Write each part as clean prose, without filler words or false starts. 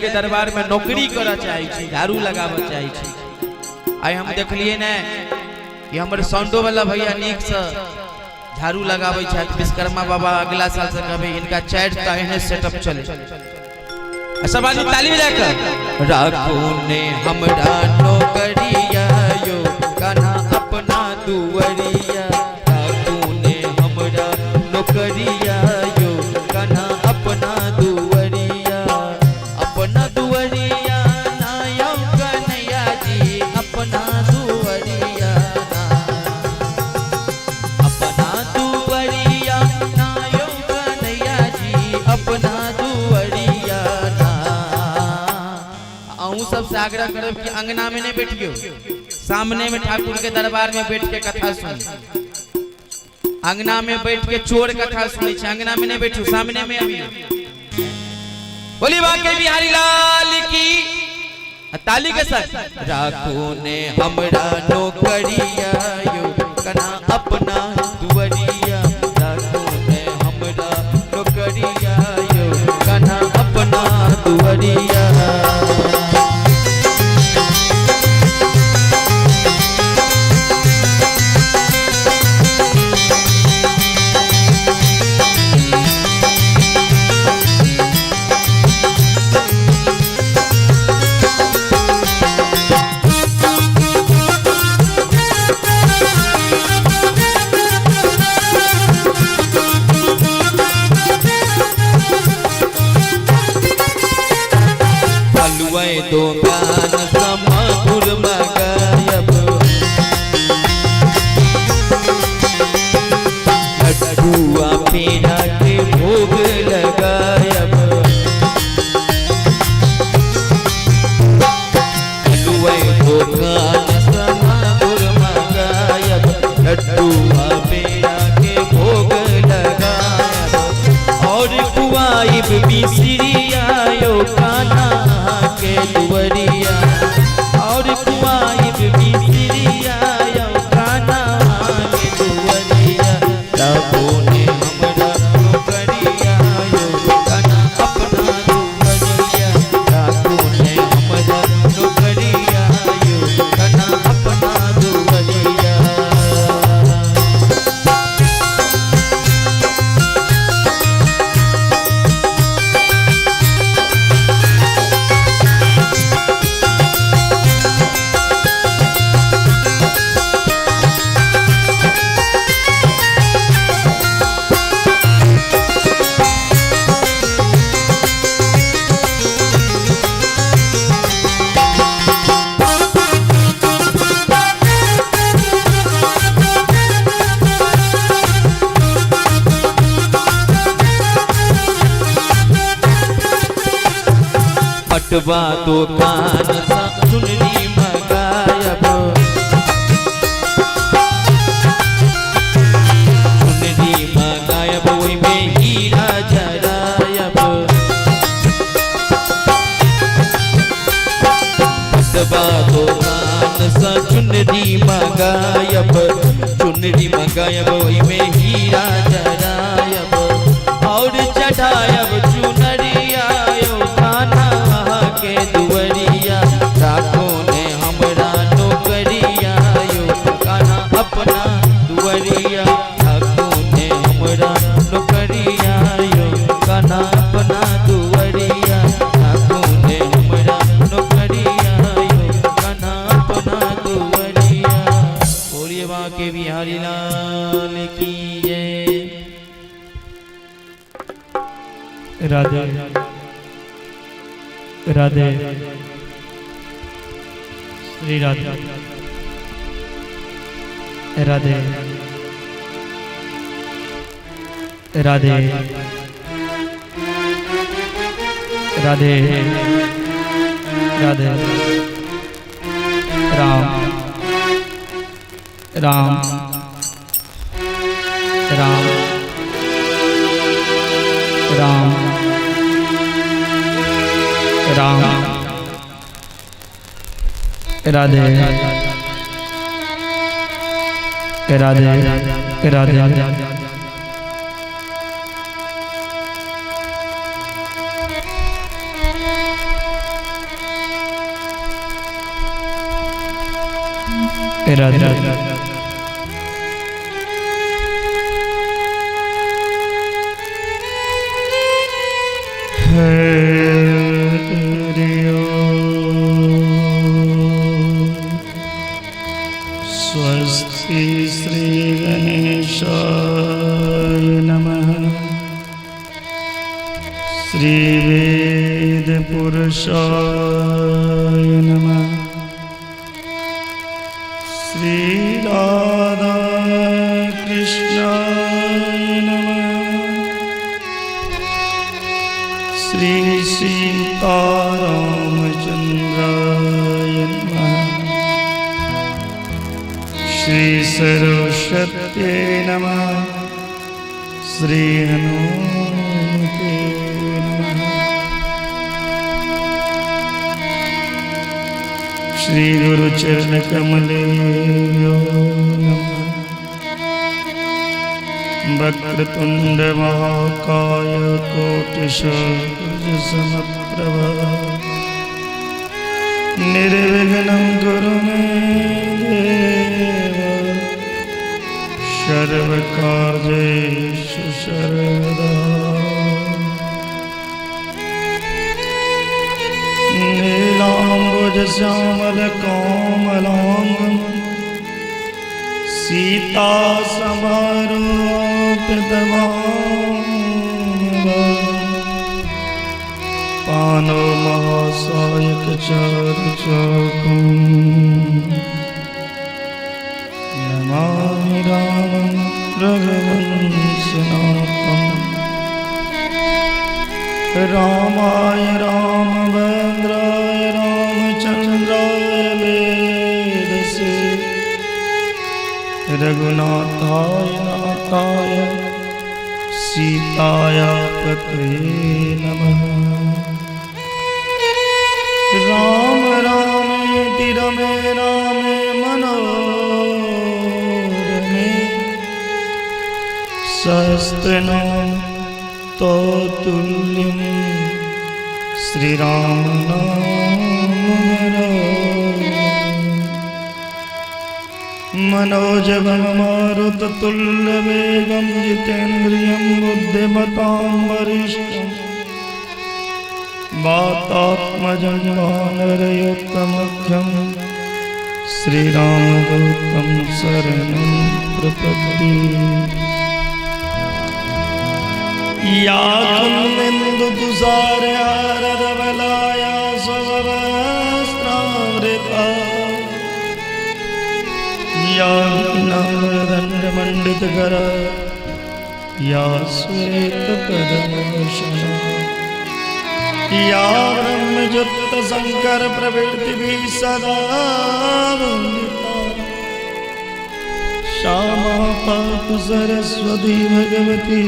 के दरबार में नौकरी करऽ चाहै छी, झाड़ू लगाबऽ चाहै छी। आइ हम देखलियै ने कि हमर साउंडो वाला भैया नीक से झाड़ू लगाबै छथि। विश्वकर्मा बाबा अगला साल से कहबै हिनका 4 टा एहने सेटअप चले। आ सब आदमी ताली बजा कर राखू ने हमरा नौकरिया यो कान्हा अपना दुवरिया, राखू ने हमरा नौकरिया यो कान्हा अपना दुवरिया, अपना दुवरिया ना यो कन्हैया जी, अपना दुवरिया ना, अपना दुवरिया ना यो कन्हैया जी, अपना दुवरिया ना। अहूँ सबसे आग्रह करब कि अंगना में नहीं बैठियो, सामने में ठाकुर के दरबार में बैठ के कथा सुनी। अंगना में बैठ के चोर कथा सुनै छै, अंगना में नहीं बैठू, सामने में अबियो। बोली बाके बिहारी लाल की ताली के साथ। राखू ने हमरा नौकरिया यो कन्हा अपना दुवरिया, राखू ने हमरा नौकरिया यो कन्हा अपना दुवरिया। हलुए दोकान समधुर मगायब, लड्डुआ पेड़ा के भोग लगायब। हलुए दोकान समधुर मगायब, लड्डुआ पेड़ा के भोग लगायब। और कुआइब मिश्रिया यो कान्हा के दुवरिया, और कुआइब मिश्रिया यो कान्हा के दुवरिया। राखो ने हमरा नौकरिया यो कान्हा अपना दुवरिया, राखो ने हमरा नौकरिया यो कान्हा अपना दुवरिया। पटवा दुकान सा चुनरी मगायब, चुनरी मगायब ओहिमे हीरा जरायब। पटवा दुकान सा चुनरी मगायब, चुनरी मगायब ओहिमे हीरा जरायब। और चढ़ायब चुनरिया यो कान्हा के दुवरिया, राखो ने हमरा नौकरिया यो कान्हा अपना दुवरिया, राखो ने हमरा नौकरिया यो कान्हा अपना दुवरिया, राखो ने हमरा नौकरिया यो कान्हा अपना दुवरिया। बोलिए बाके बिहारी लाल की जय। राधे राधे श्री राधे राधे राधे राधे राधे राम राम राम राम राम राधे राधे राधे। राधे। हरि ओम। स्वस्ति श्री गणेशाय नमः। श्री वेद पुरुषाय नमः। श्री राधा कृष्णाय नमः। श्री सीतारामचंद्राय नमः। श्री सरस्वत्यै नमः। श्री हनुमते नमः। श्री गुरुचरण कमलेभ्यो नमः। वक्रतुंड महाकाय कोटिसूर्यसमप्रभ निर्विघ्नं कुरु मे देव सर्वकार्येषु सर्वदा। नीलाम्बुज श्यामल कोमलांगम सीता समारोपितवाम पानो महासायक चारु नमामि रामं रघुवंशनाथम्। रामाय रामभद्राय रामचंद्राय वेदसे रघुनाथाय नाथाय सीताया पतये नमः। राम रामेति रमे रामे मनोरमे सहस्रनाम तत्तुल्यं श्री राम नाम मनोजवं मारुततुल्यवेगं जितेन्द्रियं बुद्धिमतां वरिष्ठं वातात्मजं वानरयुतमुख्यं श्रीरामदूतं शरणं प्रपद्ये। या कुन्देन्दुतुषारहारधवलाया स्ववस्त्रावृता या वीणादण्डमण्डितकरा या श्वेतपद्मभूषणा या ब्रह्मज्योतशङ्करप्रभृतिभिः सदा वन्दिता श्यामा पातु सरस्वती भगवती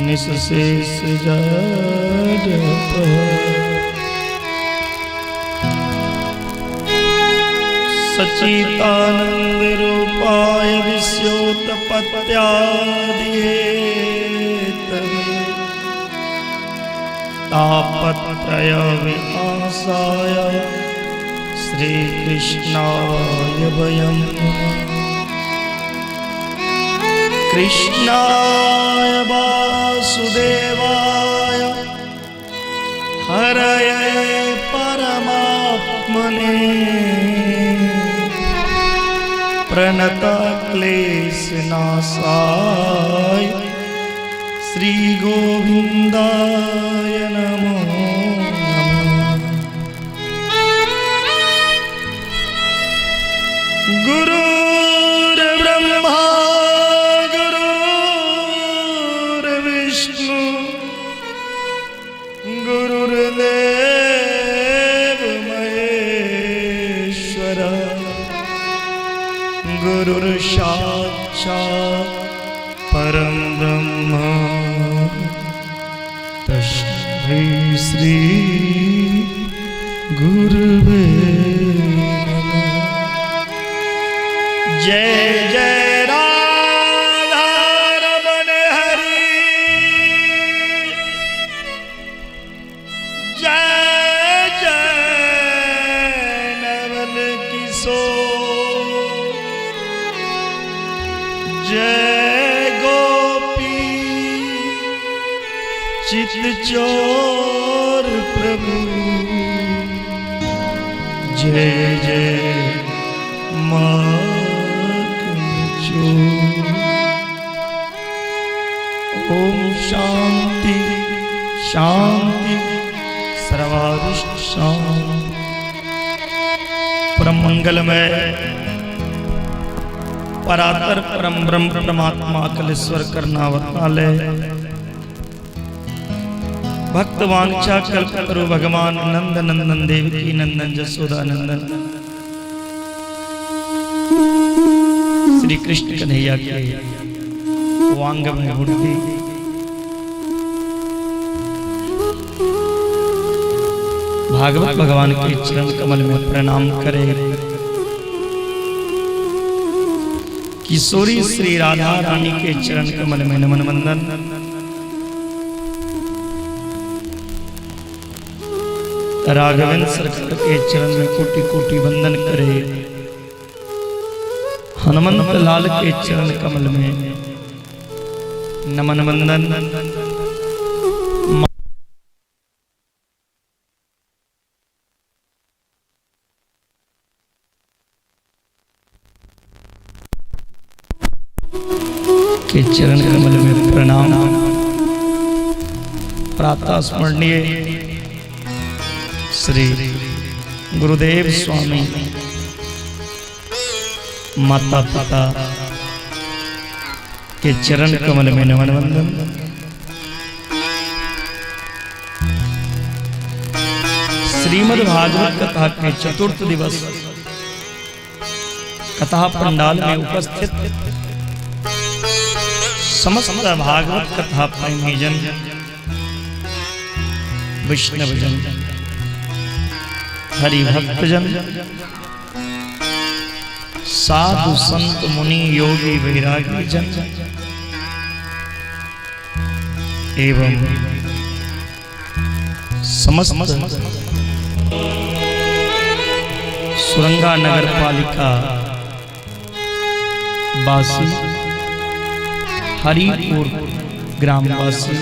निःशेष जाड्यापहा। सच्चिदानंद रूपाय विश्वोत्पत्त्यादिहेतवे तापत्रय विनाशाय श्रीकृष्णाय वयं नमः। कृष्णाय वासुदेवाय हरये परमात्मने प्रणतक्लेशनाशाय श्री गोविंदाय नमो नमः। गुरुर्ब्रह्मा गुरुर्विष्णु गुरुर्देव महेश्वर गुरुर्साक्षात् परं ब्रह्म तस्मै श्री गुरुवे नमः। जय जय राधा रमण हरि जय जय नवल किशोर। चित चोर प्रभु जय जय माखन चोर। ओम शांति शांति सर्वारिष्ट शांति। परम मंगलमय परातर परम ब्रह्म परमात्मा कलेश्वर करनावतालय भक्त वांछा कल्प करो भगवान नंद नंदन देवकी नंदन जसोदा नंदन श्री कृष्ण कन्हैया के वांगमय मूर्ति भागवत भगवान के चरण कमल में प्रणाम करे। किशोरी श्री राधा रानी के चरण कमल में नमन वंदन। राघवेंद्र सरकार के चरण में कोटि कोटि वंदन करे। हनुमंत लाल के चरण कमल में नमन वंदन। के चरण कमल में प्रणाम। प्रातः स्मरणीय श्री गुरुदेव स्वामी माता पिता के चरण कमल में नमन वंदन। श्रीमद् भागवत कथा के चतुर्थ दिवस कथा पंडाल में उपस्थित समस्त भागवत कथा प्रेमी जन, वैष्णव जन, हरि भक्त जन, साधु संत मुनि योगी वैरागी जन एवं समस्त सुरंगा नगर पालिका वासी, हरिपुर ग्रामवासी,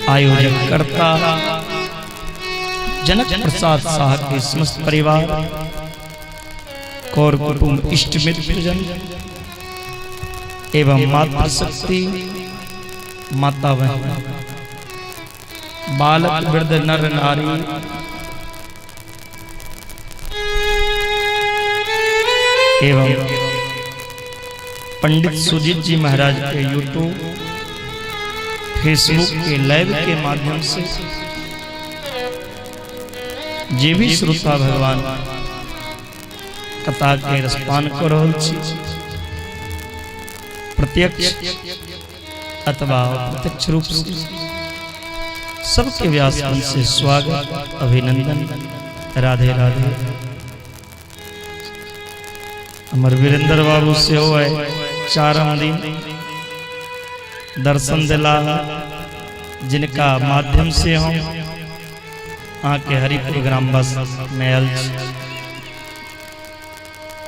आयोजक कर्ता जनक प्रसाद शाह के समस्त परिवार, कौर कुटुंब इष्ट मित्रजन एवं मातृशक्ति माता बहन, बालक वृद्ध नर नारी एवं पंडित सुजीत जी महाराज के यूट्यूब फेसबुक के लाइव के माध्यम से जे भी श्रोता भगवान कथा के रसपान कर रहल छी, प्रत्यक्ष अथवा अप्रत्यक्ष रूप से सबके व्यासपीठ से स्वागत अभिनंदन। राधे राधे। हमर वीरेंद्र बाबू सेहो है चारम दिन दर्शन दिला, जिनका माध्यम से हम अहाँके हरिपुर ग्रामवास में आयल छी।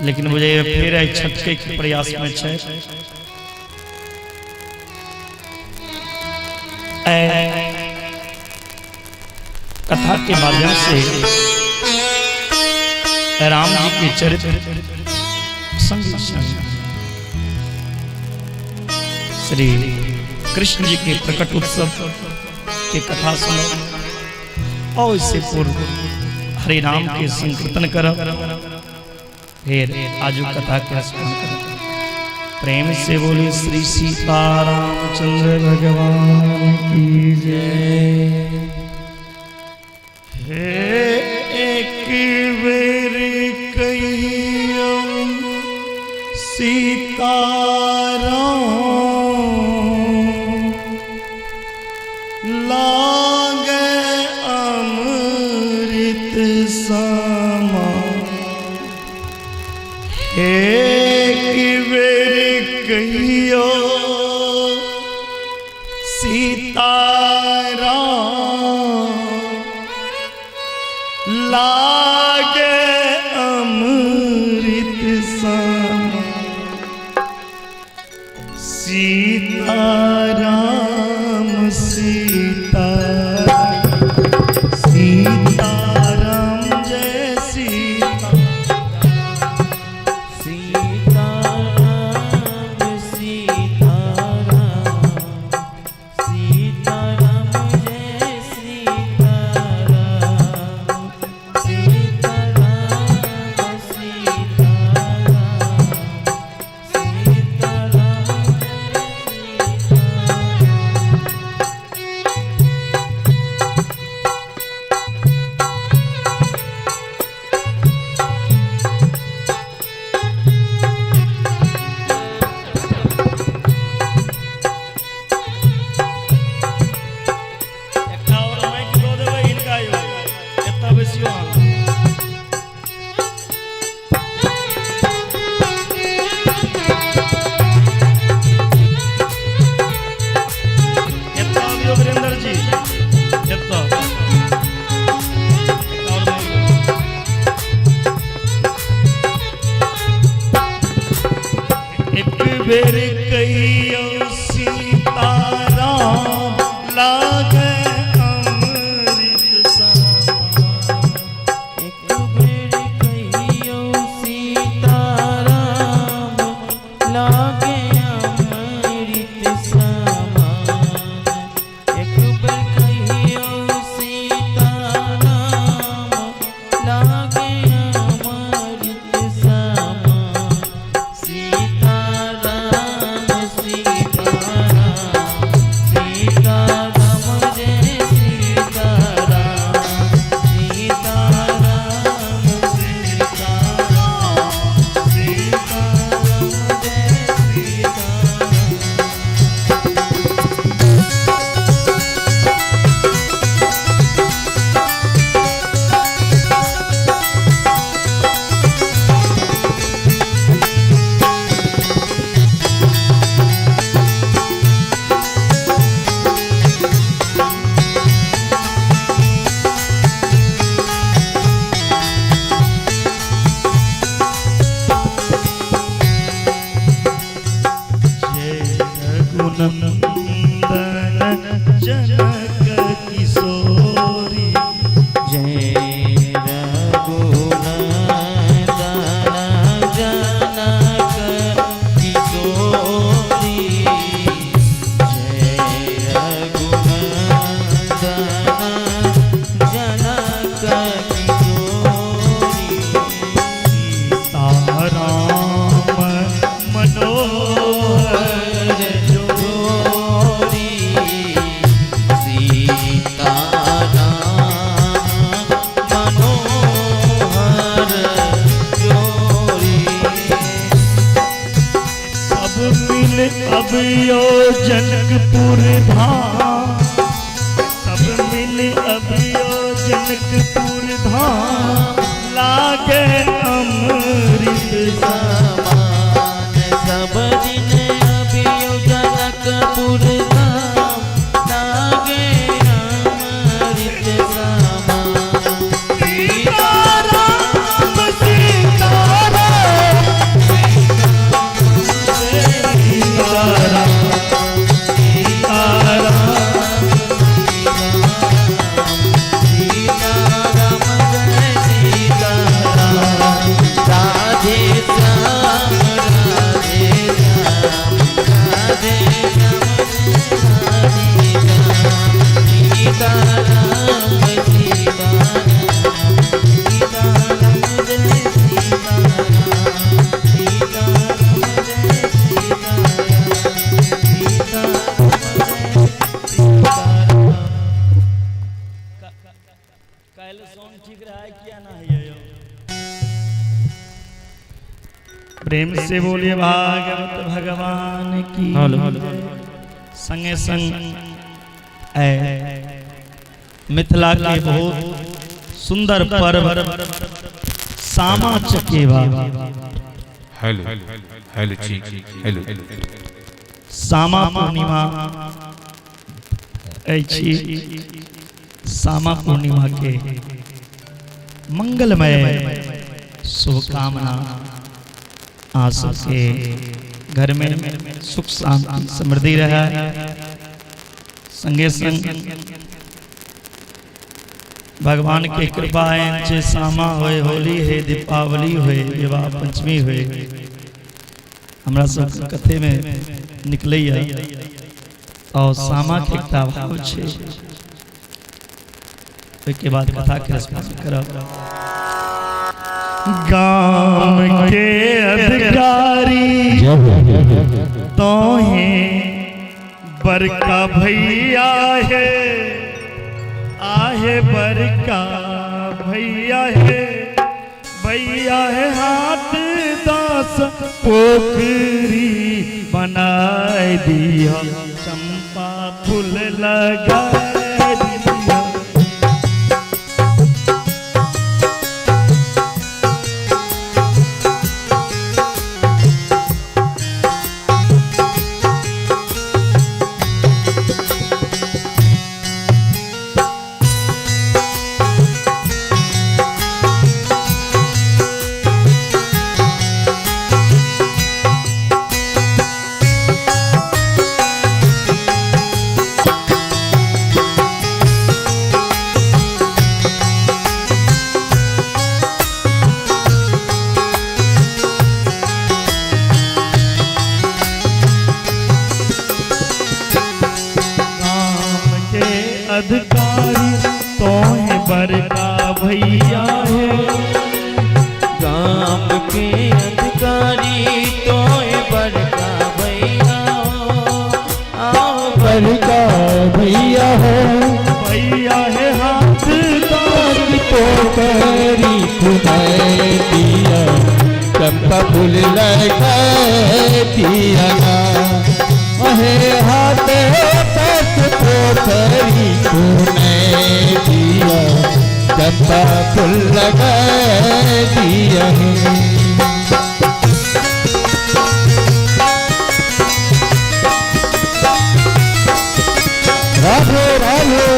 लेकिन बुझाइए फिर आइ छटके के प्रयास में छै। कथा के माध्यम से राम जी के चरित्र संग संग श्री कृष्ण जी के प्रकट उत्सव के कथा सुनो और इससे पूर्व हरि नाम के संकीर्तन करब, फिर आजू कथा के स्मरण करब। प्रेम से बोले श्री सीतारामचंद्र भगवान की जय। हे एक बेर कहियो सीताराम लागे अमृत समा। एक बेर कहियो सीताराम लागे अमृत समा। कतऽ? एक बेर कहियो सीताराम लागे अमृत समान। एक बेर कहियो सीताराम लागे अमृत समान। एक बेर कहियो सीताराम लागे अमृत समान। सीताराम सीताराम सीताराम जय सीताराम। सीताराम सीताराम सीताराम जय सीताराम। जय रघुनंदन जनक किशोरी। जय रघुनंदन जनक किशोरी। जय रघुनंदन जनक किशोरी। सीताराम मनोहर जोरी। सीताराम मनोहर जोरी। सब मिल अब यो जनकपुर धाम। सब मिल अब यो जनकपुर धाम लागे अमृत समान। सब दिन अभियो जनकपुर धाम लागे अमृत समान। सीताराम सीताराम सीताराम सीताराम सीताराम जय सीताराम। राधे श्याम राधे श्याम राधे श्याम राधे श्याम। सीताराम सीताराम सीताराम जय सीताराम। सीताराम जय सीताराम। सीताराम जय सीताराम। काल्हि साउंड ठीक रहा है किया ना है यो? प्रेम से बोलिए भागवत भगवान की। संगे संग ऐ मिथिला के बहुत सुंदर पर्व सामा चकेवा। हेलो हेलो जी हेलो। सामा पूर्णिमा अछि। सामा पूर्णिमा के मंगलमय शुभकामना। आ सबके घर में सुख शांति समृद्धि रहे। संगे संग भगवान के कृपा है सामा होए, होली है, दीपावली होए, विवाह पंचमी होए, हमरा सब कथे में निकलैया और सामा के एकटा भाव छै। ओहिके बाद कथा के स्मरण करब। गाम के अधिकारी तोहे बड़का भैया है, आहे बड़का भैया है, भैया है हाथ दास पोखरी बनाए दिया, चंपा फूल लगा दिया। अधिकारी तोहे बड़का भैया है। गाम के अधिकारी तोहे बड़का भैया हो, आओ बड़का भैया हो। भैया है हाथ की पोखरी खुदाई दिया चंपा फूल लगा दिया ना। अहे हाथ तक पोखरी खुदाई दिया चंपा फूल लगा दिया है। राधे राधे।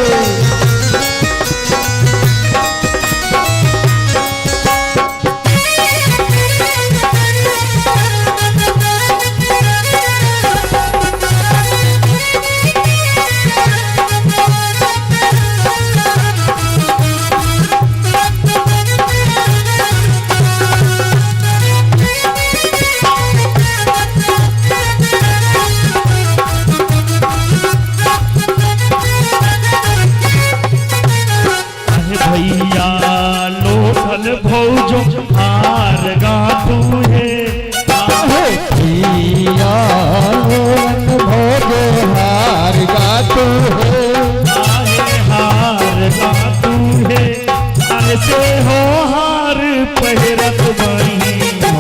अहे भैया लोखल भौजो हार गातू है। आहे भैया लोहन भोज हार गातू है। आहे हार गातू है, अरे से हो हार पहिरत बही हो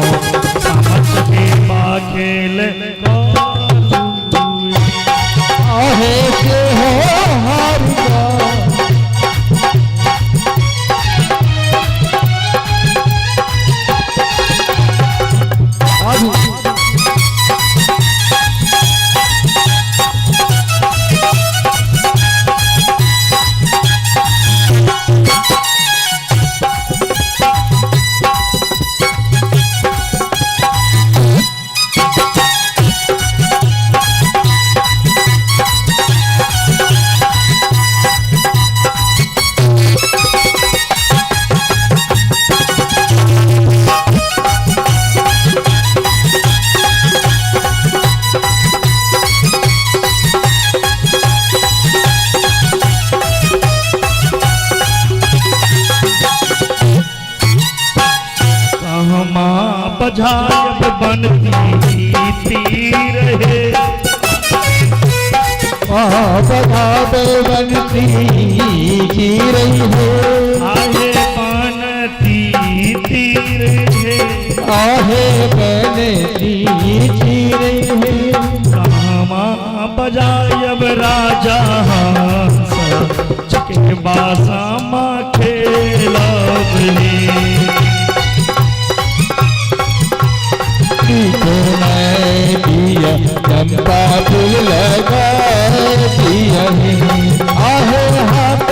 समझ के बाखेल आहे से हो हार गा। राधे। कहमा बजायब बनती तीर है। बधावे बनती की रही है। आहे बनती तीर है। आहे बनती की रही है। कहमा बजायब राजा हंस चकेबा सामा खेलब रे। मैं दिया चंपा फूल लगा दिया है। आहे हाथ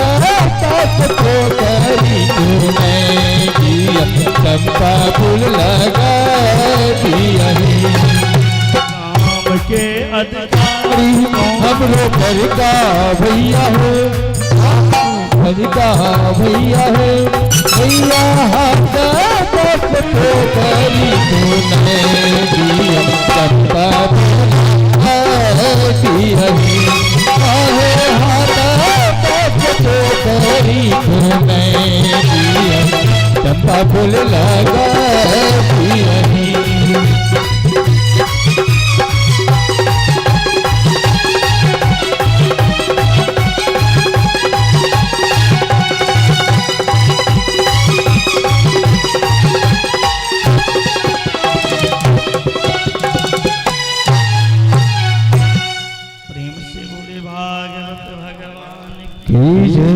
तक पोखरी मैं दिया चंपा फूल लगा दिया है। राम के अधिकारी हमरो बड़का भैया हो, बड़का भैया है। भैया हाथ तक पोखरी तूने दिया चंपा फूल दिया है। आहे हाथ तक पोखरी तूने दिया चंपा फूल लगा दिया है। प्रेम से बोले भागवत भगवान की जय।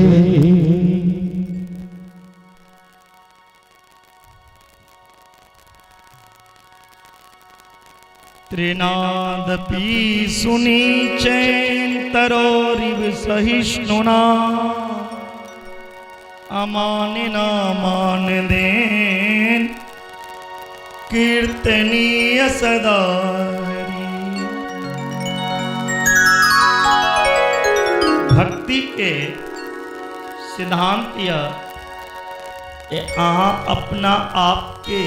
त्रिनादपि सुनी चैन तरोरिव सहिष्णुना अमानिना मान then कीर्तनीय सदा हरि। भक्ति के सिद्धांत यह अहाँ अपना आप के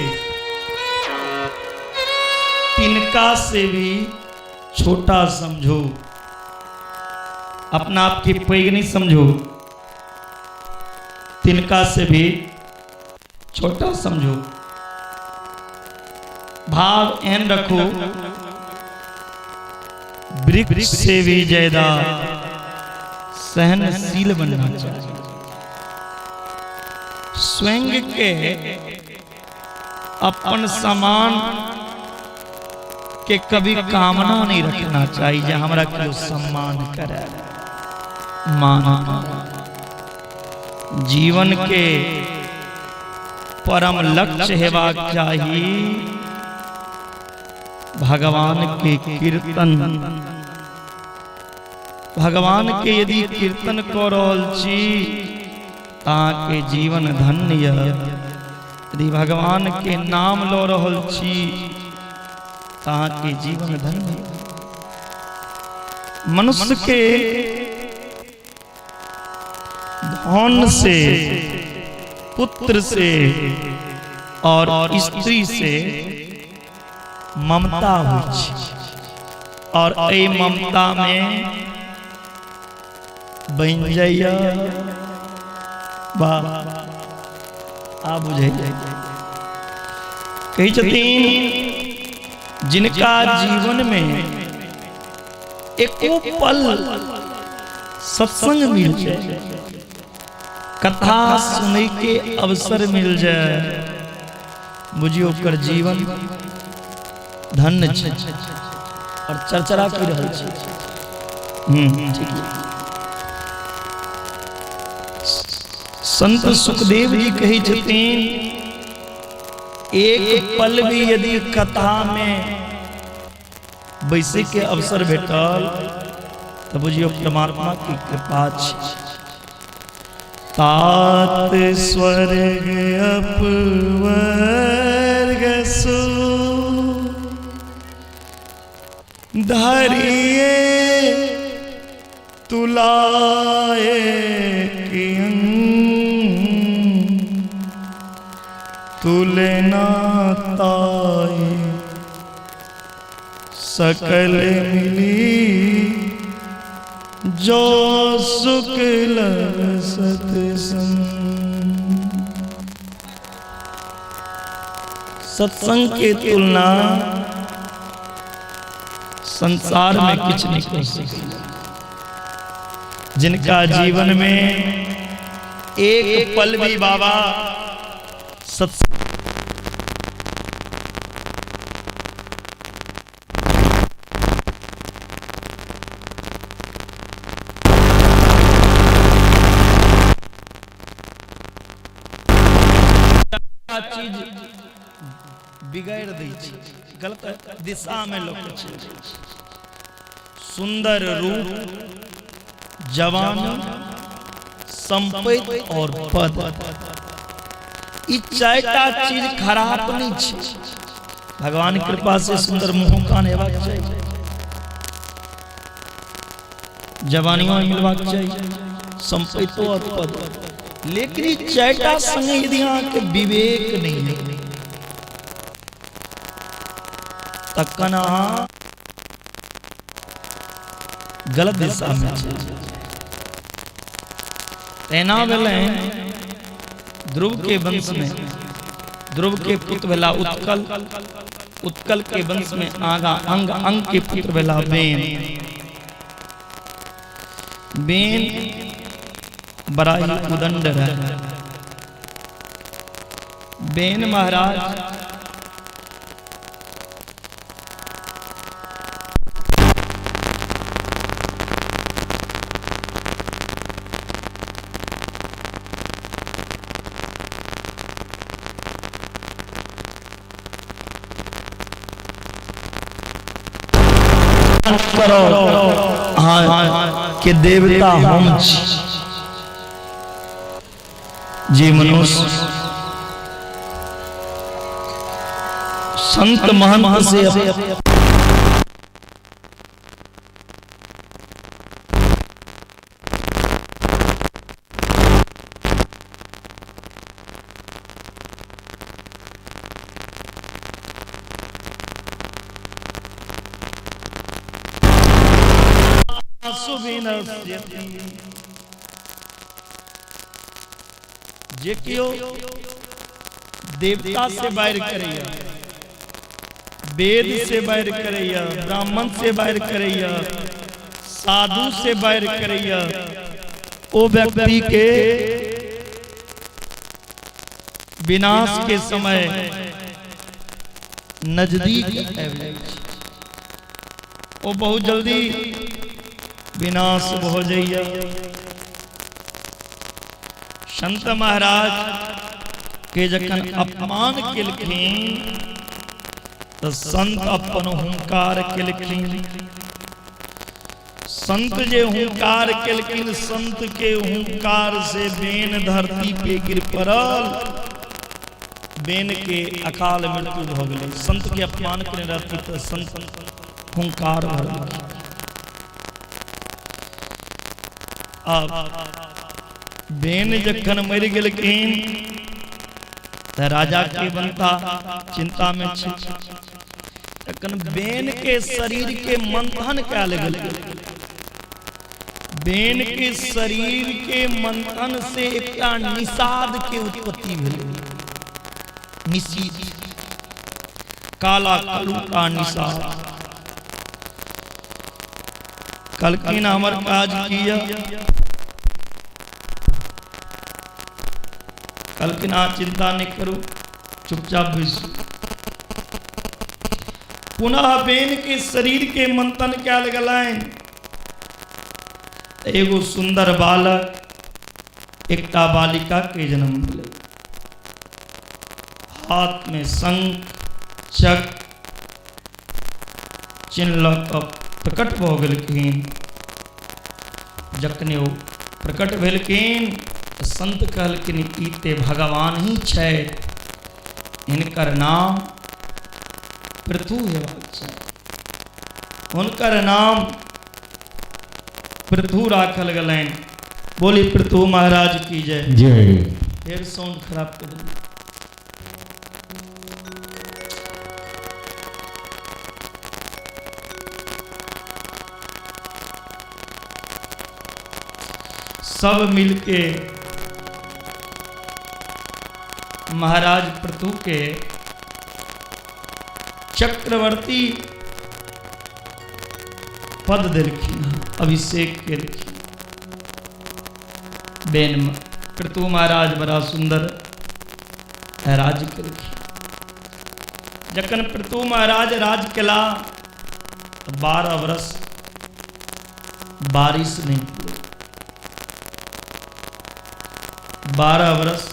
तिनका से भी छोटा समझो। अपना आप के पैघ नहीं समझो, तिनका से भी छोटा समझो। भाव एहन रखो, वृक्ष से भी ज्यादा सहनशील बनना चाहिए। स्वयं के अपन समान के कभी कामना नहीं रखना चाहिए जे हमरा केओ सम्मान करे, मान करे। जीवन के परम लक्ष्य हेबाक चाही भगवान के कीर्तन। भगवान के यदि कीर्तन कऽ रहल छी ताके जीवन धन्य। यदि भगवान के नाम लऽ रहल छी ताके जीवन धन्य। मनुष्य के धन से, पुत्र से और स्त्री से ममता होइ छै, और एहि ममता में बनि जाइए। वाह, आ बुझै कहै छथिन जिनका जीवन में एको पल सत्संग मिल जाए, कथा सुनै के अवसर मिल जाए, बुझियो ओकर जीवन धन्य छै। और चरचरा की रहल छै। ठीक है। संत सुखदेव जी कहै छथिन एक पल भी यदि कथा में बैसे के अवसर भेटल तो बुझियो परमात्मा की कृपा छै। तात स्वर्ग अपवर्ग सु धरिए तुलाए तुलना ताई सकल मिली जो शुक्ल सत्संग। सत्संग के तुलना संसार में किछ नहीं कर सके। जिनका जीवन में एक पल भी बाबा सत्संग चीज बिगाड़ दै छै, गलत दिशा में लोग चलि जाइ छै। सुंदर रूप, जवानी, संपत्ति और पद, ई चारिटा चीज खराब नहीं छै। भगवान कृपा से सुंदर मुंह कान हेबाक चाही, जवानियों मिलबाक चाही, संपत्ति और पद। लेकिन ई चारिटा संगे यदि अहाँके विवेक नहीं है तखन अहाँ गलत दिशा में चलि जायब। तेना भेलै ध्रुव के वंश में, ध्रुव के पुत्र भेला उत्कल, उत्कल के वंश में आगा अंग, अंग के पुत्र भेला बेन। बेन बड़ा ही उदंड रहे। बेन महाराज करो हाँ के देवता हम छी। जे मनुष्य संत महंत से विनश्यति। जे केओ देवता से बैर करैया, वेद से बैर करैया, ब्राह्मण से बैर करैया, साधु से बैर करैया, ओ व्यक्ति के विनाश के समय नजदीक आबि जाइ छै, ओ बहुत जल्दी विनाश भऽ जाइया। संत महाराज के जखन अपमान केलखिन तऽ संत अपन हुंकार केलखिन। संत जे हुंकार केलखिन, संत के हुंकार से बेन धरती पे गिर पड़ल, बेन के अकाल मृत्यु भऽ गेलै। संत के अपमान केने रहती तऽ संत हुंकार भरलखिन। आब बेन जखन मरि गेलखिन तऽ राजा के बनता चिंता में छै। तखन बेन के शरीर के मंथन कयल गेलै। बेन के शरीर के मंथन से एकटा निषाद के उत्पत्ति भेलै, निषीद, काला कलू का निषाद। कहलखिन हमर काज किया? कहलखिन अहाँ चिंता नहीं करू, चुपचाप बैसू। पुनः बेन के शरीर के मंथन कयल गेलनि। एगो सुंदर बालक एकटा बालिका के जन्म भेलै। हाथ में शंख चक्र चिन्ह लऽ कऽ प्रकट भऽ गेलखिन। जखने ओ प्रकट भेलखिन तऽ संत कहलखिन ई ते भगवान ही छथि, हिनकर नाम पृथु हेबाक चाही। हुनकर नाम पृथु राखल गेलनि। बोली पृथु महाराज की जय। जय। फेर साउंड खराब कर देलियै। सब मिलके महाराज पृथु के चक्रवर्ती पद देलखिन, अभिषेक केलखिन। बेन पृथु महाराज बड़ा सुंदर राज केलखिन। जखन पृथु महाराज राज केला तऽ 12 वर्ष बारिश नहीं भेलै। 12 वर्ष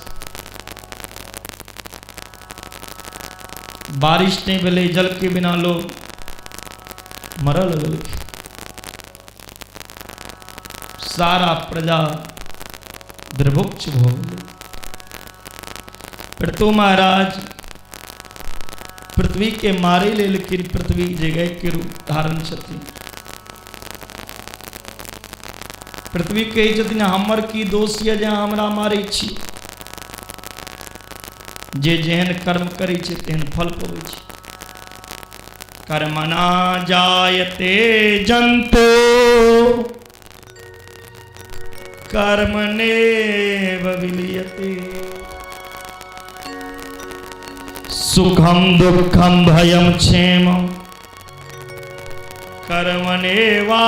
बारिश नहीं भेलै, जल के बिना लोग मरऽ लगलखिन। सारा प्रजा दुर्भिक्ष भऽ गेलै। पृथु महाराज पृथ्वी के मारे लेलखिन। पृथ्वी जे गाय के रूप धारण छथिन। पृथ्वी कहै छथिन हमर की दोष यऽ जे अहाँ हमरा मारै छी? जे जेहन कर्म करै छै तेहन फल पबै छै। कर्मणा जायते जन्तु कर्मणेव विलीयते। सुखम दुखम भयम क्षेमम कर्मणेवाभिपद्यते।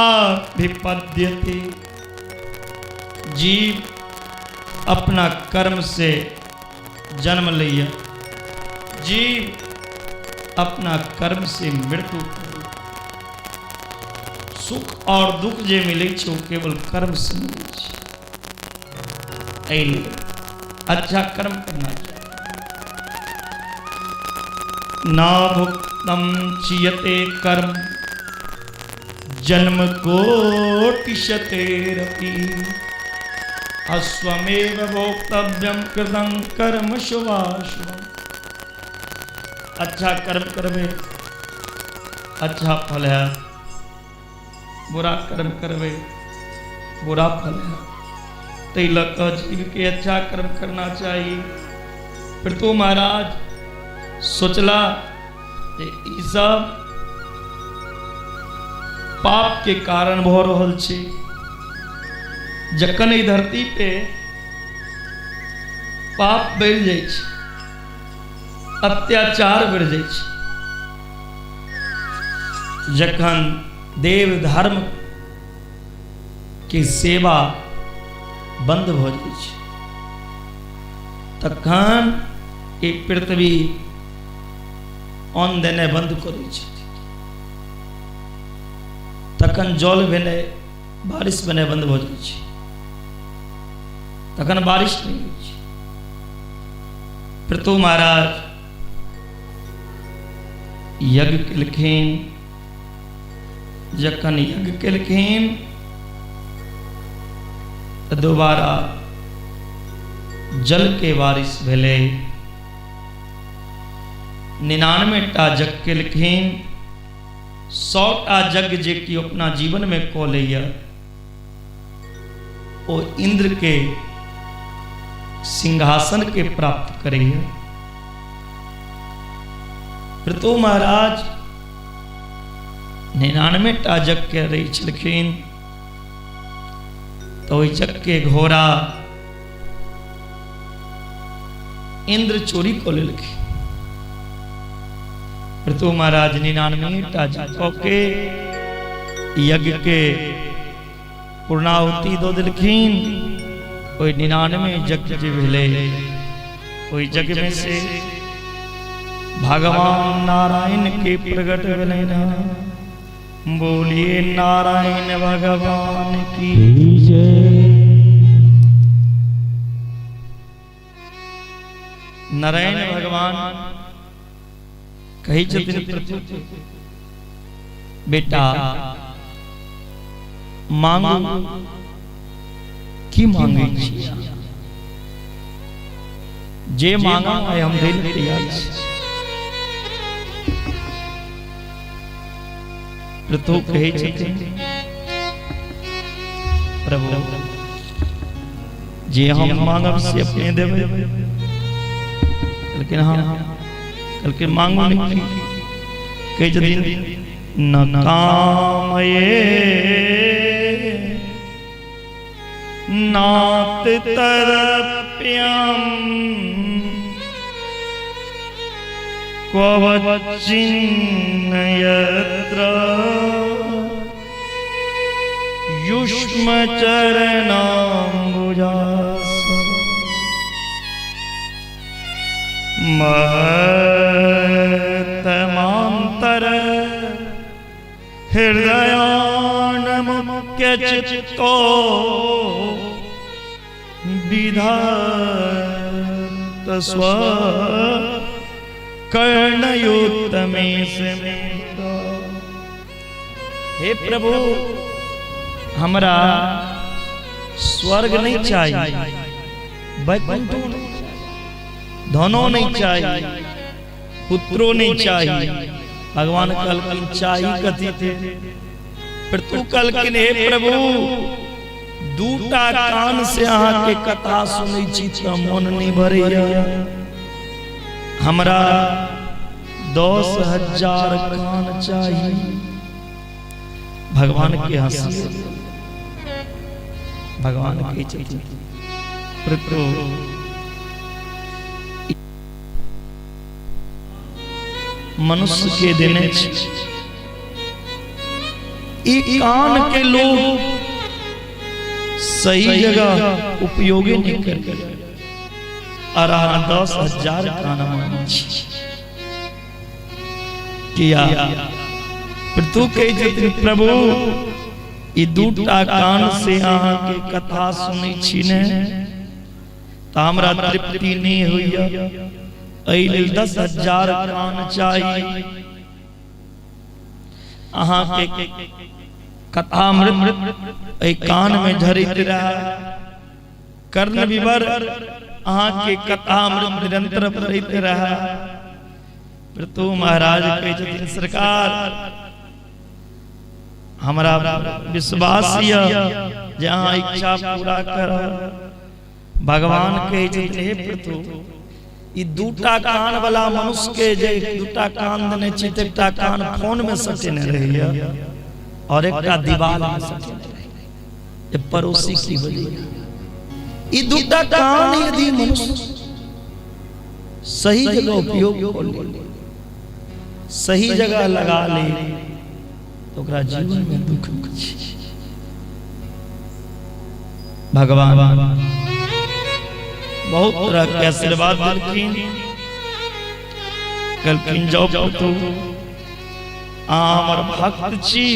जीव अपना कर्म से जन्म लिया, जीव अपना कर्म से मृत्यु करैया। सुख और दुख जे मिलै छै ओ केवल कर्म से मिलै छै। एहि लेल अच्छा कर्म करना चाही। ना भुक्तम क्षीयते कर्म जन्म कोटि शतेरपि अश्वमेव भोक्तव्यम कृतं कर्म शुभाशुभम। अच्छा कर्म करबे अच्छा फल है, बुरा कर्म करबे बुरा फल है। तै लऽ कऽ जीव के अच्छा कर्म करना चाही। पृथु महाराज सोचला जे ई सब पाप के कारण भऽ रहल छै। जखन एहि धरती पे पाप बढ़ि जाइ छै, अत्याचार बढ़ि जाइ छै, जखन देव धर्म के सेवा बंद भऽ जाइ छै, तखन ई पृथ्वी अन्न देनाइ बंद करै छै, तखन जल भेनाइ, बारिश भेनाइ बंद भऽ जाइ छै, तखन बारिश नहि होइ छै। पृथु महाराज यज्ञ केलखिन। जखन यज्ञ केलखिन तऽ दोबारा जल के बारिश भेलै। 99 टा यज्ञ केलखिन। 100 टा यज्ञ जे कि अपना जीवन में कऽ लैया ओ इंद्र के सिंहासन के प्राप्त करैया। पृथु महाराज 99 टा यज्ञ करै छलखिन तऽ ओहि यज्ञ के घोड़ा इंद्र चोरी कऽ लेलखिन। पृथु महाराज 99 टा यज्ञ कऽ के यज्ञ के पूर्णाहुति दऽ देलखिन। ओहि 99 यज्ञ जे भेलै ओहि यज्ञ में से भगवान नारायण के प्रकट भेलनि। बोलिए नारायण भगवान की जय। नारायण भगवान कहै छथिन पृथु के, बेटा मांगू, की मांगे छी? जे मांगा आइ हम दै लए तैयार छी। पृथु कहै छथिन प्रभु जे हम मांगब से अपने देबै। कहलखिन हाँ। कहलखिन मांगू नहीं। कहै छथिन न कामये नात तरप्यम क्वचिन्न यत्र युष्म चरणाम्बुजास महतमांतर हृदयान मुख्य चित्तो विधात स्व कर्णयुतमे से। हे प्रभु, हमरा स्वर्ग नहीं चाहिए, वैकुंठो नहीं चाहिए, धनो नहीं चाहिए, पुत्रो नहीं चाहिए। भगवान कहलखिन चाही कथी थे? पृथु कहलखिन हे प्रभु, दूटा कान से अहाँ के कथा सुनै छी तऽ मन नहीं भरैया, हमरा 10,000 कान चाही। भगवान के हंसी, भगवान कहै छथिन पृथु मनुष्य के देने छी, ई कान के लोग सही जगह उपयोगे नहीं कर और अहाँ 10,000 कान मांगै छी किया? पृथु कहै छथिन प्रभु ई दूटा कान से अहाँ के कथा सुनै छी ने तऽ हमरा तृप्ति नहि होइया, एहि लेल 10,000 कान चाही। अहाँ के कथामृत एहि कान में झरैत रहै, कर्ण विवर अहाँ के कथामृत निरंतर भरैत रहै। पृथु महाराज कहै छथिन सरकार हमरा विश्वास यऽ जे अहाँ इच्छा पूरा करब। भगवान कहै छथिन हे पृथु, ई दूटा कान वाला मनुष्य के जे दूटा कान देने छी तऽ एकटा कान फोन में सटेने रहैया और एकटा दीवार में सटेने रहैया। जे पड़ोसी की बजैया। ई दूटा कान यदि मनुष्य सही जगह उपयोग कऽ ले, सही जगह लगा ले, तऽ ओकरा जीवनमे दुख नहि छै। भगवान बहुत तरह के आशीर्वाद देलखिन, कहलखिन जाउ पुतहु, अहाँ हमर भक्त छी,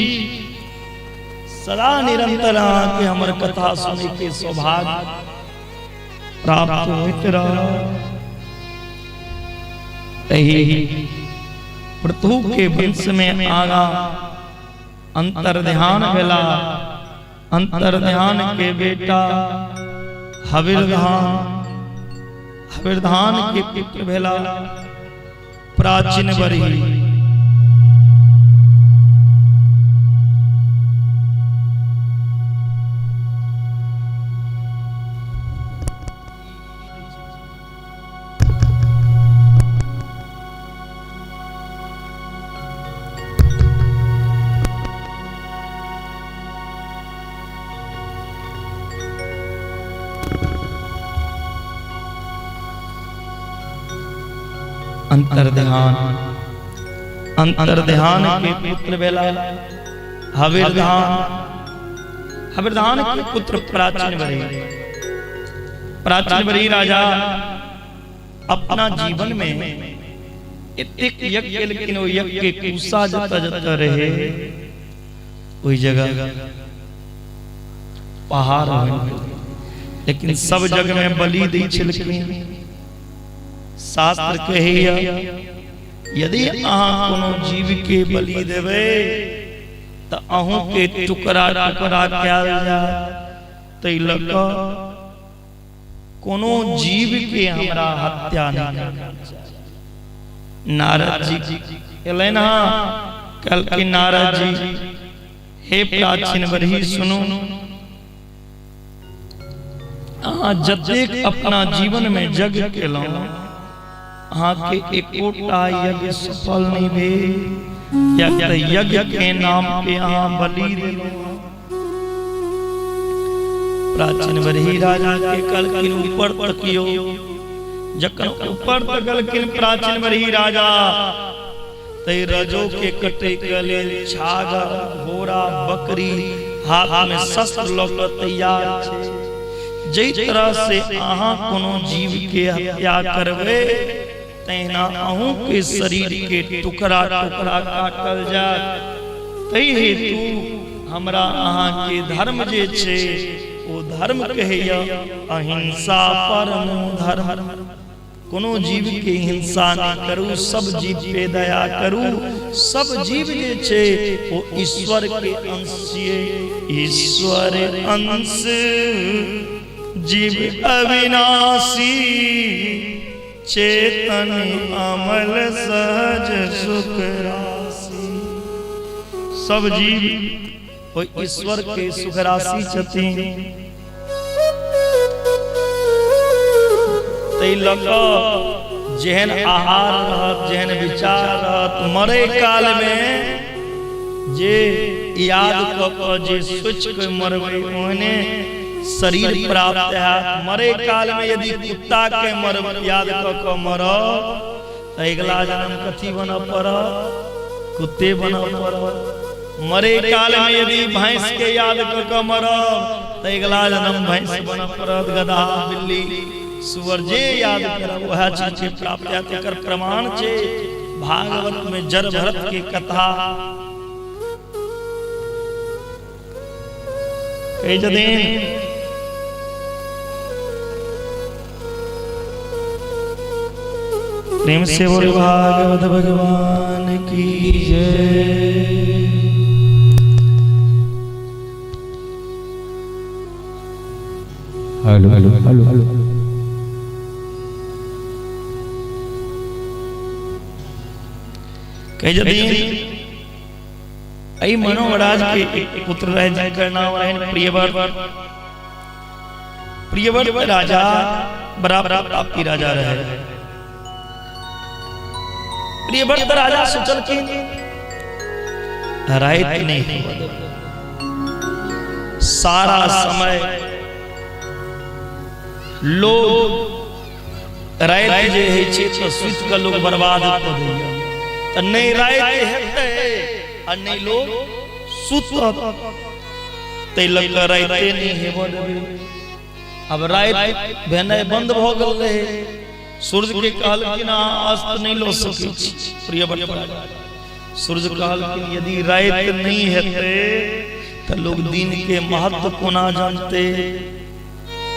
सदा निरंतर अहाँके हमर कथा सुनै के सौभाग्य प्राप्त होइत रह। एहि पृथु के वंश में आगा अंतर्ध्यान भेला। अंतर्ध्यान के बेटा हविर्धान, हविर्धान के पुत्र भेला प्राचीन बरही। अंतर्ध्यान, अंतर्ध्यान के पुत्र भेला हविर्धान, हविर्धान के पुत्र प्राचीन बरी। प्राचीन बरी राजा अपना जीवन में एतेक यज्ञ केलखिन, ओ यज्ञ के कुसा जतऽ जतऽ रहे ओहि जगह पहाड़ बनि गेल, लेकिन सब जगह में बलि दै छलखिन। शास्त्र कहैया यदि अहाँ कोनो जीव के बलि देबै तऽ अहूँ के टुकड़ा टुकड़ा कयल जायत, ताहि लऽ कऽ कोनो जीव के हमरा हत्या नहि करबाक चाही। नारद जी एलनि हँ, कहलखिन नारद जी हे प्राचीन बरही सुनू, अहाँ जतेक अपना जीवन में यज्ञ केलहुँ अहाँके एकोटा यज्ञ सफल नहि भेल, किएक तऽ यज्ञ के नाम पे अहाँ बलि देलहुँ। प्राचीन बरही राजा के कहलखिन ऊपर तकियो। जखन ऊपर तकलखिन प्राचीन बरही राजा तै रजो के कटे के लेल छागर घोड़ा बकरी हाथ में शस्त्र लऽ कऽ तैयार छै। जै तरह से अहाँ कोनो जीव के हत्या करबै तहिना अहूँ के शरीर के टुकड़ा टुकड़ा काटल जायत। तै हेतु हमरा अहाँ के धर्म जे छै ओ धर्म कहैया अहिंसा परमो धर्म। कोनो जीव के हिंसा नहि करू, सब जीव पे दया करू। सब जीव जे छै ओ ईश्वर के अंश छियै। ईश्वर अंश जीव अविनाशी, चेतन अमल सहज सुख राशि। सब जीव ओ ईश्वर के सुख राशि छथिन। ताहि लऽ कऽ जेहन आहार रहत, जेहन विचार रहत, मरै काल में जे याद कऽ कऽ जे सोचि कऽ मरबै ओहने शरीर प्राप्त हैत। मरै काल में यदि कुत्ता के मर याद कऽ कऽ मरब तऽ अगिला जन्म कथी बनऽ पड़त? कुत्ते बनऽ पड़त। मरे काल में यदि भैंस के याद कऽ कऽ मरब तऽ अगिला जन्म भैंस बनऽ पड़त। गदहा बिल्ली सुअर जे याद करब वएह चीज के प्राप्त हैत। एकर प्रमाण छै भागवत में जड़ भरत के कथा। कहै छथिन प्रेम से बोल भागवत भगवान की जय। हेलो हेलो हेलो हेलो कहै छथिन एहि मनोवराज के एक पुत्र रहे जिनकर नाम रहनि प्रियव्रत। प्रियव्रत राजा बड़ा प्रतापी राजा रहे। प्रियव्रत राजा सोचलखिन राति नहीं, सारा समय लोग राति जे होइ छै तऽ सुति कऽ लोग बर्बाद कऽ दैया, तऽ नहि राति हेतै आ नहि लोग सुतत, ताहि लऽ कऽ रातिए नहि हेबऽ देबै। आब राति भेनाइ बन्द भऽ गेल रहै। सूर्य के कहलखिन अहाँ अस्त नहि लऽ सकै छी। प्रिय बच्चा, सूर्य कहलखिन यदि राति नहि हेतै तऽ लोग दिन के महत्व कोना जानते,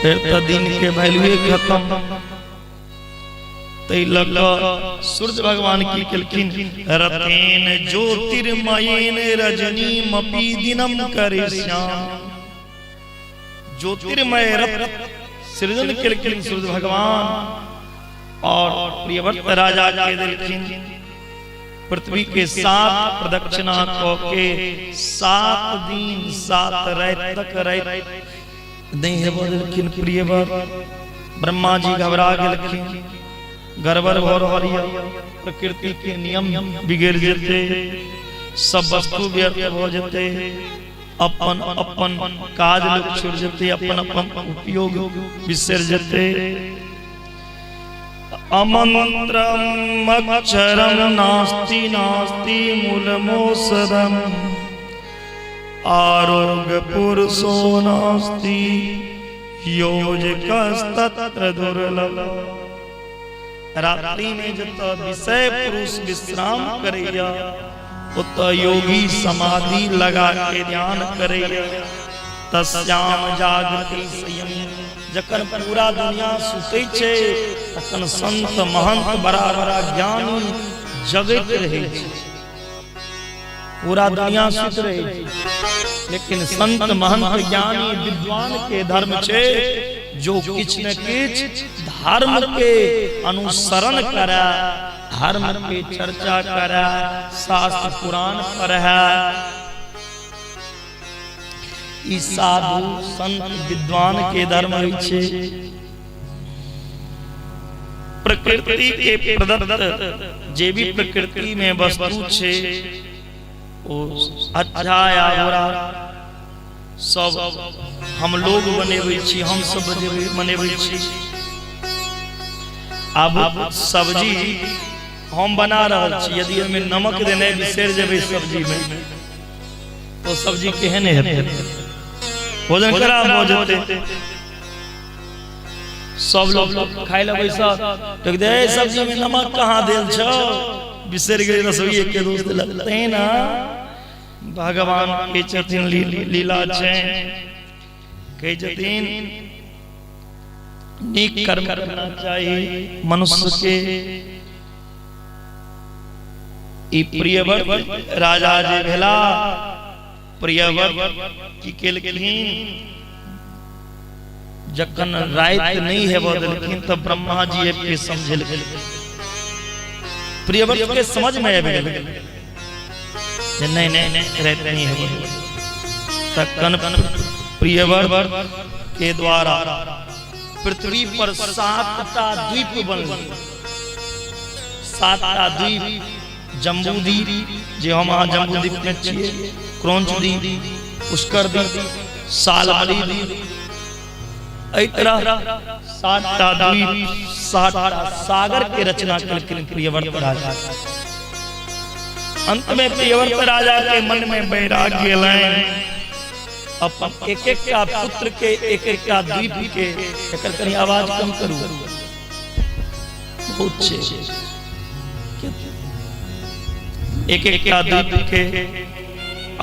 फिर तऽ दिन के वैल्यूए खत्म। ताहि लऽ कऽ सूर्य भगवान की केलखिन, रतेन ज्योतिर्मयेन रजनीमपि दिनम करिष्यामि। ज्योतिर्मय रथ सृजन केलखिन सूर्य भगवान और प्रियव्रत राजा के देलखिन। पृथ्वी के 7 प्रदक्षिणा कऽ के 7 दिन 7 राति तक राति नहि हेबऽ देलखिन प्रियव्रत। ब्रह्मा जी घबरा गेलखिन, गड़बड़ भऽ रहल यऽ, प्रकृति के नियम बिगड़ि जेतै, सब वस्तु व्यर्थ भऽ जेतै, अपन अपन काज लोक छोड़ि जेतै, अपन अपन उपयोग बिसरि जेतै। अमंत्रम अक्षरम नास्ति नास्ति मूलमोषधम आरोग्य पुरुषो नास्ति योजकस्तत्र दुर्लभ। रात्रि में जतऽ विषय पुरुष विश्राम करैया ओतऽ योगी समाधि लगा के ध्यान करैया। तस्याम जागृति संयमी, जखन पूरा दुनिया सुतै छै तखन संत महंत बड़ा बड़ा ज्ञानी जगैत रहै छै। पूरा दुनिया सुत रहै छै, लेकिन संत महंत ज्ञानी विद्वान के धर्म छै जो किछ न किछ धर्म के अनुसरण करे, धर्म के चर्चा करे, शास्त्र पुराण पढ़े। ई साधु संत विद्वान के धर्म होइ छै। प्रकृति के प्रदत्त जे भी प्रकृति में वस्तु छै ओ अच्छा या बुरा सब हम लोग बनेबै छी, हम सब बनेबै छी। आब सब्जी हम बना रहल छी, यदि ओहिमे नमक देनाइ बिसरि जेबै सब्जी में तो सब्जी केहन हेतै, भोजन खराब भऽ जेतै। सब लोग खाय लए बैसल, तो दे सब्जी में नमक कहाँ देल छौ, बिसरि गेलै रसोई के दोस्त देलक। तहिना भगवान के छथिन लीला छै, कहै छथिन नीक कर्म करना चाही मनुष्य के। ई प्रियव्रत राजा जे भेला, प्रियव्रत की केलखिन, जखन राति नहि हेबऽ देलखिन तऽ ब्रह्मा जी आबि के समझेलखिन। प्रियव्रत के समझ में आबि गेल जे नहीं नहीं नहीं राति नहीं हेबऽ देलखिन। तखन प्रियव्रत के द्वारा पृथ्वी पर 7टा द्वीप बनल, 7टा द्वीप, जम्बूद्वीप जे हम अहाँ जम्बूद्वीप में छियै, क्रौंच द्वीप, पुष्कर द्वीप, सालमली द्वीप, एहि तरह 7टा द्वीप 7टा सागर के रचना केलखिन प्रियव्रत राजा। अंत में प्रियव्रत राजा के मन में वैराग्य एलनि, अपन एक एकटा पुत्र के एक एकटा द्वीप के, एकर कनि आवाज कम करू, बहुत छै, एक एकटा द्वीप के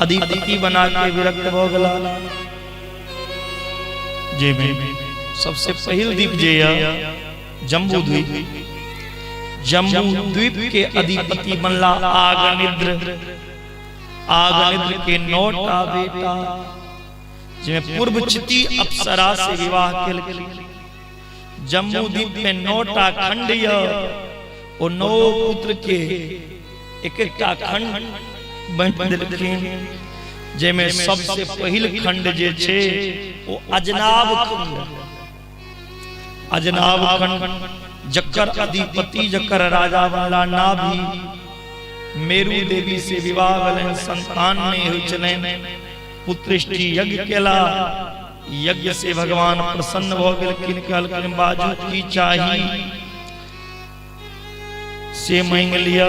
अधिपति बना के विरक्त भऽ गेला। जे सबसे पहिल द्वीप जे यऽ जम्बू द्वीप, जम्बू द्वीप के अधिपति बनला आगनिद्र। आगनिद्र के 9टा बेटा, जिसमें पूर्व चिति अप्सरा से विवाह केलखिन। जम्बू द्वीप में 9टा खंड यऽ, ओ 9 पुत्र के एक एकटा खंड बांटि देलखिन, जाहिमे सबसे पहिल खंड जे छै ओ अजनाब खंड। अजनाब खंड जकर अधिपति जकर राजा बनला नाभि, मेरु देवी से विवाह भेलनि, संतान नहीं होइ छलनि। पुत्रेष्टि यज्ञ केला। यज्ञ से भगवान प्रसन्न भऽ गेलखिन। कहलखिन, बाजू की चाही से मांगि लिअ।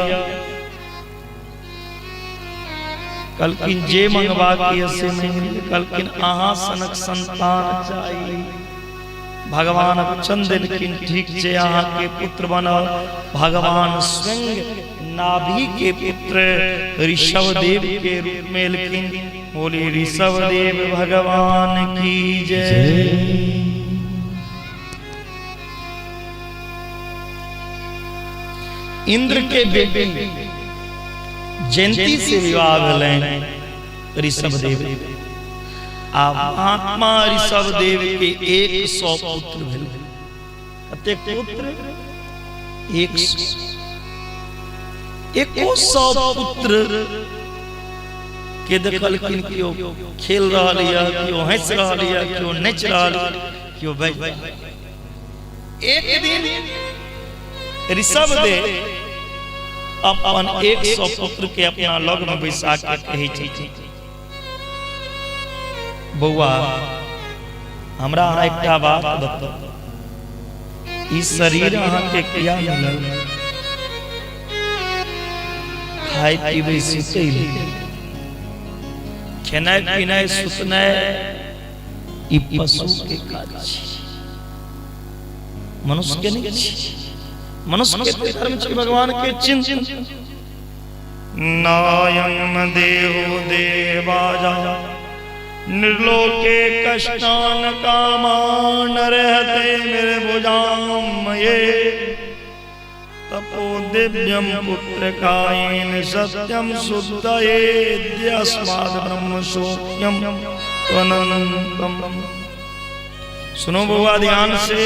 कहलखिन, जे मंगबाक यऽ से मांगि लिअ। कहलखिन, अहाँ सनक संतान चाही। भगवान वचन देलखिन, ठीक छै, अहाँके पुत्र बनल। भगवान स्वयं नाभि के पुत्र ऋषभ देव के रूप में एलखिन। बोली ऋषभ देव भगवान की जय। इंद्र के बेटी जयंती से विवाह भेलनि ऋषभ देव आ महात्मा ऋषभ देव के 100 पुत्र भेल। कतेक पुत्र? 100। 100 पुत्र के देखलखिन, केओ खेल रहल यऽ, केओ हँसि रहल यऽ, केओ नाचि रहल यऽ, केओ बाजि। एक दिन ऋषभ देव अपन 100 पुत्र के अपना लग में बैसा के कहै छै, बौआ, हमरा अहाँ एकटा बात बताउ, ई शरीर अहाँके किया मिलल? खाय पीबै सुतै लेल? खेनाइ पिनाइ सुतनाइ ई पशु के काज छै, मनुष्य के नहीं छै। मनुष्य के धर्म छै भगवान के चिंतन। नायम देहो देवाजा निर्लोके कष्टान कामान रहते मेरे भुजाम ये तपो दिव्यम पुत्र कायेन सत्यम शुद्धयेद्यस्माद् ब्रह्म सोऽयम त्वनन्तम। सुनो बउआ ध्यान से,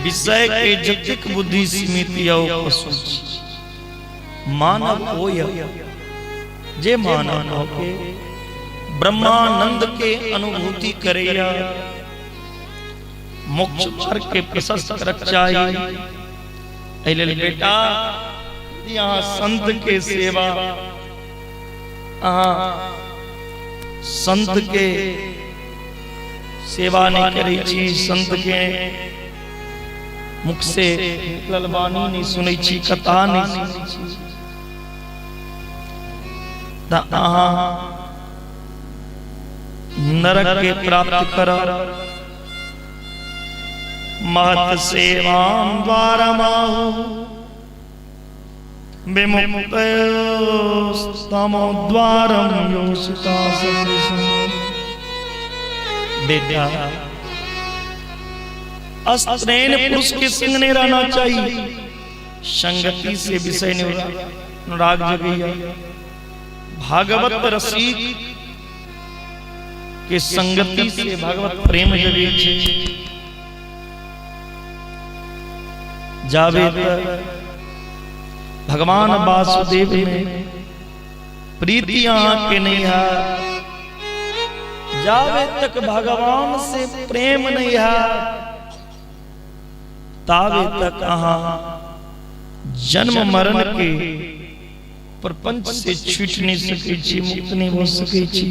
विषय के जतेक बुद्धि सीमित यऽ ओ पशु छी। मानव ओ यऽ जे मानव भऽ के ब्रह्मानंद के अनुभूति करैया, मोक्ष मार्ग के प्रशस्त करक चाही। एहि लेल बेटा, यदि अहाँ संत के सेवा, अहाँ संत के सेवा नहीं करै छी, संत के मुख से निकलल वाणी नहीं सुनै छी, कथा नहीं सुनै छी, तऽ अहाँ नरक के प्राप्त करब। महत सेवाम द्वारा माहु विमुक्त तमो द्वारम योषिता। बेटा, अस्त्रेन पुरुष के संग नहीं रहना चाहिए। संगति से विषय अनुराग जगैया। भागवत रसिक के संगति से भगवत प्रेम जगै छै। जाबे तक भगवान वासुदेव में प्रीति अहाँ के नहीं है, जाबे तक भगवान से प्रेम नहीं है, ताबे तक अहाँ जन्म मरण के प्रपंच से छूट नहीं सकै छी, मुक्त नहीं भऽ सकै छी।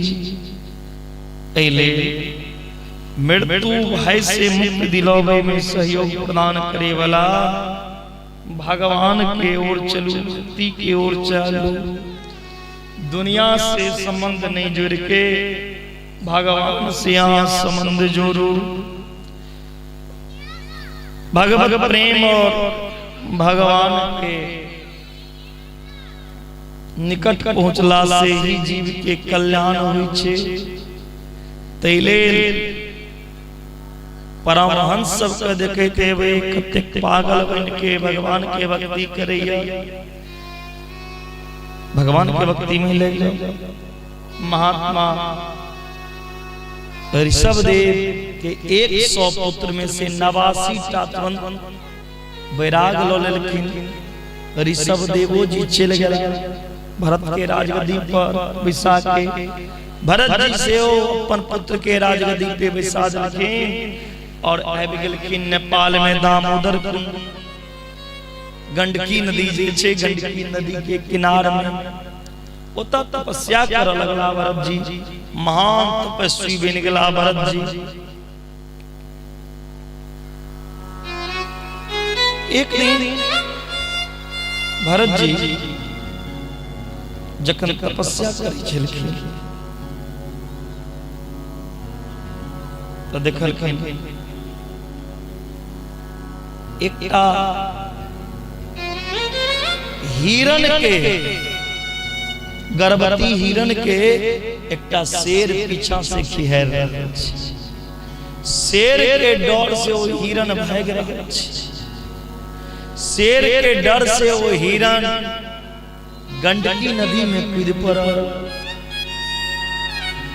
एहि लेल मृत्यु भय से मुक्ति दिलाबै में सहयोग प्रदान करे वाला भगवान के ओर चलू, मुक्ति के ओर चलू। दुनिया से संबंध नहीं जोड़ के भगवान से यहाँ संबंध जोड़ू। भगवत प्रेम और भगवान के निकट पहुँचला से ही जीव के कल्याण होइ छै। ताहि लेल परमहंस सबके देखैत हेबै, कतेक पागल बनि के भगवान के भक्ति करैया। भगवान के भक्ति में लागि जाउ। महात्मा ऋषभ देव के 100 पुत्र में से 89 टा तुरंत वैराग लऽ लेलखिन। ऋषभ देवो जी चलि गेल भरत के राजगद्दी पर बैसा के। भरत जी सेहो अपन पुत्र के राजगद्दी पे बैसा देलखिन और आबि गेलखिन नेपाल में दामोदर कुंड, गंडकी नदी जे छै, गंडकी नदी के किनार में। ओतऽ तपस्या करऽ लगला भरत जी। महान तपस्वी बनि गेला भरत जी। एक दिन भरत जी जखन तपस्या करै छलखिन तऽ देखलखिन एकटा हिरण के, गर्भवती हिरण के एकटा शेर पीछा से खिहारि रहल छै। शेर के डर से ओ हिरण भागि रहल छै। शेर के डर से ओ हिरण गंडकी नदी में कूद पड़ल।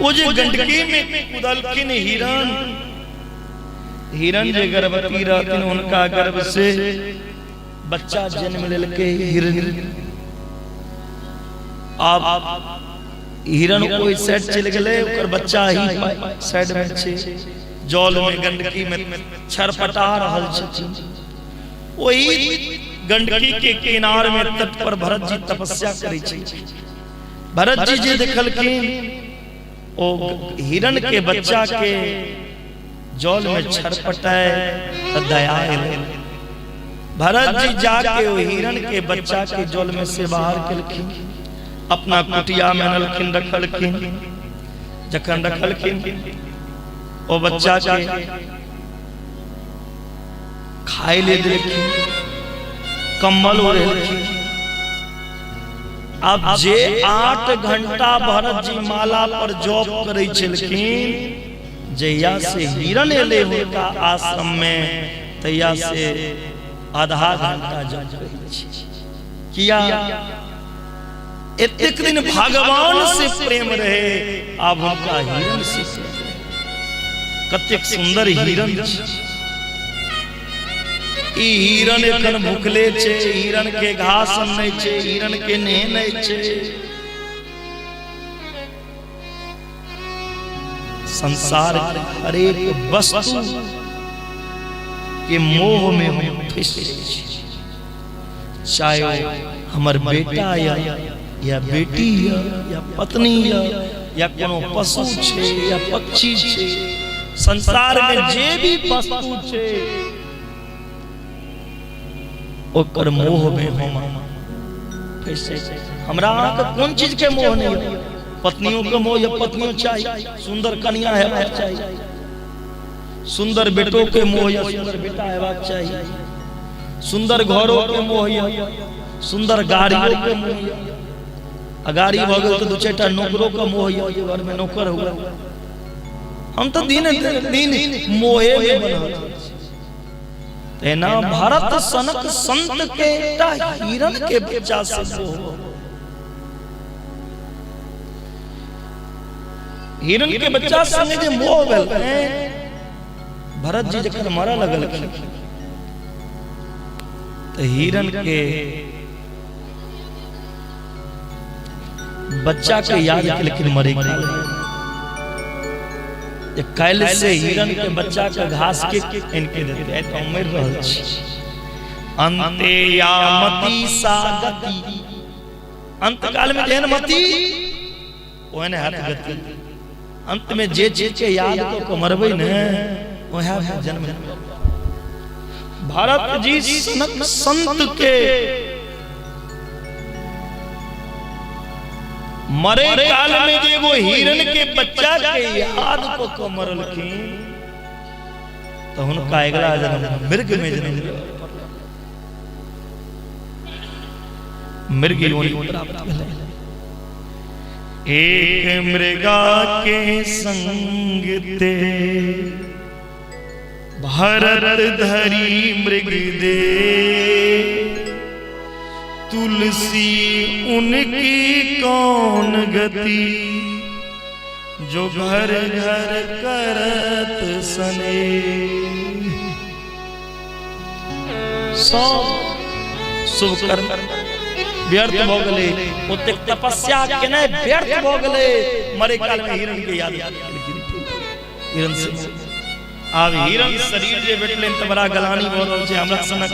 ओ जे गंडकी में कूदलखिन हिरण, हिरण जे गर्भवती रहथिन हुनका गर्भ से बच्चा जन्म लेलकै हिरण। आब हिरण ओहि साइड चलि गेलै, ओकर बच्चा ही साइड में छै, जल में गंडकी में छरपटा रहल छथिन। ओही गंडकी के किनार में तट पर भरत जी तपस्या करै छै। भरत जी जे देखलखिन ओ हिरण के बच्चा के जल में छरपटाए तऽ दया एलै। भरत जी जाके ओ हिरण के बच्चा के जल में से बाहर केलखिन, अपना कुटिया में अनलखिन, रखलखिन। जखन रखलखिन ओ बच्चा के खाय ले देलखिन, कम्बल ओढ़ेलखिन। अब जे 8 घंटा भरत जी माला पर जॉब करै छलखिन, जहिया से हिरण एलै हुनका आश्रम में तहिया से आधा घंटा जप करै छी। किया? एतेक दिन भगवान से प्रेम रहे, आब हुनका हिरण से प्रेम रहे। कतेक सुंदर हिरण छै ई हिरण, एखन भूखले छै, हिरण के घास नहि छै, हिरण के नेह नहि छै। संसार के हरेक वस्तु के मोह में हम फंसि जाइ छी, चाहे ओ हमर बेटा या या बेटी या या पत्नी या या कोनो पशु छै या पक्षी छै। संसार में जे भी वस्तु छै ओकर मोह में हम फंसि जाइ छी। हमरा अहाँके कोन चीज के मोह नहीं है? पत्नियों के मोह या पत्नियों चाही, सुंदर कन्या हेबाक चाही, सुंदर बेटो के मोह या सुंदर बेटा हेबाक चाही, सुंदर घरों के मोह या सुंदर गाड़ियों के मोह या, आ गाड़ी भऽ गेल तऽ दू चारिटा नौकरो के मोह या जे घर में नौकर हुए। हम तऽ दिन दिन मोहे में बनल छी। तेना भरत सनक संत के एकटा हिरण के बच्चा से मोह, हिरण के बच्चा संगे जे मोह भेल, भरत जी जखन मरऽ लगलखिन तऽ हिरण के बच्चा के याद केलखिन मरे काल, जे काल्हि से हिरण के बच्चा के घास के आनि के देतै, आइ तऽ हम मरि रहल छी। अन्ते यामति सा गति, अंतकाल में जेहन मति ओहन हैत गति। अंत में जे चीज के याद कऽ के मरबै ने ओएह जन्म। भरत जी सनक संत के मरे काल में जे एगो हिरण के बच्चा के याद कऽ के मरलखिन तऽ हुनका अगिला जन्म मृग में जन्म लेबऽ पड़ल, मृग योनि प्राप्त भेलै। एक मृगा के संग ते भरत धरी मृग दे, तुलसी उनकी कौन गति, जो घर घर करत सने। सब शुभ कर्म व्यर्थ भऽ गेलै, ओतेक तपस्या केनाइ व्यर्थ भऽ गेलै। मरे काल में हिरण के याद, हिरण से आब हिरण शरीर जे भेटलनि तऽ बड़ा गलानी भऽ रहल छै, हमरा सनक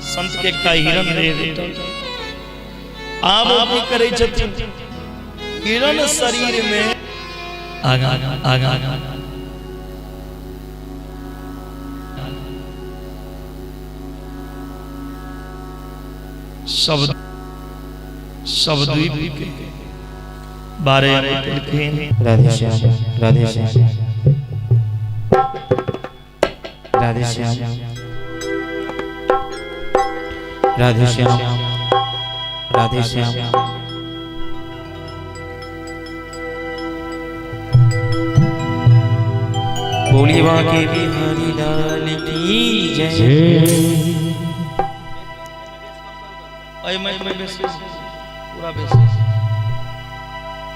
संत के एकटा हिरण रे भेटल। आब ओ की करै छथिन? किरण शरीर में आगा आगा आगा सब सब द्वीप के बारे में बतेलखिन। राधे श्याम, राधे श्याम, राधे श्याम, राधे श्याम, राधे श्याम। बोलिए बाके बिहारी लाल की जय। एहि माइक में बेसी पूरा बेसी।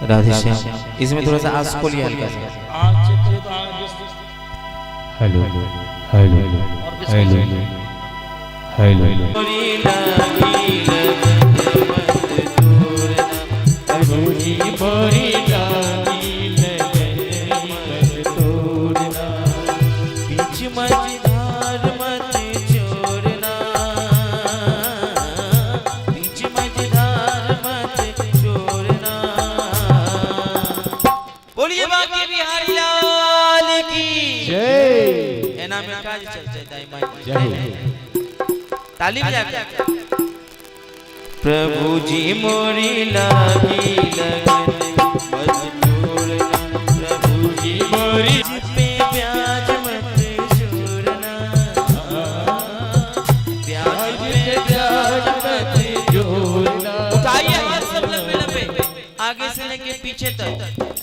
राधे श्याम। इसमें थोड़ा सा आंसू को लिया हल्का सा। आँख चेक करियो तो आँख बेसी। Hello hello hello hello. बीच मझधार मत छोड़ना, बीच मझधार मत छोड़ना। बोलिए बाकी बिहारी लाल की जय। एना में काज चलते दाई माई। जय हो। ताली बजा के। प्रभु जी मोरी लागी लगन मत तोड़ना, प्रभु जी मोरी पे ब्याज मत जोड़ना, ब्याज पे ब्याज मत जोड़ना। उठाइए हाथ सब लंबे लंबे, आगे से लेके पीछे तक।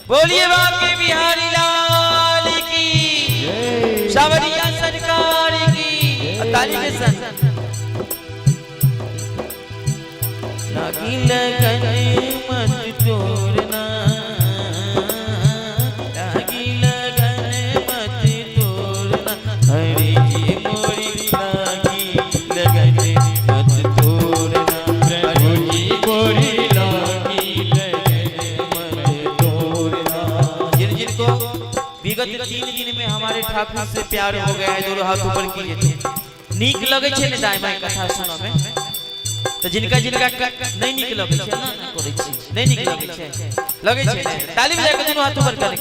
बोलिए बाके बिहारी लाल की, सावरिया सरकार की। और ताली के साथ। लागी लगन मत तोड़ना, लागी लगन मत तोड़ना, हरि जी मोरी लागी लगन मत तोड़ना, हरि जी मोरी लागी लगन मत तोड़ना। जिन जिनको विगत 3 दिन में हमारे ठाकुर से प्यार हो गया है, दोनों हाथ ऊपर कीजिए। नीक लगे छे ने दाई माई कथा सुनऽ में? तो जिनका जिनका नहीं नीक लगे छे ना, ना करै छी, नहीं नीक लगे छे, लगे छे ने? ताली बजा के दोनों हाथ ऊपर करे।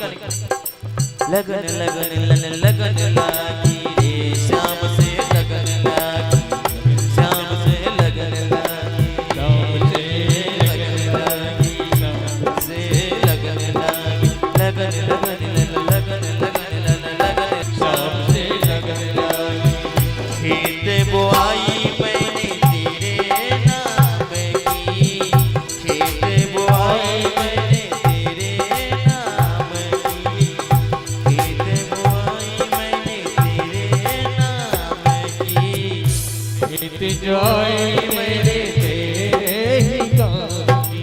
लगन लगन लगन लगन लागी रे श्याम से लगन लागी, श्याम से लगन लागी, श्याम से लगन लागी, श्याम से लगन लागी, लगन लगन लगन लगन लगन लगन श्याम से लगन लागी। खेत बोआई मैंने तेरे नाम की, खेत बोआई मैंने तेरे नाम की, खेत बोआई मैंने तेरे नाम की, खेत जाए मेरे तेरे ही काम की।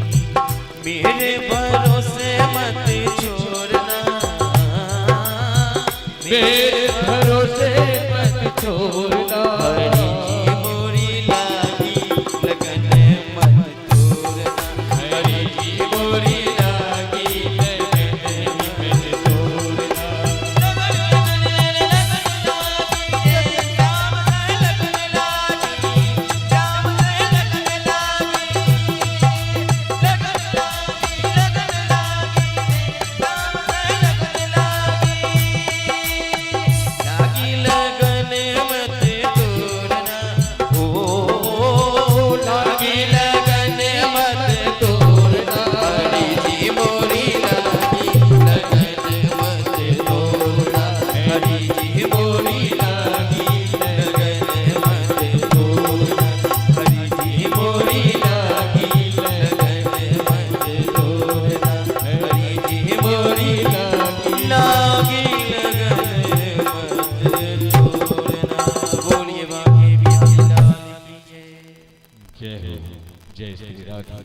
मेरे भरोसे मत छोड़ना, मेरे भरोसे मत छोड़ना, हरि जी मोरी लागी लगन मत तोड़ना, हरि जी मोरी लागी लगन मत तोड़ना। लागी लगन मत तोड़ना, ओ लागी लगन मत तोड़ना, हरि जी मोरी लागी लगन मत तोड़ना, हरि जी मोरी लागी लगन मत तोड़ना, हरि जी मोरी लागी लगन मत तोड़ना, हरि जी मोरी लागी लागी लगन मत तोड़ना। बोलिए बाके बिहारी लाल की जय। जय हो, जय श्री राधे।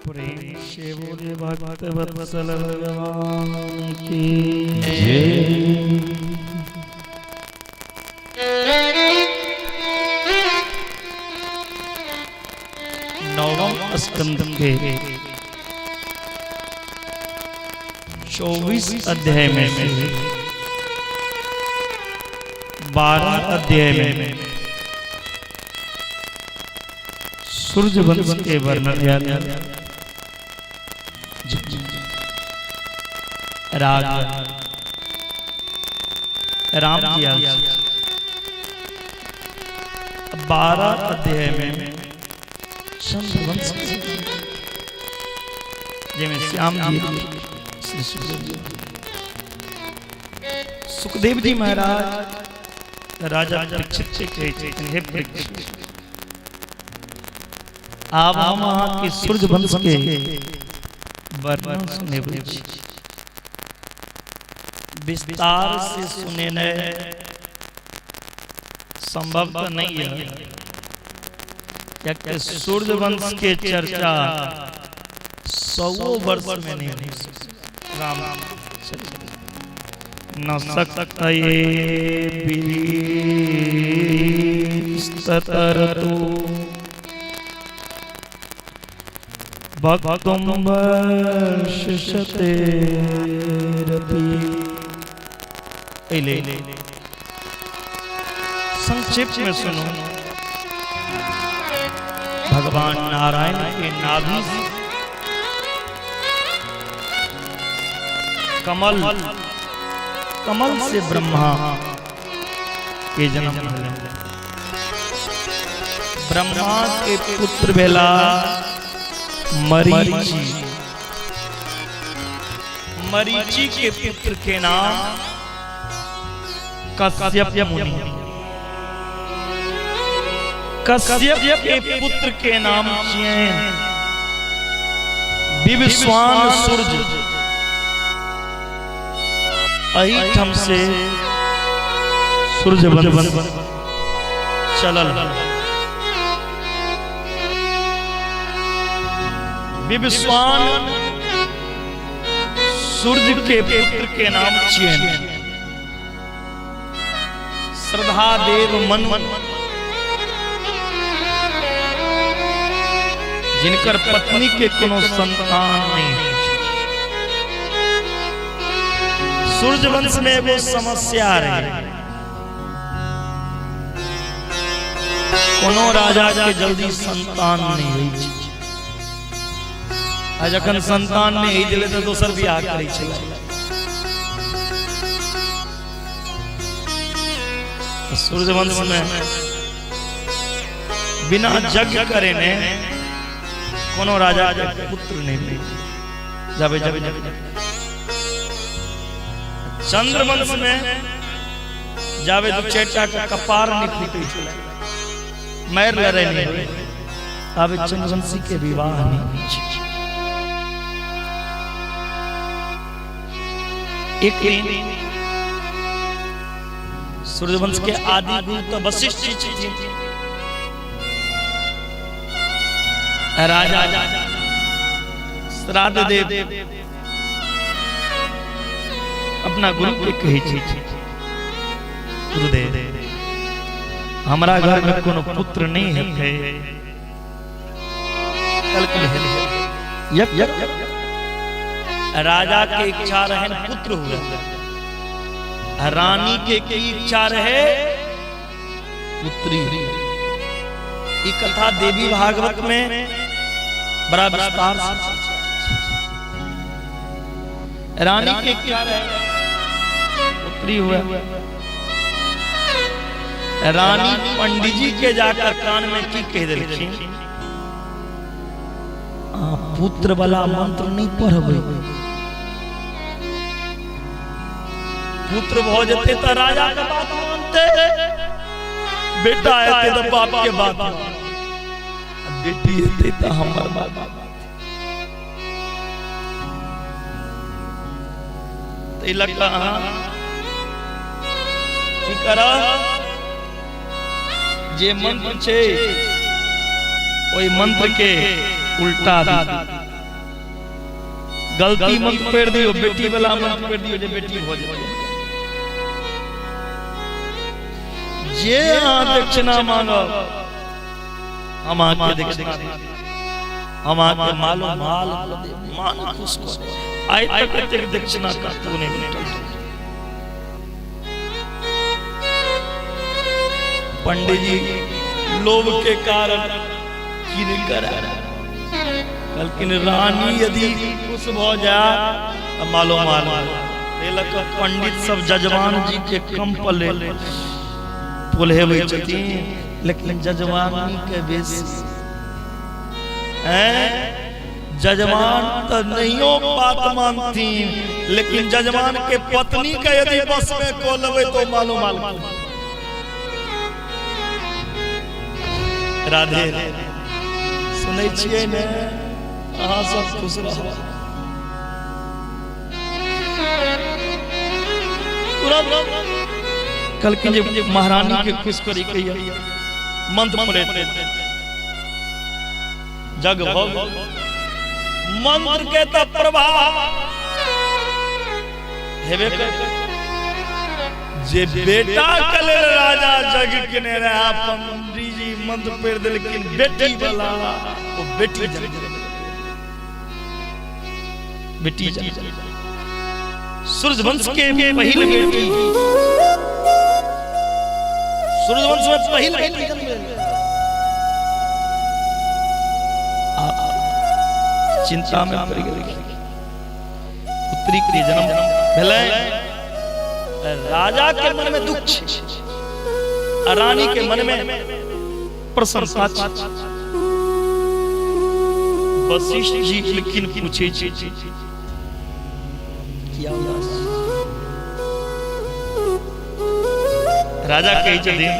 प्रेम से बोले भक्त वत्सल भगवान की जय। नवम स्कंद के 24 अध्याय में से 12 अध्याय में सूर्य वंश के वर्णन आयल। राग राम जी आयल। 12 अध्याय में चंद्रवंश जिसमें श्याम जी श्री सुखदेव जी महाराज राजा परीक्षित से कहै छथिन, हे परीक्षित, आब हम अहाँके सूर्य वंश के वर्णन सुनेबै छी। विस्तार से सुनेनाइ संभव तो नहीं है, कियाकि सूर्य वंश के चर्चा 100 वर्ष में नहीं हो सकती। राम न सकतये वीरस्तरतु भक्तुं वर्षशतेरपि। एले संक्षेप में सुनो। भगवान नारायण के नाभि से कमल, कमल से ब्रह्मा के जन्म भेलै। ब्रह्मा के पुत्र भेला मरीचि। मरीचि के पुत्र के नाम कश्यप मुनि। कश्यप के पुत्र के नाम छियनि विवस्वान सूर्य। एहिठाम से सूर्य वंश चलल। विवस्वान सूर्य के पुत्र के नाम छियनि श्रद्धा देव मनु, जिनकर पत्नी के कोनो संतान नहीं है। सूर्य वंश में एगो समस्या रहे, कोनो राजा के जल्दी संतान नहीं होइ छै। आ जखन संतान नहीं होइ छलै तऽ दोसर बियाह करै छलै। सूर्य वंश में बिना यज्ञ करे ने कोनो राजा के पुत्र नहीं भेल। जाबे जाबे चंद्रवंश में जाबे दू चारि टा के कपार नहीं फूटै छलै, मारि लड़ाइ नहीं होइ, ताबे चंद्रवंशी के विवाह नहीं होइ छै। एक दिन सूर्यवंश के आदि गुरु तो वशिष्ठ जी छथिन। राजा श्राद्ध देव अपना गुरु के कहै छै, गुरुदेव हमरा घर में कोनो पुत्र नहीं हेतै। राजा के इच्छा रहे पुत्र हुए, रानी के की इच्छा रहे पुत्री। ई कथा देवी भागवत में बड़ा विस्तार से। रानी के क्या रहे पुत्री हुआ। रानी पंडित जी के जाकर कान में की कह देलखिन, पुत्र वाला मंत्र नहीं पढ़बै, पुत्र भऽ जेतै तऽ राजा के बात मानते, बेटा हेतै तऽ बाप के बात मानते, बेटी हेतै तऽ हमर बात मानते। ताहि लऽ कऽ अहाँ की करब, जे मंत्र छै ओहि मंत्र के उल्टा दियौ। गलती मंत्र पढ़ि दियौ, बेटी वाला मंत्र पढ़ि दियौ जे बेटी भऽ जेतै। जे अहाँ दक्षिणा मांगब हम अहाँके दक्षिणा देब, हम अहाँके मालो माल कऽ देब, मान खुश कऽ देब। आइ तक एतेक दक्षिणा कतहु नहि भेटल। पंडित जी लोभ के कारण किनकर? कहलखिन रानी यदि खुश भऽ जाय तऽ मालो माल। एहि लऽ कऽ पंडित सब जजमान जी के कम पले पोल्हेबै छथिन, लेकिन जजमानी के बेसी। जजमान तऽ नहियो बात मानथिन, लेकिन जजमान के पत्नी के यदि बस में कऽ लेबै तो मालो माल। राधे, सुनै छियै ने? अहाँ सब खुश रहब। तुरंत कहलखिन जे महारानी के खुश करी के मंत्र पढ़े जग भग। मंत्र के तऽ प्रभाव हेबे कर जे बेटा के लेल राजा जग केने रहे, पंडित जी मंत्र पढ़ देलखिन बेटी वाला, ओ बेटी जग, बेटी जग। सूर्यवंश के पहिल बेटी, सूर्यवंश में पहिल बेटी जन्म। चिंता में पड़ गेल। पुत्री के जन्म भेलै, राजा के मन में दुख छै आ रानी के मन में प्रसन्नता छै। वशिष्ठ जी लेकिन पूछे छै, किया उदास? राजा कहै छथिन,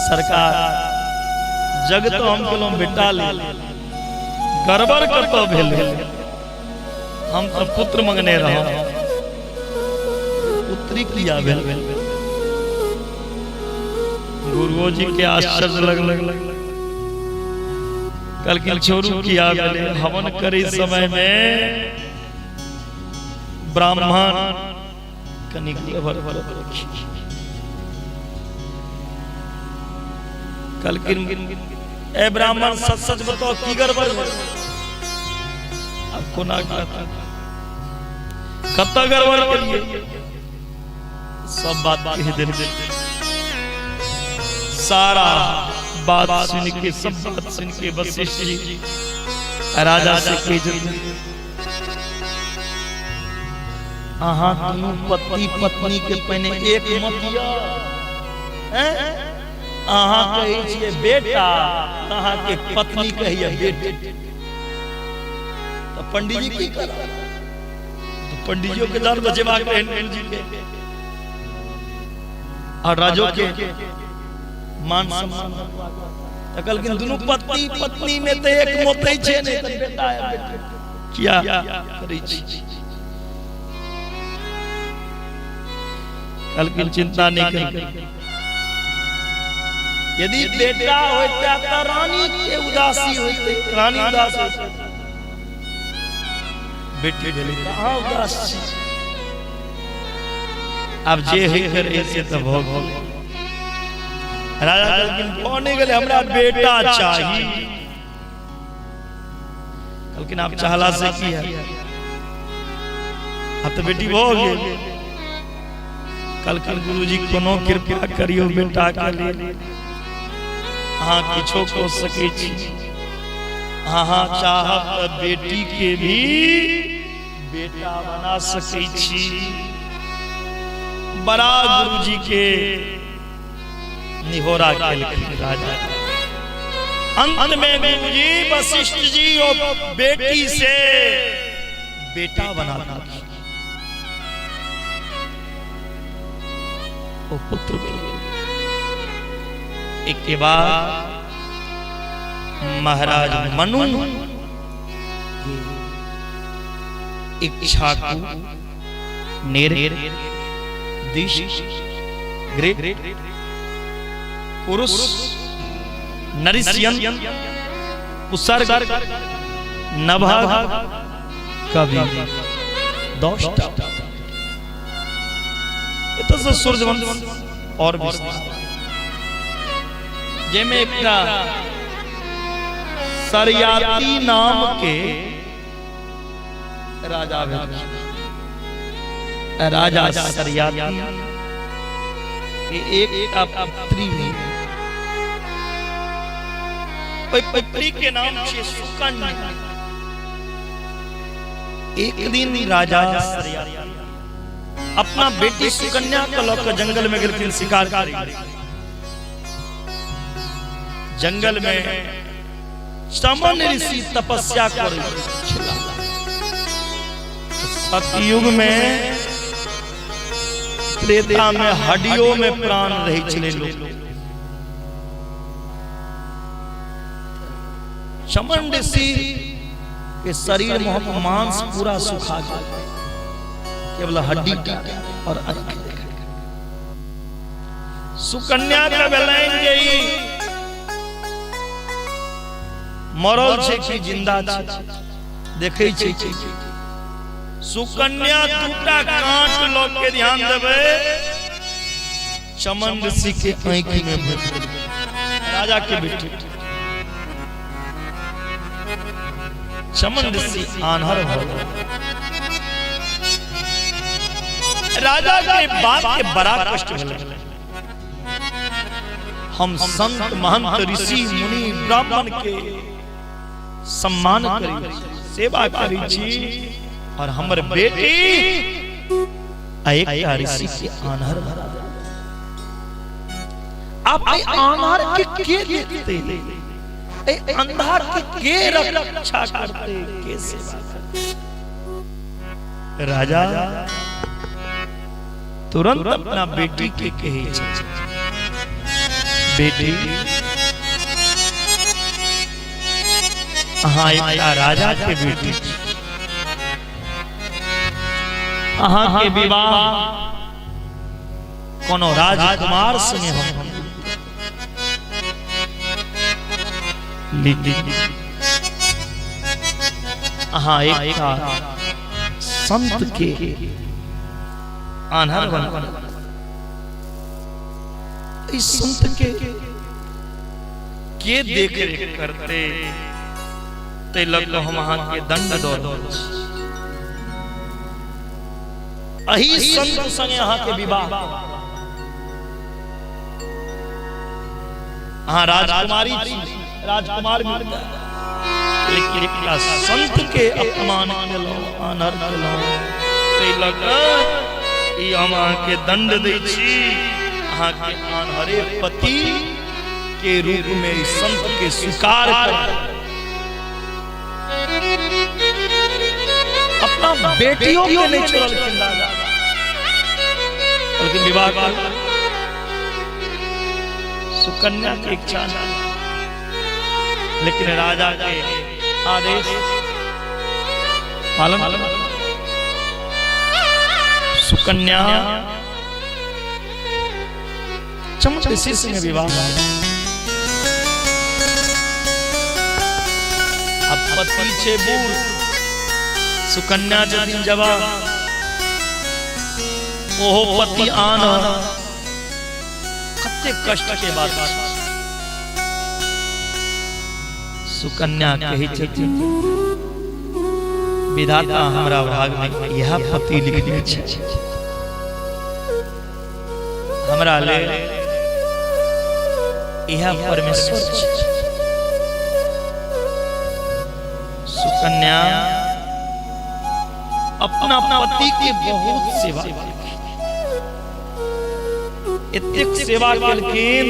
सरकार, जग तो हम केलहुँ बेटा लेल, गड़बड़ कतऽ भेल? हम तऽ पुत्र मंगने रहौं, पुत्री किया भेल? गुरुओ जी के आश्चर्य लगल। कहलखिन, छोड़ू, किया भेलै? हवन करे समय में ब्राह्मण कनि गड़बड़। कहलखिन, ए ब्राह्मण, सच सच बताओ, की गड़बड़ भेल? अब कोना कतऽ गड़बड़ केलिए? सब बात कहि देल। सारा बात सुन के, सब बात सुन के वशिष्ठ जी राजा से कह देलखिन, अहाँ दुनू पति पत्नी के पहिने एक मत यऽ। अहाँ कहै छियै बेटा, अहाँके पत्नी कहैया बेटी, तऽ पंडीजी की करत? तऽ पंडीजियो के जान बचेबाक रहनि गुरुजी के, और राजो के मान सम्मान रखबाक। तऽ कहलखिन, दुनू पति पत्नी में तऽ एक मत छै नहि, तऽ बेटा या बेटी किया करै छी? कहलखिन, चिंता नहीं करी, यदि बेटा होइते तऽ रानी के उदासी होइते, रानी उदास होइते। बेटी भेलै तऽ अहाँ उदास छी। आब जे होइ के रहै से तऽ भऽ गेल। राजा कहलखिन, भऽ नहि गेलै, हमरा बेटा चाही। कहलखिन, आब चाहला से की है? आब तऽ बेटी भऽ गेल। कहलखिन, गुरुजी, कोनो कृपा करियौ बेटा के लेल, अहाँ किछो कऽ सकै छी। अहाँ चाहब तऽ बेटी के भी बेटा बना सकै छी। बड़ा गुरुजी के निहोरा केलखिन राजा। अंत में गुरुजी वशिष्ठ जी और बेटी से बेटा बना देलखिन। ओ पुत्र भेल। एक के बाद महाराज मनु इक्ष्वाकु, नेर, दिश, ग्रेट, पुरुष, नरिष्यन, उसर्ग, नभग, कवि, 10टा। एतऽ सूर्यवंश और विस्तार, जाहिमे एकटा सरयाती नाम के राजा भेल। राजा सरयाती के एकटा पुत्री भेल। ओहि पुत्री के नाम छै सुकन्या। एक दिन राजा शर्याति अपना बेटी सुकन्या के लऽ के जंगल में गेलखिन शिकार करे। जंगल में चमन ऋषि तपस्या करै छलाह। सतयुग में त्रेता में हड्डियों में प्राण रहै छलै लोक। चमन ऋषि के शरीर में मांस पूरा सुखा गेल, केवल हड्डी और आँखि। सुकन्या के भेलनि जे ई मरल छै कि जिंदा छै, देखै छै। सुकन्या दूटा कांट लऽ के, ध्यान देबै, चमन ऋषि के आँखि में भरि गेल। राजा के बेटी, चमन ऋषि आन्हर भऽ गेल। राजा के बाप के बड़ा कष्ट भेलै। हम संत, महंत, ऋषि, मुनि, ब्राह्मण के सम्मान करै छी, सेवा करै छी और हमर बेटी आ एकटा ऋषि के आन्हर बना देलक। आप एहि आन्हर के के देखते, एहि अंधा के के रक्षा करते, के सेवा करते? राजा तुरंत अपना बेटी के कहै छै, बेटी, अहाँ एकटा राजा के बेटी छी, अहाँ के विवाह कोनो राजकुमार संगे हम लेकिन अहाँ एकटा संत के आन्हर बना, इस संत के के देख रेख करते? तै लग कऽ हम अहाँके दंड दऽ रहल छी। अही संत संगे अहाँके विवाह। अहाँ राजकुमारी छी, राजकुमार मिलता, लेकिन एकटा संत के अपमान केलहुँ, आन्हर केलहुँ, ताहि लऽ कऽ ई हम अहाँके दंड दै छी। अहाँके आन्हरे पति के रूप में ई संत के स्वीकार कर। अपना बेटियों के नहीं छोड़लखिन राजा, लेकिन विवाह कर। सुकन्या के इच्छा नहीं, लेकिन राजा के आदेश पालन। सुकन्या चमन ऋषि संगे विवाह। अब पति छे बूढ़, सुकन्या छथिन जवान, ओहो पति आन। कते कष्ट के बात छै। सुकन्या कहै छथिन, विधाता हमरा भाग में इएह पति लिखने छै, हमरा लेल इएह परमेश्वर छै। सुकन्या अपना पति के बहुत सेवा केलखिन। एतेक सेवा केलखिन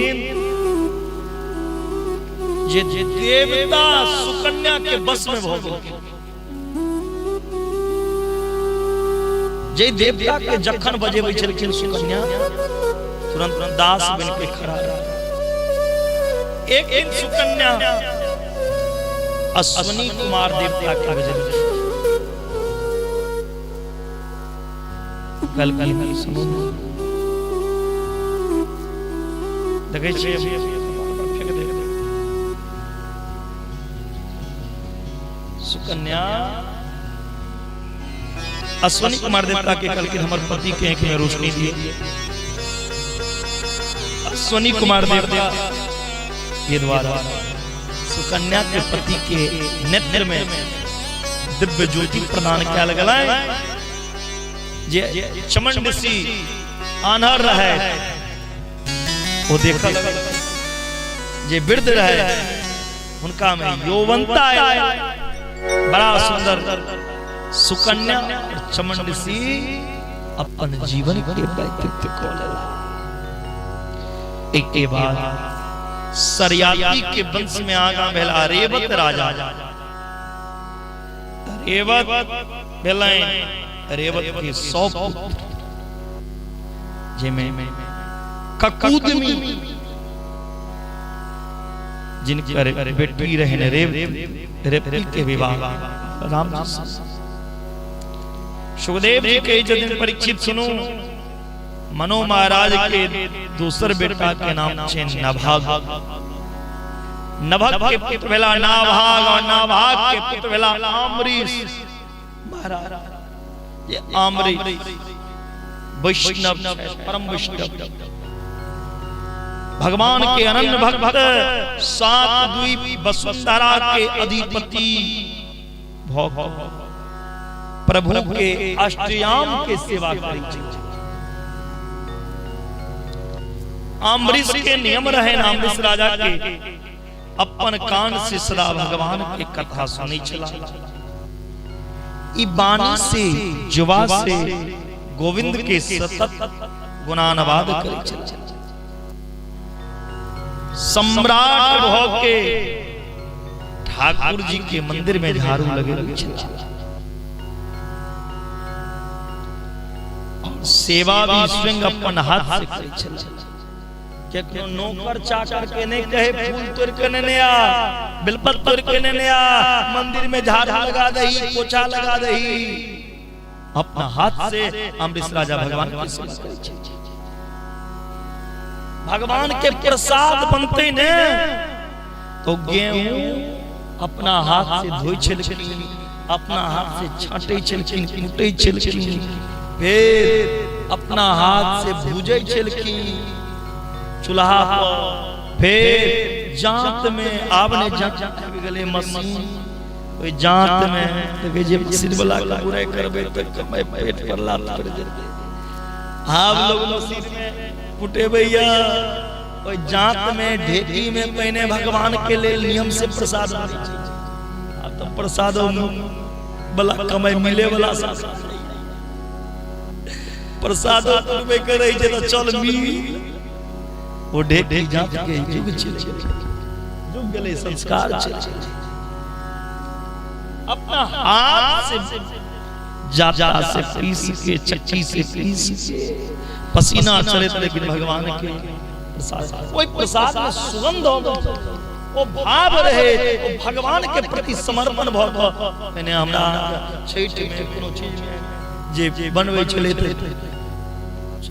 जे देवता सुकन्या के बस में भऽ गेलखिन। जे देवता के जखन बजेबै छलखिन, सुकन्या तुरंत दास बन के खड़ा रह। एक दिन सुकन्या अश्विनी कुमार देवता के बजेलखिन। कल कल सुनू, देखै छियै, फेंक दे। सुकन्या अश्विनी कुमार देवता के कहलखिन, हमर पति के आंखि में रोशनी दिए। अश्विनी कुमार देवता के द्वारा सुकन्या के पति के नेत्र में दिव्य ज्योति प्रदान कयल गेलै जे चमन ऋषि आन्हर रहे ओ देखल, जे वृद्ध रहे हुनका में यौवनता आयल। बड़ा सुंदर सुकन्या और चमन ऋषि अपन जीवन के व्यतीत कऽ लेला। एक के बाद शर्याति के वंश में आगा भेला रेवत राजा। रेवत भेलनि, रेवत के 100 पुत्र, जाहिमे ककुदमी जिनकर बेटी रहने रेवती के विवाह राम जी से। सुखदेव जी के जदिन परीक्षित सुनू, मनो महाराज के दोसर बेटा के नाम छे नभाग। नभग के पुत्र भेला नाभाग और नाभाग के पुत्र भेला आमरीश महाराज। ये आमरीश वैष्णव परम वैष्णव भगवान के अनन्य भक्त, 7 द्वीप वसुंधरा के अधिपति प्रभु के अष्टयाम के सेवा करै छै। अम्बरीश के नियम रहे, अम्बरीश राजा के अपन कान से सदा भगवान के कथा सुनै छला। ई वाणी से जुबा से गोविंद के सतत गुणानुवाद करै छला। सम्राट भ के ठाकुर जी के मंदिर में झाड़ू लगेने छला और सेवा भी स्वयं अपन हाथ से करै छला। केकरो नौकर चाकर के नहीं कहे फूल तोड़ के ने आ, बेलपत्र तोड़ के ने आ, मंदिर में झाड़ू लगा दही, पोछा लगा दही। अपना हाथ से अम्बरीश राजा भगवान के सेवा करै छै। भगवान के प्रसाद बनते ने तो गेहूं अपना हाथ से धोइ छलखिन, अपना हाथ से छांटे छलखिन, कूटै छलखिन, फिर अपना हाथ से भूजै छलखिन चूल्हा पर, फिर जांत में। आब ने जांत आबि गेलै मशीन, ओहि जांत में देखै जे मशीन वाला के बुराइ करबै तऽ कमाइ पेट पर लात पड़ि जेतै। आब लोग मशीन में कुटेबैया, ओहि जांत में ढेकी में पहिने भगवान के लेल नियम से प्रसाद बनै छै। आब तऽ प्रसादो वाला कमाइ मिले वाला प्रसादो करबे करै छै तऽ चल मिल। ओ ढेकी जांत के युग चलि गेलै, युग गेलै, संस्कार चलि गेलै। अपना हाथ से जाता से पीस के, चक्की से पीस के, पसीना चलत, लेकिन भगवान के प्रसाद, ओहि प्रसाद में सुगंध हो, ओ भाव रहे, ओ भगवान के प्रति समर्पण भ क। पहिने हमरा छठि में कोनो चीज में जे बनबै छलै तऽ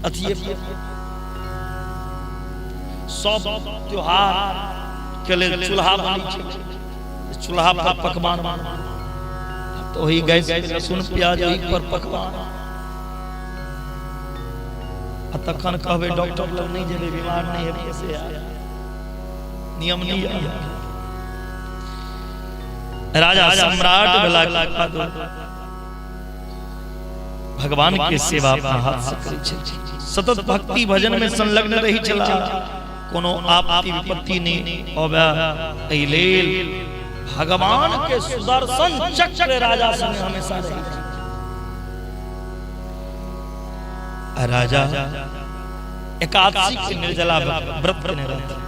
अथिये सब त्योहार के लेल चूल्हा बनै छै, चूल्हा पर पकवान। तो वही गैस पे लहसुन प्याज, ओहि पर पकवान। आ तखन कहबै डॉक्टर लग नहि जेबै, बीमार नहि हेबै से नियम नहि है। राजा सम्राट भेला के बाद भगवान के सेवा अपना हाथ से करै छै, सतत भक्ति भजन में संलग्न रही छला। कोनो आपत्ति विपत्ति नहि अबै एहि लेल भगवान के सुदर्शन चक्र राजा संग हमेशा रहै छै। आ राजा एकादशी के निर्जला व्रत केने रहथिन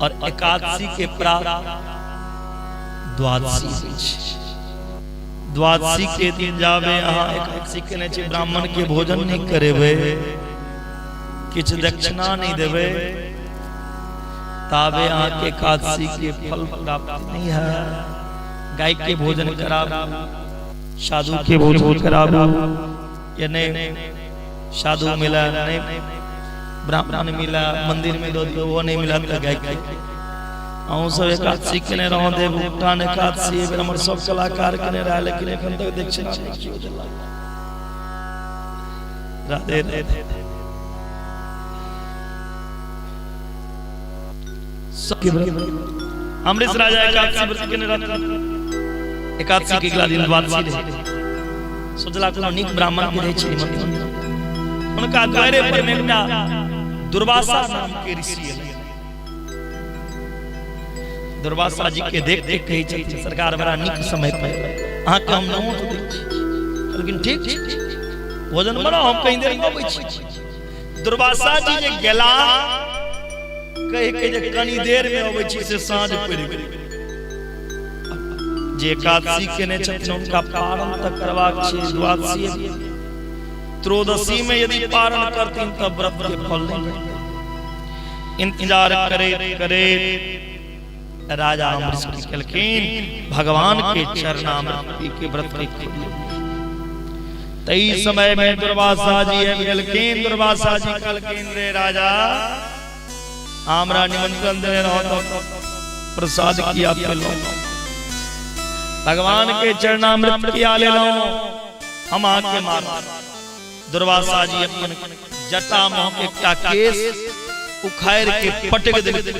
और एकादशी के प्रात द्वादशी होइ छै। द्वादशी के दिन जाबे अहाँ एकादशी केने छी, ब्राह्मण के भोजन नहि करेबै, किछु दक्षिणा नहि देबै, ताबे अहाँके एकादशी के फल प्राप्त नहीं है। गाय के भोजन कराबू, साधु के भोजन कराबू, या नहीं साधु मिला, नहीं ब्राह्मण मिला, मंदिर में दो दियो, वो नहीं मिला तो गाय के। अहूँ सब एकादशी केने रहो, देव उपटान एकादशी एहि बेर हमर सब कलाकार केने रहे, लेकिन एखन तक दक्षिणा नहि केओ देलक। राधे राधे। सबके व्रत। अमरीश राजा एकादशी व्रत केने रहथिन। एकादशी के अगिला दिन द्वादशी रहे। सोचला कोनो नीक ब्राह्मण के रहै छै निमंत्रण। हुनका द्वारे पर में एकटा दुर्वासा नाम के ऋषि एलै। दुर्वासा जी के देख देख कहै छथिन, सरकार बड़ा नीक समय पर अहाँके हम नोट दै छी। लेकिन ठीक छै, भोजन बनाउ, हम कहीं देर में अबै छी। दुर्वासा जी जे गेला कहि के जे कनी देर में अबै छी, से साँझ पड़ि गेल। जे एकादशी केने छथिन हुनका पारण तक करबाक छै। द्वादशी त्रयोदशी में यदि पारण करथिन तऽ व्रत के फल नहीं भेटतै। इंतजार करे करे राजा अमरीश की केलखिन, भगवान के चरणामृत पी के व्रत के खोली। तई समय में दुर्वासा जी आबि गेलखिन। दुर्वासा जी कहलखिन, रे राजा, हमरा निमंत्रण देने रहो तो प्रसाद किया पेलो, भगवान के चरणामृत किया लेलो, हम आके मार। दुर्वासा जी अपन जटा महक एकटा केस उखाड़ के पटक देलखिन।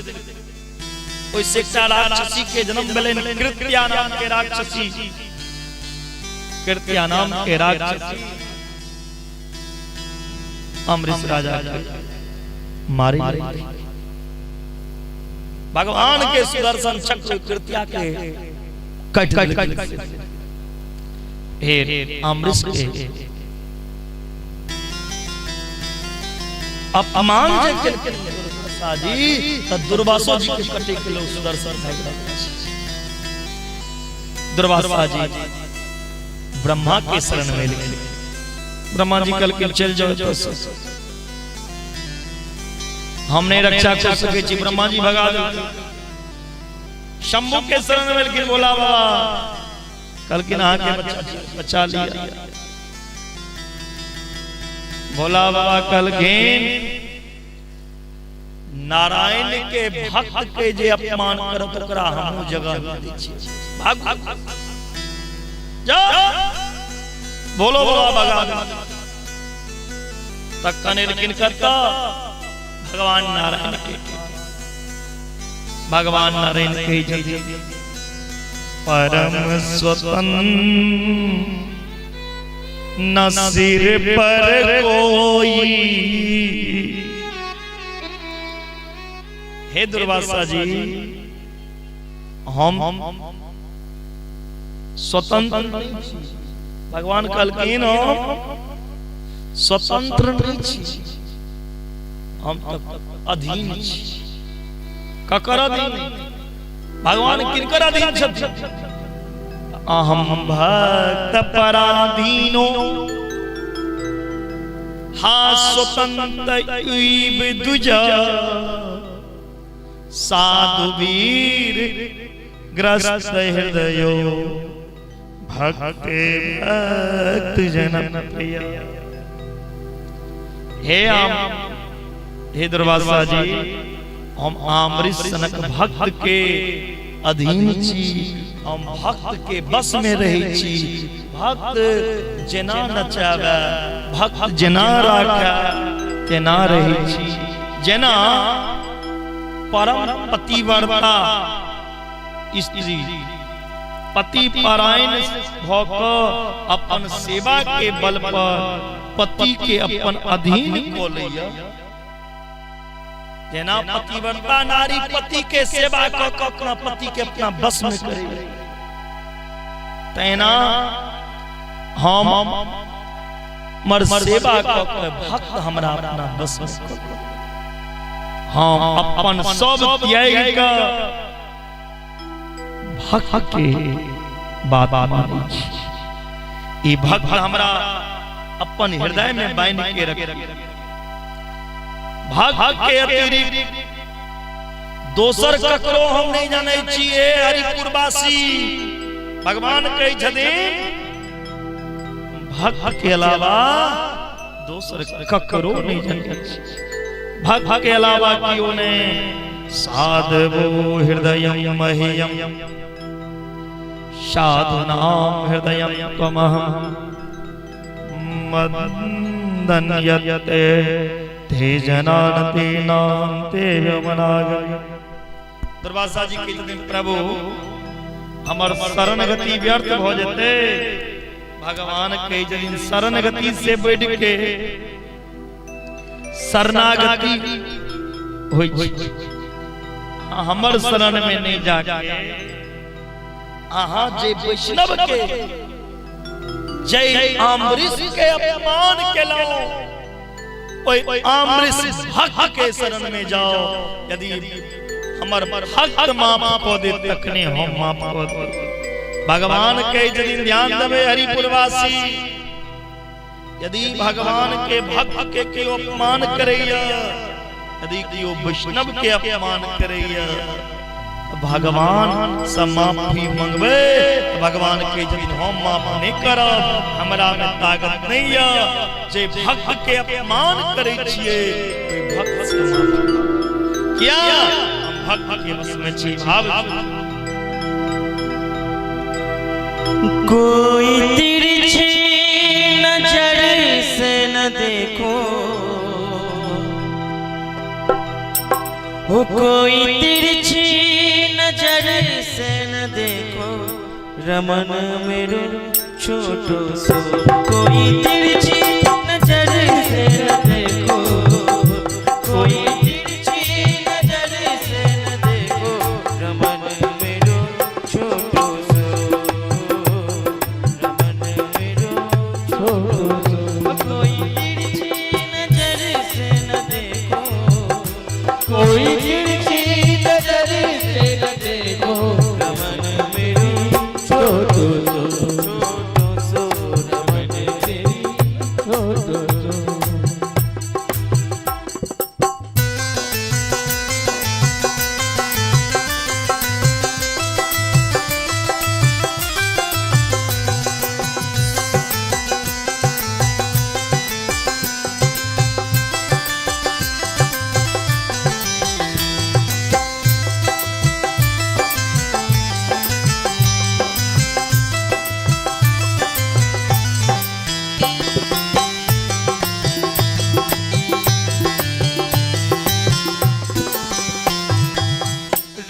ओहिसँ एकटा राक्षसी के जन्म भेलनि, कृत्या नाम के राक्षसी। कृत्या नाम के राक्षसी अमरीश राजा के मारे। भगवान के सुदर्शन चक्र कृत्या के कट देलखिन। फिर अमरीश के अपमान जे केलखिन दुर्वासा जी, तऽ दुर्वासो जी के कटे के लोग सुदर्शन भए गेल। दुर्वासा जी ब्रह्मा के शरण में एलखिन। ब्रह्मा जी कहलखिन, चलि जाओ एतऽ से, हम नहि रक्षा कर सकै छी। ब्रह्मा जी भगा देलखिन। शंभु के शरण में एलखिन। भोला बाबा कहलखिन, अहाँके बच्चा बचा लिया। भोला बाबा कहलखिन, नारायण के भक्त के जे अपमान करत ओकरा हमहूँ जगह नहि दै छियै, भागू, जा। बोलो बाबा भगा दे। तखन एलखिन कतऽ? भगवान नारायण के। भगवान नारायण कहै छथिन, परम स्वतंत्र न सिर पर कोई। हे दुर्वासा जी, हम स्वतंत्र नहीं छी। भगवान कहलखिन, हम स्वतंत्र नहीं छी, हम तऽ अधीन छी। ककर अधीन? भगवान किनकर अधीन छथिन? अहम भक्त पराधीनो हा स्वतंत्र इव दुज साधु वीर ग्रस्त हृदयो भक्ति भक्त जन प्रिय। हे आम, हे दुर्वासा जी, हम अमृत सनक भक्त के अधीन छी, हम भक्त के बस में रहै छी। भक्त जेना नचावे, भक्त जेना राखे, तेना रहै छी। जेना परम पतिव्रता स्त्री पति परायण भऽ कऽ अपन सेवा के बल पर पति के अपन अधीन कऽ लैया, जेना पतिव्रता नारी पति के सेवा कऽ कऽ अपना पति के अपना बस में करे, तहिना हम मर सेवा कऽ कऽ भक्त हमरा अपना बस में कऽ लैया। हम अपन सब त्याग कऽ भक्त के बात मानै छी। ई भक्त हमरा अपन हृदय में बांधि के रख। भक्त के अतिरिक्त दोसर ककरो हम नहीं जानै छियै। हरिपुरवासी, भगवान कहै छथिन, भक्त के अलावा दोसर ककरो नहीं जानै छी, भक्त के अलावा केओ नहीं। साधवो हृदय मह्यम साधुनाम हृदय त्वमहं मदन्यते ते जनानते नाम ते व्यमनागम। दुर्वासा जी कहै छथिन, प्रभु, हमर शरणगति व्यर्थ भऽ जेतै। भगवान कहै छथिन, शरणगति से बढ़ि के शरणागति होइ छै। हमर शरण में नहीं जाके अहाँ जे वैष्णव के जय अम्बरीश के अपमान केलहुँ, ओहि अम्बरीश भक्त के शरण में जाओ। यदि हमर भक्त माफ कऽ दे तखने हम माफ कऽ देब। भगवान के यदि ध्यान देबै हरिपुरवासी, यदि भगवान के भक्त के केओ अपमान करैया, यदि केओ वैष्णव के अपमान करैया, भगवान से माफी मंगबे। भगवान के यदि हम माफ नहीं करब, हमरा में ताकत नहीं है। जे भक्त के अपमान करै छियै ओहि भक्त से माफी किया, हम भक्त के वश में छी। भाव कोई तिरछी नजर से न देखो, हो कोई तिरछी नजर से न देखो, रमन मेरो छोटो सो। कोई तिरछी नजर से न देखो, कोई तिरछी नजर से न देखो, रमन मेरो छोटो सो, रमन मेरो छोटो सो। कोई तिरछी नजर से न देखो, कोई तिरछी नजर से न देखो, रमन मेरो छोटो सो, छोटो सो, रमन तेरी छोटो सो।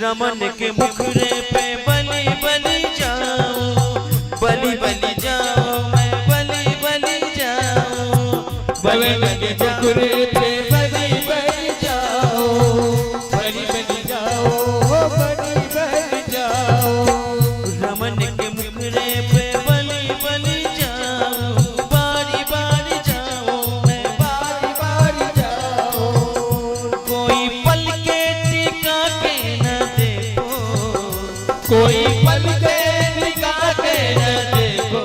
रमन के मुखरे पे बलि बलि जाऊं, बलि बलि जाऊं, मैं बलि बलि जाऊं, बलि बलि जाऊं, मुखरे पे बलि बलि जाओ, बलि बलि जाओ, बलि बलि जाओ। रमन के मुखरे पे बलि बलि जाऊं, बारी बारी जाऊं, मैं बारी बारी जाओ। कोई पल के टिका के न देखो, कोई पल के टिका के न देखो।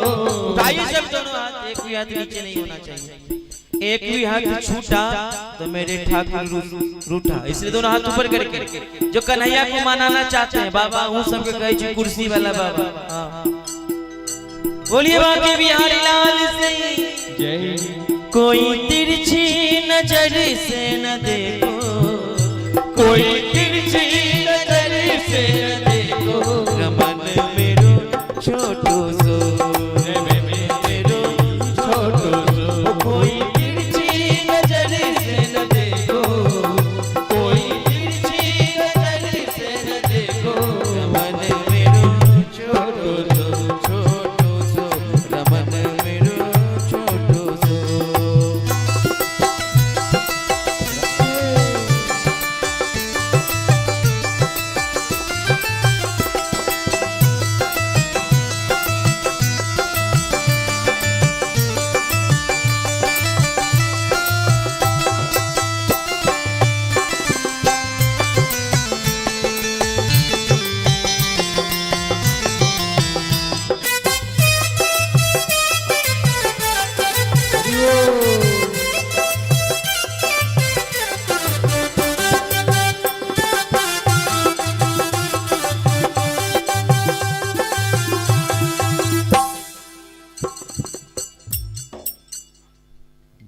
उठाइए सब दोनों हाथ, एक भी हाथ नीचे नहीं होना चाहिए। एक भी हाथ छूटा तो मेरे ठाकुर रूठा, इसलिए दोनों हाथ ऊपर करके। जो कन्हैया को मनाना चाहते हैं बाबा, वो सबके कहे छी कुर्सी वाला बाबा। हाँ। बोलिए बाके बिहारी लाल से जय। कोई तिरछी नजर से न देखो, कोई तिरछी नजर से न देखो, रमन मेरो छोटो सो, मेरो छोटो सो। कोई तिरछी नजर से न देखो, कोई तिरछी नजर से न देखो, रमन मेरो छोटो सो, छोटो सो, रमन मेरो छोटो सो।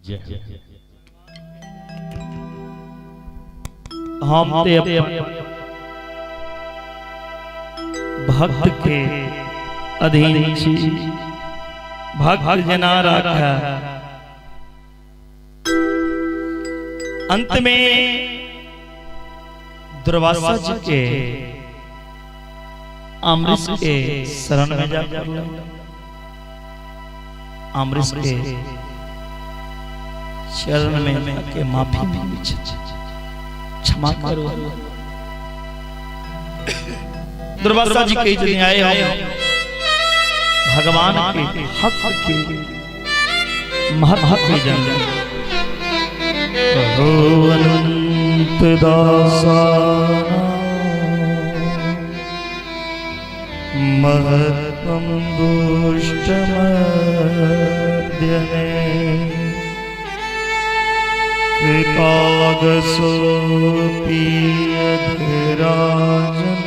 जय। हम ते अपन भक्त के अधीन छी, भक्त जना राखा। अंत में दुर्वासा जी के अम्बरीश के शरण में जाकर अम्बरीश के चरण में जाके माफी मांगी, क्षमा करो। दुर्वासा जी कहै छथिन आए हम भगवान के हक के महत्व के जान हो अनंत दासा महत्वं दुष्टमर्द्यने कृतागसोऽपि यधिराजन्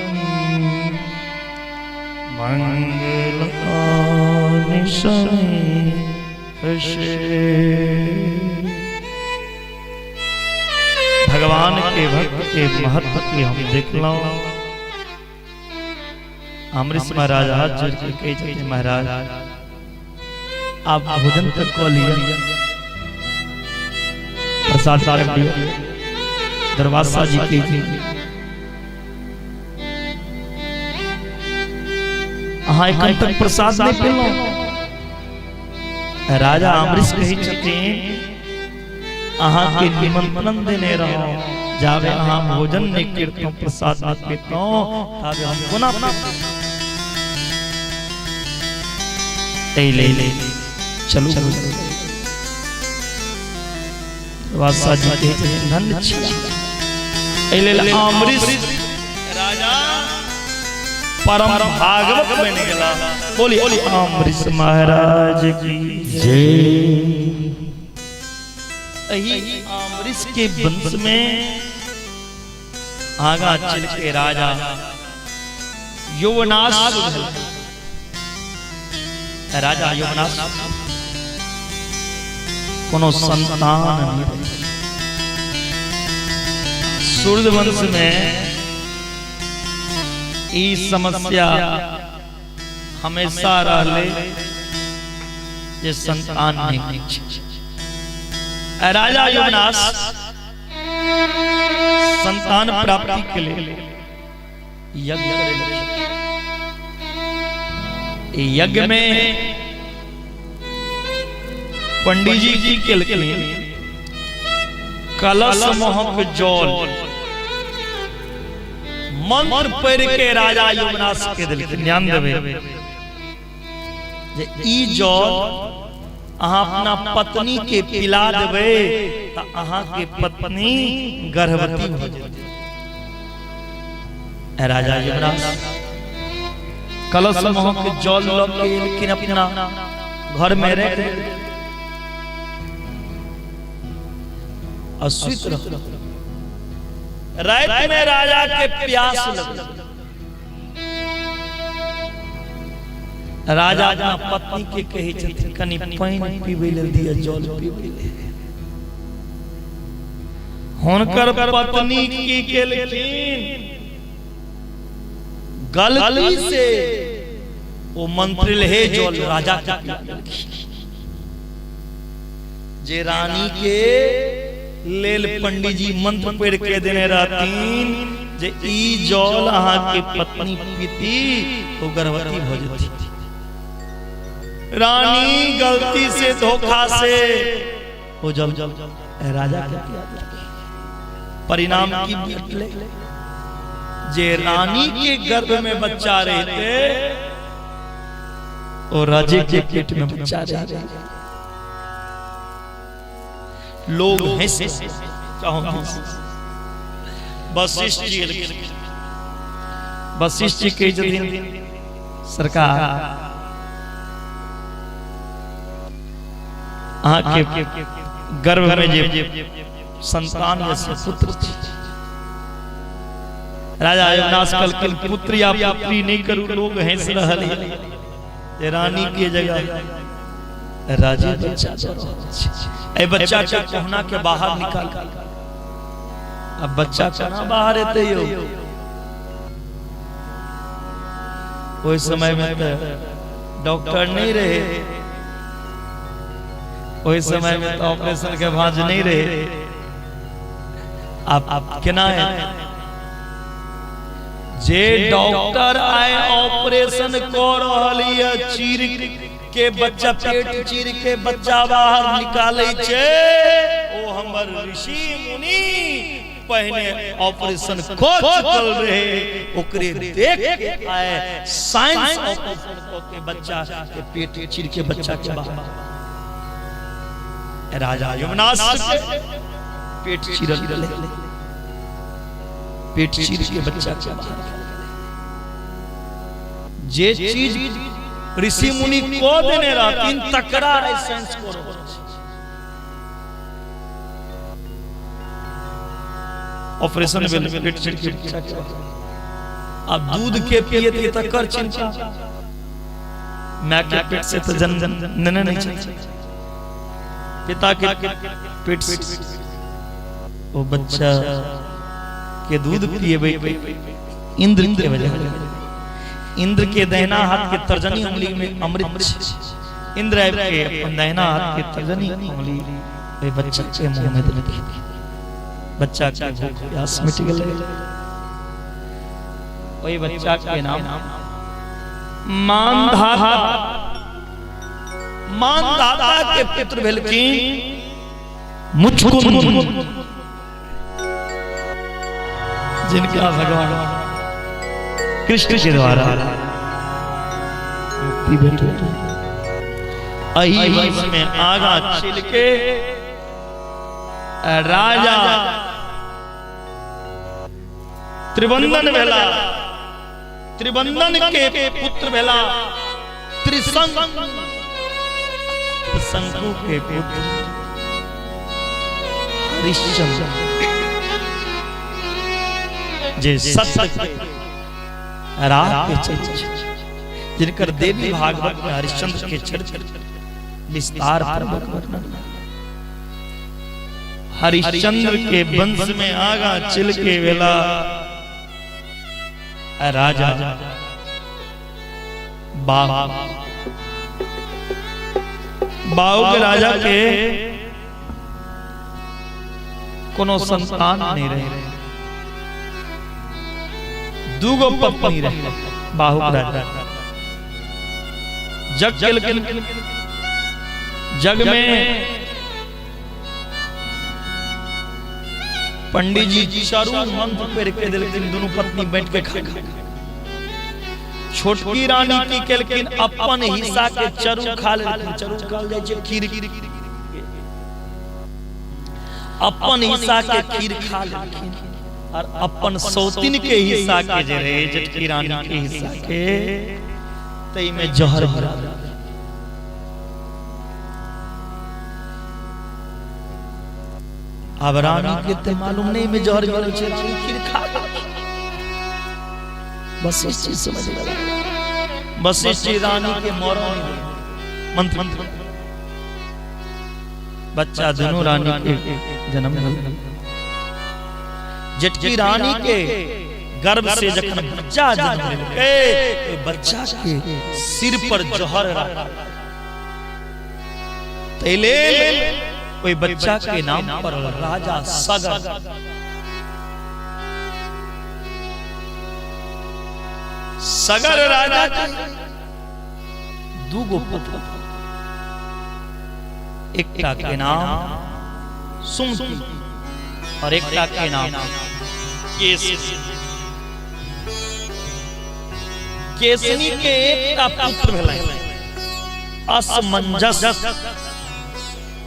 मङ्गलानि समीहसे। भगवान के भक्त के महत्व के हम देखलहुँ। अमरीश महाराज हाथ जोड़ के कहै छथिन महाराज आप भोजन तक कऽ लिअ, प्रसाद कर लिअ। दरवाजा जी के अहाँ एखन तक प्रसाद नहि पेलहुँ। राजा अमरीश कहै छथिन अहाँ के निमंत्रण देने रहो, जाबे अहाँ भोजन नहीं करतहुँ प्रसाद नहीं पेतहुँ ताबे हम कोना एहि लेल चलू। बादशाह जी कहै छथिन धन्य छी। एहि लेल अमरीश राजा परम भागवत बनि गेला। बोली अमरीश महाराज की जय। एहि अमरीश के वंश में आगा चल के राजा युवनाश भेल। राजा युवनाश कोनो संतान नहीं रहे। सूर्य वंश में ई समस्या हमेशा रहले जे संतान नहीं होइ छै। राजा युवनाश संतान प्राप्ति के लिए यज्ञ करे लगलखिन। यज्ञ में पंडित जी की केलखिन कलश महक जल मंत्र पढ़ के राजा युवनाश के देलखिन। ध्यान देबै जे ई जल अहाँ अपना पत्नी के पिला देबै तऽ अहाँ के पत्नी गर्भवती भऽ जेतै। राजा युवराज कलश महक जल लऽ के एलखिन, अपना घर में रख और सुति रहल। रात में राजा के प्यास लगल। राजा अपना पत्नी के कहै छथिन कनि पानि पीबै लेल दिअ, जल पीबै लेल। हुनकर पत्नी की केलखिन, गलती से ओ मंत्र हे जल राजा के पिला देलखिन। जे रानी के लेल पंडित जी मंत्र पढ़ के देने रहथिन जे ई जल अहाँ के पत्नी पीती तो गर्भवती भ जेती। रानी गलती से धोखा से वो जल राजा के पिया देलकै। परिणाम की भेटलै जे रानी के गर्भ में बच्चा रहते ओ राजे के पेट में बच्चा रहते। लोग हंसे चाहो वशिष्ठ जी एलखिन। वशिष्ठ जी कहै छथिन सरकार अहाँ के गर्भ में जे संतान या से पुत्र छी। राजा अविनाश कहलखिन पुत्र या पुत्री नहीं करू, लोग हंस रहल है रानी के जगह राजे बच्चा ए बच्चा के कोहना के बाहर निकाल। अब बच्चा कोना बाहर एते यौ? ओहि समय में तो डॉक्टर नहीं रहे, ओहि समय में तो ऑपरेशन के भांज नहीं रहे। आप केना है जे डॉक्टर आए ऑपरेशन कर रहल ये चीर के बच्चा पेट चीर के बच्चा बाहर निकाले छे, ओ हमर ऋषि मुनि पहिने ऑपरेशन कऽ चुकल रहे, ओकरे देख के आए साइंस ऑपरेशन कऽ के बच्चा के पेट चीर के बच्चा के बाहर। राजा युवनाश्व के पेट चीरल गेलै, पेट चीर के बच्चा के बाहर। जे चीज ऋषि मुनि को देने रहथिन तकरा आइ साइंस कऽ रहल छै। ऑपरेशन भेल, पेट चीर के बच्चा के बाहर। आब दूध के पियत तकर चिंता, माय के पेट से तो जन्म नेने नहीं छै, पिता के पेट से ओ बच्चा के दूध पिएबै इंद्र के वजह। इंद्र के दहिना हाथ के तर्जनी उंगली में अमृत छै। इंद्र आबि के अपन दहिना हाथ के तर्जनी उंगली ओहि बच्चा के मुंह में देलकै, बच्चा के भूख प्यास मिट गेलै। ओहि बच्चा के नाम मानधाता। मानधाता के पुत्र भेलखिन मुचकुंद, जिनका भगवान कृष्ण के द्वारा मुक्ति भेटल। अही वंश में आगा चल के राजा त्रिबंधन भेला, त्रिबंधन के पुत्र भेला त्रिशंकु, त्रिशंकु के पुत्र हरिश्चंद्र, जे सत्य के राह पे चलते, जिनकर देवी भागवत में हरिश्चंद्र के चरित्र विस्तार पूर्वक वर्णन। हरिश्चंद्र के वंश में आगा चल के वेला राजा बाबू। बाबू के राजा के कोनो संतान नहीं रहे, दूगो पत्नी रहे बाहु के राजा। जग केलखिन, जग में पंडित जी चारू मंत्र पढ़ के देलखिन, दोनों पत्नी बैठ के खा। छोटकी रानी की केलखिन, अपन हिस्सा के चरू खा लेलखिन। चरू कहल जाइ छै खीर, अपन हिस्सा के खीर खा लेलखिन और अपन सौतिन के हिस्सा के जे रहे, जेठकी रानी के हिस्सा के, तई में जहर भरा देलखिन। आब रानी के ते मालूम नहीं में जहर भरल छै, रानी खीर खा गेलखिन। वशिष्ठ जी समझ गेला, वशिष्ठ जी रानी के मरऽ नहीं देलखिन। मंत्र बच्चा दोनों रानी के जन्म भेल। जेठकी रानी के गर्भ से जखन बच्चा जन्म लेलकै, ओहि बच्चा के सिर पर जहर राखल, ताहि लेल ओहि बच्चा के नाम पड़ल राजा सगर। सगर राजा के दूगो पुत्र, एकटा के नाम सुमति और एकटा के नाम केसनी। केसनी के एकटा पुत्र भेलै असमंजस,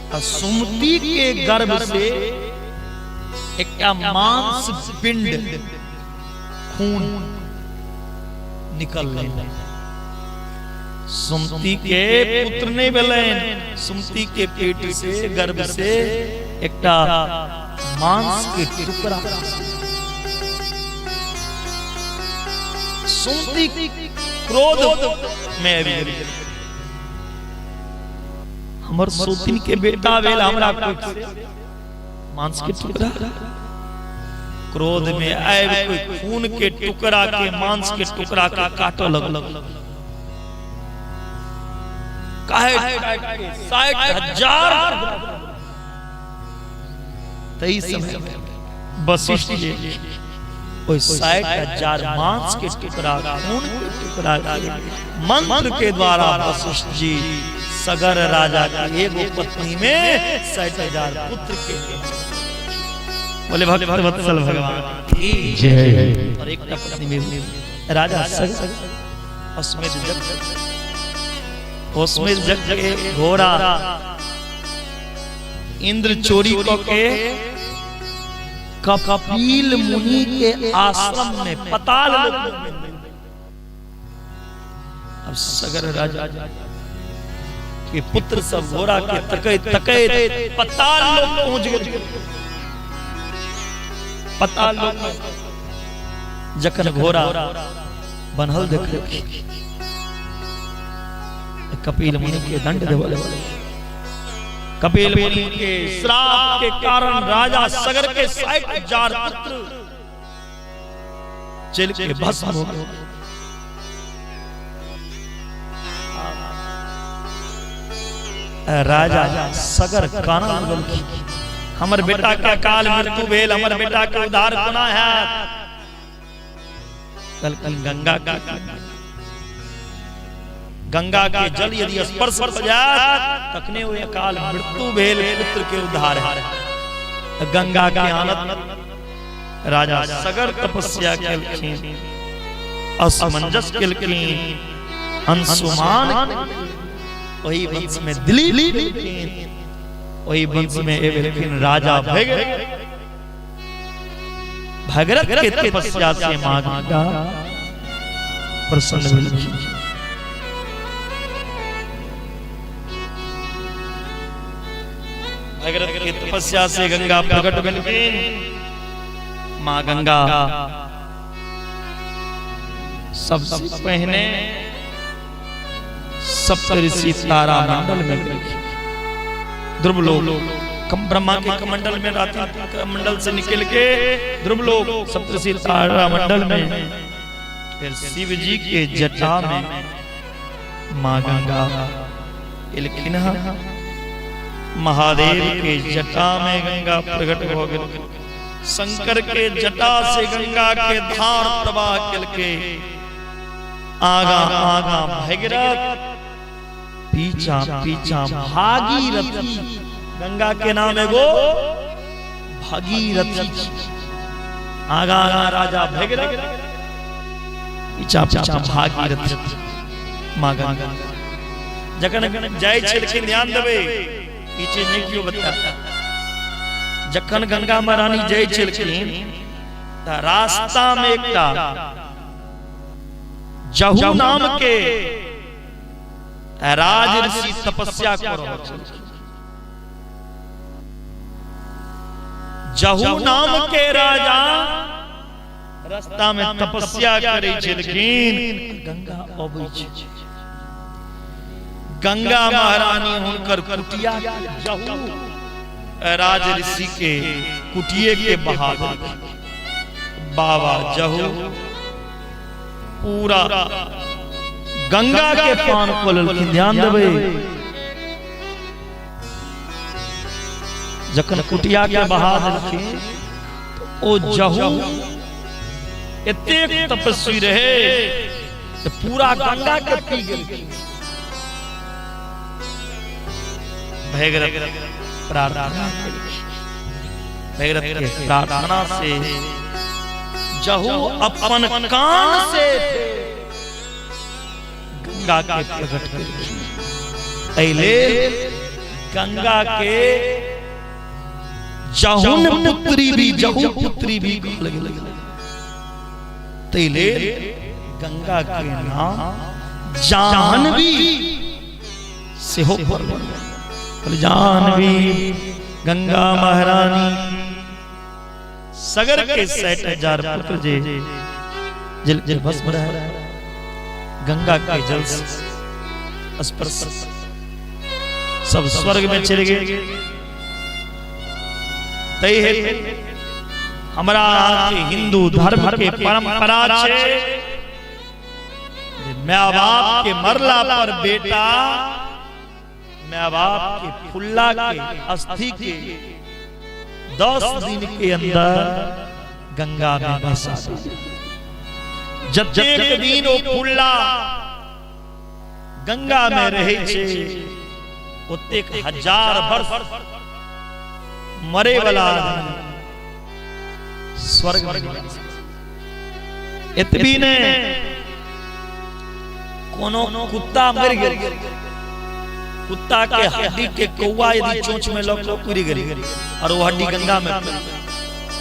आ सुमति के गर्भ से एकटा मांस पिंड खून निकललै। सुमति के पुत्र नहीं भेलनि, सुमति के पेट से गर्भ से एकटा मांस के टुकड़ा। सुमति क्रोध में आबि गेल, हमर सौतिन के बेटा भेल हमरा कोख से मांस के टुकड़ा। क्रोध में आबि कोई खून के टुकड़ा के, मांस के टुकड़ा के काटऽ लगल, काटि काटि के 60,000। तई समय वशिष्ठ जी ओहि 60,000 मांस के टुकड़ा, खून के टुकड़ा के मंत्र के द्वारा वशिष्ठ जी सगर राजा के एगो पत्नी में 60,000 पुत्र के जन्म। बोले भक्त वत्सल भगवान की जय। और एक पत्नी में राजा सगर अश्वमेध यज्ञ, अश्वमेध यज्ञ के घोड़ा इंद्र चोरी क के कपिल मुनि के आश्रम में पताल लोक में। अब सगर राजा के पुत्र सब घोड़ा के तकैत तकैत पताल लोक पहुंच गए। पताल लोक में जखन घोड़ा बनहल देख कपिल मुनि के दंड देवल। कपिल मुनि के श्राप के कारण राजा सगर के 60,000 पुत्र जल के भस्म हो गए। राजा सगर काना लगलखिन, हमर बेटा के अकाल मृत्यु भेल, हमर बेटा के उद्धार कोना हैत? कहलखिन गंगा के, गंगा के जल यदि स्पर्श भ जायत तखने ओ अकाल मृत्यु भेल पुत्र के उद्धार है। गंगा के आनत राजा सगर तपस्या केलखिन, असमंजस केलखिन, अंशुमान वही वंश में दिलीप, वही वंश में एलखिन राजा भगीरथ के तपस्या से मां गंगा प्रसन्न भेलखिन। भगीरथ के तपस्या से गंगा प्रकट भेलखिन। मां गंगा सबसे पहले सप्तऋषि तारा मंडल में गेलखिन। ध्रुवलोक ब्रह्मा के कमंडल में रात कमंडल से निकल के ध्रुवलोक सप्तऋषि तारा मंडल में, फिर शिव जी के जटा में मां गंगा एलखिन। महादेव के जटा में गंगा प्रकट हो गेल। शंकर के जटा से गंगा के धार प्रवाह केलके। आगा आगा भगीरथ, पीछा पीछा भागीरथी। गंगा के नाम एगो भागीरथी। आगा आगा राजा भगीरथ, पीछा पीछा भागीरथी मां गंगा। जखन जाइ छलखिन, ध्यान देबै, ई चीज नहि केओ बता, जखन गंगा महारानी जाइ छलखिन त रास्ता में एकटा जहू नाम के राज ऋषि तपस्या कर रहल छलखिन। जहू नाम के राजा रास्ता में तपस्या करै छलखिन। गंगा अबै छै, गंगा महारानी हुनकर कुटिया, जहू राज ऋषि के कुटिए के बहा देलखिन। बाबा जहू पूरा गंगा के पान कऽ लेलखिन। ध्यान देबै, जखन कुटिया के बहा देलखिन, ओ जहू एतेक तपस्वी रहे तऽ पूरा गंगा के पी गेलखिन। भगीरथ प्रार्थना केलखिन। भगीरथ के प्रार्थना से जहू अपन कान से गंगा के प्रकट केलखिन। एहि लेल गंगा के जहुन पुत्री भी, जहू पुत्री भी कहल गेलै। ताहि लेल गंगा के नाम जाह्नवी सेहो पड़ल। जाह्नवी गंगा महारानी सगर के 60,000 पुत्र जे जल जल भस्म रहे गंगा के जल से स्पर्श सब स्वर्ग में चले गए। तै हेतु हमरा के हिंदू धर्म के परंपरा छै जे my बाप के मरला पर बेटा my बाप के फुल्ला के अस्थि के 10 दिन के अंदर गंगा में भसा दे। जतेक दिन ओ फुल्ला गंगा में रहे छै ओतेक हजार वर्ष मरे वाला आदमी स्वर्ग में। एतबी ने कोनो कुत्ता मरि गेल, कुत्ता के हड्डी के कौआ यदि चोंच में लऽ कऽ उड़ि गेल और वो हड्डी गंगा में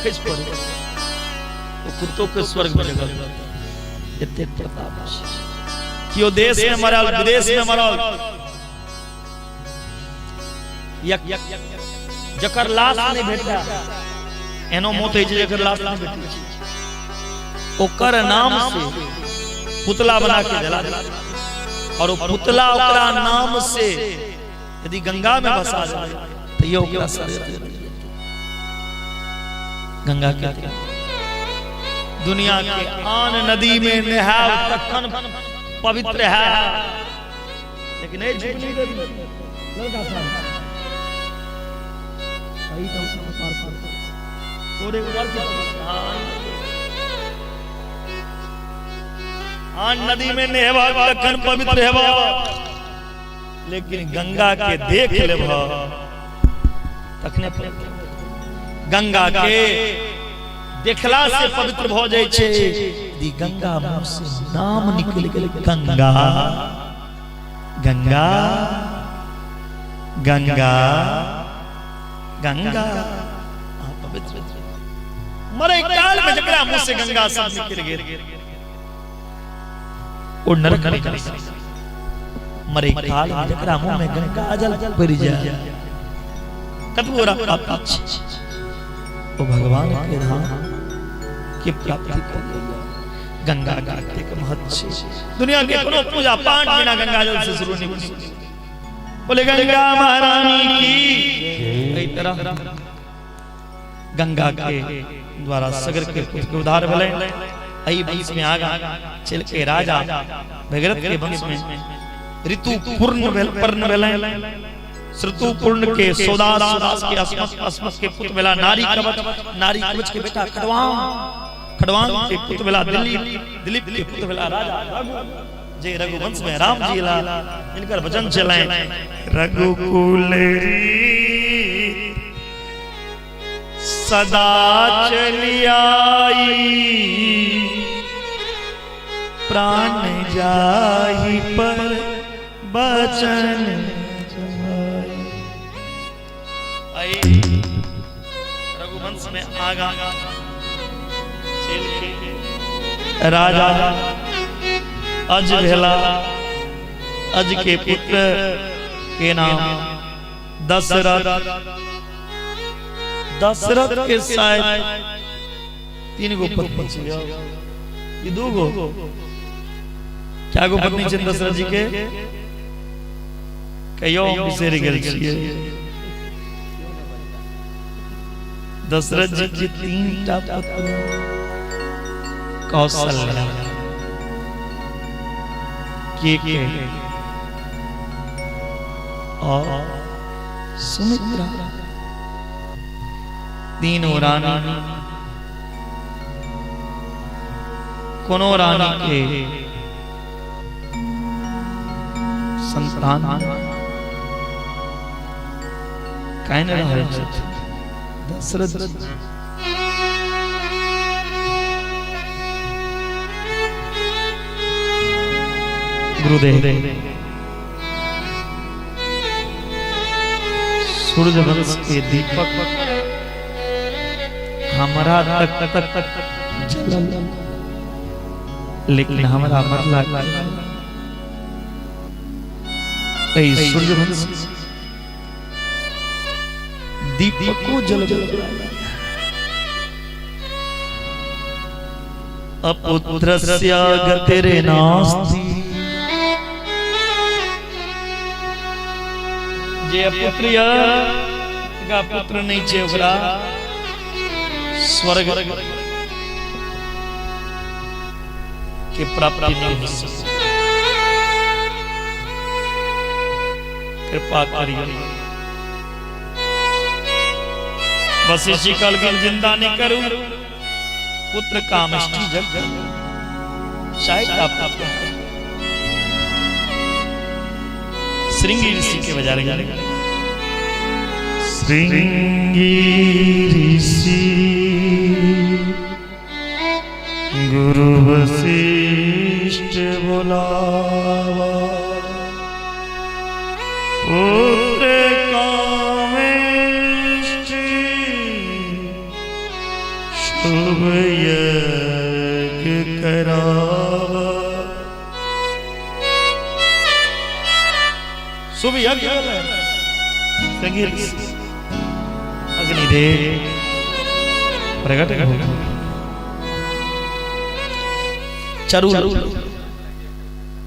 खसि पड़े, ओ कुत्तो के स्वर्ग में जगह। एतेक प्रताप छै। केओ देश में मरल, विदेश में मरल, या जकर लाश नहि भेटल, एनो मौत होइ छै जकर लाश नहि भेटै छै, ओकर नाम से पुतला बना के जला दे और वो पुतला ओकरा नाम से यदि गंगा में भसा दे तो ये ओकरा शरीर गंगा के दुनिया के आन नदी में नहाब तखन पवित्र है, लेकिन ए झुकनी देवी लड़का साहब सही तो पार पार तोरे ऊपर के। हाँ, आन नदी में नहेबा तखन पवित्र हेबा, लेकिन गंगा के देख लेबा तखने पवित्र। गंगा के देखला से पवित्र भ जाइ छै। यदि गंगा मुंह से नाम निकल गेल गंगा गंगा गंगा गंगा, पवित्र। मरे काल में जकरा मुंह से गंगा शब्द निकल गेल ओ नरक में जा। मरे काल में जकरा मुंह में गंगा जल पड़ जाए, कतबो पापी छै, ओ भगवान के धाम के प्राप्ति कर लैया। गंगा के एतेक महत्व छै, दुनिया के कोनो पूजा पाठ बिना गंगा जल से शुरू नहीं होइ। बोले गंगा महारानी की। एहि तरह गंगा के द्वारा सगर के पुत्र के उद्धार भेलै। एहि वंश में आगा चल के राजा भगीरथ के वंश में ऋतु पूर्ण भेल, पर्ण भेलै। ऋतु पूर्ण के सौदास, सौदास के अस्मत, अस्मत के पुत्र भेला नारी कवच, नारी कवच के बेटा खडवांग, खडवांग के पुत्र भेला दिलीप, दिलीप के पुत्र भेला राजा रघु, जे रघुवंश में राम जी ला जिनकर वचन चलाए रघुकुल रीत सदा चली आई, प्राण जाहि पर बचन जाई। आई रघुवंश में आगा चल के राजा अज भेला। अज के पुत्र के नाम दशरथ। दशरथ के शायद तीन गो पत्नी छै, ये दू गो, क्या गो पत्नी छै दशरथ जी के? कहियो हम बिसरि गेल छियै। दशरथ जी के तीन टा पत्नी, कौशल्या, के और सुमित्रा, तीनों रानी। कोनो रानी के संतान काइन रहल छथि दशरथ जी। गुरुदेव सूर्यवंश के दीपक हमरा तक तक जलल, लेकिन हमरा मरला एहि सूर्यवंश दीपको जल। अपुत्रस्य गतिर्नास्ति। जे अपुत्र य का पुत्र नहीं छै ओकरा स्वर्ग के प्राप्ति नहीं हो सके। कृपा करिए। वशिष्ठ जी कहलखिन जिंदा नहीं करू, पुत्र कामष्टि जग चाहे पुत्र। श्रृंगी ऋषि के बजा रहे। श्रृंगी ऋषि। शुभ यज्ञ करावा। शुभ यज्ञ संगीत अग्निदेव प्रकट हो। चरु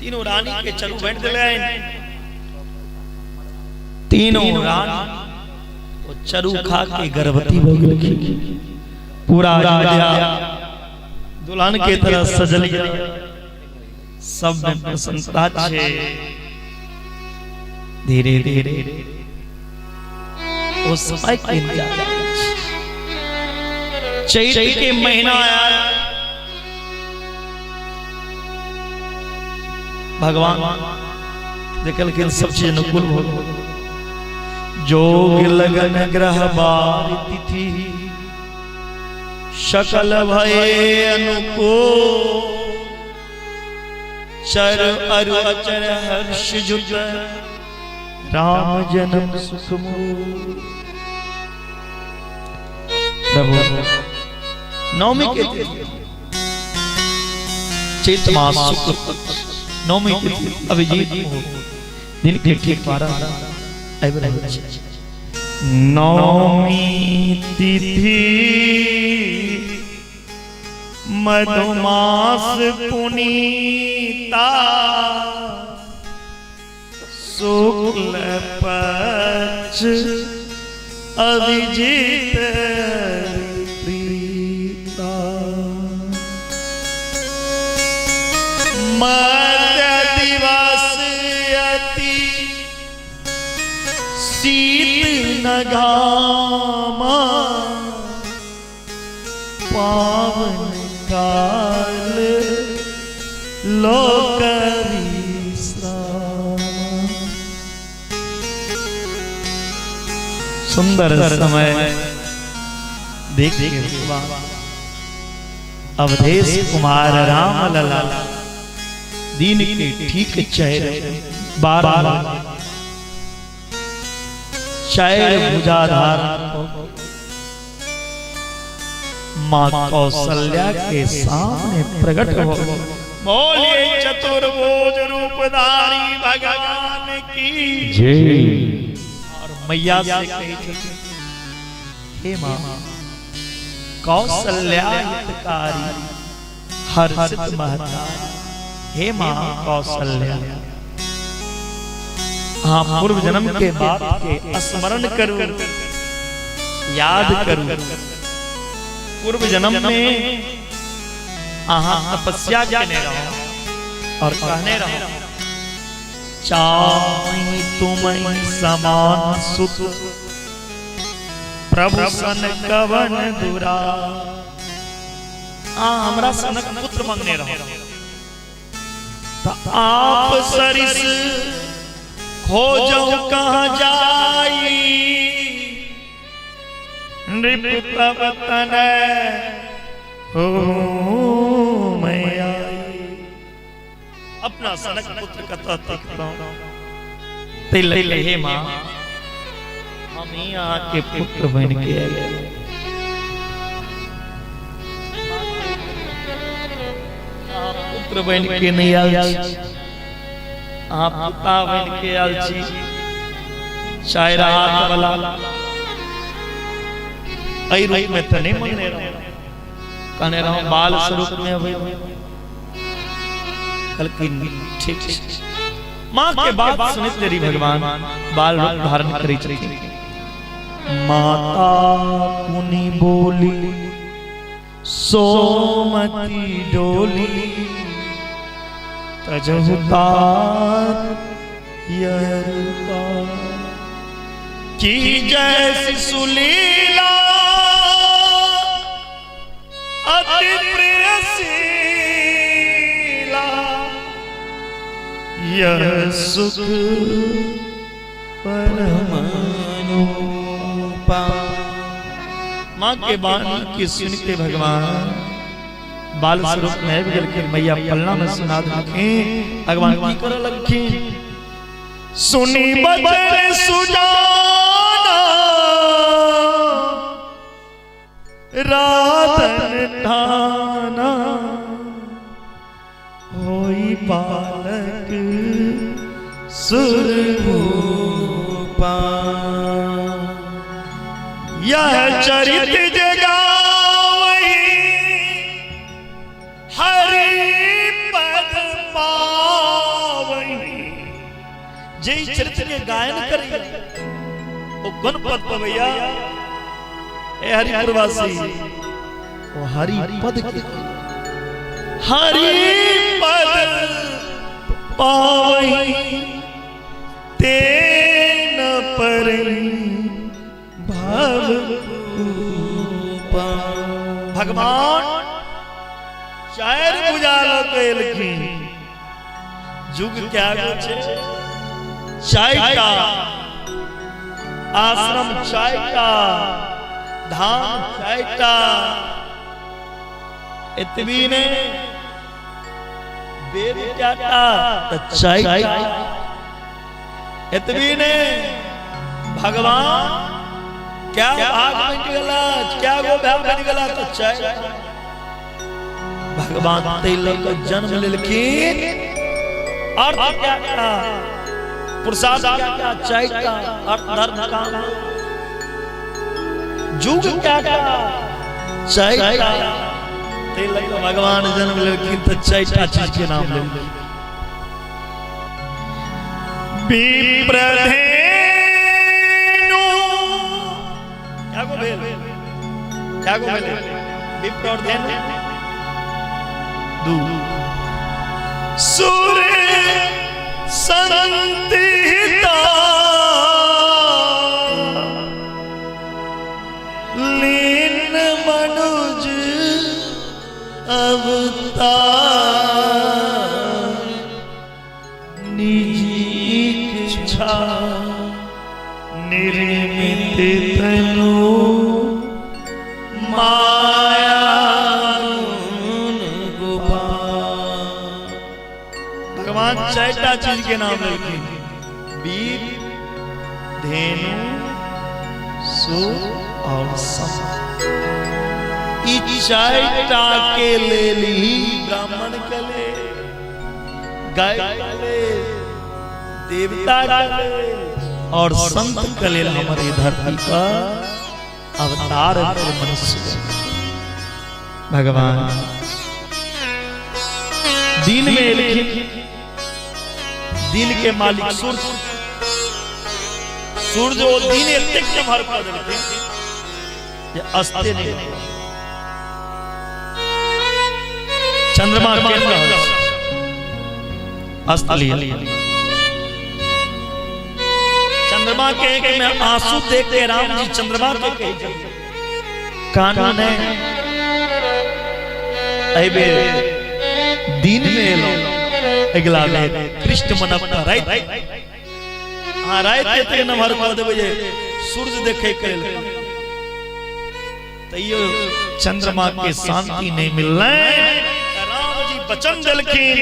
तीनों रानी के चरु बांट दिलनि। तीनों रानी वो चरु खा के गर्भवती हो गेलखिन। पूरा अयोध्या दुल्हन के तरह सजल गेल, सब में प्रसन्नता छे। धीरे धीरे ओ समय के इंतजार, चैत के महीना आया, भगवान देखलखिन सब चीज अनुकूल हो गेल। जोग लगन ग्रह बार तिथि सकल भये अनुकूल, चर अरु अचर हर्ष जुत राम जन्म सुख मूल। प्रभु नवमी के तिथि, चैत मास शुक्ल पक्ष नवमी तिथि अभिजीत मुहूर्त, दिन के ठीक 12 आबि रहल छै। नवमी तिथि मधुमास पुनीता, शुक्ल पक्ष अभिजीत प्रीता, मध्य दिवस अति शीत नगामा, पावन काल लोक विश्राम। सुंदर समय देख के भगवान अवधेश कुमार राम लला दिन के ठीक चेहरे 12 चार भुजाधार माँ कौशल्या के सामने प्रकट हो। बोलिए चतुर्भुज रूपधारी भगवान की जय। और मैया से कही छथिन, हे माँ कौशल्या हितकारी हर्षित महतारी, हे माँ कौशल्या, हाँ पूर्व जन्म के बात के स्मरण करू, याद करू। पूर्व जन्म में अहाँ तपस्या केने रहो और कहने रहो, चाहि तुम समान सुत प्रभु सन कवन दुरा। आ हमरा सनक पुत्र मंगने रहो, त आप सरिस खोजो कहाँ जाई, नृप तब तनय हो मैं आई। अपना सनक पुत्र कतऽ देखलहुँ, तै लए हे माँ हम ही अहाँ के पुत्र बन के आयल। अहाँ पुत्र बन के नहीं आयल छी, अहाँ पिता बन के आयल छी। चारि हाथ वाला एहि रूप में तऽ नहीं मंगने रहो, कहने रहो बाल स्वरूप में अबै। कहलखिन ठीक छै। माँ के बात सुनैत देरी भगवान बाल रूप धारण करै छथिन। माता पुनि बोली सोमती डोली, तजहु तात यह रूपा, की जैसी सुलीला अति प्रियशीला, यह सुख परम अनुपा। माँ के वाणी के सुनते भगवान बाल स्वरूप में आबि गेलखिन। मैया पलना में सुना देलखिन। भगवान की करऽ लगखिन, सुनी बचन सुजाना, रातन ठाना होई बालक सुर भूपा। यह चरित जगावही हरि पद पावही। जे ई चरित्र के गायन करी ओ कोन पद पवैया? ए हरिपुरवासी, ओ हरि पद के हरि पद पावही तेन पर भव कूपा। भगवान चारि भुजा लऽ के एलखिन। युग क्या गो छै? चारिटा आश्रम, चारिटा धाम, चारिटा। एतबी ने वेद कएटा? तऽ चारिटा। एतबी ने भगवान क्या भाग बनि गेला, क्या गो भाग बनि गेला? तऽ चारि। भगवान तै लऽ कऽ जन्म लेलखिन। अर्थ कएटा, पुरुषार्थ कएटा? चारिटा। अर्थ, धर्म, काम। युग कएटा? चारिटा। तै लऽ कऽ भगवान जन्म लेलखिन तऽ चारिटा चीज के नाम लेलखिन। विप्रधेनु क्या गो भेल? क्या गो भेल विप्र और धेनु? दू। सुर संतिता लीन मनुज अवतार निज इच्छा निर्मित तनु माया गुण गोपाल। भगवान चारिटा चीज के नाम लेलखिन, वीर, धेनु, सुर और सम। ई चारिटा के लेल ही ब्राह्मण के लेल, गाय के लेल, देवता के लेल और संत के लेल हमारे धरती पर अवतार भेल मनुष्य। भगवान दिन में एलखिन, दिन के मालिक सूर्य। सूर्य ओ दिन एतेक नमहर कऽ देलखिन जे अस्ते नहि। चंद्रमा केहन रहल छै? अस्त लिअ। चंद्रमा के एक में आंसू देख के राम जी चंद्रमा के कहै छथिन, कानू नहि, एहि बेर दिन में एलहुँ, अगिला बेर कृष्ण मनब तऽ राति। अहाँ राति एतेक नमहर कऽ देबै जे सूर्य देखै के लेल। तैयो चंद्रमा के शांति नहीं मिललै। राम जी वचन देलखिन,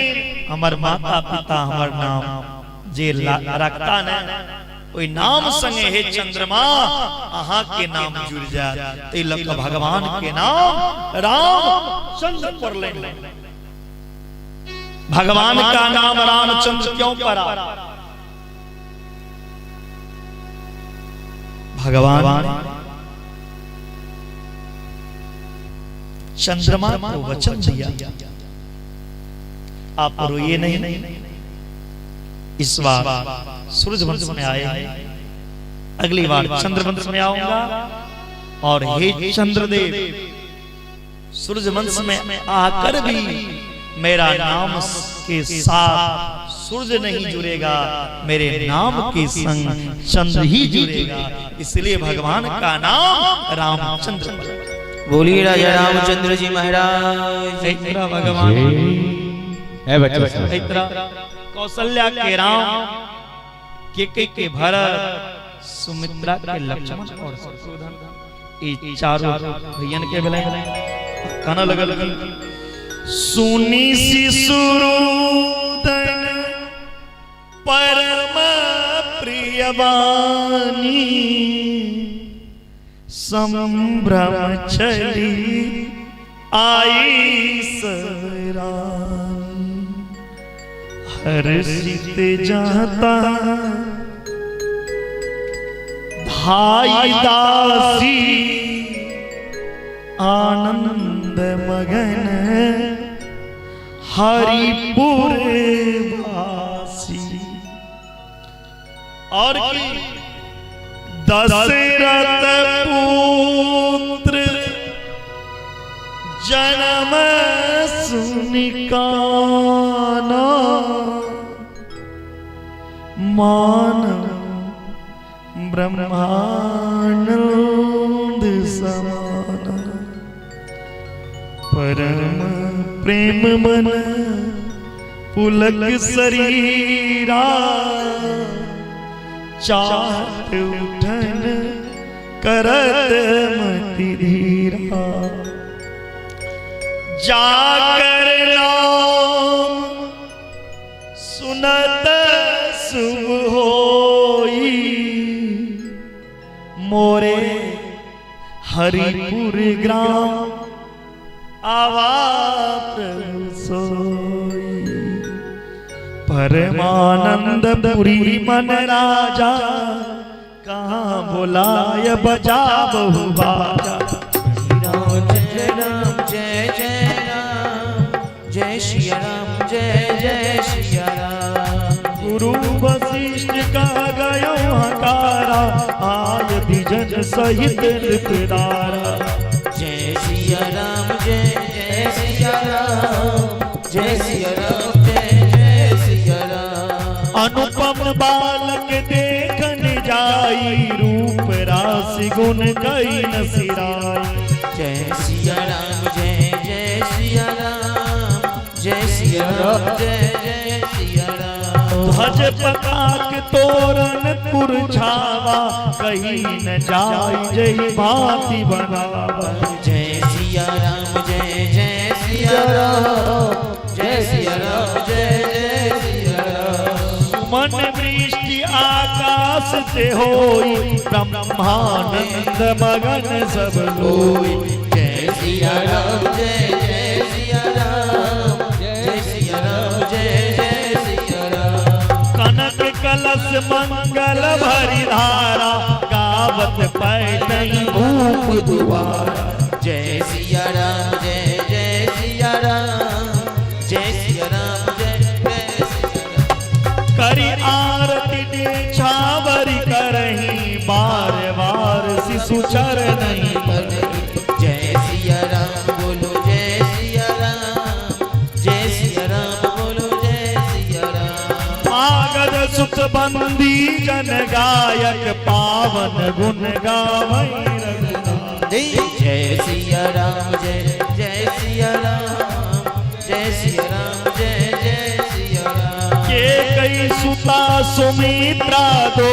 हमर माता पिता हमर नाम जे रखता ने, ओहि नाम संगे हे चंद्रमा अहाँ के नाम जुड़ जायत। ताहि लऽ कऽ भगवान के नाम राम चंद्र पड़लनि। भगवान का नाम रामचंद्र क्यों पड़ा? भगवान चंद्रमा को वचन दिया, आप रोइए नहीं, इस बार सूर्यवंश में आए, अगली बार चंद्रवंश में आऊंगा और हे चंद्रदेव, सूर्यवंश में आकर भी मेरा नाम के साथ सूर्य नहीं जुड़ेगा, मेरे नाम के संग चंद्र ही जुड़ेगा। इसलिए भगवान का नाम रामचंद्र पड़ा। बोलिए राजा रामचंद्र जी महाराज। एहि भगवान ए बच्चा सब। एहि तरह कौशल्या के राम, केकई के भरत, सुमित्रा के लक्ष्मण और शत्रुघ्न, ई चारों भैयन के भेलै। कहना लगल, सुनी शिशुरुदन परम प्रियवानी। संभ्रम चली आई सरानी हर्षित जाता भाई दासी आनंद मगन हरिपुर वासी। और की दशरथ पुत्र जन्म सुनिकाना मान ब्रह्मानंद समाना परम प्रेम मन पुलक शरीरा चाहत उठन करत मति धीरा जाकर नाम सुनत शुभ होई मोरे हरिपुर ग्राम आवा प्रभु सोई। परमानंद पुरी मन राजा कहाँ बुलाय बजा बहु बाजा। जय राम जय जय राम जय श्री राम जय जय श्री राम। गुरु वशिष्ठ का गयो हकारा आय द्विजन सहित नृपदारा। जय श्री राम जय जय श्री राम जय श्री राम जय जय श्री राम। अनुपम बालक देखन जाई रूप राशि गुण कई न सिराई। जय श्री राम जय जय श्री राम जय श्री राम जय जय श्री राम। ध्वज पताक तोरण पुर छावा कहीं न जाई जय भांति बनावा। जय श्री राम जय जय श्री राम जय श्री राम जय जय श्री राम। सुमन वृष्टि आकाश से होई ब्रह्मानंद मगन सब लोई। जय श्री राम जय जय श्री राम जय श्री राम जय जय श्री राम। कनक कलश मंगल भरी धारा गावत पैतई भूप दुआरा। जय श्री राम जय जय श्री राम जय श्री राम जय जय श्री राम। करी आरती छावरी करही बार बार शिशु चरणही जय श्री राम बोलो जय श्री राम जय श्री राम बोलो जय श्री राम। आगद सुत बंदी जन गायक पावन गुण गावै रघुनाथ। जय श्री राम जय जय श्री राम जय श्री राम जय जय श्री राम। के कई सुता सुमित्रा दो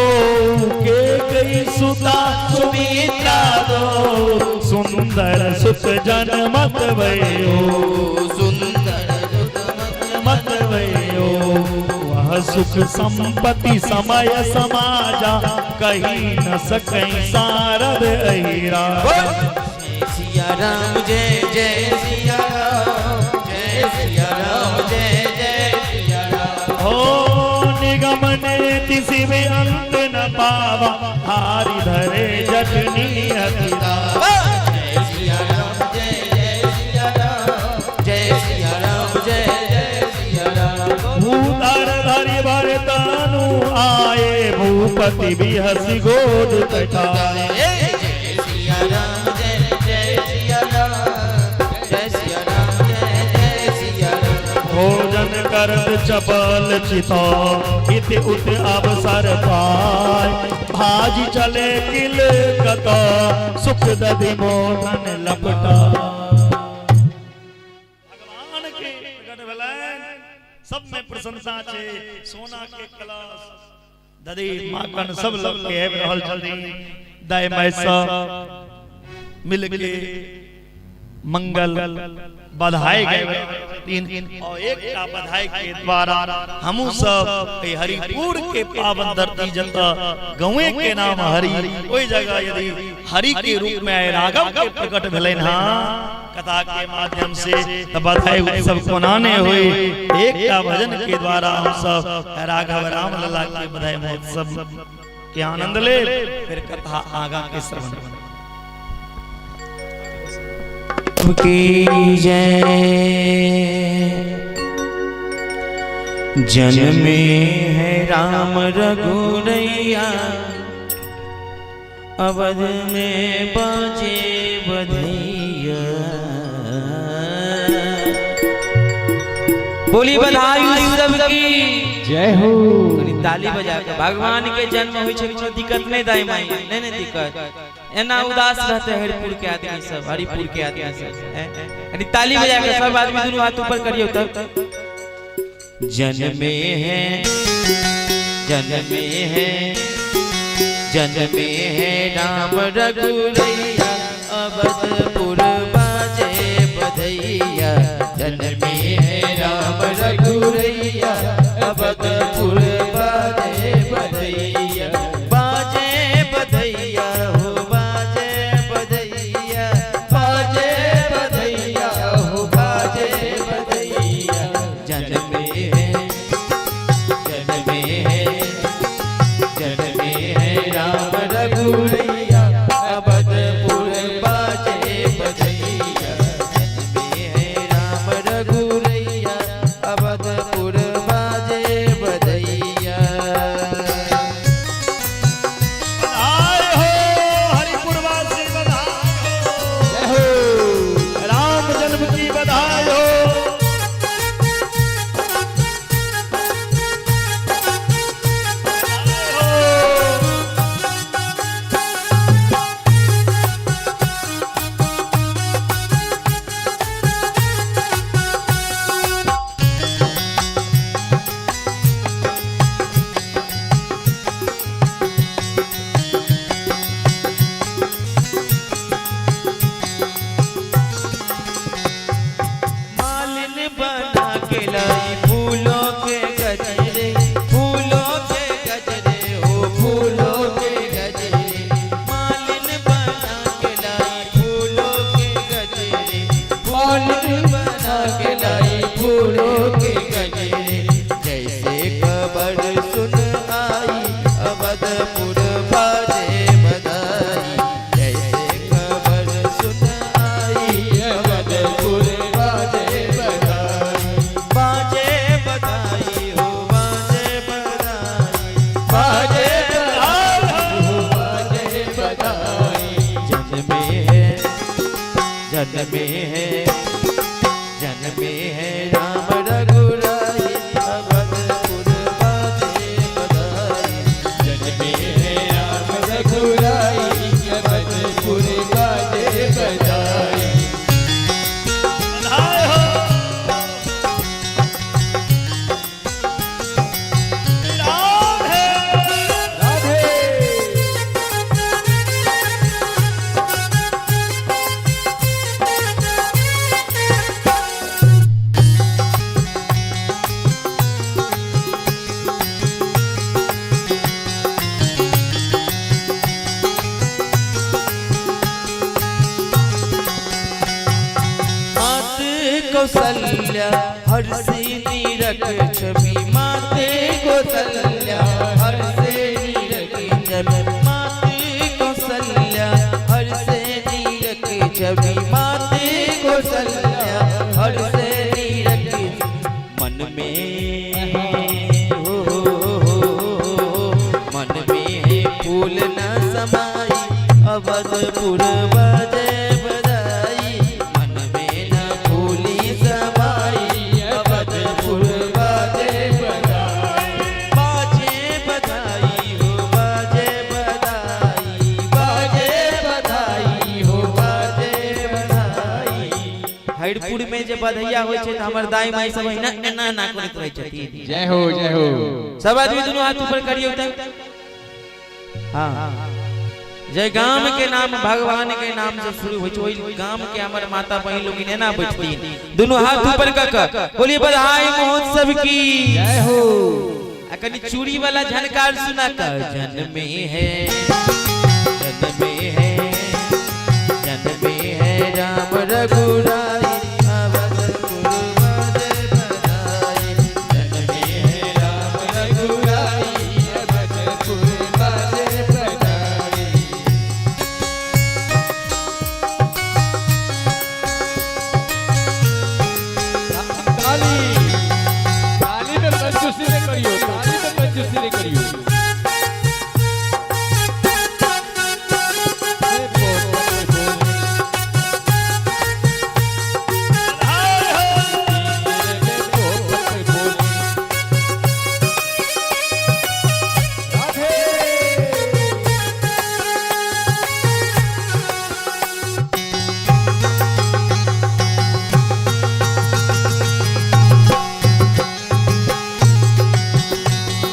के कई सुता सुमित्रा दो सुंदर सुत जन मत भयो सुंदर सुत मत भयो। वह सुख संपत्ति समय समाजा कहीं न सकई सारद अहिरा। जय श्री राम जय जय श्री राम जय श्री राम जय जय श्री राम। हो निगम नेति शिव अंत न पावा हारि धरे जटनी अति दावा। जय श्री राम जय जय श्री राम जय श्री राम जय जय श्री राम। भूधर धरि भरतनु आए भूपति बिहसी गोद कटाए। जय श्री राम जय जय श्री राम जय श्री राम जय जय श्री राम। भोजन करत चपल चितो इत उत अवसर पाए भाजी चले किल कत सुख दधि मोहन लपटा। भगवान के प्रकट भेलनि सब में प्रशंसा छे। सोना के कलश दधि माखन सब लग के आबि रहल छथिन। दाय माय सब मिल के मंगल बधाई गए और एकटा बधाई के द्वारा हमू सब एहि हरिपुर के पावन धरती जतऽ गाँवे के नाम हरि, ओहि जगह यदि हरि के रूप में आए राघव के प्रकट भेलनि हँ कथा के माध्यम से, तऽ बधाई उत्सव कोना नहि होई। एकटा भजन के द्वारा हम सब राघव राम लला के बधाई महोत्सव के आनंद ले, फिर कथा आगा के श्रवण की जय। जन्मे है राम रघुरैया, अवध में बाजे बधैया। बोली बधाई उत्सव की जय हो। कनी ताली बजा के भगवान के जन्म होइ छै, कोनो दिक्कत नहीं दाई माई, नहीं नहीं दिक्कत। एना उदास रहते हरिपुर के आदमी सब, हरिपुर के आदमी सब। कनी ताली बजा के सब आदमी दोनों हाथ ऊपर करियो तब। जन्मे है, जन्मे है, जन्मे है राम रघुरैया, अवधपुर बाजे बधैया। जन्मे है राम रघुरैया, अवधपुर बाजे बधैया। बाजे बधैया हो बाजे बधैया, बाजे बधैया हो बाजे बधैया। जन्मे है, जन्मे है, जन्मे है राम रघुरैया, अवधपुर बाजे बधैया। जन्मे है राम रघुरैया, अवधपुर बाजे बधैया। बधाई हो हरिपुरवासी, बधाई हो, राम जन्म की बधाई हो। बधाई हो। मालिन बना के लाई फूलों के गजरे, फूलों के गजरे हो फूलों के गजरे। मालिन बना के लाई फूलों के गजरे, मालिन बना के लाई फूलों के गजरे। जैसे खबर सुन आई अवधपुर बाजे बधाई। जैसे खबर सुन आई अवधपुर बाजे बधाई। बाजे बधाई हो बाजे बधाई, बाजे बधाई हो बाजे बधाई। जन्मे है, जन्मे है, जन्मे है राम रघुराई, अवधपुर बाजे बधाई। जन्मे है राम रघुराई, अवधपुर बाजे बधाई। बधाई हो। राधे राधे। मात कौशल्या हर्षिनी रख छवि, मात कौशल्या हर्षिनी रख छवि, मात कौशल्या हर्षिनी रख छवि, मात कौशल्या हर्षिनी रख। मन में हो, मन में है फूल न समाई, अवधपुर बाजे बधाई। मन में न फूली समाई, अवधपुर बाजे बधाई। बाजे बधाई हो बाजे बधाई, बाजे बधाई हो बाजे बधाई। हरिपुर में जे बधैया होइ छै त हमर दाई माई सब एना एना एना करैत रहै छथिन। जय हो, जय हो। सब आदमी दोनों हाथ ऊपर करियो त। हाँ, जे गाम के नाम भगवान के नाम से शुरू होइ छै, ओहि गाम के हमर माता बहिन लोग एना बैठथिन, दुनू हाथ ऊपर क क बोलिए बधाई महोत्सव की जय हो। आ कनी चूड़ी वाला झनकार सुना का। जन्मे है, जन्मे है, जन्मे है राम रघुराई, अवधपुर बाजे बधाई। जन्मे है राम रघुराई, अवधपुर बाजे बधाई। ताली, ताली में कंजूसी नहीं करियो, ताली में कंजूसी नहीं करियो। ए बोल, बोल, बोल, बोल। राधे।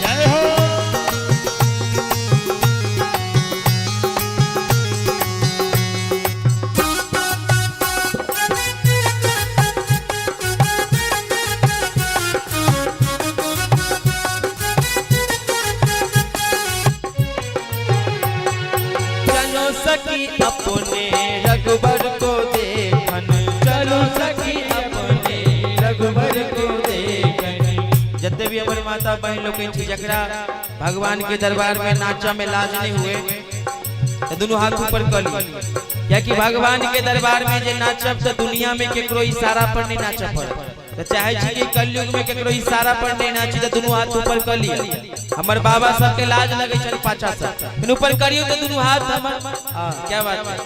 जय हो। चलो सखी अपने रघुबर को देखन, चलो सखी अपने रघुबर को देखन। जते भी हमर माता बहन लोग छी, जकरा भगवान के दरबार में नाचा में लाज नहीं हुए, तो दोनों हाथ ऊपर कर ली, कियाकि भगवान के दरबार में जे नाचब तो दुनिया में केकरो इशारा पर नहीं नाचब पड़त। तो चाहे छी कि कलयुग में केकरो इशारा पर नहीं नाची, तो दोनों हाथ ऊपर कर लिया। हमर बाबा सब के लाज लगे छन पाछा से, लेकिन ऊपर करियो तो दोनों हाथ हमर। हां, क्या बात है।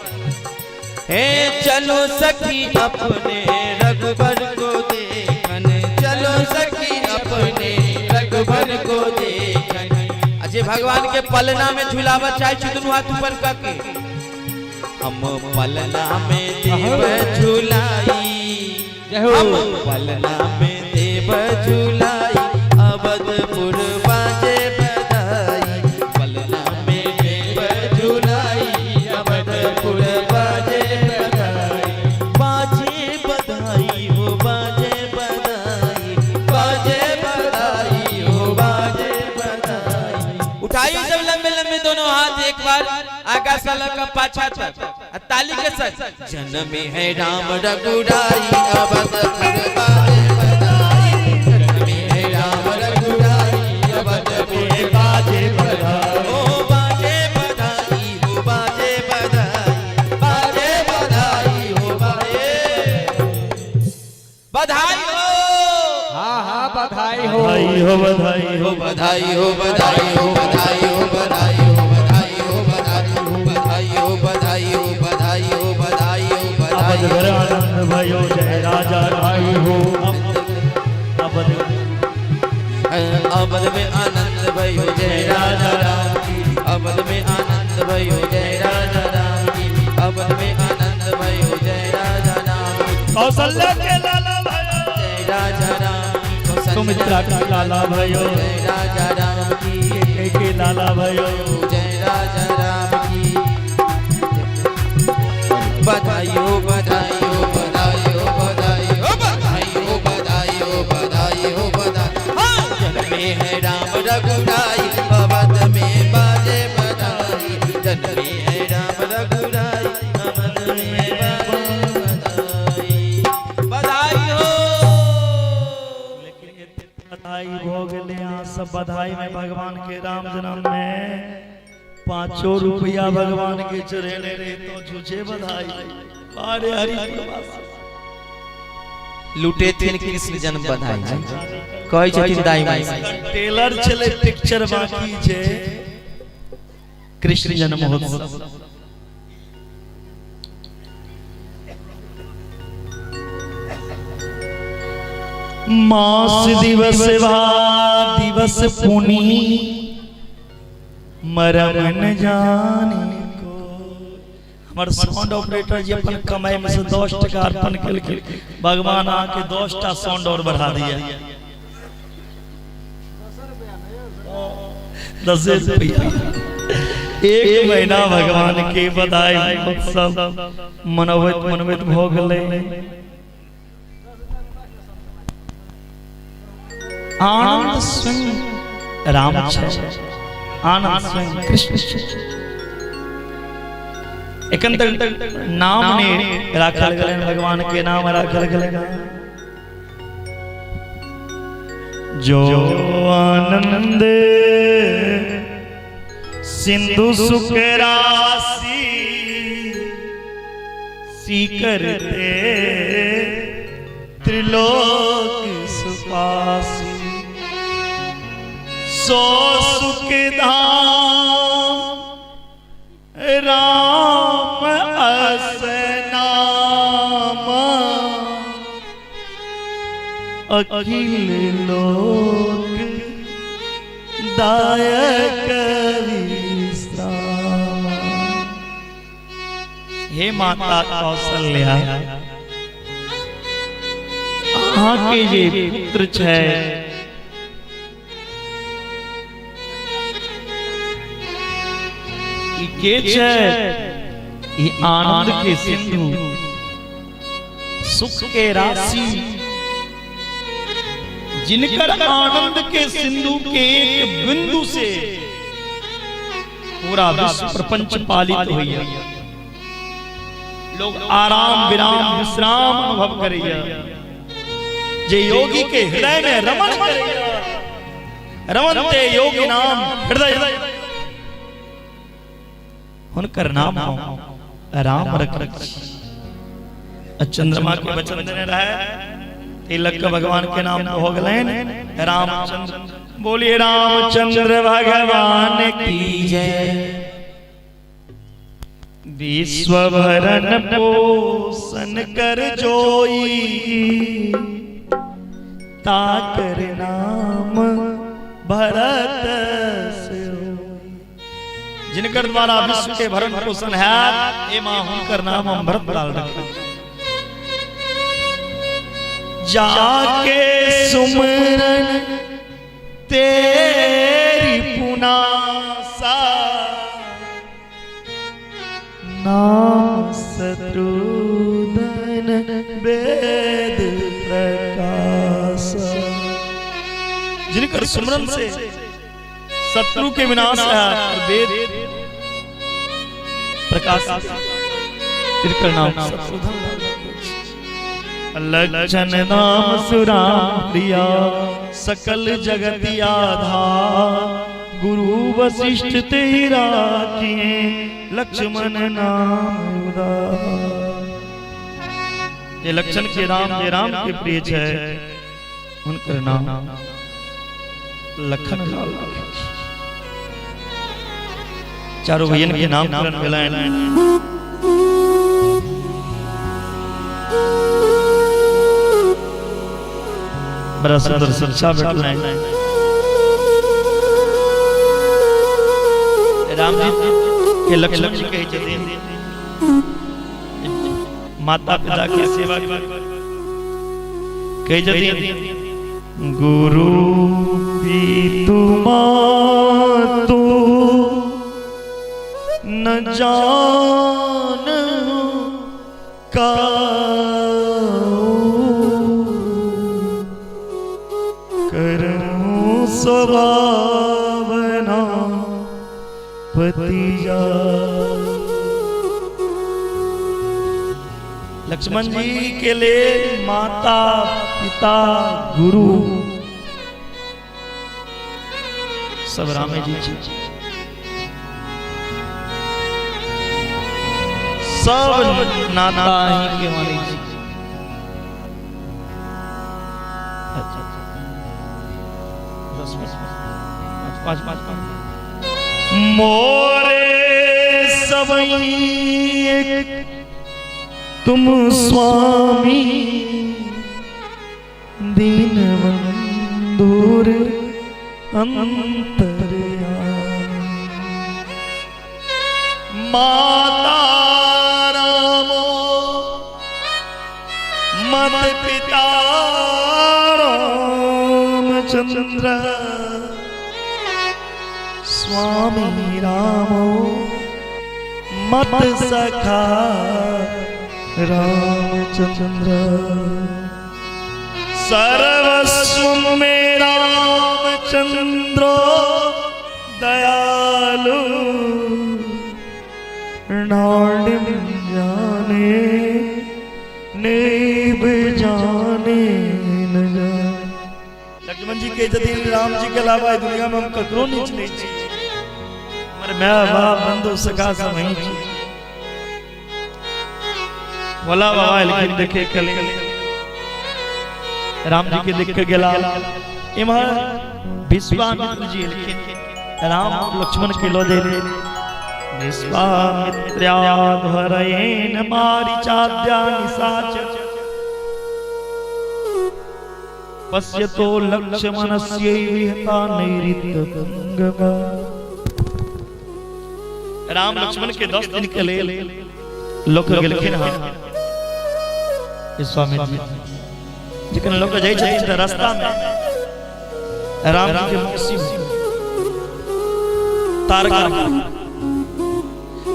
हे चलो सखी अपने रघुबर को देखन, चलो सखी अपने रघुबर को देखन। अजय भगवान के पलना में झुलावा चाहे छी, दोनों हाथ ऊपर करके हम पलना में देव झुलाई, जय हो। हम पलना में देव झुलाई, अवधपुर बाजे बधाई। पलना में देव झुलाई, अवधपुर बाजे बधाई। बाजे बधाई हो, बाजे बधाई, बाजे बधाई हो, बाजे बधाई। उठाइए सब लंबे लंबे दोनों हाथ एक बार आगा से लगा पाछा तक, आ ताली के साथ। जन्म है राम रघुराई, अवधपुर बाजे बधाई। जन्म है राम रघुराई, अवधपुर बाजे बधाई। ओ बाजे बधाई हो, बाजे बधाई, बाजे बधाई हो, बाजे बधाई हो। हाँ हाँ, बधाई हो। बधाई हो, बधाई हो, बधाई हो, बधाई हो, बधाई हो, बधाई हो, बधाई हो, बधाई हो, बधाई हो, बधाई हो, बधाई हो, बधाई अवध हो। घर आनंद भयो, जय राजा राई हो। अवध अवध में आनंद भयो, जय राजा राम की। अवध में आनंद भयो, जय राजा राम की। अवध में आनंद भयो, जय राजा राम की। कौशल्या के लाला भयो, जय राजा राम की। सुमित्रा के लाला भयो, जय राजा राम की। के लाला भयो, जय राजा राम की। बधाई हो, बधाई हो, बधाई हो, बधाई हो, बधाई हो, बधाई हो, बधाई हो, बधाई। हाँ! जन्मे है राम रघुराई, अवध में बाजे बधाई। जन्मे है राम रघुराई, अवध में बाजे बधाई। बधाई हो। लेकिन एते बधाई भो गेलै। अहाँ सब बधाई में भगवान के राम जन्म में 5 रुपया भगवान के चढ़ेने रहे तो झूठे बधाई। अरे हरि लुटेथिन कृष्ण जन्म बधाई कहै छथिन दाई माई। टेलर छलै, पिक्चर बाकी छै कृष्ण जन्म महोत्सव। मास दिवस भा दिवस पुनी, मरम न जाने को। हमर साउंड ऑपरेटर जी अपन कमाई में से 10 टका अर्पण केलखिन, भगवान आके 10 टा साउंड और बढ़ा दिया। 10 रुपया। एक महीना भगवान के बधाई महोत्सव मनबैत मनबैत भऽ गेलै। आनंद स्वयं राम छै, आनंद स्वयं कृष्ण छै। एखन तक नाम नहि राखल गेलै, भगवान के नाम राखल गेलै। जो आनंद सिंधु सुख राशि सी करते त्रिलोक सुपासी, सो सुख धाम राम अस नाम, अखिल लोक दायक विश्राम। हे माता कौशल्या, अहाँ के जे पुत्र छै ई के छै? ई आनंद के सिंधु, सुख के राशि, जिनकर आनंद के सिंधु के एक बिंदु से पूरा विश्व प्रपंच पालित होइए, लोग आराम विराम विश्राम अनुभव करैया, जे योगी के हृदय में रमण करैया, रमनते योगी नाम हृदय, हुनकर नाम हम राम रखै छी। आ चंद्रमा के वचन देने रहे, तिलक के भगवान के नाम हो गेलनि रामचंद्र। बोलिए रामचंद्र भगवान की जय। विश्व भरण पोषण कर जोई, ताकर नाम भरत से। जिनकर द्वारा विश्व के भरण पोषण है, ए मां हुनकर नाम हम भरत लाल रखे। जाके सुमरन तेरी पुनासा, नाम शत्रुधन वेद प्रकाश। जिनकर सुमरन से शत्रु के विनाश है और वेद प्रकाश, तिनकर नाम शत्रुधन। लक्षण नाम सुराम प्रिया, सकल जगत आधार, गुरु वशिष्ठ ते राखिए, लक्ष्मण नाम उदार। जे लक्षण के राम, जे राम के प्रिय छै, हुनकर नाम लखन लाल। चारों भैयन के नामकरण भेलनि। बड़ा सुंदर शिक्षा भेटलनि। राम जी के लक्ष्मण जी कहै छथिन, माता पिता के सेवा कहै छथिन, गुरु पितु मातु न जान का, करूं स्वभावना पतिया। लक्ष्मण जी के लिए माता पिता गुरु सब रामे जी छी। सब नाता ही के मानै छी। अच्छा, दस, पाँच, पाँच, पाँच, पाँच। मोरे सबई एक तुम स्वामी, दीन बंधुर अंतर्यामी, माता रामो मत पिता रामचंद्र, स्वामी रामो मत सखा रामचंद्र। सर्वस्व में रामचंद्र दयालु, नाडिम जाने नेब जाने न जाने। लक्ष्मण जी के छथिन राम जी के अलावा दुनिया में हम ककरो नहीं चिन्है छी। हमर my बाप बंधु सखा सब वहीं छी। भोला बाबा एलखिन देखे के लेल, राम जी के देख के गेला। इम्हर विश्वामित्र जी एलखिन, राम लक्ष्मण के लऽ देले। विश्वामित्र्याध्वरेण मारीचाद्या निशाचर पश्यतो लक्ष्मणस्य विहता नैऋत्य। राम लक्ष्मण के 10 दिन के लेल लोक गेलखिन हँ विश्वामित्र। जखन लोक जाइ छथिन तऽ रास्ता में राम जी के मौसी तारका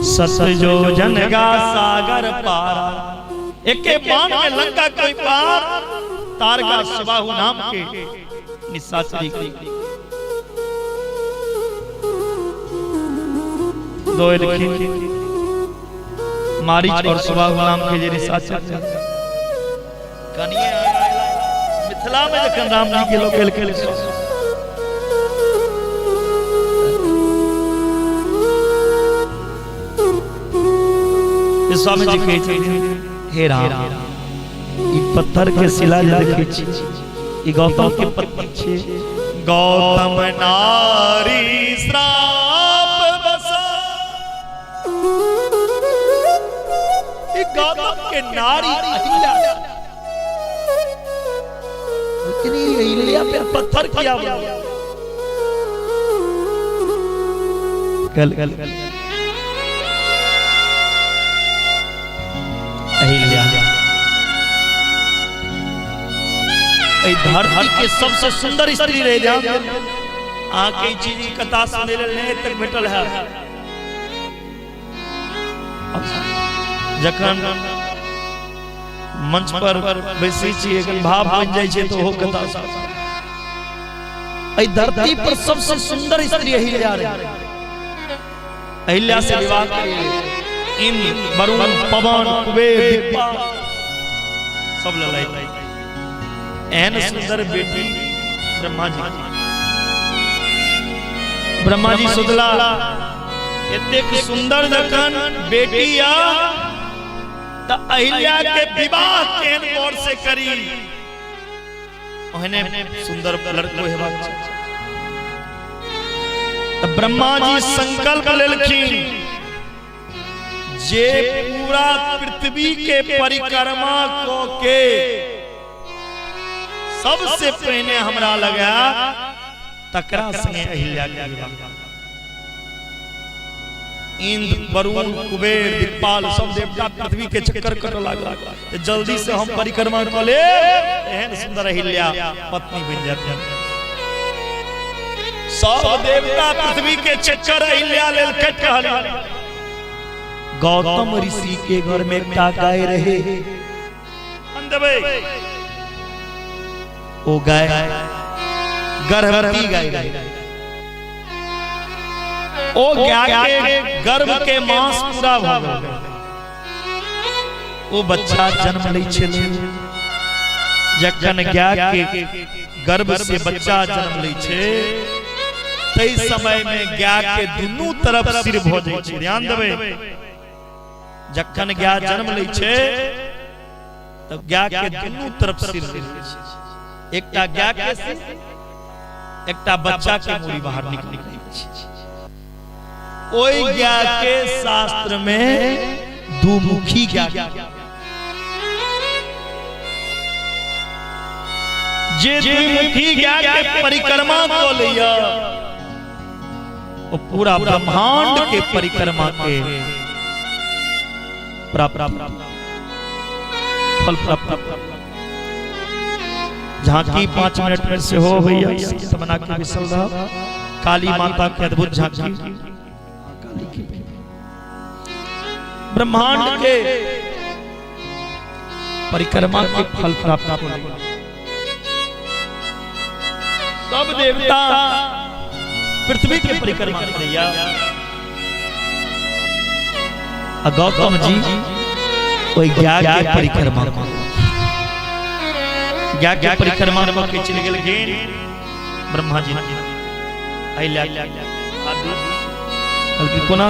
सतजो जनगा सागर पारा, एके बाण में लंका कोई पार। तारका सुबाहु नाम के निशाचरी दो एलखिन, मारीच और सुबाहु नाम के जे निशाचर। कनिए मिथिला में जखन राम जी के लोग एलखिन, स्वामी जी कहै छथिन, हे राम, ई पत्थर के शिला जे देखै छी, ई गौतम के पत्नी छी। गौतम नारी श्राप बसा, ई गौतम के नारी अहिल्या, लेकिन ई अहिल्या पे पत्थर किया बना? कल अहिल्या एहि धरती के सबसे सुंदर स्त्री रहे। ध्यान, अहाँके ई चीज कथा सुनै लेल नहि तक भेटल है। जखन मंच पर बैसै छी, एखन भाव बनि जाइ छै, तऽ ओहो कथा। एहि धरती पर सबसे सुंदर स्त्री अहिल्या रहे। अहिल्या से विवाह करी इंद्र, वरुण, पवन, कुबेर, दिक्पाल सब लड़ाई। एहन सुंदर बेटी ब्रह्मा जी, ब्रह्मा जी सोचला, एतेक सुंदर जखन बेटी आ त अहिल्या के विवाह केहन गौर से करी, ओहने सुंदर लड़को हेबाक चाही। तऽ ब्रह्मा जी संकल्प लेलखिन जे पूरा पृथ्वी के परिक्रमा क के सबसे पहिने हमरा लगा, तकरा संगे अहिल्या के विवाह। इंद्र, वरुण, कुबेर, दिक्पाल सब देवता पृथ्वी के चक्कर करऽ लागल, जल्दी से हम परिक्रमा कऽ ले, एहन सुंदर अहिल्या पत्नी बनि जात। सब देवता पृथ्वी के चक्कर अहिल्या लेल कटि रहल। गौतम ऋषि के घर में एकटा गाय रहे, देबै ओ गाय गर्भवती गाय रहे। ओ गाय के गर्भ के मास पूरा भऽ गेल, ओ बच्चा जन्म लै छलै। जखन गाय के गर्भ से बच्चा जन्म लै छै, ताहि समय में गाय के दुनू तरफ सिर भऽ जाइ छै। ध्यान देबै, जखन गाय जन्म लै छै तऽ गाय के दुनू तरफ सिर रहै छै। एकटा गाय के सिर, एकटा बच्चा के मूड़ी बाहर निकलि जाइ छै। ओहि गाय के शास्त्र में दुमुखी गाय, जे द्विमुखी गाय के परिक्रमा कऽ लैया, ओ पूरा ब्रह्मांड के परिक्रमा के प्राप्त फल प्राप्त। झांकी 5 मिनट में से हो भैया, बना के बिसल रहा। काली माता के अद्भुत झांकी, काली के ब्रह्मांड के परिक्रमा के फल प्राप्त होले। सब देवता पृथ्वी के परिक्रमा करैया आ गौतम जी ओहि गाय के परिक्रमा कर, गाय के परिक्रमा कऽ के चलि गेलखिन ब्रह्मा जी। अहिल्या कहलखिन कोना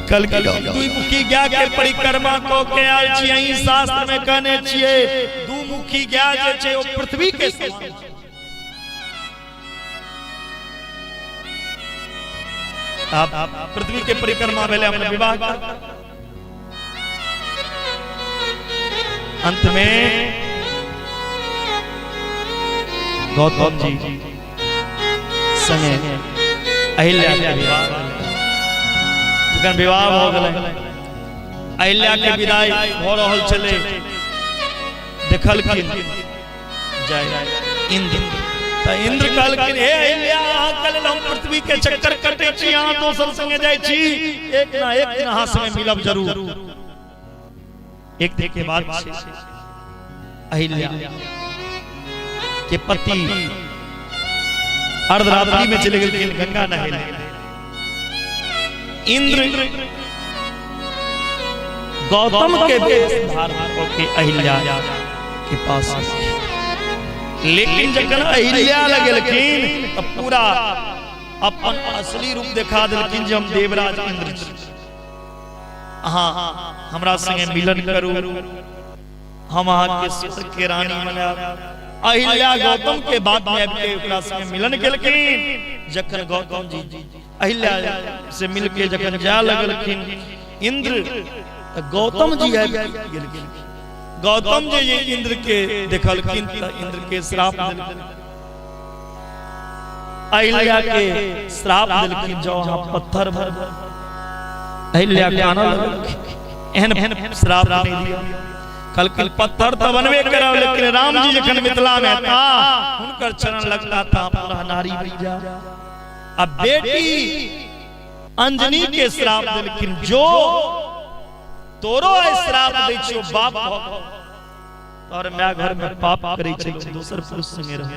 कहलखिन दुई मुखी गाय के परिक्रमा कऽ के आयल छी, अहीं शास्त्र में कहने छियै दू मुखी गाय जे छै ओ पृथ्वी के समान छै। आप पृथ्वी के परिक्रमा भेलै हमर विवाह। अंत में गौतम जी संगे अहिल्या के विवाह भेलै। जखन विवाह भऽ गेलै, अहिल्या के विदाई भऽ रहल छलै, देखलखिन जय इंद्र, तऽ इंद्र कहलखिन हे अहिल्या, अहाँके लेल हम पृथ्वी के चक्कर कटै छी, अहाँ दोसर संगे जाइ छी, एक ना एक दिन अहाँ संगे मिलब जरूर। एक दिन के बाद छै अहिल्या के पति अर्धरात्रि में चले गेलखिन गंगा नहाय लए। इंद्र गौतम के वेश धारण कऽ के अहिल्या के पास, लेकिन जखन अहिल्या लगेलखिन तऽ पूरा अपन असली रूप देखा देलखिन जे हम देवराज इंद्र छी, अहाँ हमरा संगे मिलन करू, हम अहाँके स्वर्ग के रानी बनायब। अहिल्या गौतम के बाद में आबि के ओकरा संगे मिलन केलखिन। जखन गौतम जी अहिल्या से मिलके जखन जाय लगलखिन इंद्र, तऽ गौतम जी आबि गेलखिन। गौतम जी जे इंद्र के देखलखिन तऽ इंद्र के श्राप देलखिन, अहिल्या के श्राप देलखिन जो अहाँ पत्थर भर। अहिल्या कानऽ लगलखिन, एहन एहन श्राप नहीं दिया। कल कल पत्थर तऽ बनबे करब, लेकिन राम जी जखन मिथिला में एता हुनकर चरण लगता था पुनः नारी बनि जा। अब बेटी अंजनी के श्राप देलखिन, जो तोरो आइ श्राप दै छियौ बाप भऽ कऽ, तोहर माय घर में पाप करै छै, दोसर पुरुष संगे रह,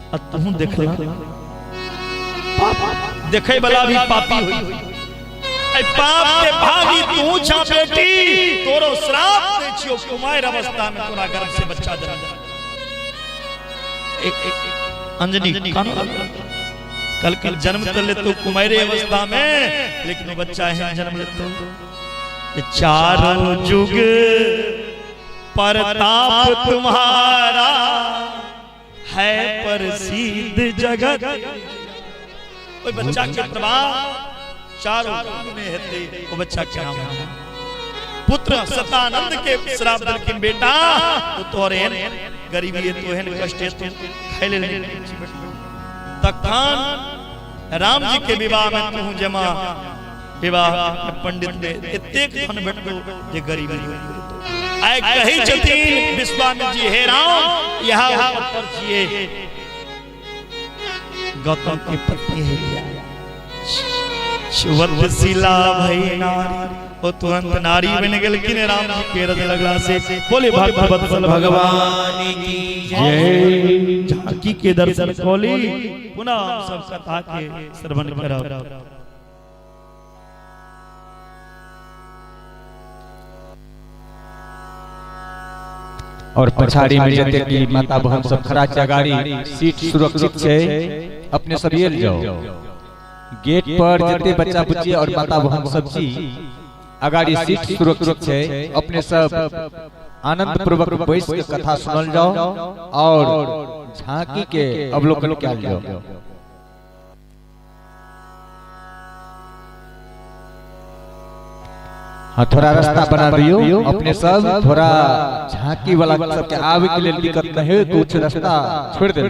आ तू देखला पाप देखै वाला भी पापी होई, ऐ पाप के भागी तू छा बेटी, तोरो श्राप दै छियौ कुमार अवस्था में तोरा गर्भ से बच्चा जन्म। एक अंजनी कान कल कल जन्म तो लेतो कुमारे अवस्था में, लेकिन वो बच्चा है जन्म लेतो। चारों जुग परताप तुम्हारा है प्रसिद्ध जगत। ओहि बच्चा के प्रभाव चारों युग में हेतै, ओ बच्चा के नाम पुत्र सतानंद के श्राप देलखिन, बेटा तो तोहर एहन गरीबी हेतौ, एहन कष्ट हेतौ, खाय लेल नहि छी। तखन राम जी के विवाह में तू जमा विवाह में पंडित ने एतेक धन भेटलो जे गरीबी दूर हेतौ। आइ कहै छथिन विश्वामित्र जी, हे राम, यह पत्थर छियै गौतम के पत्नी है शिला भई नारी, ओ तुरंत नारी बन गेलखिन राम जी के रज लगला से। बोले भगवत्सल भगवान की जय। झांकी के दर्शन खोली, पुनः हम सब कथा के श्रवण करब। और पछाड़ी में जते की माता बहन सब खड़ा छै, गाड़ी सीट सुरक्षित छै, अपने सब आयल जाओ। गेट पर जते बच्चा बुच्ची और माता बहन सब छी, अगाड़ी सीट सुरक्षित छै, अपने सब आनंद पूर्वक बैस के कथा सुनल जाओ और झांकी के अवलोकन कयल जाओ। हाँ, थोड़ा रास्ता बना दियो अपने सब, थोड़ा झांकी वाला सबके आवे के लिए दिक्कत नहीं हो, कुछ रास्ता छोड़ दे।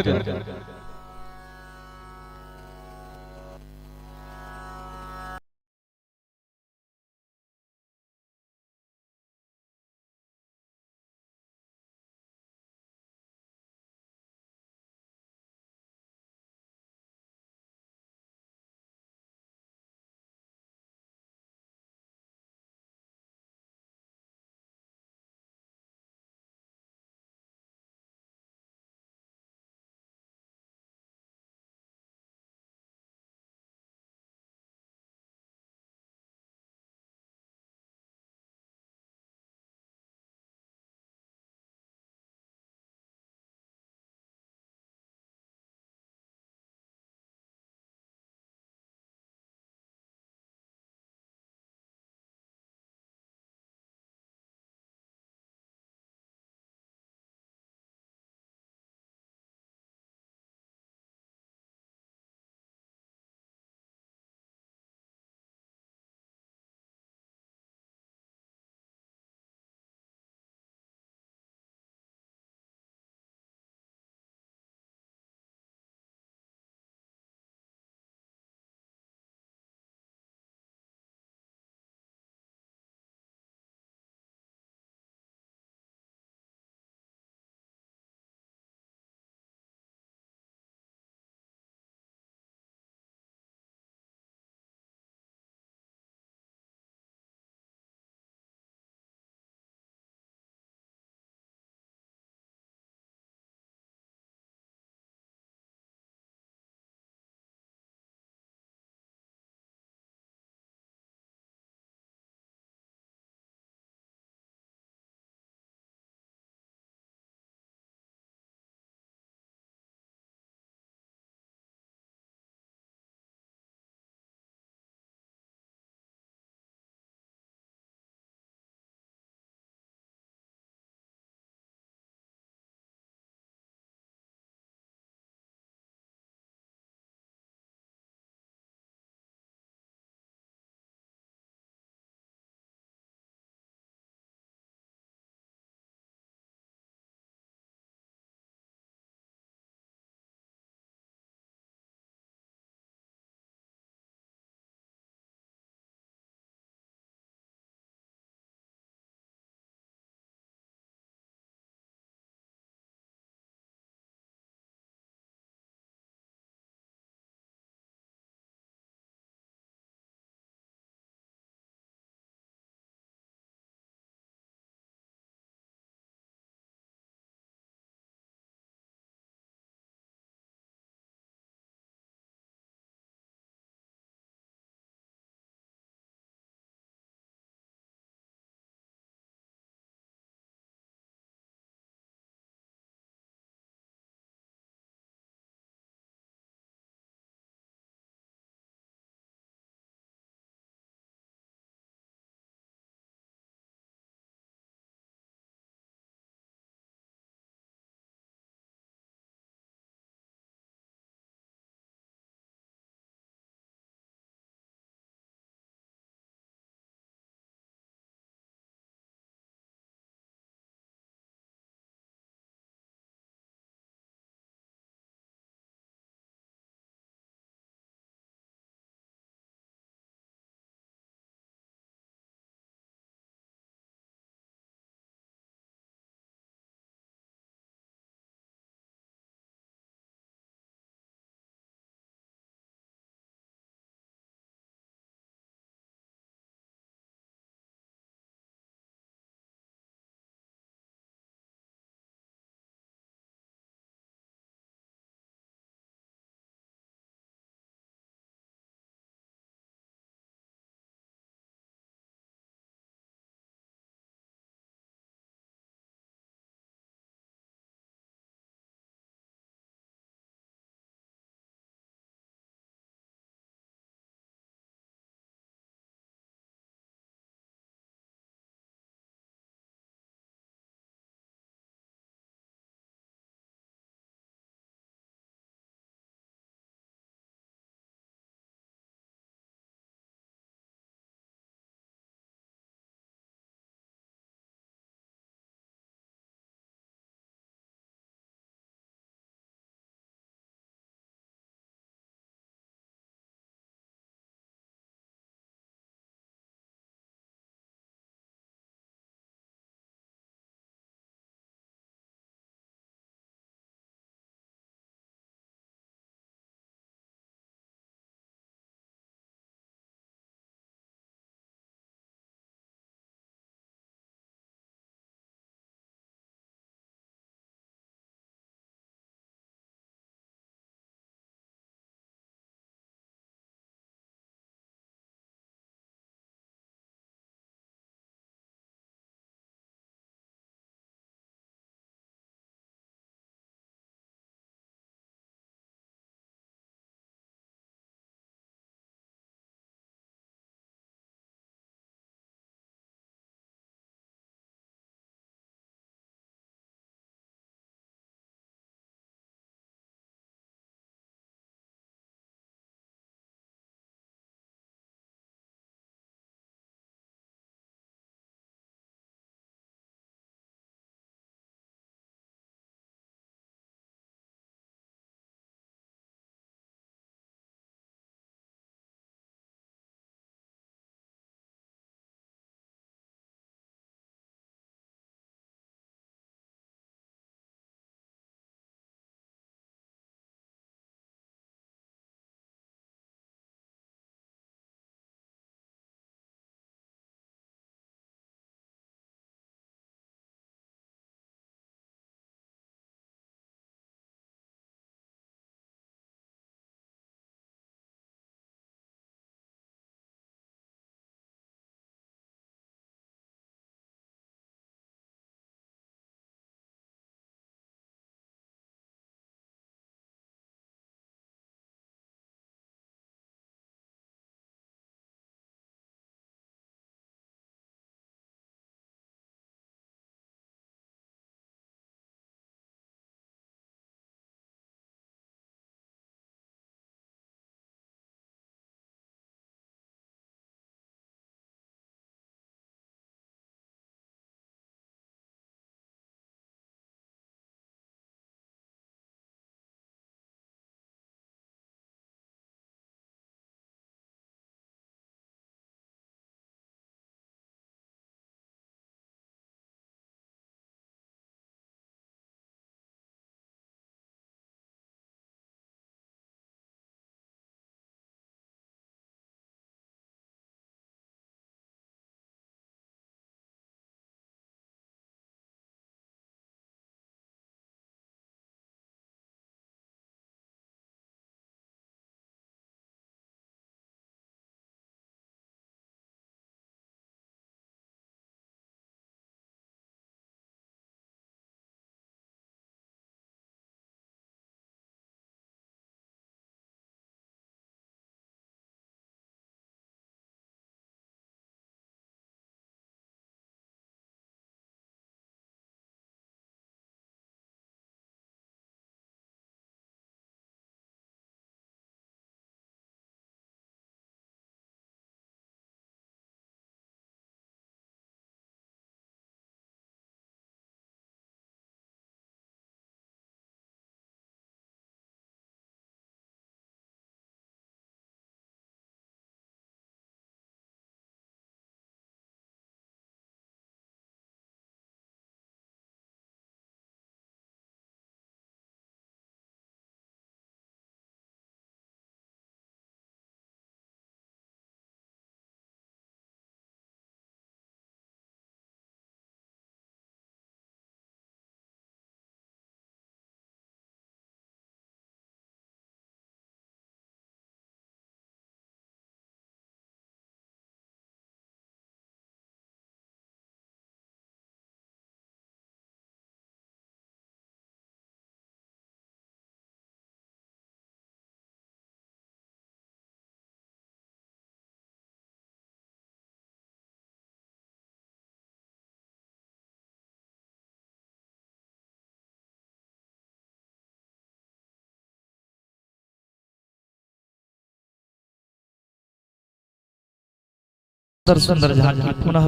सुंदर सुंदर झांकी पुनः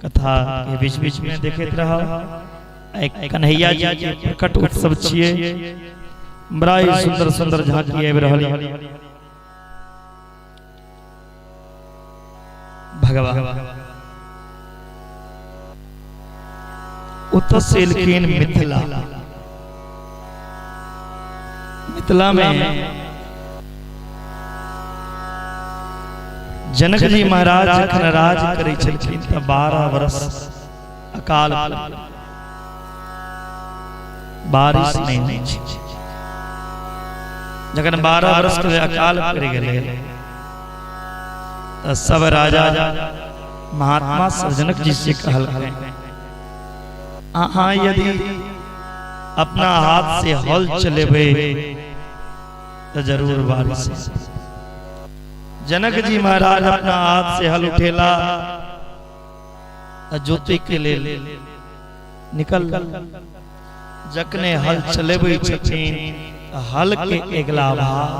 कथा के बीच बीच में देखैत रह। कन्हैया जी के प्रकट उत्सव छियै, बड़ा ही सुंदर सुंदर झांकी आबि रहल यऽ। भगवान ओतऽ से एलखिन मिथिला। मिथिला में जनक जी महाराज जखन राज करै छलखिन तऽ 12 वर्ष अकाल पड़ल, बारिश नहि होइ छै। जखन 12 वर्ष के अकाल पड़ि गेलै तऽ सब राजा महात्मा सब जनक जी से कहलखिन, अहाँ यदि अपना हाथ से हल चलेबै तऽ जरूर बारिश हेतै। जनक जी महाराज अपना हाथ से हल उठेला आ जोते के लेल निकल। जखने हल चलेबै छथिन तऽ हल के अगिला भाग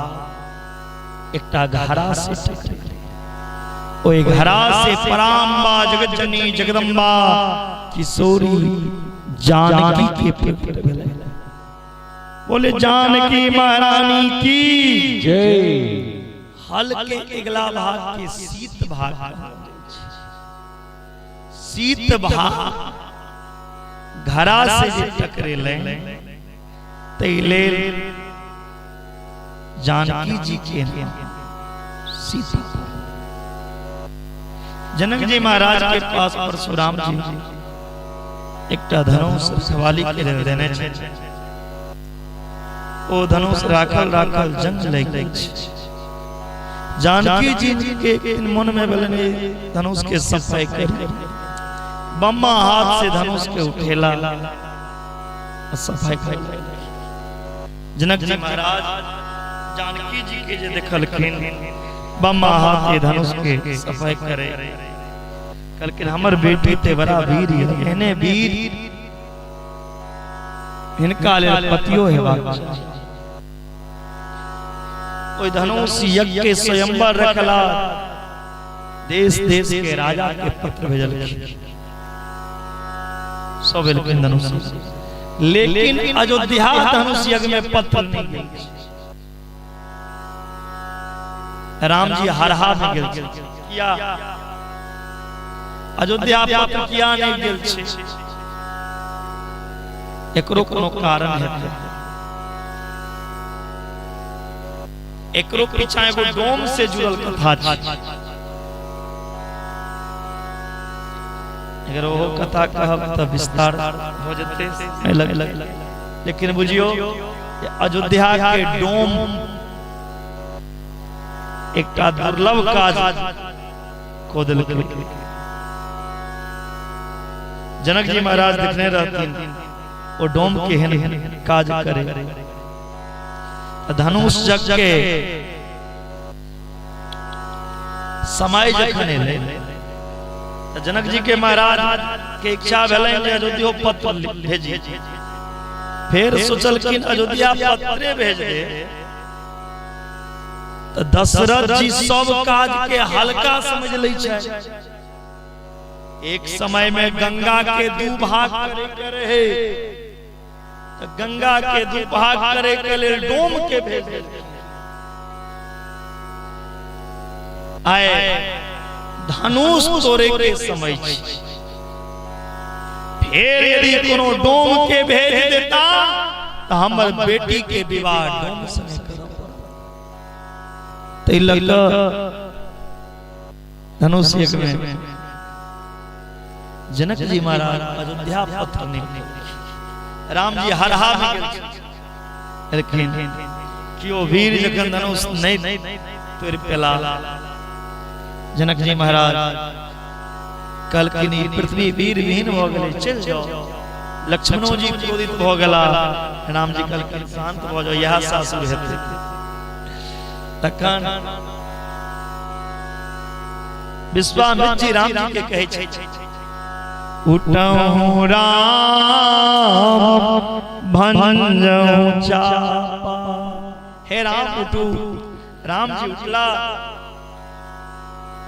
एकटा घड़ा से टकरेलै। ओहि घड़ा से पराम्बा जगज्जननी जगदम्बा किशोरी जानकी के प्रकट भेलै। बोले जानकी महारानी की जय। हल के अगिला भाग के शीत भाग कहल जाइ छै। शीत भाग घड़ा से जे टकरेलै ताहि लेल जानकी जी के नाम सीता। जनक जी महाराज के पास परशुराम जी एकटा धनुष रखवाली के लेल देने छै। ओ धनुष राखल राखल जंग लागि गेल छै। जानकी जी के एक दिन मन में भेलनि धनुष के सफाई करी। बम्मा हाथ से धनुष के उठेला आ सफाई कर। जनक जी महाराज जानकी जी के जे देखलखिन बम्मा हाथ के धनुष के सफाई करे, कहलखिन हमर बेटी ते बड़ा वीर है, एहने वीर हिनका लेल पतियो हेबाक चाही। ओहि धनुष यज्ञ के स्वयंवर रखला, देश देश के राजा के पत्र भेजलखिन, सब एलखिन धनुष। लेकिन अयोध्या धनुष यज्ञ में पत्र नहीं गेल। राम जी हरहा में गेल किया अयोध्या पत्र किया नहीं गेल छै? एकरो कोनो कारण हेतै। एकरो पीछा एगो डोम से जुड़ल कथा छै। अगर ओहो कथा कहब तऽ विस्तार हो जेतै, लग लेकिन बुझियो अयोध्या के डोम एकटा दुर्लभ काज कऽ देलकै। जनक जी महाराज देखने रहथिन ओ डोम केहन काज करे। धनुष जग के समय जखन एलै तऽ जनक जी के महाराज के इच्छा भेलनि जे अयोध्यो पत्र भेजी। फेर सोचलखिन अयोध्या पत्रे भेज दे तऽ दशरथ जी सब काज के हल्का समझ लै छै। एक समय में गंगा के दू भाग करे के रहे, तऽ गंगा के दू भाग करे के लेल डोम के भेज देलखिन। आए धनुष तोड़े के समय छै, फेर यदि कोनो डोम के भेज देता तऽ हमर बेटी के विवाह डोम संगे करब। ताहि लऽ कऽ धनुष एक में जनक जी महाराज अयोध्या पत्र निकले, राम जी हरहा में गेल लेकिन केओ वीर जखन धनुष नहीं तोड़ि पेला, जनक जी महाराज कहलखिन ई पृथ्वी वीर विहीन भऽ गेलै, चलि जाओ। लक्ष्मणो जी क्रोधित भऽ गेला। राम जी कहलखिन शांत भऽ जाओ, इएह सासुर हेतै। तखन विश्वामित्र जी राम जी के कहै छै, उठहु राम भंजहु चापा। हे राम उठू। राम जी उठला,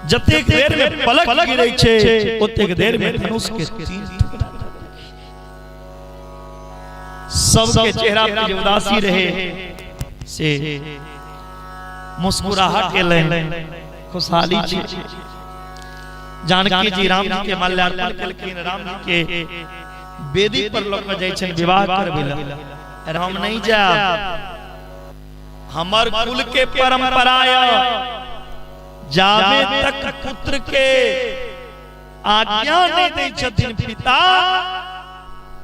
जतेक देर में पलक गिरै छै ओतेक देर में धनुष के 3 टुकड़ा। सबके चेहरा पे जे उदासी रहे से मुस्कुराहट एलै, खुशहाली छै। जानकी जी राम जी के माल्यार्पण केलखिन, राम जी के वेदी पर लऽ कऽ जाइ छनि विवाह करबै लए। राम नहीं जायब, हमर कुल के परंपरा जाबे तक पुत्र के आज्ञा नहीं दै छथिन पिता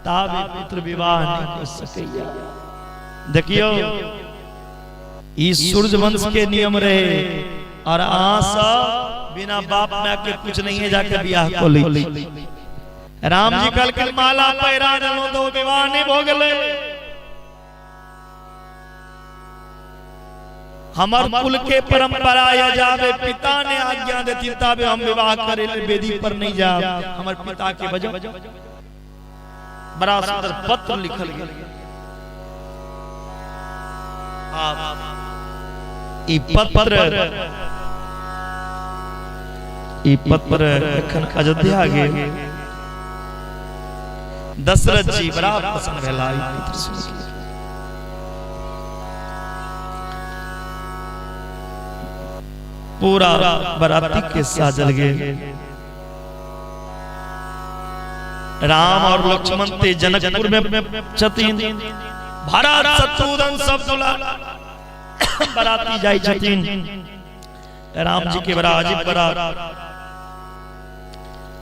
ताबे पुत्र विवाह नहीं कर सकैया। देखियो ई सूर्यवंश के नियम रहे और अहाँ सब बिना बाप माय के कुछ नहीं है जाके बियाह को ली। राम जी कहलखिन माला पहिरा देलहुँ तो विवाह नहीं भऽ गेलै। हमर कुल के परंपरा या जाबे पिता ने आज्ञा देथिन ताबे हम विवाह करे ले वेदी पर नहीं जाब, हमर पिता के वजह। बड़ा सुंदर पत्र लिखल गेल। ई पत्र एखन अयोध्या गेल। दशरथ जी बड़ा पसंद भेला ई पत्र सुनि के। पूरा बराती के साजल गेल। राम और लक्ष्मण ते जनकपुर में छथिन, भरत शत्रुघ्न सब दुला बराती जाय छथिन। राम जी के बड़ा अजीब बड़ा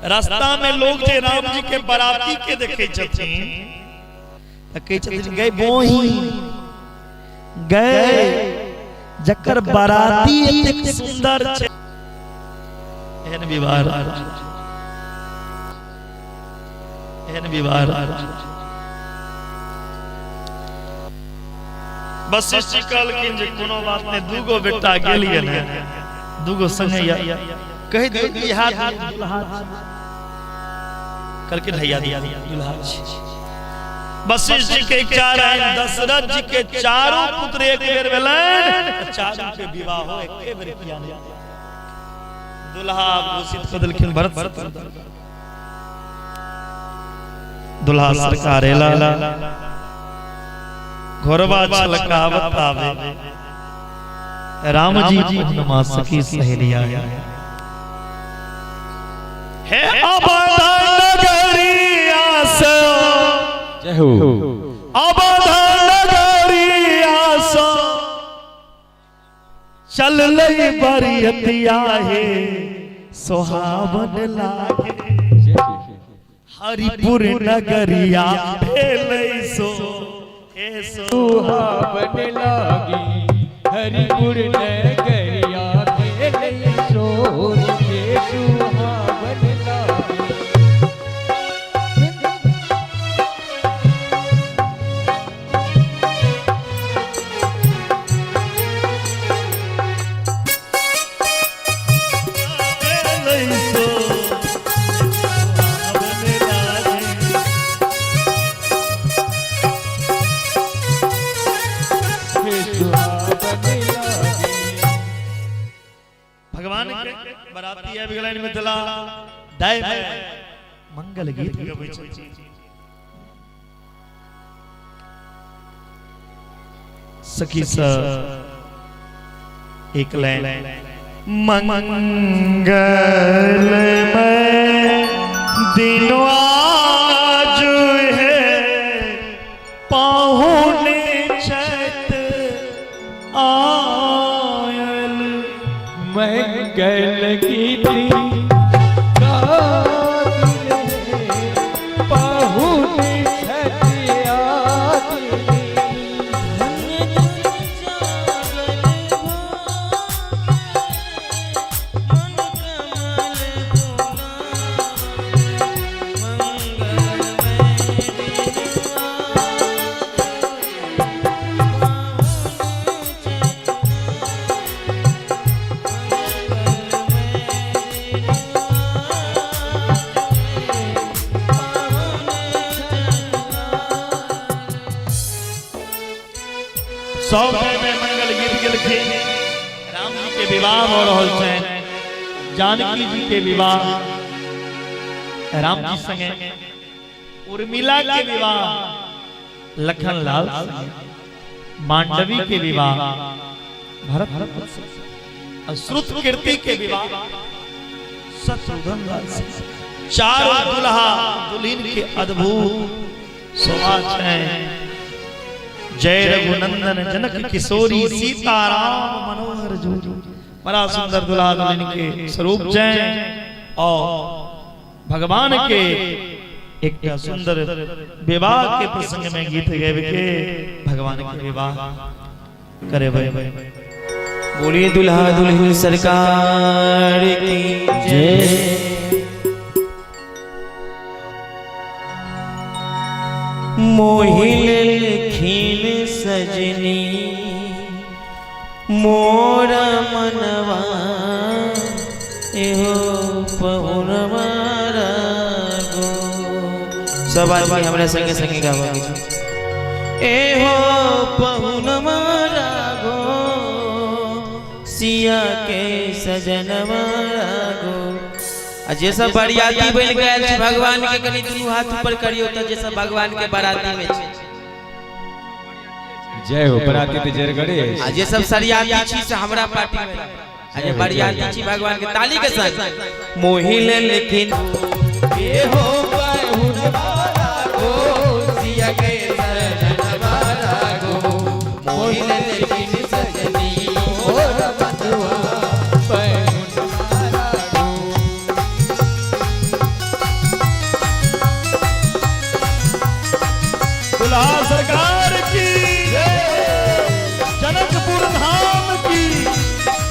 रास्ता में लोग जे राम जी के बराती के देखे छथिन त कहै छथिन गए बोही गए जकर बराती एतेक सुंदर छै। एहन विवाह, एहन विवाह। वशिष्ठ जी कहलखिन जे कोनो बात नहीं, दूगो बेटा गेलिए ने, दूगो संगे कहि दियौ कि इहा दुल्हा कहलखिन हैया दुल्हा छी। वशिष्ठ जी के इच्छा रहनि दशरथ जी के चारों पुत्र एक बेर भेलनि, चारू के विवाह हो एके बेर किया नहीं। दुल्हा घोषित कऽ देलखिन भरत दुल्हा सरकार एला, घोरवा छलकावत आवे, राम जी पूर्णमा सखी सहेलिया हे अवध नगरिया से, जय हो। अवध नगरिया से चल लई बरियतिया हे सोहावन लागे, हरिपुर नगरिया भेलै सो हे सुहावन लागी, हरिपुर नगरिया भेलै सोर हे सुहावन लागी। भेलै सो सुहावन लागे। हे सुहावन लागी। भगवान के बराती आबि गेलनि मिथिला दाय में मंगल गीत गबै छथिन। सखी स एक लाइन मंगल में दिन आज है पाहुने छत आयल, मंगल गीति गाती रहे पाहुने छतिया। सब में मंगल गीत गेलखिन। राम जी के विवाह हो रहल छनि। जानकी जी के विवाह राम जी संगे, उर्मिला के विवाह लखनलाल संगे, मांडवी के विवाह भरत और श्रुत कीर्ति के विवाह शत्रुघ्न लाल से। चारों दुल्हा दुल्हन के अद्भुत शोभा छै। जय रघुनंदन जनक किशोरी सीताराम मनोहर जोरी। बड़ा सुंदर दुल्हा दुल्हन के स्वरूप जय और भगवान के एक सुंदर विवाह के प्रसंग में गीत गावे के भगवान के विवाह करे भाई। बोलिए दुल्हा दुल्हन सरकार की जय। मोहिल खीन सजनी मोर मनवा एहो पहुनवा रागो। सब आदमी हमरा संगे संगे गावा के छै। एहो पहुनवा रागो सिया के सजनवा रागो। आ जे सब बरियाती बन के आयल छै भगवान के कनि दुनू हाथ ऊपर करियो त जे सब भगवान के बाराती में छै। जय हो बराती ते जरगड़े। आ जे सब सरियाती छी से हमरा पार्टी में रह। आ जे बरियाती छी भगवान के ताली के संग मोहि लेलखिन एहो पहुनवा रागो सिया के सजनवा रागो मोहि लेलखिन सजनी मोर मनवा पहुनवा रागो। दुल्हा सरकार की, जनकपुर धाम की,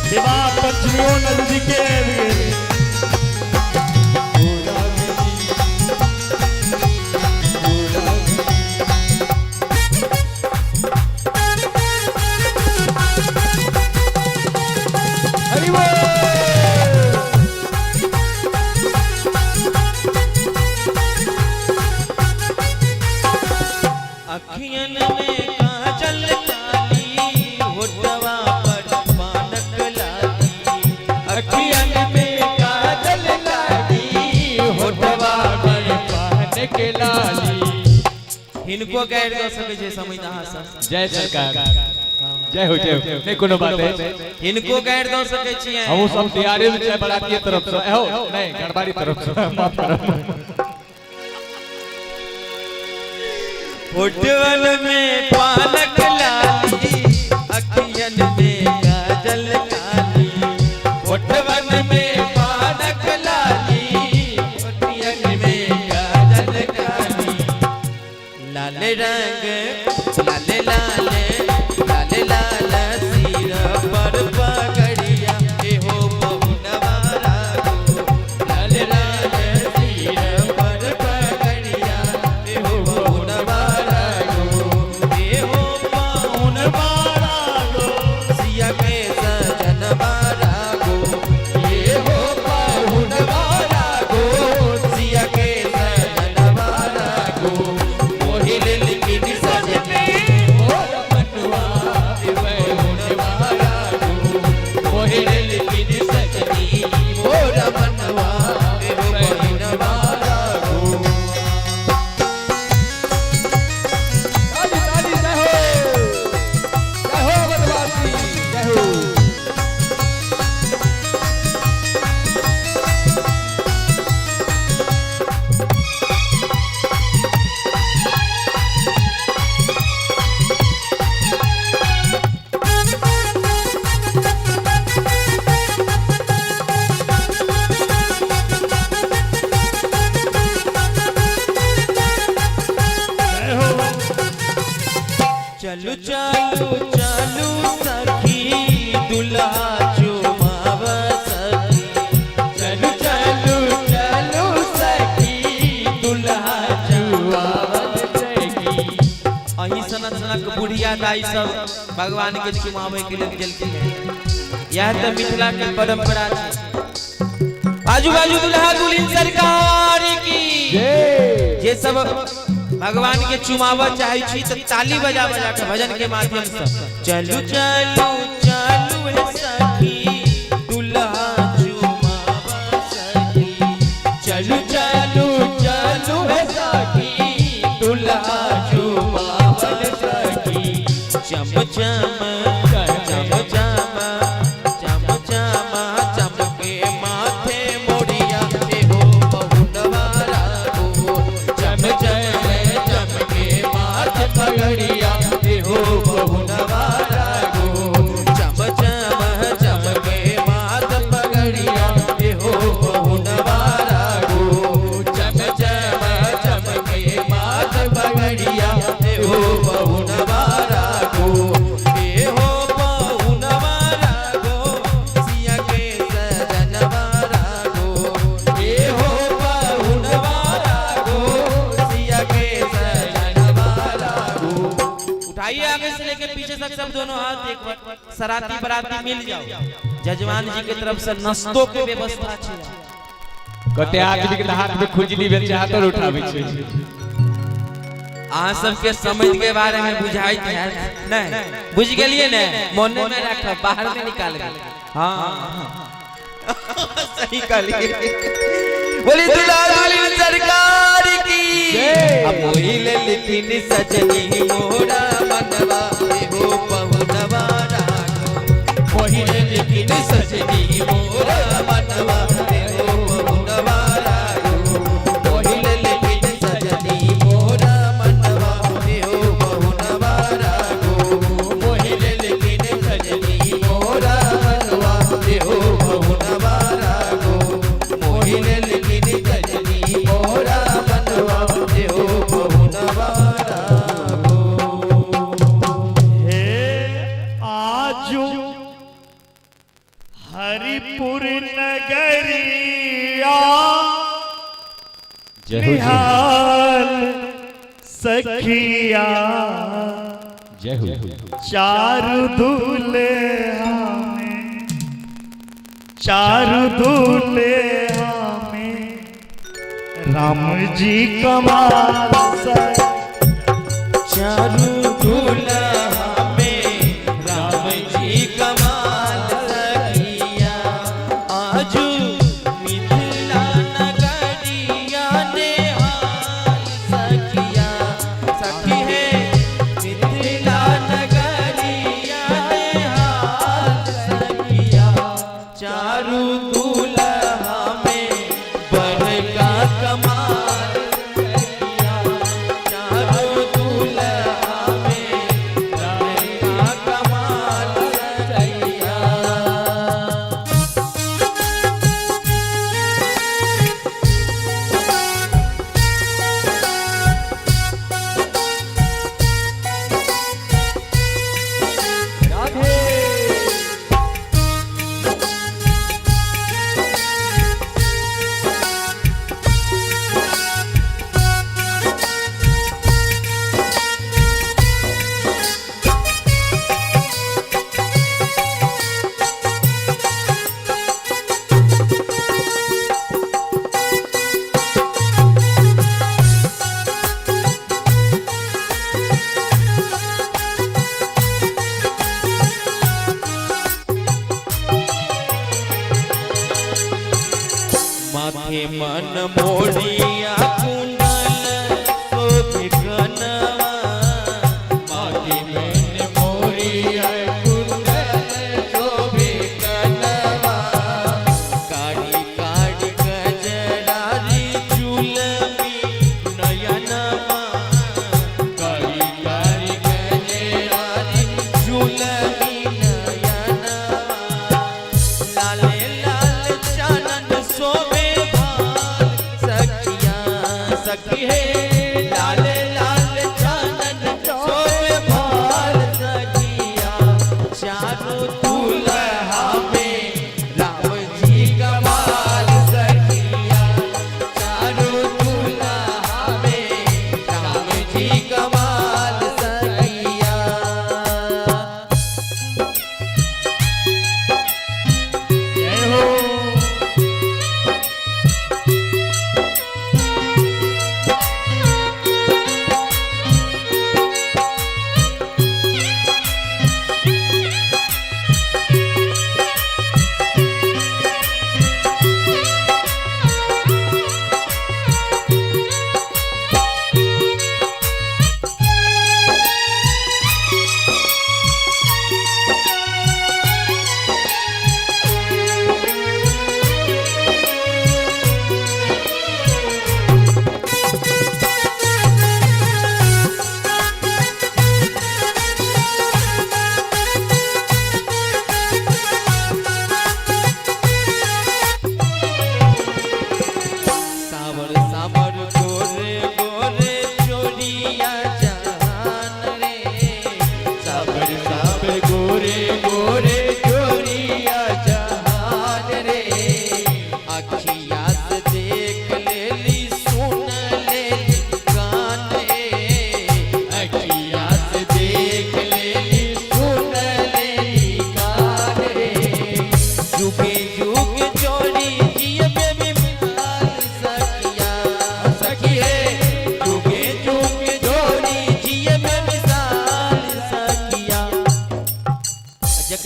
विवाह पंचमियों नंदी के लिए। हरि बोल। अखियन में काजल काली होठवा पर पानक लाली। अखियन में काजल लाली होठवा पर पानक लाली। हिनको गारि दऽ सकै छै समझ अहाँ सब। जय सरकार, जय हो, जय हो। नहीं कोनो बात है, हिनको गारि दऽ सकै छियै। हम सब तैयारी में छै बराती तरफ से। हो नहीं गड़बड़ी तरफ से माफ करब। होठवन में पानक लाली अखियन में काजल काली। होठवन में पानक लाली अखियन में काजल काली। लाल रंग लाल लाल लाल लाल सिर पर पगड़िया एहो पहुनवा रागो। लाल लाल सिर पर पगड़िया एहो पहुनवा रागो। एहो पहुनवा रागो सिया के सजनवा रागो। एहो पहुनवा रागो सिया के सजनवा रागो। मोहि लेलखिन सजनी मोर मनवा पहुनवा रागो। मोहि लेलखिन सजनी मोर मनवा एहो पहुनवा रागो। ताली ताली जय हो, जय हो बदमाशी जय हो। जय हो। चलू चलू चलू सखी दुल्हा चुमाव सखी। चलू चलू चलू सखी दुल्हा चुआवत सखी। अही सनक सनक बुढ़िया दाई सब भगवान के चुमावे के लेल गेलखिन हैं। यह तऽ मिथिला के परंपरा छै। बाजू बाजू दुल्हा दुल्हन सरकार की जे सब भगवान के चुमावा चाहे छी तऽ ताली बजा बजा के भजन के माध्यम से चलू चलू चलू हे सखी दुल्हा चुमाव चम चम चम चम चम चमके माथे मोरिया ए हो पहुनवा राघो। चम चम चमके माथ पगड़िया ए हो पहुनवा राघो। चम चम चमके माथ पगड़िया ए हो पहुनवा राघो। चम चम चमके माथ पगड़िया ए हो पहुनवा राघो। ए हो पहुनवा राघो सिया के सजनवा राघो। ए हो पहुनवा राघो सिया के सजनवा राघो। उठाइए आगे से लेके पीछे तक सब दोनों हाथ एक बार सराती बराती मिल जाओ। जजमान जी के तरफ से नस्तो के व्यवस्था छे। कते आदमी के हाथ में खुजली भेल छै, हाथ उठाबै छै। अहाँ सबके समझ के बारे में बुझाइत है नहीं? बुझ गेलिए ने? मोने में रखब, बाहर में निकाल। हाँ सही कहलिए। बोली दुल्हा दुल्हन सरकार की। अब मोहिले लिखिन सजनी मोरा मनवा ए हो पहुनवा राघो। मोहिले लिखिन सजनी मोरा मनवा ए हो पहुनवा राघो। मोहिले लिखिन सजनी मोरा मनवा ए हो पहुनवा राघो। मोहिले लिखिन सजनी मोरा मनवा ए हो पहुनवा राघो। मोहिले लिखिन सजनी मोरा मनवा ए हो पहुनवा राघो। हे आजू हरिपुर नगरिया जय हो, जय हो। निहाल सखिया जय हो। चारु दूल्हा में, चारु दूल्हा में राम जी कमाल सर। चारू दूल्हा में राम जी कमाल सखिया। आजू मिथिला नगरिया नेहाल सखिया। सखी है मिथिला नगरिया नेहाल सखिया। चारू दूल्हा में बड़का कमाल सखिया। चारू दूल्हा में बड़का कमाल सखिया। माथे मन मोड़िया कुंडल शोभे कनवा। माथे मन मोड़िया कुंडल शोभे कनवा। काड़ी काड़ी गजरारी चुलमी नयनवा। काड़ी काड़ी गजरारी चुलमी नयनवा। लाले लाल चानन शोभे भाल।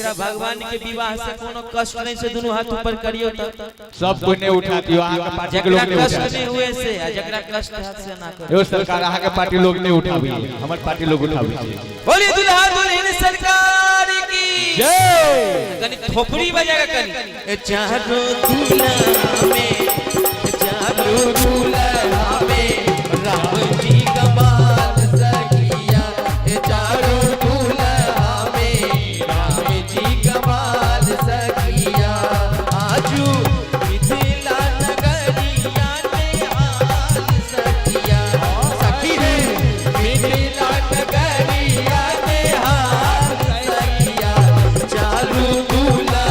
जकरा भगवान के विवाह से कोनो कष्ट नहीं से दोनों हाथ ऊपर करियो त। सब कोई नहीं उठा दियो, अहाँ के पार्टी के लोग जकरा नहीं कष्ट उठा नहीं हुए से आ जकरा कष्ट हाथ से ना करो। यो सरकार, अहाँ के पार्टी लोग नहीं उठाबी, हमर पार्टी लोग उठाबी। बोलिए दुल्हा दुल्हन सरकार की जय। कनी थोपड़ी बजाएगा कनी। चारों दूल्हा में, चारों दूल्हा में राम जी कमाल सखिया, चारों दूल्हा में राम जी कमाल सखिया। आजू मिथिला नगरिया ने हाल सखिया, सखी रे मिथिला नगरिया ने हाल सखिया। चारू दूल्हा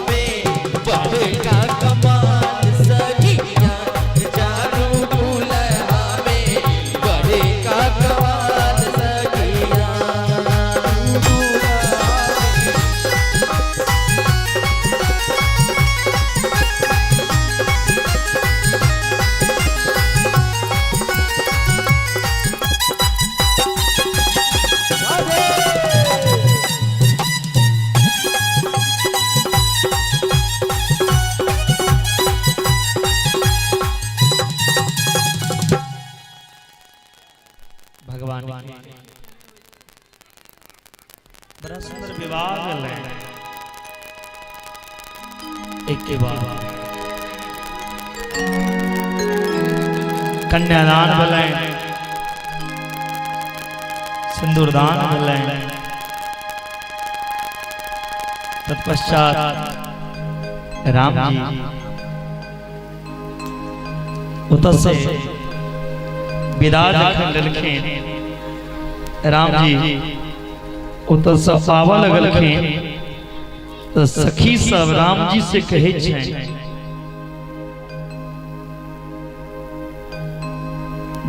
में बड़का कमाल सखिया, चारू दूल्हा में बड़का कमाल सखिया। भगवान के बड़ा सुंदर विवाह भेलै। एक के बाद कन्यादान भेलै, सिंदूरदान भेलै, तत्पश्चात राम जी ओतऽ से विदा जखन लेलखिन, राम जी ओतऽ से आबऽ लगलखिन तऽ सखी सब राम जी से कहै छनि,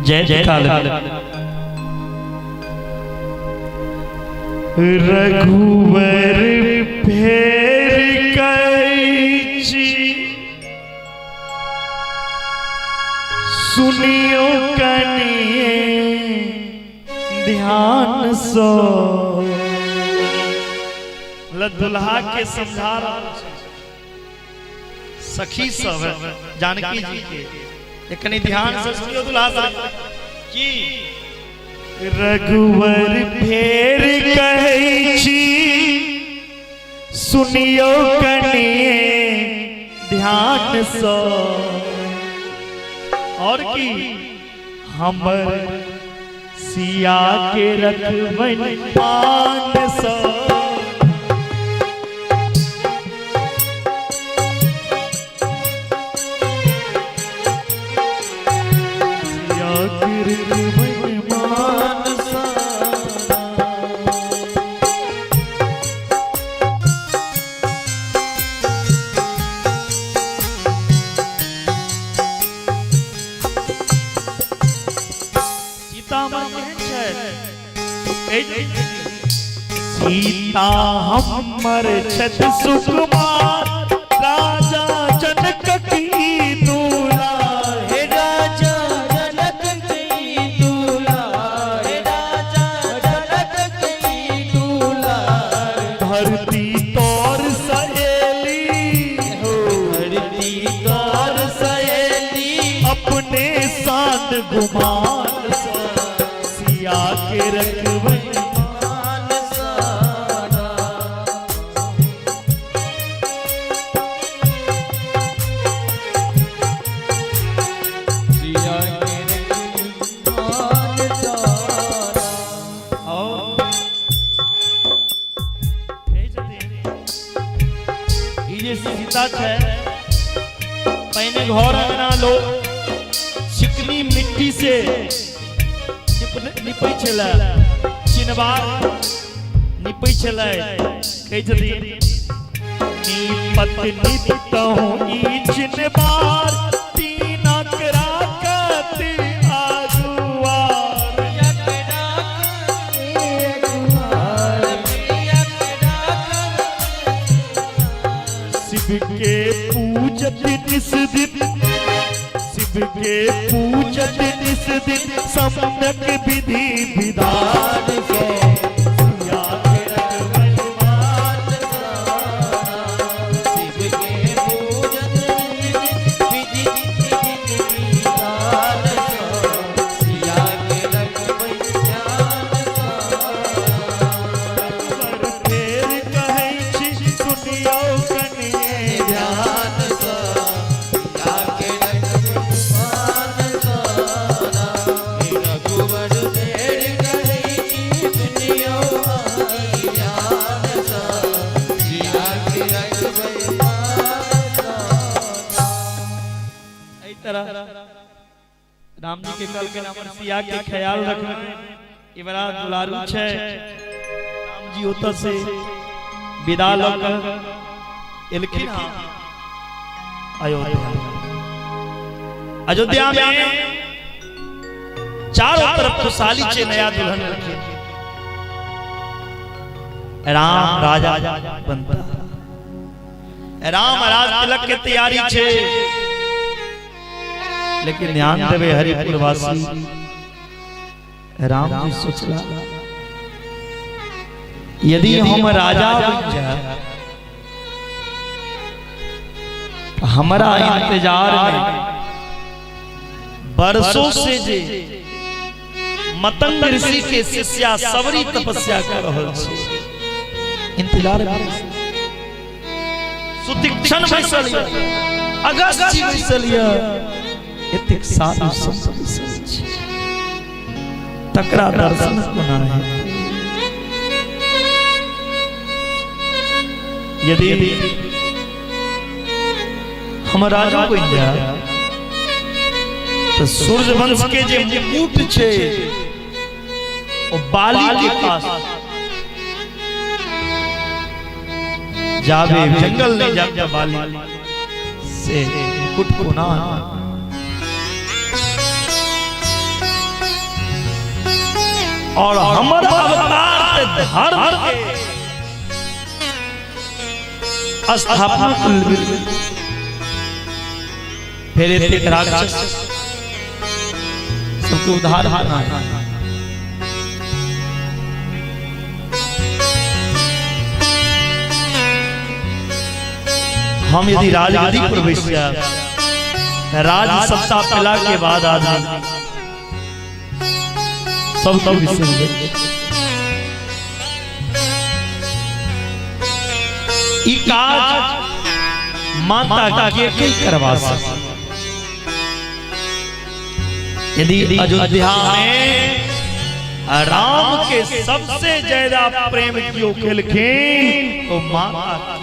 जय काल रघुवर फेर कैची सुनियो कनिए ध्यान सो। दुल्हा के समझा रहल छै सखी सब जानकी जी के, जे कनि ध्यान से सुनियो दुल्हा साहब की। रघुवर फेर कहै छी सुनियो कनिए ध्यान सो, और की हमर सिया के रखबनि मान सो। सिया के रखबनि मान सो। सीता हमर केहन छथि? सीता हमर छथि सुकुमार, राजा जनक की दुलार। हे राजा जनक की दुलार, हे राजा जनक की दुलार। धरती तोर सहेली, धरती तोर सहेली, अपने साथ गुमान सा, सिया के रखबै मान सारा। सिया के मान सारा। और कहै छथिन ई जे सीता छै, पहिने घर अंगना लोग चिकनी मिट्टी से निपै छलै, चिनवार निपै छलै। कहै छथिन नीपत निपतहुँ ई चिनवार, तीन अकरा कत आगुआर। शिव के पूजत निस दिन, शिव के पूजत निस दिन, सम्यक विधि विधान सो, सिया के रखबै मान। राम जी के कहलखिन हमर सिया के ख्याल रखबै, ई बड़ा दुलारू छै। राम जी ओतऽ से विदा लऽ कऽ एलखिन हँ अयोध्या। अयोध्या में चारों तरफ खुशहाली छै, नया दुल्हन एलखिन, राम राजा बनता, राम राज तिलक के तैयारी छे। लेकिन ध्यान देवे हरिपुरवासी, राम जी सोचला यदि हम राजा बन जाए हमारा इंतजार में बरसों से जे मतंग ऋषि के शिष्या सबरी तपस्या कर रहल छै, इंतजार में सुतीक्षण बैसल यऽ, अगस्त जी बैसल यऽ, एतेक साधु संत बैसल छै, तकरा दर्शन कोना हेतै? यदि हम राजा बनि जाए तो सूर्यवंश के जे मुकुट छै ओ बाली के पास जाबे जंगल नहीं जाबे बाली से मुकुट कोना। और हमर अवतार ते धर्म के स्थापना कर, फिर एतेक राक्षस सबके उद्धार होना है। हम यदि राजगद्दी पर बैस जाए, राज सत्ता पेला के बाद आदमी सबके बिसरि जाए। ई काज माता के के करवा सके? यदि अयोध्या में राम के सबसे ज्यादा प्रेम क्यों केलखिन तो माता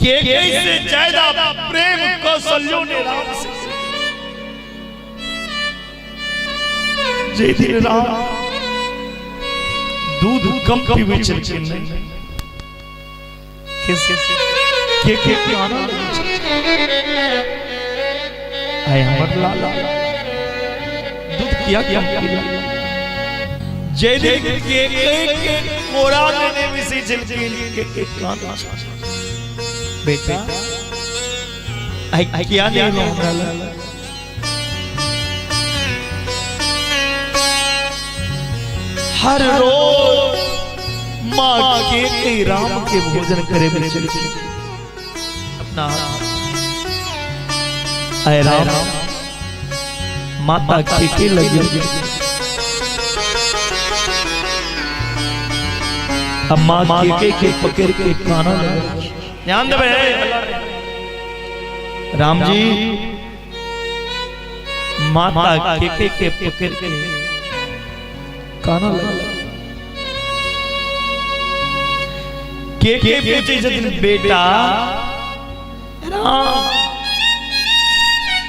के से ज्यादा प्रेम कौशल्यों ने राम से। जे दिन राम दूध कम पीबै छलखिन नहीं, के के के आना आय हमर लाला दूध किया कम पीला। जे दिन के के के कोरा में नहीं मिसी छलखिन, के काना बेटा आई किया नहीं हमरा लाला। हर रोज माँ के राम के भोजन करे में चली अपना आए राम माता के लगी। अब माँ के पकड़ के काना लगा। ध्यान देवे राम जी माता के पकड़ के काना लगा। के पूछे छथिन बेटा राम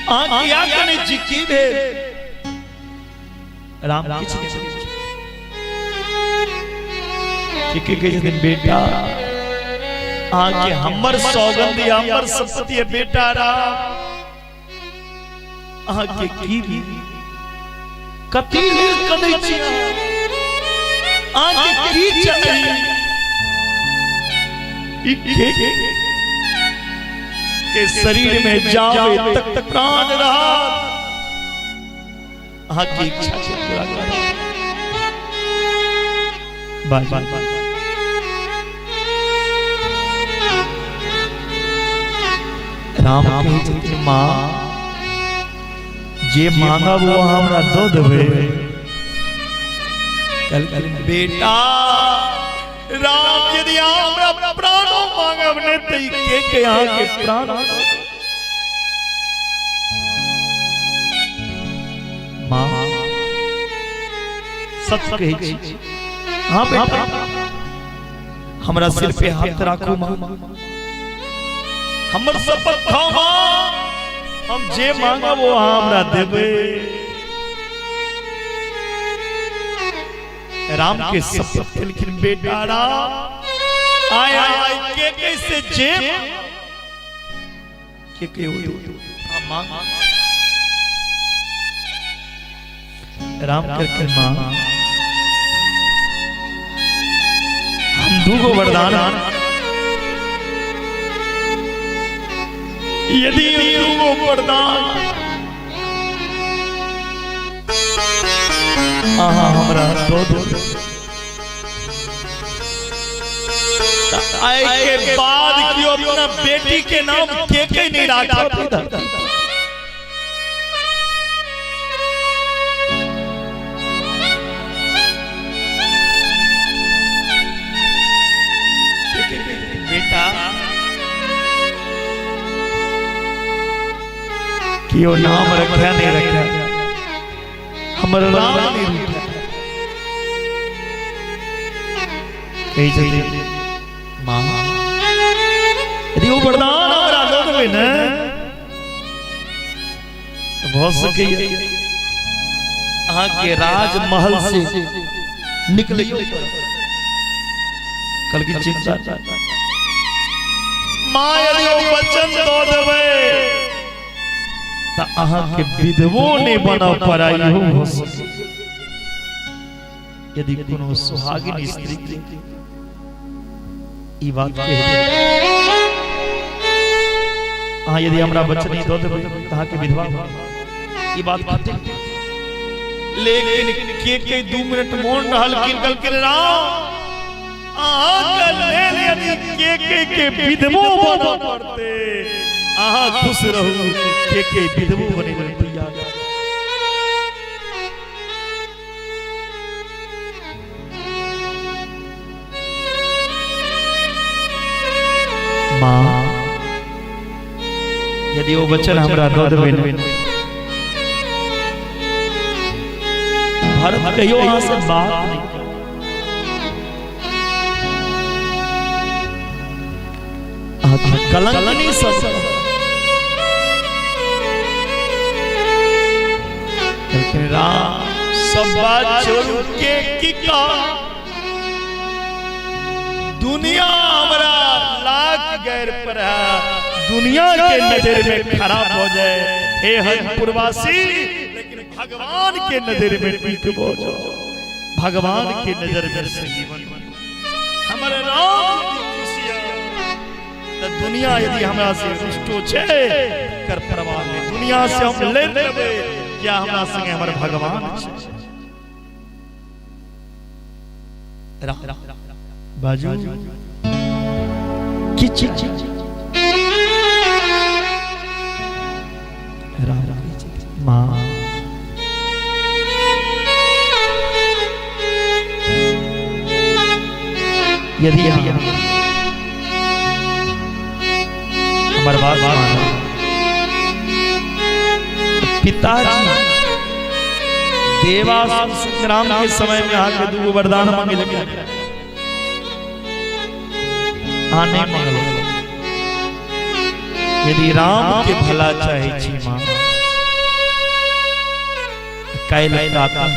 अहाँ किया कनै छी, की भेल? राम किछु नहि बजै छथिन। के कहै छथिन बेटा अहाँके हमर सौगंध या हमर संपत्ति है बेटा राम, अहाँके की भेल, कथी लेल कनै छी, अहाँके की चाही? ई के शरीर में जावे तक प्राण रहा, अहाँके इच्छा छै पूरा करब। बाय बाय। राम कहै छथिन माँ जे मांगब वो हमरा दऽ देबै। कहलखिन बेटा राम यदि अहाँ हमरा प्राणो मांगब नहि तऽ ई के अहाँके प्राण। माँ सच कहै छी, हाँ बेटा हमरा सिर पे हाथ राखू माँ। हमर शपथ खाओ माँ, हम जे मांगब वो अहाँ हमरा देबै। राम के शपथ खेलखिन, बेटा राम आय आय के कैसे जे के हो मांग। राम करके मां हम दूगो वरदान, यदि दूगो वरदान अहाँ हमरा दो दो, आय के बाद क्यों अपना बेटी के नाम के नहीं राखत। बेटा क्यों नाम रखा नहीं रखा, हमर नाम नहीं रूठा। कही छथिन माँ, यदि ओ वरदान हमरा दऽ देबै ने तऽ भऽ सकैए अहाँके राजमहल से निकलियो। कहलखिन चिंता माँ, यदि ओ वचन दऽ देबै तऽ अहाँके विधवो नहि बनऽ पड़ै, इहो भऽ सकैए। यदि कोनो सुहागिन स्त्री के ई बात कहि देबै, अहाँ यदि हमरा वचन ई दऽ देबै तऽ अहाँके विधवा भऽ, ई बात खतम। लेकिन के 2 मिनट मोन रहलखिन, कहलखिन राम अहाँके लेल यदि के विधवो बनऽ पड़तै, अहाँ खुश रहू, के विधवो बनै लेल तैयार। माँ यदि ओ वचन हमरा दऽ देबै ने, भरत कहियो अहाँ से बात नहि करत। अहाँके कलंकनी सब कहलखिन राम सब बात छोड़ू, के की कह, दुनिया हमरा लाख गैर पर है, दुनिया के नजर में खराब हो जाए हे हरिपुरवासी, लेकिन भगवान के नजर में ठीक हो जाओ। भगवान के नजर में संजीवन हमारे राम की खुशी है तो दुनिया यदि हमरा से रुष्टो छै कर परवाह नहीं, दुनिया से हम ले लेबै, क्या हमरा संगे हमर भगवान छै। राम बाजू किछ राम माँ यदि हमर बात मानो, पिताजी देवासुर संग्राम के समय में आके दूगो वरदान मांगे लगे, अहाँ नहीं मांगलो। यदि राम के भला चाहे छी माँ, काल्हि प्रातः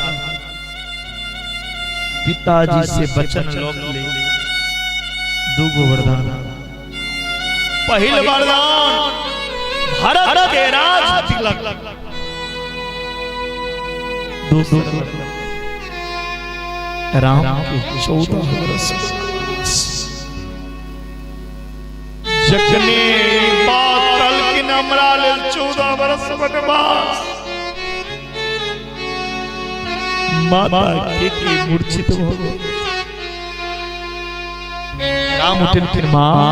पिताजी से वचन लोक ले दूगो वरदान। पहिल वरदान भरत के राज तिलक, दूसर राम के 14 वर्ष। जखने बात कहलखिन हमरा लेल 14 वर्ष वनवास, माता के मूर्छित भऽ गेल। राम उठलखिन, माँ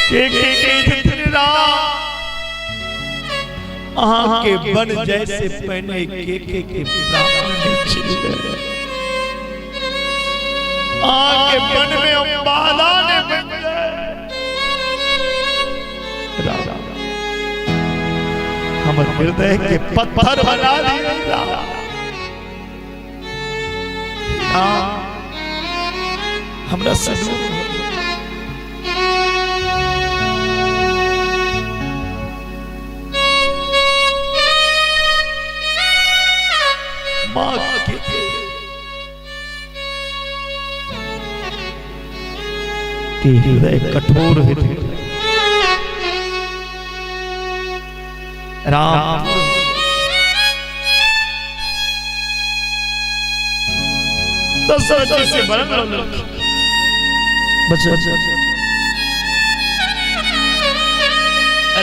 के राम अहाँ के बन जैसे पहने के ब्राह्मण नहीं छिले, अहाँ के बन में अम्बाला ने बन जाए। राम हमर हृदय के पत्थर बना दिए। राम हमरा से दूर हो। माँ के हृदय कठोर होइत गेलै। राम दशरथ जी से वरण ललखिन। बच्चा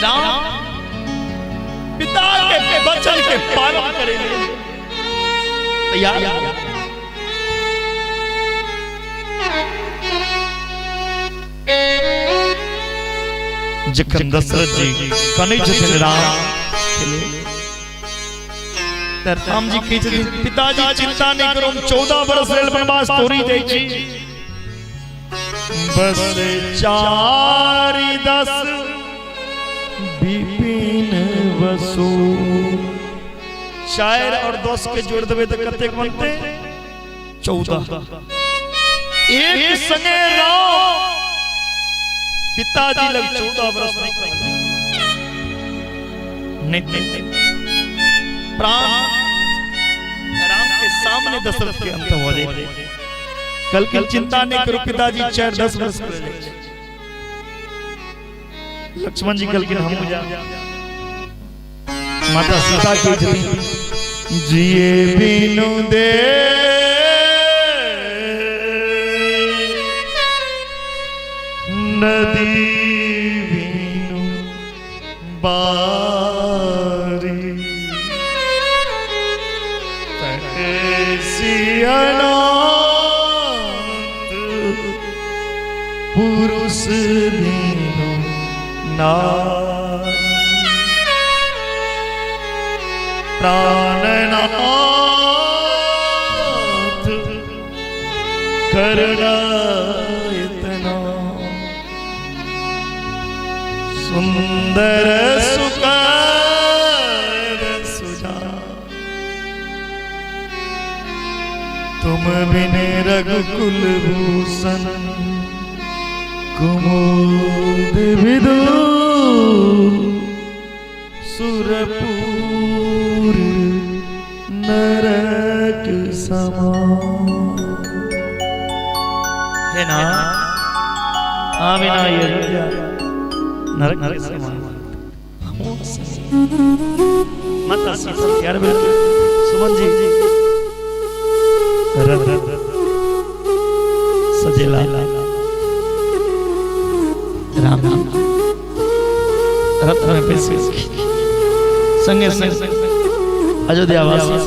राम पिता के वचन के पालन करे लेल तैयार। जखन दशरथ जी कनै छथिन राम के लेल, तऽ राम जी कहै छथिन पिताजी चिंता नहि करू, हम 14 बरस लेल वनवास तोड़ी जाइ छी। बस 4 10 विपिन बसु, 4 और 10 के जोड़ देबै तऽ कतेक बनतै? 14। एक संगे राम पिताजी लग 14 बरस नहीं नहीं नहीं प्राण राम के सामने दशरथ के अंत हो जाए। कल की चिंता नहीं करो पिताजी, 4 10 बरस कर जाए। लक्ष्मण जी कल के हम जा माता सीता के जिए बिनु दे नदी बिनु बारी तैसी अनाथ पुरुष बिनु नारी प्राणनाथ करना इतना सुंदर सुकर सुजा तुम बिन रघुकुल भूषण कुमुद विदु सुरपुर नरक समान है ना। आविना ये नरक के समान। माता सीता प्यार बिल्कुल। सुमन जी रथ सजेला राम राम रथ में पैसे संगे संग अयोध्या वासी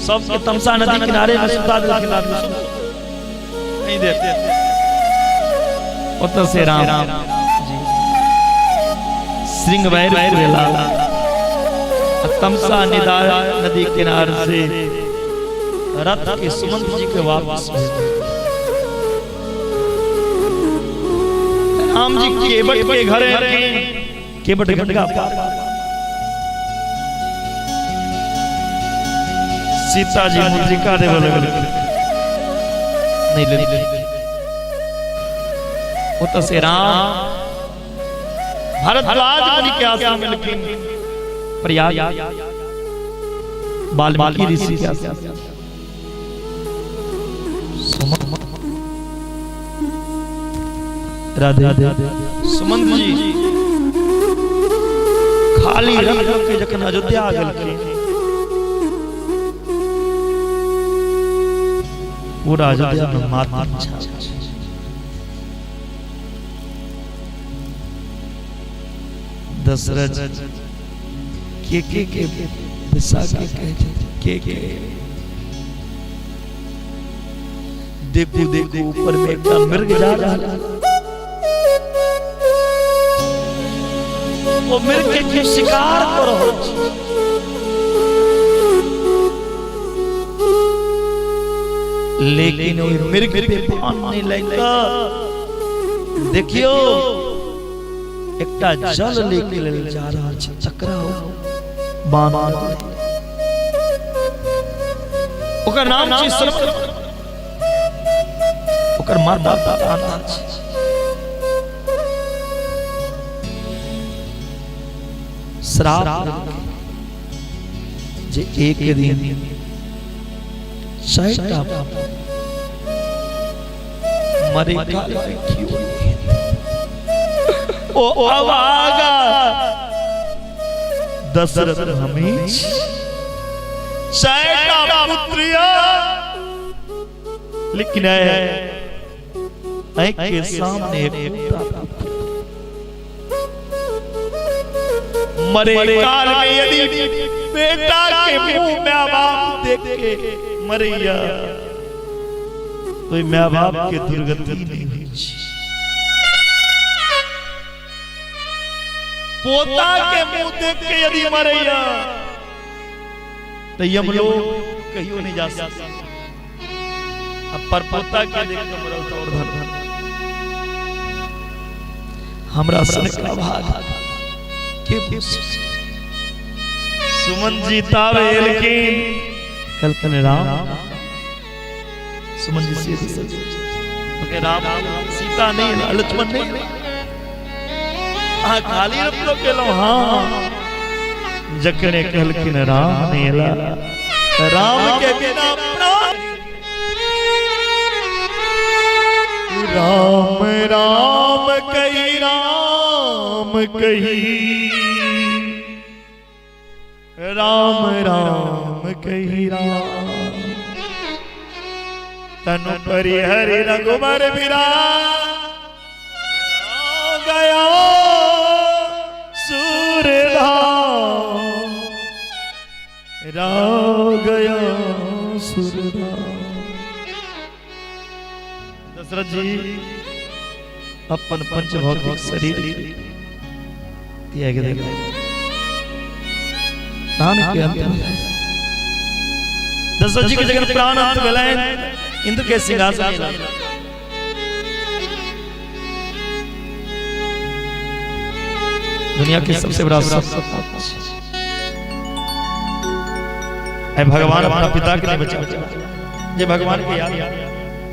सबके तमसा नदी किनारे में सुता देलखिन आदमी नहीं देर ओतऽ से राम जी श्रृंगवैर पुरेला तमसा निदा नदी किनार से रथ के सुमंत जी के वापस भेज राम जी केवट के घर केवट गंगा पार सीता जी मुद्रिका देवे लगल नहीं ले ओतऽ से राम भरद्वाज मुनि के आश्रम में लेकिन प्रयाग वाल्मीकि ऋषि के आश्रम राधे सुमंत जी खाली रथ के जखन अयोध्या गेलखिन पूरा अयोध्या में मातम छा। दशरथ के के बैसा के कहै के देखो देखो ऊपर में एकटा मृग जा रहा है। ओ मृग के शिकार कर रहल छै। लेकिन ओहि मृग पे पान नहीं लागि कऽ देखियो एकटा जल लेके लेल जा रहल छै, तकरा बाण ओकर नाम छै श्रवण। ओकर माता पिता अनाथ छै। श्राप देलकै जे एक दिन चारिटा मरे काल में केओ नहि हेतै। ओ अभागा दशरथ हमी चारिटा पुत्रिया, लेकिन आँख के सामने एकटा पुत्र मरे काल में यदि बेटा के मुंह में बाप देख के मरैया तो माय बाप के दुर्गति नहीं होइ छै। पोता के मुंह देख के यदि मरैया तो यमलोक कहियो नहीं जा सकता। अब पर पोता के देख के मरल तो और धन हमरा सन का भाग के पूछ। सुमन जी तावे एलखिन, कलकन राम सुमन जी से ओके राम सीता नहीं, लक्ष्मण नहीं, अहाँ खाली रखलो केलहुँ। हाँ, जखने कहलखिन राम नहीं एला, राम के बिना प्राण। राम राम कही राम कही राम राम कही राम, तनु परिहरि रघुबर विराम गया सूरधाम, राम गया सूरधाम। दशरथ जी अपन पंच भौतिक शरीर त्याग देलनि। प्राण के अंत में दशरथ जी के जखन प्राण अंत भेलनि, इंद्र के सिंहासन एलनि। दुनिया के सबसे बड़ा सत्य है, भगवान अपना पिता के नहीं बचा, जे भगवान के याद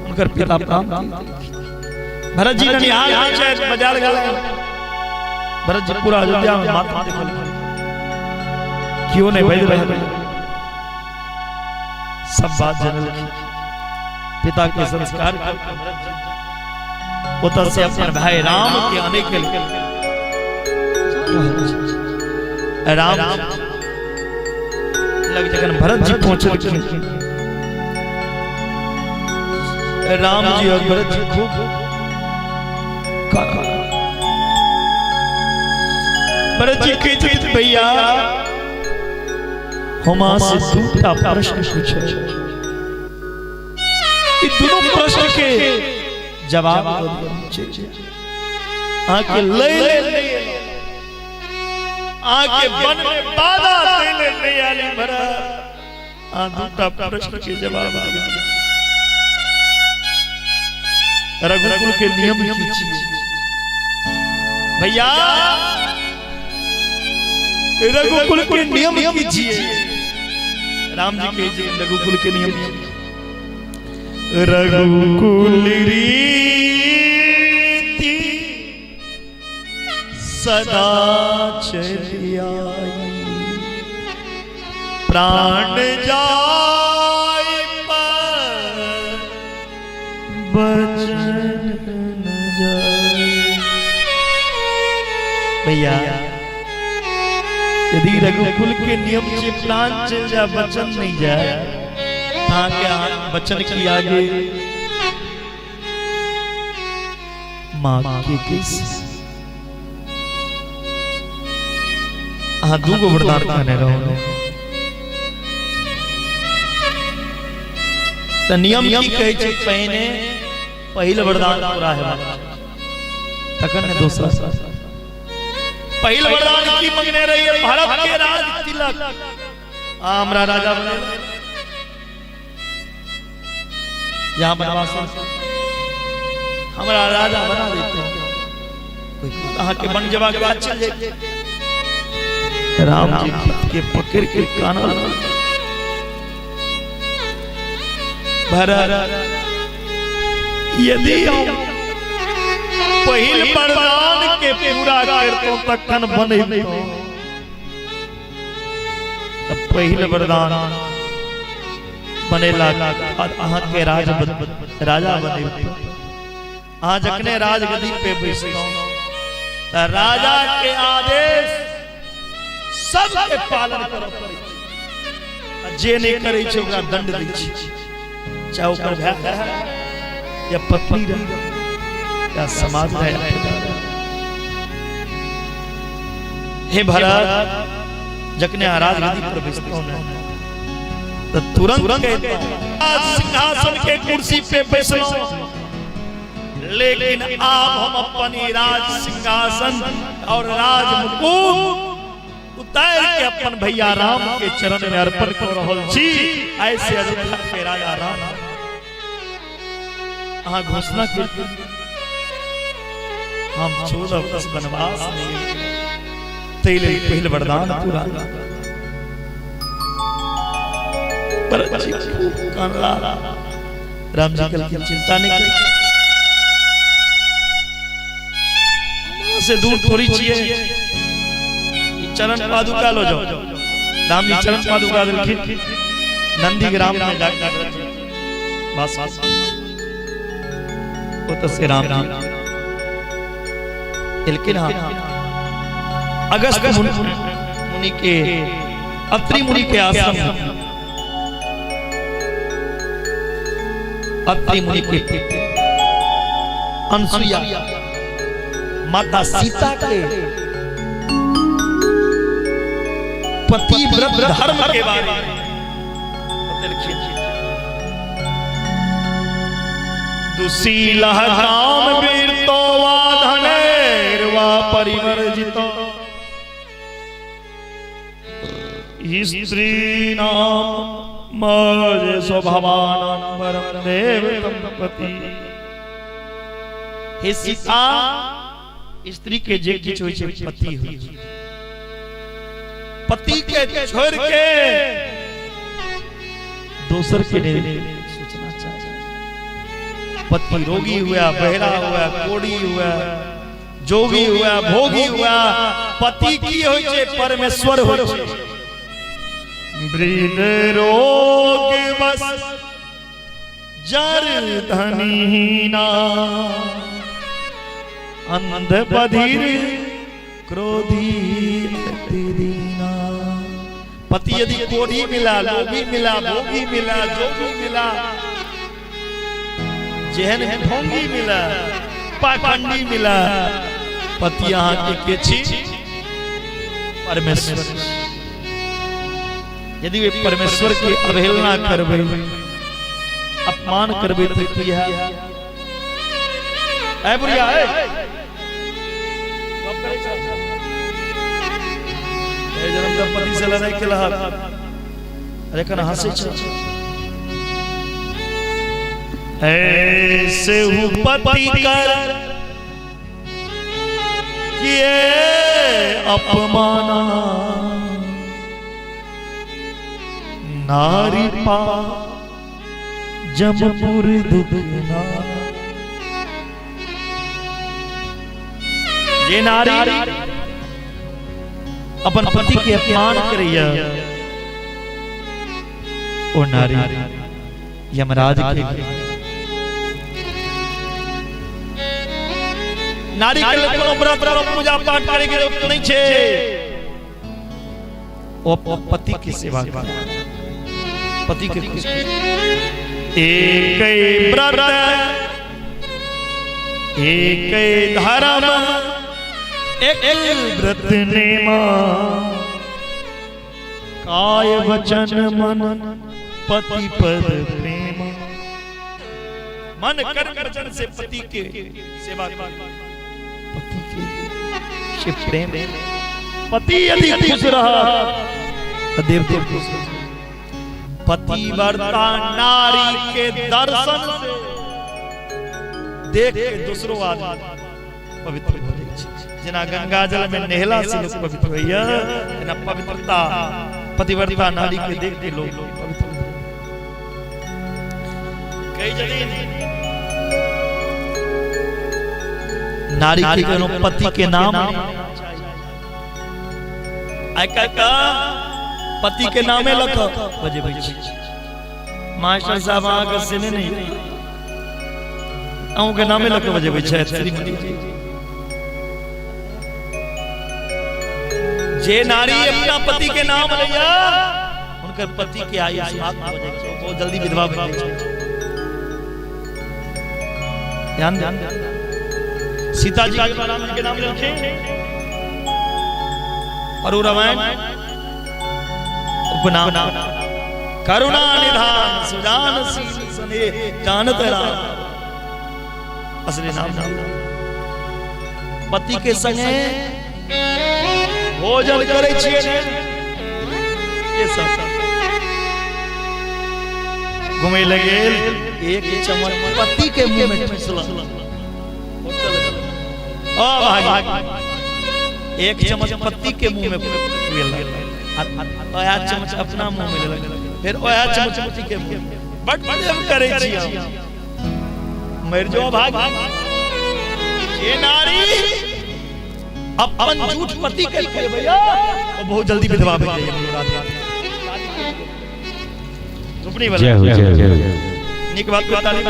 उनकर पिता प्राण दे देलखिन। भरत जी ननिहाल में छथि, बाजार गेल। भरत जी पूरा अयोध्या में मातम देखलखिन, केओ नहीं बाजि रहल, सब बात जनलखिन। पिता के संस्कार करके भरत जी ओतऽ से अपन भाई राम के आने के लिए राम लग जखन भरत जी पहुंचलखिन, राम जी और भरत जी खूब काका। भरत जी कहै छथिन, भैया हम अहाँ से दूटा प्रश्न पूछे, ई दुनू प्रश्न के जवाब दऽ दिअ। अहाँके लै लेल नहि एलहुँ, अहाँके वन में बाधा दै लेल नहि आयल भरत, अहाँ दूटा प्रश्न के जवाब दिअ। रघुकुल के नियम की छियै भैया? रघुकुल के नियम की छियै? राम जी कहै छै रघुकुल के नियम, रघुकुल रीति सदा चली आई, प्राण जाय पर बचन न जाय। भैया, यदि रघुकुल के नियम से प्राण चल जाए वचन नहीं जाए, अहाँके अहाँ वचन की आगे माँ के कैसे? अहाँ दूगो वरदान कहने रहो ने, तऽ नियम की कहै छै? पहिने पहिल वरदान पूरा हेबाक चाही, तखन ने दोसरा। पहिल वरदान की मंगने रहिए? भारत के राज तिलक, आ हमरा राजा बने यहाँ बनवास, हमरा राजा बना देते हैं, अहाँके बन जेबाक बाद चल जाइए। राम जी के पकड़ के काना, भरत यदि हम पहिल वरदान के पूरा करतो तखन बनेबो। तऽ पहिल वरदान बनेला बाद अहाँके राज राजा बनेबो। अहाँ जखने राजगद्दी पे बैसलहुँ तऽ राजा के आदेश सबके पालन करऽ पड़ै छै आ जे नहि करै छै ओकरा दंड दै छै, चाहे ओकर भाय रहै या पत्नी रहै या समाज रहै या प्रजा रहै। हे भरत, जखने अहाँ राजगद्दी पर बैसलहुँ ने तऽ तुरंत कहितहुँ, सिंहासन के कुर्सी पे बैसलहुँ, लेकिन आब हम अपन ई राज सिंहासन और राज मुकुट उतार के अपन भैया राम के चरण में अर्पण कर रहल छी। ऐसे अयोध्या के राजा राम अहाँ घोषणा कर, हम 14 वर्ष वनवास नहीं, ताहि लेल पहिल वरदान पूरा। भरत जी खूब कानला। राम जी कहलखिन चिंता नहीं करी, से दूर थोड़ी छियै, ई चरण पादुका लो जाओ। राम जी चरण पादुका देलखिन। नंदीग्राम में जाकर बस ओतऽ से राम जी एलखिन। हाँ, अगस्त मुनि के, अत्रि मुनि के आश्रम में अत्रि मुनि के पुत्र अनसुईया माता सीता के पतिव्रत धर्म के बारे में बतेलखिन। दुशील काम वीरतो वा धनेर वा परिवर्जितो स्त्री नाम मज स्वभवान परम देव दंपति। हे सीता, स्त्री के जे किछु होइ छै पति होइ छै। पति के छोड़ के दोसर के नहीं सोचना चाहिए। पति रोगी हुआ, बहरा हुआ, कोड़ी हुआ, जोगी हुआ, भोगी हुआ, पति की होइ छै? परमेश्वर होइ छै। वृद्ध रोग बस जर धनीना, अंध बधिर क्रोधी अति दीना। पति यदि कोढ़ी मिला, लोभी मिला, भोगी मिला, जोगी मिला, जेहन ढोंगी मिला, पाखंडी मिला, पति अहाँ के छी? परमेश्वर। यदि वे परमेश्वर के अवहेलना करबै, अपमान करबै तऽ की है? ऐ बुढ़िया, ऐ गप करै छौ? ऐ जन्म दंपति से लड़ाई केलहक, अरे कना हंसै छै? ऐसे पति कर किए अपमाना, नारी पा जमपुर दुखना। जे नारी अपन पति के अपमान करैया ओ नारी यमराज के। नारी के लेल कोनो व्रत, कोनो पूजा पाठ करे के जरूरत नहीं छै। ओ पति के सेवा करे, पति के खुश। एक व्रत एक धर्म एक व्रत नेमा, काय वचन मन पति पद प्रेम। मन कर्म वचन से पति के सेवा, पति के से प्रेम। पति यदि खुश रहा तो देव देव खुश। पतिव्रता नारी के दर्शन से देख के दूसरो आदमी पवित्र हो जाइ छै। जेना गंगा जल में नहेला से लोग पवित्र होइया, तेना पवित्रता पतिव्रता नारी के देख के लोग पवित्र हो। कई जगह नारी के कोनो पति के नाम आइ काल्हि पति के नामे लऽ कऽ बजेबै छी। मास्टर साहब अहाँके से नहि, अहूँके नामे लऽ कऽ बजेबै छथि श्रीमती जी। जे नारी अपना पति के नाम लैया हुनकर पति के आयु समाप्त हो जाइ छै, बहुत जल्दी विधवा भऽ जाइ छै। ध्यान ध्यान, सीता जी के राम जी के नाम लेलखिन और रामायण उपनाम करुणा निधान सुजान सील सने जानत राम असली नाम पति के संगे भोजन करै छियै ने के सब घुमै लए गेल, एक चम्मच पति के मुंह में ठुसलक। ओ भागी, एक चम्मच पति के मुंह में खुएलक, ओएह चम्मच अपना मुंह में लेलक, फेर ओएह चम्मच पति के मुंह में। बड प्रेम करै छी हम, मरि जो भाग। जे नारी अपन झूठ पति के खुएबैया ओ बहुत जल्दी विधवा भऽ जाइए। रोपनी वाला जय हो, जय हो, जय हो। नीक बात को ताली।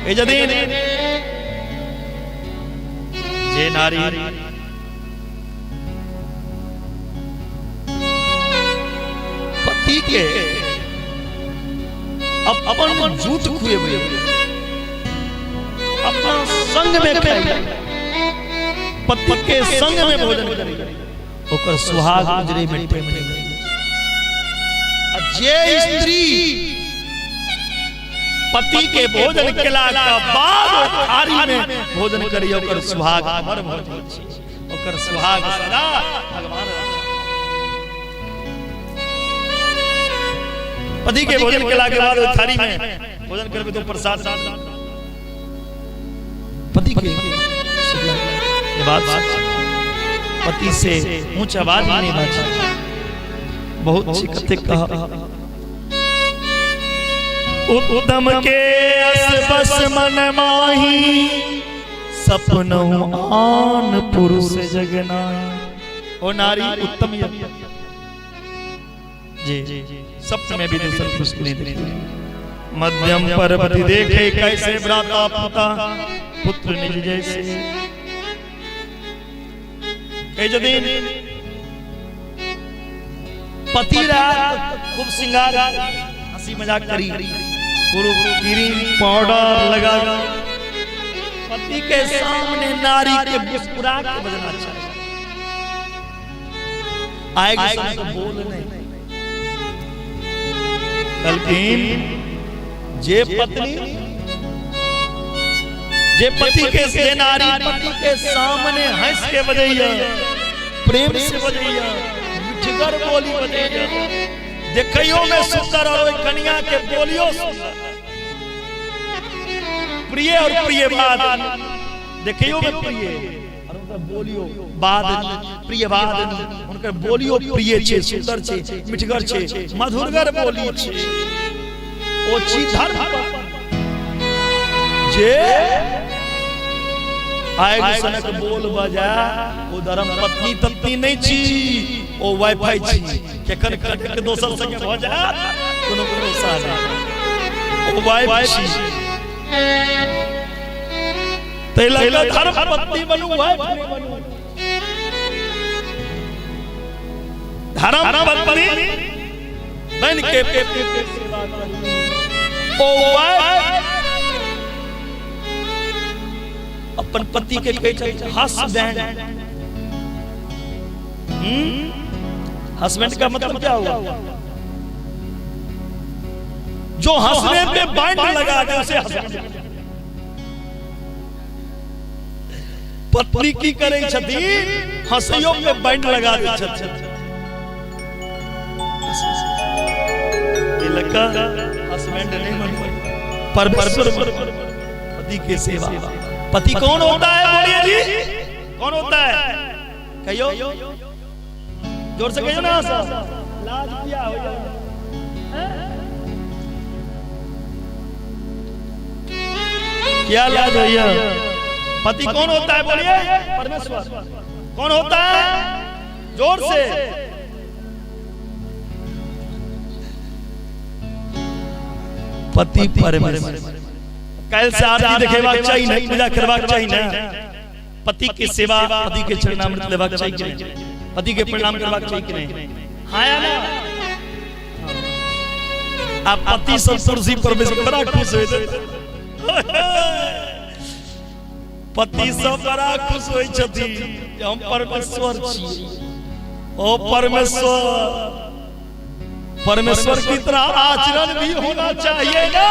ए जदीन जे नारी पति के अपन झूठ खुएबै, अपना संग में खाइ, पति के संग में भोजन करै, ओकर सुहाग उजरे में टाइम नहि लगै। आ जे स्त्री पति के भोजन केला के बाद थारी में भोजन करी, ओकर सुहाग अमर भऽ जाइ छै, ओकर सुहाग सदा भगवान रखै। पति के भोजन केला के बाद ओहि थारी में भोजन करबै तो प्रसाद पति के ये बात पति से ऊंच आवाज में नहीं बाजी। बहुत छी कते कह उत्तम के अस बस मन माही, सपनहु आन पुरुष जगनाही। ओ नारी उत्तम जी सपने में भी दूसर पुरुष नहीं देखते। मध्यम पर्वत देखे कैसे भ्राता पुता पुत्र निज जैसे। ए जदीन पति रहा खूब श्रृंगार हंसी मजाक करी, क्रीम पाउडर लगा पति के सामने नारी के मुस्कुरा के बजना चाहिए। आएगी संग तो बोल नहीं। कलकिन जे पत्नी जे पति के जे नारी पति के सामने हंस के बजैया, प्रेम से बजैया, मिठगर बोली बजैया, देखैयो में सुंदर और ओहि कनिया के बोलियो सुंदर, प्रिय और प्रिय बात देखैयो में प्रिय और हुनकर बोलियो बाद प्रिय बाद, हुनकर बोलियो प्रिय छे, सुंदर छे, मिठगर छे, मधुरगर बोली छे। ओ छी धर्म जे आएग सनक बोल बजा, ओ धर्म पत्नी तत्नी नहीं छी, ओ वाईफाई छी, केखन कटक दोसर संगे भऽ जायत कोनो भरोसा नहि, ओ वाइफ छी। तै लऽ कऽ धर्म पत्नी बनू, वाइफ नहि बनू। धर्म पत्नी बन के सेवा करू, ओ वाइफ अपन पति के कहै छै हसबैंड। हसबैंड का मतलब क्या हुआ? जो हंसने पे बैंड लगा दे उसे हसबैंड। पत्नी की करै छथिन, हंसैयो पे बैंड लगा दै छथिन। लड़का हसबैंड नहीं बनबै, परमेश्वर पति के सेवा। पति कौन होता है बोलिए जी, कौन होता है? कहियो जोर से कहियो ना सब। लाज किया हो जाए। क्या लाज होइया? पति कौन होता है बोलिए? परमेश्वर। कौन होता है? जोर से। पति परमेश्वर। काल्हि से आरती देखेबाक चाही ने, पूजा करबाक चाही ने, पति के सेवा, पति के चरणामृत लेबाक चाही कि नहीं, पति के प्रणाम करबाक चाही कि नहीं? हाँ या ना? आ पति सब कुर्सी पर बैस बड़ा खुश होइत, पति सब बड़ा खुश होइ छथिन जे हम परमेश्वर छी। ओ परमेश्वर, परमेश्वर की तरह आचरण भी होना चाहिए ना।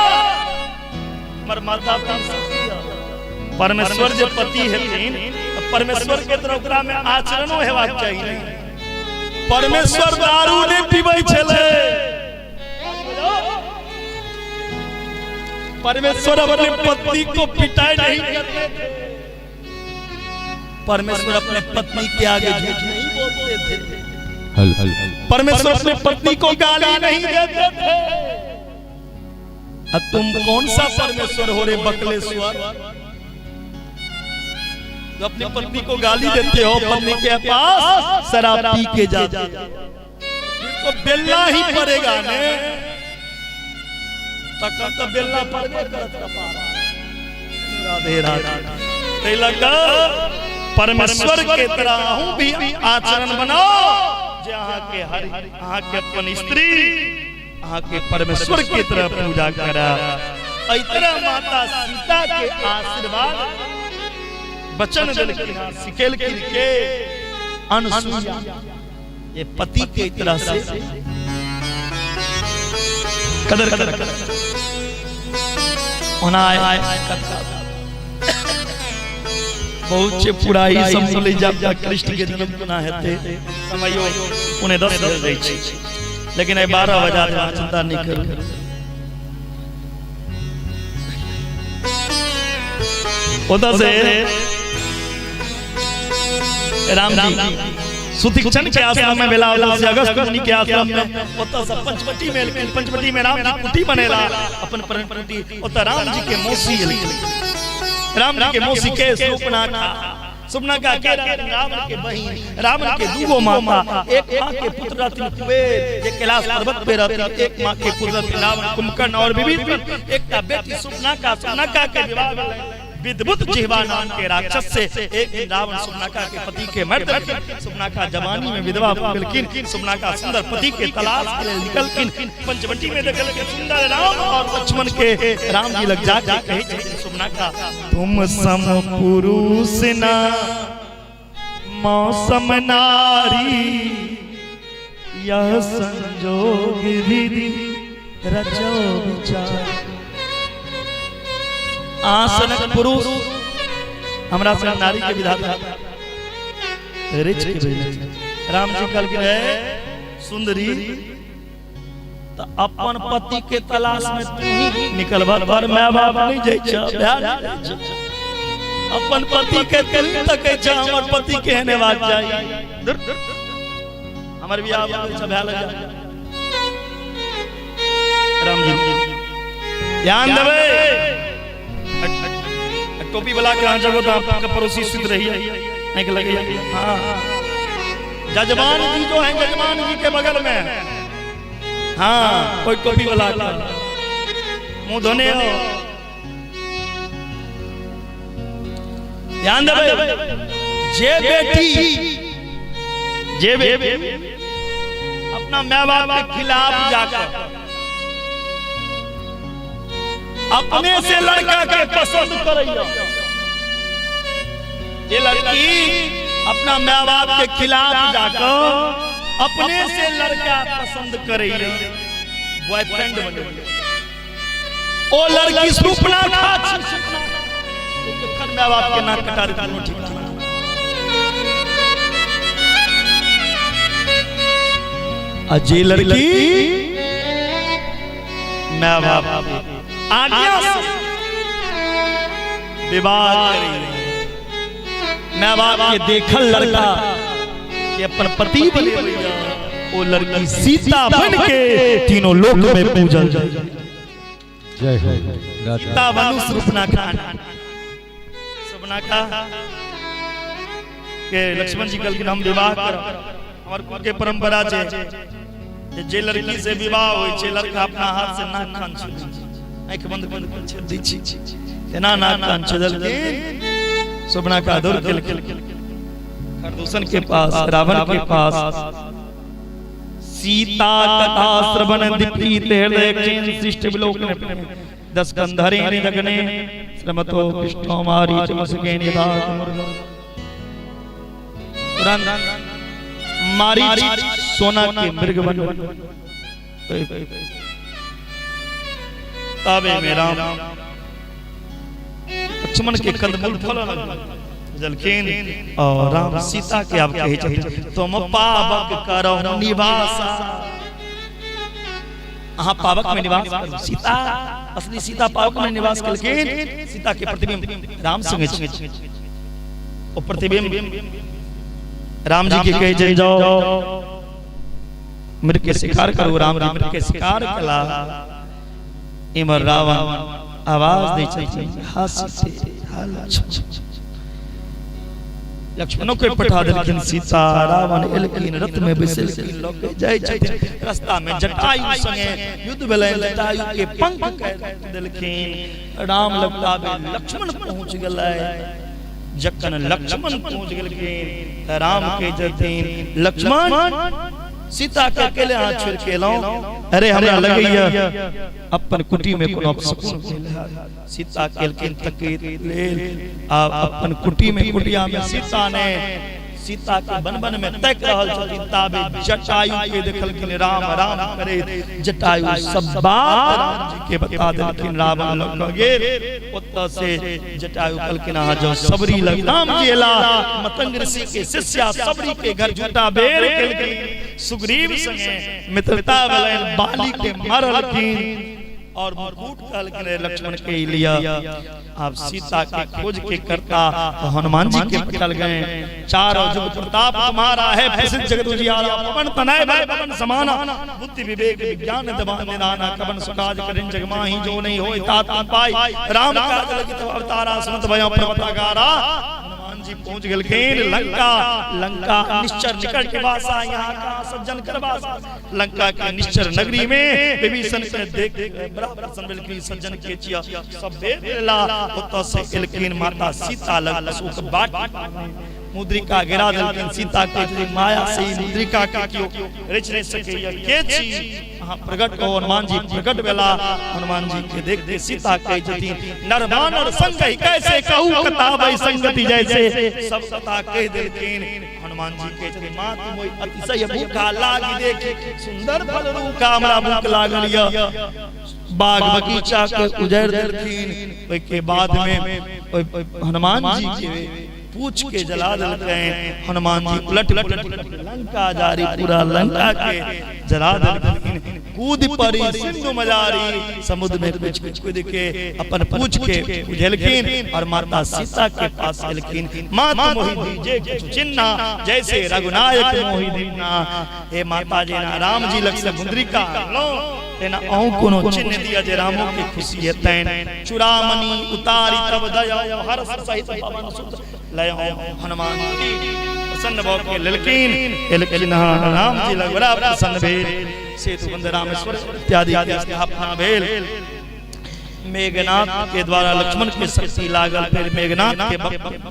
हमर माता पिता परमेश्वर जे पति हेथिन, परमेश्वर के तरह ओकरा में आचरणो हेबाक चाही। परमेश्वर दारू नहीं पीबै छलै, परमेश्वर अपने पत्नी को पिटाई नहीं करते थे, परमेश्वर अपने पत्नी के आगे झूठ नहीं बोलते थे, परमेश्वर अपने पत्नी को गाली नहीं देते थे। अब तुम कौन सा परमेश्वर हो रे बकलेश्वर, जो अपनी पत्नी को गाली देते हो, पत्नी के पास शराब पी के जाते हो, तो बेलना ही पड़ेगा ने, तखन तो बेलना पड़बे करत कपार। राधे राधे। तै लऽ परमेश्वर के तरह अहूँ भी आचरण बनाओ जे अहाँ के हर अहाँ के अपन स्त्री अहाँ के परमेश्वर के तरह पूजा करा। एहि तरह माता सीता के आशीर्वाद वचन देलखिन, सिखेलखिन के अनसुईया ये पति के तरह से कदर कदर ओना बहुत छै पूरा ई सब सुनै जाब जा कृष्ण के जन्म कोना हेतै, समयो 9:45 भेल जाइ छै, लेकिन आइ 12 बजा देब, चिंता नहीं करू। ओतऽ से राम जी सुतीक्षण के आश्रम में भेला, ओतऽ से अगस्त मुनि के आश्रम में, ओतऽ से पंचवटी में एलखिन, पंचवटी में राम जी कुटी बनेला अपन कुटी, ओतऽ राम जी के मौसी एलखिन, राम जी के मौसी के सुपनाखा, सुपनाखा के रावण के बहिन, रावण के दूगो माता, एक माँ के पुत्र रहथिन कुबेर जे कैलाश पर्वत पे रहथिन, एक माँ के पुत्र रहथिन रावण कुंभकर्ण और विभीषण, एकटा बेटी सुपनाखा, सुपनाखा के विवाह भेलै विद्युत जिह्वा नाम के राक्षस से। एक दिन रावण सुपनाखा के पति के मर देलखिन, सुपनाखा जवानी में विधवा भेलखिन, सुपनाखा सुंदर पति के तलाश के लेल निकलखिन, पंचवटी में देखलखिन सुंदर राम और लक्ष्मण के, राम जी लग जाके कहै छथिन सुपनाखा तुम सम पुरुष ना मौसम नारी, यह संजोग विधि रचो विचार। आसनक पुरुष हमरा से नारी के विधाता रिच के भेजने। राम जी कहलखिन हे सुंदरी, त अपन पति के तलाश में तू ही निकलबा, तोहर my बाप नहीं जाइ छ, भाय नहीं जाइ छ, अपन पति के तू ही तकै छ, हमर पति के हेबाक चाही, हमर बियाह भऽ गेल छ, भाय लग जा। राम जी ध्यान देबै, टोपी वाला के अहाँ जगह तो आपका पड़ोसी सुत रही है, नहीं के लगे। हाँ जजमान जी जो है, जजमान जी के बगल में, हाँ कोई टोपी वाला का मुंह धोने हो, ध्यान देबै। जे बेटी जे बेटी अपना माँ बाप के खिलाफ जाकर अपने से लड़का के पसंद करैया, ये लड़की अपना माँ बाप के खिलाफ जाकर अपने से लड़का पसंद करैया, बॉयफ्रेंड बने, ओ लड़की सुपना खा छी, जखन माँ बाप के नाक कटा देत कोनो ठीक नहीं। आ जे लड़की माँ बाप आज्ञा से विवाह करी, माँ बाप के देखल लड़का के अपन पति बने, वो लड़की सीता बन के तीनों लोक में पूजल जाए। जय हो। सीता बनु सुपना खान। सुर्पनखा के लक्ष्मण जी कहलखिन हम विवाह करब। हमर कुल के परंपरा छै जे जे लड़की से विवाह होइ छै लड़का अपना हाथ से नाक कान छू दै छै, आँखि बंद बंद कर छेद दै छै। तेना नाक कान छेदलखिन, सुर्पनखा दौड़ केलखिन खरदूषण के पास, रावण के पास। सीता कथा श्रवण दीप्ति हृदय चेन सृष्टि विलोकन दस कंधरे जगने श्रमतो कृष्णो मारी चमसके निदात तुरंत मारीच सोना के मृग बन ताबे में राम लक्ष्मण के कंदमूल फल बुझलखिन और राम सीता के आब कहै छथिन तुम पावक करौ निवासा, अहाँ पावक में निवास करू। सीता असली सीता पावक में निवास केलखिन। सीता के प्रतिबिंब राम संगे छै, ओ प्रतिबिंब राम जी के कहै छै जाओ मृग के शिकार करू। राम जी मृग के शिकार कला। इमर रावण आवाज दै छथिन हा सीते हा लक्ष्मण, लक्ष्मणों के पठा देलखिन सीता। रावण एलखिन, रथ में बैसलखिन, लऽ के जाइ छथिन। रास्ता में जटायु संगे युद्ध भेलनि, जटायु के पंख काटि देलखिन। राम लग ताबे लक्ष्मण पहुंच गेलै। जखन लक्ष्मण पहुंच गेलखिन तऽ राम कहै छथिन लक्ष्मण सीता के अकेले अहाँ छोड़ि के एलहुँ, अरे हमरा लगैया अपन कुटी में कोनो अपशकुन भेल है। सीता केलखिन तकैत लेल आब अपन कुटी में, कुटिया में सीता ने सीता के वन वन में तक रहल छथिन। ताबे जटायु के देखलखिन राम राम करे। जटायु सब बात राम जी के बता देलखिन। रावण लग के गेल, ओतऽ से जटायु कहलखिन अहाँ जाउ सबरी लग। राम जी एला मतंग ऋषि के शिष्या सबरी के घर झूठा बेर केलखिन, सुग्रीव संगे मित्रता भेलनि, बाली के मारलखिन और मुकुट कहलखिन रे लक्ष्मण के लिया। आप सीता के खोज के करता तो हनुमान जी के पटल गए। चारों जुग प्रताप तुम्हारा है प्रसिद्ध जगत उजियारा, पवन तनय भय पवन समाना, बुद्धि विवेक विज्ञान दबान निदाना, कवन सुकाज करिन जग माही जो नहीं होय तात पाई, राम काज लगी तब अवतारा, सुनत भयो प्रभुता गारा। हनुमान जी पहुंच गेलखिन लंका। लंका निश्चर निकट के वासा, यहाँ का सज्जन करवासा। लंका के निश्चर नगरी में विभीषण के देख बड़ा प्रसन्न भेलखिन। सज्जन के छिया सब भेद लेला। ओतऽ से एलखिन माता सीता लग अशोक वाटिका में मुद्रिका गिरा देलखिन। सीता के जे माया से ई मुद्रिका के केओ रचि नहि सकैया, के छी अहाँ प्रकट हो। हनुमान जी प्रकट भेला। हनुमान जी के देख के सीता कहै छथिन नर वानर संग ही कैसे कहू कथा भई संगति जैसे। सब कथा कहि देलखिन। हनुमान जी कहै छथिन माँ तुम ओहि अतिशय भूखा लागी देखी सुंदर फल रूखा, हमरा भूख लागल यऽ। बाग बगीचा के उजाड़ि देलखिन। ओहि के बाद में ओहि हनुमान जी के पूछ के जला देलखिन। हनुमान जी उलट पुलट लंका जारी पूरा लंका के जला देलखिन। कूद पड़ी सिंधु मजारी, समुद्र में कुछ कुछ कूद के अपन पूछ के बुझेलखिन और माता सीता के पास एलखिन। मात मोहि दीजे किछु चिन्हा, जैसे रघुनायक मोहि दीना। हे माता जी ना राम जी लग से मुद्रिका लो तेना अहूँ कोनो चिन्ह दिया जे रामो के खुशी हेतनि। चूड़ामणि उतारी तब दया हर्ष सहित पवन सुत लय हनुमान जी प्रसन्न भऽ के लेलखिन। एलखिन हँ राम जी लग बड़ा प्रसन्न भेल। सेतुबंध रामेश्वर इत्यादि के स्थापना भेल। मेघनाथ के द्वारा लक्ष्मण के शक्ति लागल, फिर मेघनाथ के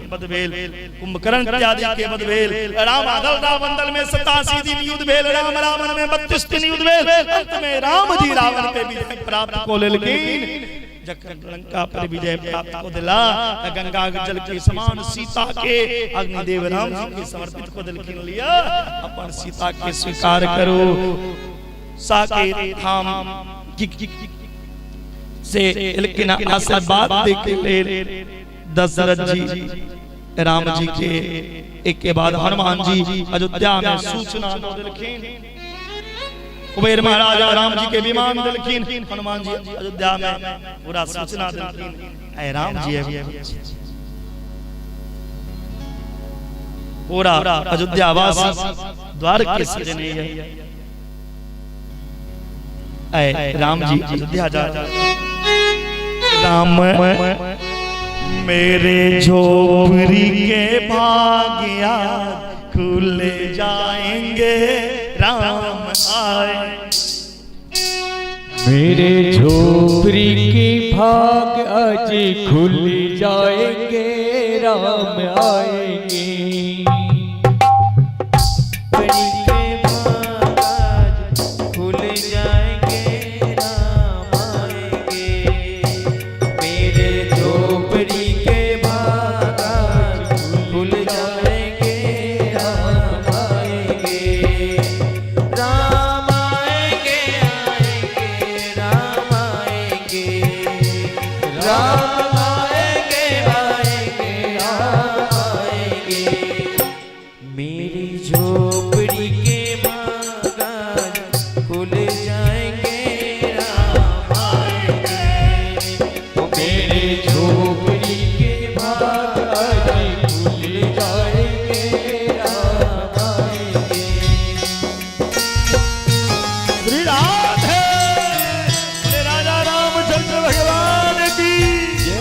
वध भेल, कुंभकर्ण इत्यादि के वध भेल। राम आदल रावण दल में 87 दिन युद्ध भेल, राम रावण में 32 दिन युद्ध भेल। अंत में राम जी रावण पे विजय प्राप्त को लेलखिन। जखन लंका पर विजय प्राप्त को दिला त गंगा जल के समान सीता के अग्निदेव राम जी के समर्पित को देलखिन। लिया अपन सीता के स्वीकार करू। साकेत धाम से एलखिन आशीर्वाद दे के लेल दशरथ जी राम जी के। एक के बाद हनुमान जी अयोध्या में सूचना दऽ देलखिन। कुबेर महाराजा राम जी के विमान देलखिन। हनुमान जी अयोध्या में पूरा सूचना देलखिन। आइ राम जी आबि गेल। पूरा अयोध्यावासी द्वार के सजने आए राम जी अयोध्या जा राम मेरे झोपड़ी के भाग्या खुले जाएंगे राम आए। मेरे झोपड़ी के भाग आज खुल जाएंगे राम आएंगे। के भाग आज खुल जाएंगे राम आएंगे। मेरे झोपड़ी के भाग आज खुल जाएंगे राम आएंगे। राम आएंगे आएंगे राम आएंगे। राम आएंगे आएंगे राम आएंगे। मेरी झोपड़ी के भाग आज खुल जाएंगे राम आएंगे। ओ मेरे झोपड़ी के भाग आज खुल जाएंगे राम आएंगे। श्री राधे बोले राजा रामचंद्र भगवान की जय।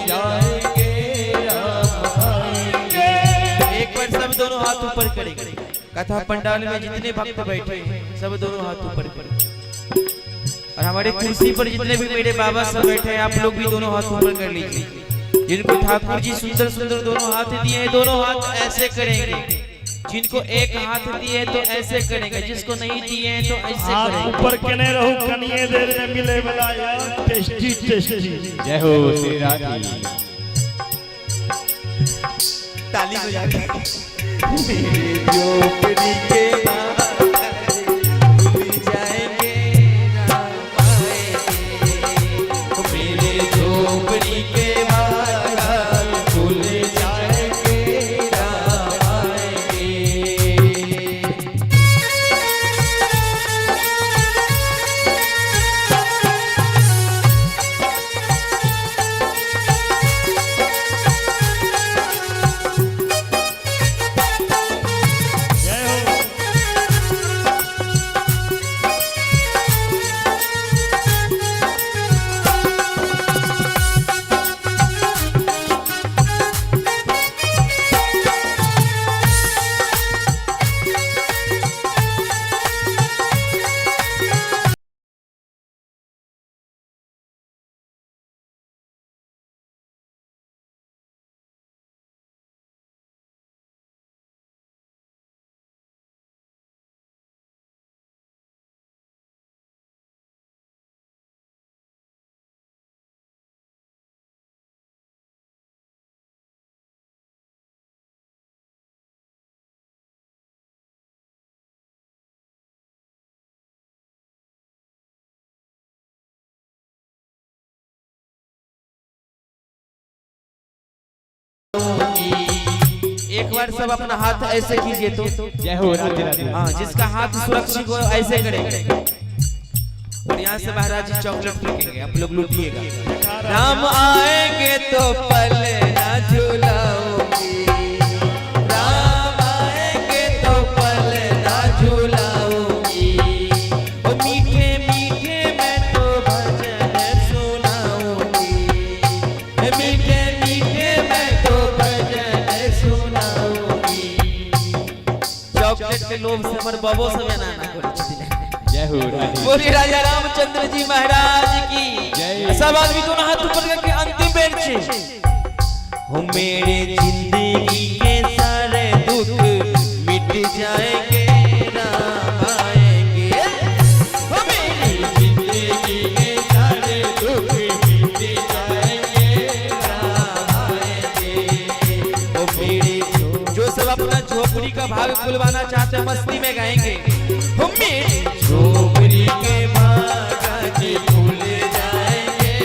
जाएंगे राम आएंगे। एक बार सब दोनों हाथ ऊपर करेंगे। कथा पंडाल में जितने भक्त बैठे हैं सब दोनों हाथ ऊपर करेंगे। और हमारे कुर्सी पर जितने भी मेरे बाबा सब बैठे हैं आप लोग भी दोनों हाथ ऊपर कर लीजिए। जिनको ठाकुर जी सुंदर सुंदर दोनों हाथ दिए हैं दोनों हाथ ऐसे करेंगे। जिनको एक हाथ दिए हैं तो ऐसे करेंगे, जिसको नहीं दिए हैं तो ऐसे हाथ करेंगे। ऊपर केने रहू कनिए देर में मिले वाला यार टेस्टी टेस्टी। जय हो श्री राधे। ताली बजा के मेरे झोपड़ी के भाग खुल जाएंगे राम आएंगे। मेरे झोपड़ी के भाग खुल जाएंगे राम आएंगे। जय हो। एक बार सब अपना हाथ ऐसे कीजिए तो। जय हो राधे राधे। हाँ, जिसका हाथ सुरक्षित हो ऐसे करेंगे। और यहाँ से महाराज जी चॉकलेट फेंकेंगे, आप लोग लूटिएगा। राम आएंगे तो पल ना झुलाऊंगी। राम आएंगे तो पल ना झुलाऊंगी। ओ मीठे मीठे मैं तो भजन सुनाऊंगी। मीठे मीठे मैं तो भजन सुनाऊंगी। चॉकलेट के लोभ से हमर बबो सब एना एना करै छथिन। जय हो राधे। बोलिए राजा रामचंद्र जी महाराज की जय। सब आदमी दोनों हाथ ऊपर करके अंतिम बेर छे। हो मेरे जिंदगी के सारे दुख मिट जाएंगे, राम आएंगे। हो मेरी जिंदगी के सारे दुख मिट जाएंगे, राम आएंगे। हो मेरे, जो सब अपना झोपड़ी का भाग खुलवाना चाहते हैं मस्ती में गाएंगे। हो मेरी झोपड़ी के भाग खुल जाएंगे,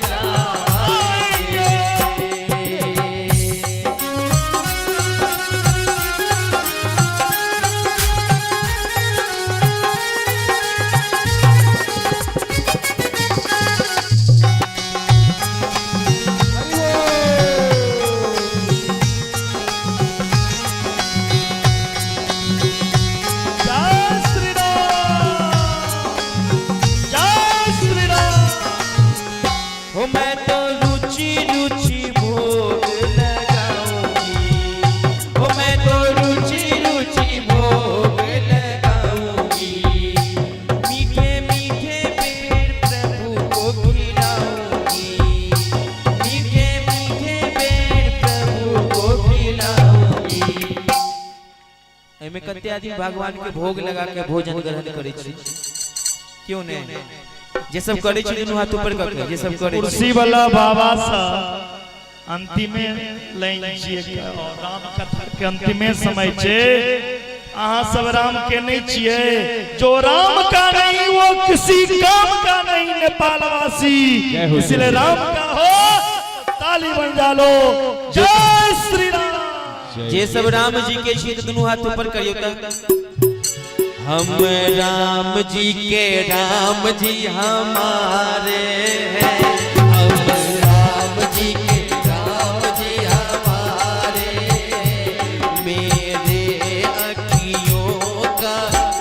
राम आएंगे। जय श्री राम, जय श्री राम। हो मैं तो रुचि रुचि भोग लगाऊंगी, हो मैं तो रुचि रुचि भोग लगाऊंगी, मीठे मीठे पेड़ प्रभु को खिलाऊंगी, मीठे मीठे पेड़ प्रभु को खिलाऊंगी। एहिमे कते आदमी भगवान के भोग लगा के भोजन ग्रहण करै छी? क्यों नहीं? जे सब करै छी दुनू हाथ ऊपर कऽ के, जे सब करै छी। कुर्सी वाला बाबा सा अंतिमे लाइन छियै और राम कथा के अंतिमे समय छे। अहाँ सब राम के नहीं छियै, जो राम का नहीं वो किसी काम का नहीं नेपालवासी, जय हो। इसलिए राम का हो ताली बन जालो। जय श्री राम। जे सब राम जी के छी तऽ दुनू हाथ ऊपर करियौ तऽ। हम राम जी के, राम जी हमारे हैं, हम राम जी के, राम जी हमारे हैं, मेरे अखियों का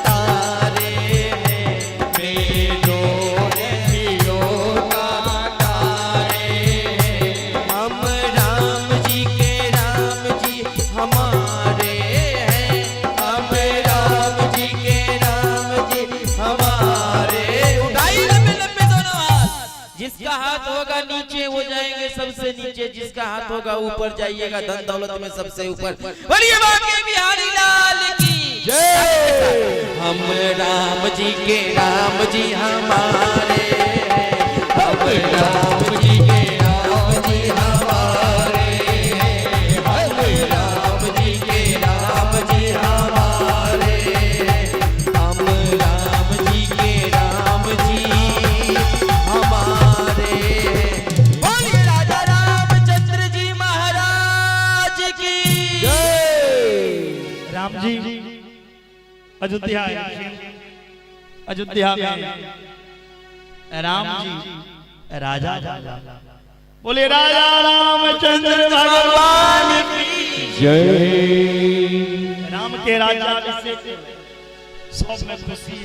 तारे हैं, मेरे अखियों का तारे हैं, हम राम जी के, राम जी हमारे हैं, हम राम जी के, राम जी हमारे। उठाइए लंबे लंबे दोनों हाथ। जिसका हाथ होगा नीचे वो जाएंगे सबसे नीचे, जिसका हाथ होगा ऊपर जाइएगा धन दौलत में सबसे ऊपर। बोलिए बाके बिहारी लाल की जय। हम राम जी के, राम जी हमारे हैं, हम राम जी के, राम जी हमारे हैं, हम राम जी के, राम जी हमारे हैं, हम राम जी के, राम जी हमारे हैं। बोलिए राजा रामचंद्र जी महाराज की। राम जी अयोध्या एलखिन। अयोध्या में राम जी राजा राजा। बोले राजा रामचंद्र भगवान की जय। राम के राजा अभिषेक सब में खुशी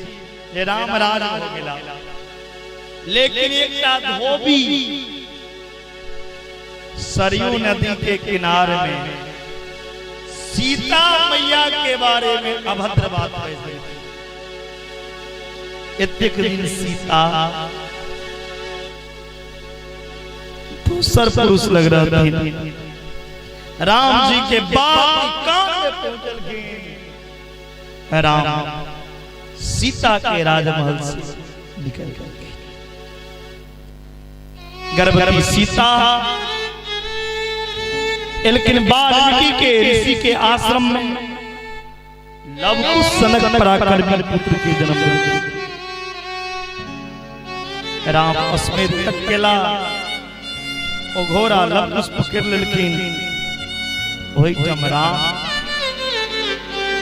जे राम राज हो गेला। लेकिन एकटा धोबी सरयू नदी के किनारे में सीता मैया के बारे में अभद्र बात कह देलकै। एतेक दिन सीता दूसर पुरुष लग रहथिन, राम जी के बात कान में पहुंचलखिन, राम सीता के राजमहल से निकल गए। गर्भवती सीता लेकिन वाल्मीकि के ऋषि के आश्रम में लवकुश सनक पराक्रमी पुत्र के जन्म देलखिन। राम अश्वमेध तक केला, ओ घोड़ा लवकुश पकड़ लेलखिन। ओहिठाम राम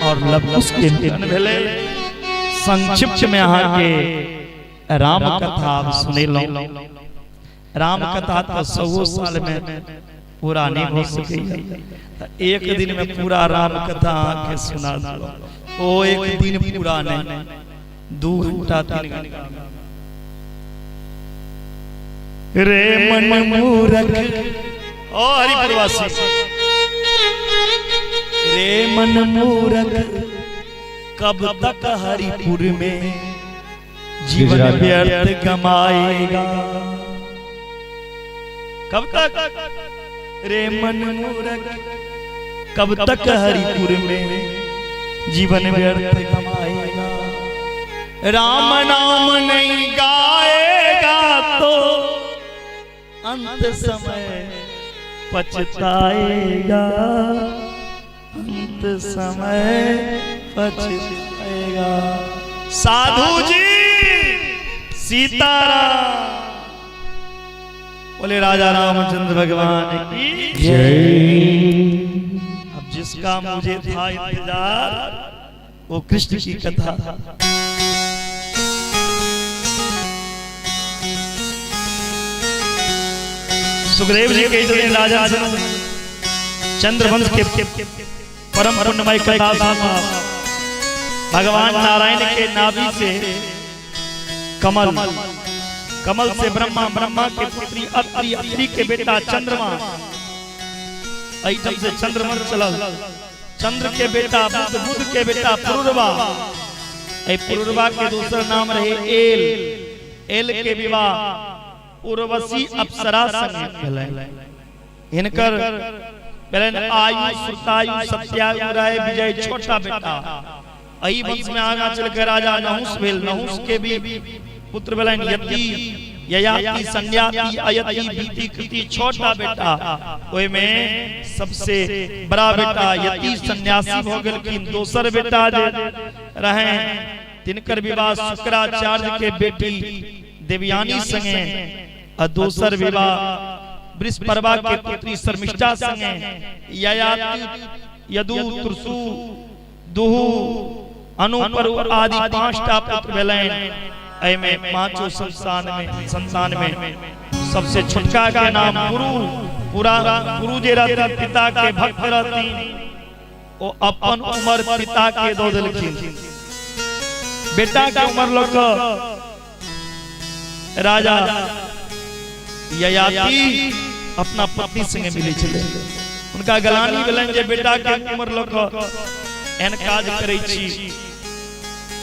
और लवकुश के मिलन भेलै। संक्षिप्त में अहाँके राम कथा सुनेलहुँ। राम कथा तऽ सौ साल में पूरा नहीं हो सकैया, तऽ एक दिन में पूरा राम कथा अहाँके सुना देलहुँ। ओ एक दिन पूरा नहीं, 2 घंटा 3 घंटा। रे मन मूरख ओ हरिपुरवासी, रे मन मूरख कब तक हरिपुर में जीवन व्यर्थ गमाएगा। कब तक रे मन मूरख, कब तक हरिपुर में जीवन व्यर्थ गमाएगा। राम नाम नहीं गाएगा तो अंत समय पछताएगा, अंत समय पछताएगा। साधु जी सीताराम। बोले राजा रामचंद्र भगवान की जय। अब जिसका मुझे था इंतजार वो कृष्ण की कथा। सुखदेव जी के छथिन राजा चंद्रवंश के परम पुण्यमय कथा सुनू। भगवान नारायण के नाभि से कमल, कमल से ब्रह्मा, ब्रह्मा के पुत्री अत्रि, अत्रि के बेटा चंद्रमा, एहिठाम से चंद्रवंश चलल। चंद्र के बेटा बुध, बुध के बेटा पुरुरवा, एहि पुरुरवा के दोसर नाम रहे एल, एल के विवाह उर्वशी अप्सरा संगे भेलै। हिनकर भेलनि आयु, श्रुतायु, सत्यायु, राय, विजय छोटा बेटा। एहि वंश में आगा चल के राजा नहुष भेल। नहुष के भी पुत्र भेलनि यति, ययाति, संयाति, अयति, बीति, कृति, छोटा बेटा। ओहिमे सबसे बड़ा बेटा यति सन्यासी भ गेलखिन। दोसर बेटा जे रहे तिनकर विवाह शुक्राचार्य के बेटी देवयानी संगे, आ दोसर विवाह वृषपर्वा के पुत्री शर्मिष्ठा संगे। ययाति, यदु, तुरसु, दुहु, अनुपरु आदि 5टा पुत्र भेलनि। एहिमे पांचों संतान में सबसे छोटका के नाम पुरु। पूरा पुरु जे रहथिन पिता के भक्त रहथिन, ओ अपन उम्र पिता के दऽ देलखिन। बेटा के उम्र लऽ कऽ राजा ययाति अपना पत्नी संगे मिलै छलै। हुनका गलानी भेलनि जे बेटा के उम्र लऽ कऽ एहन काज करै छी।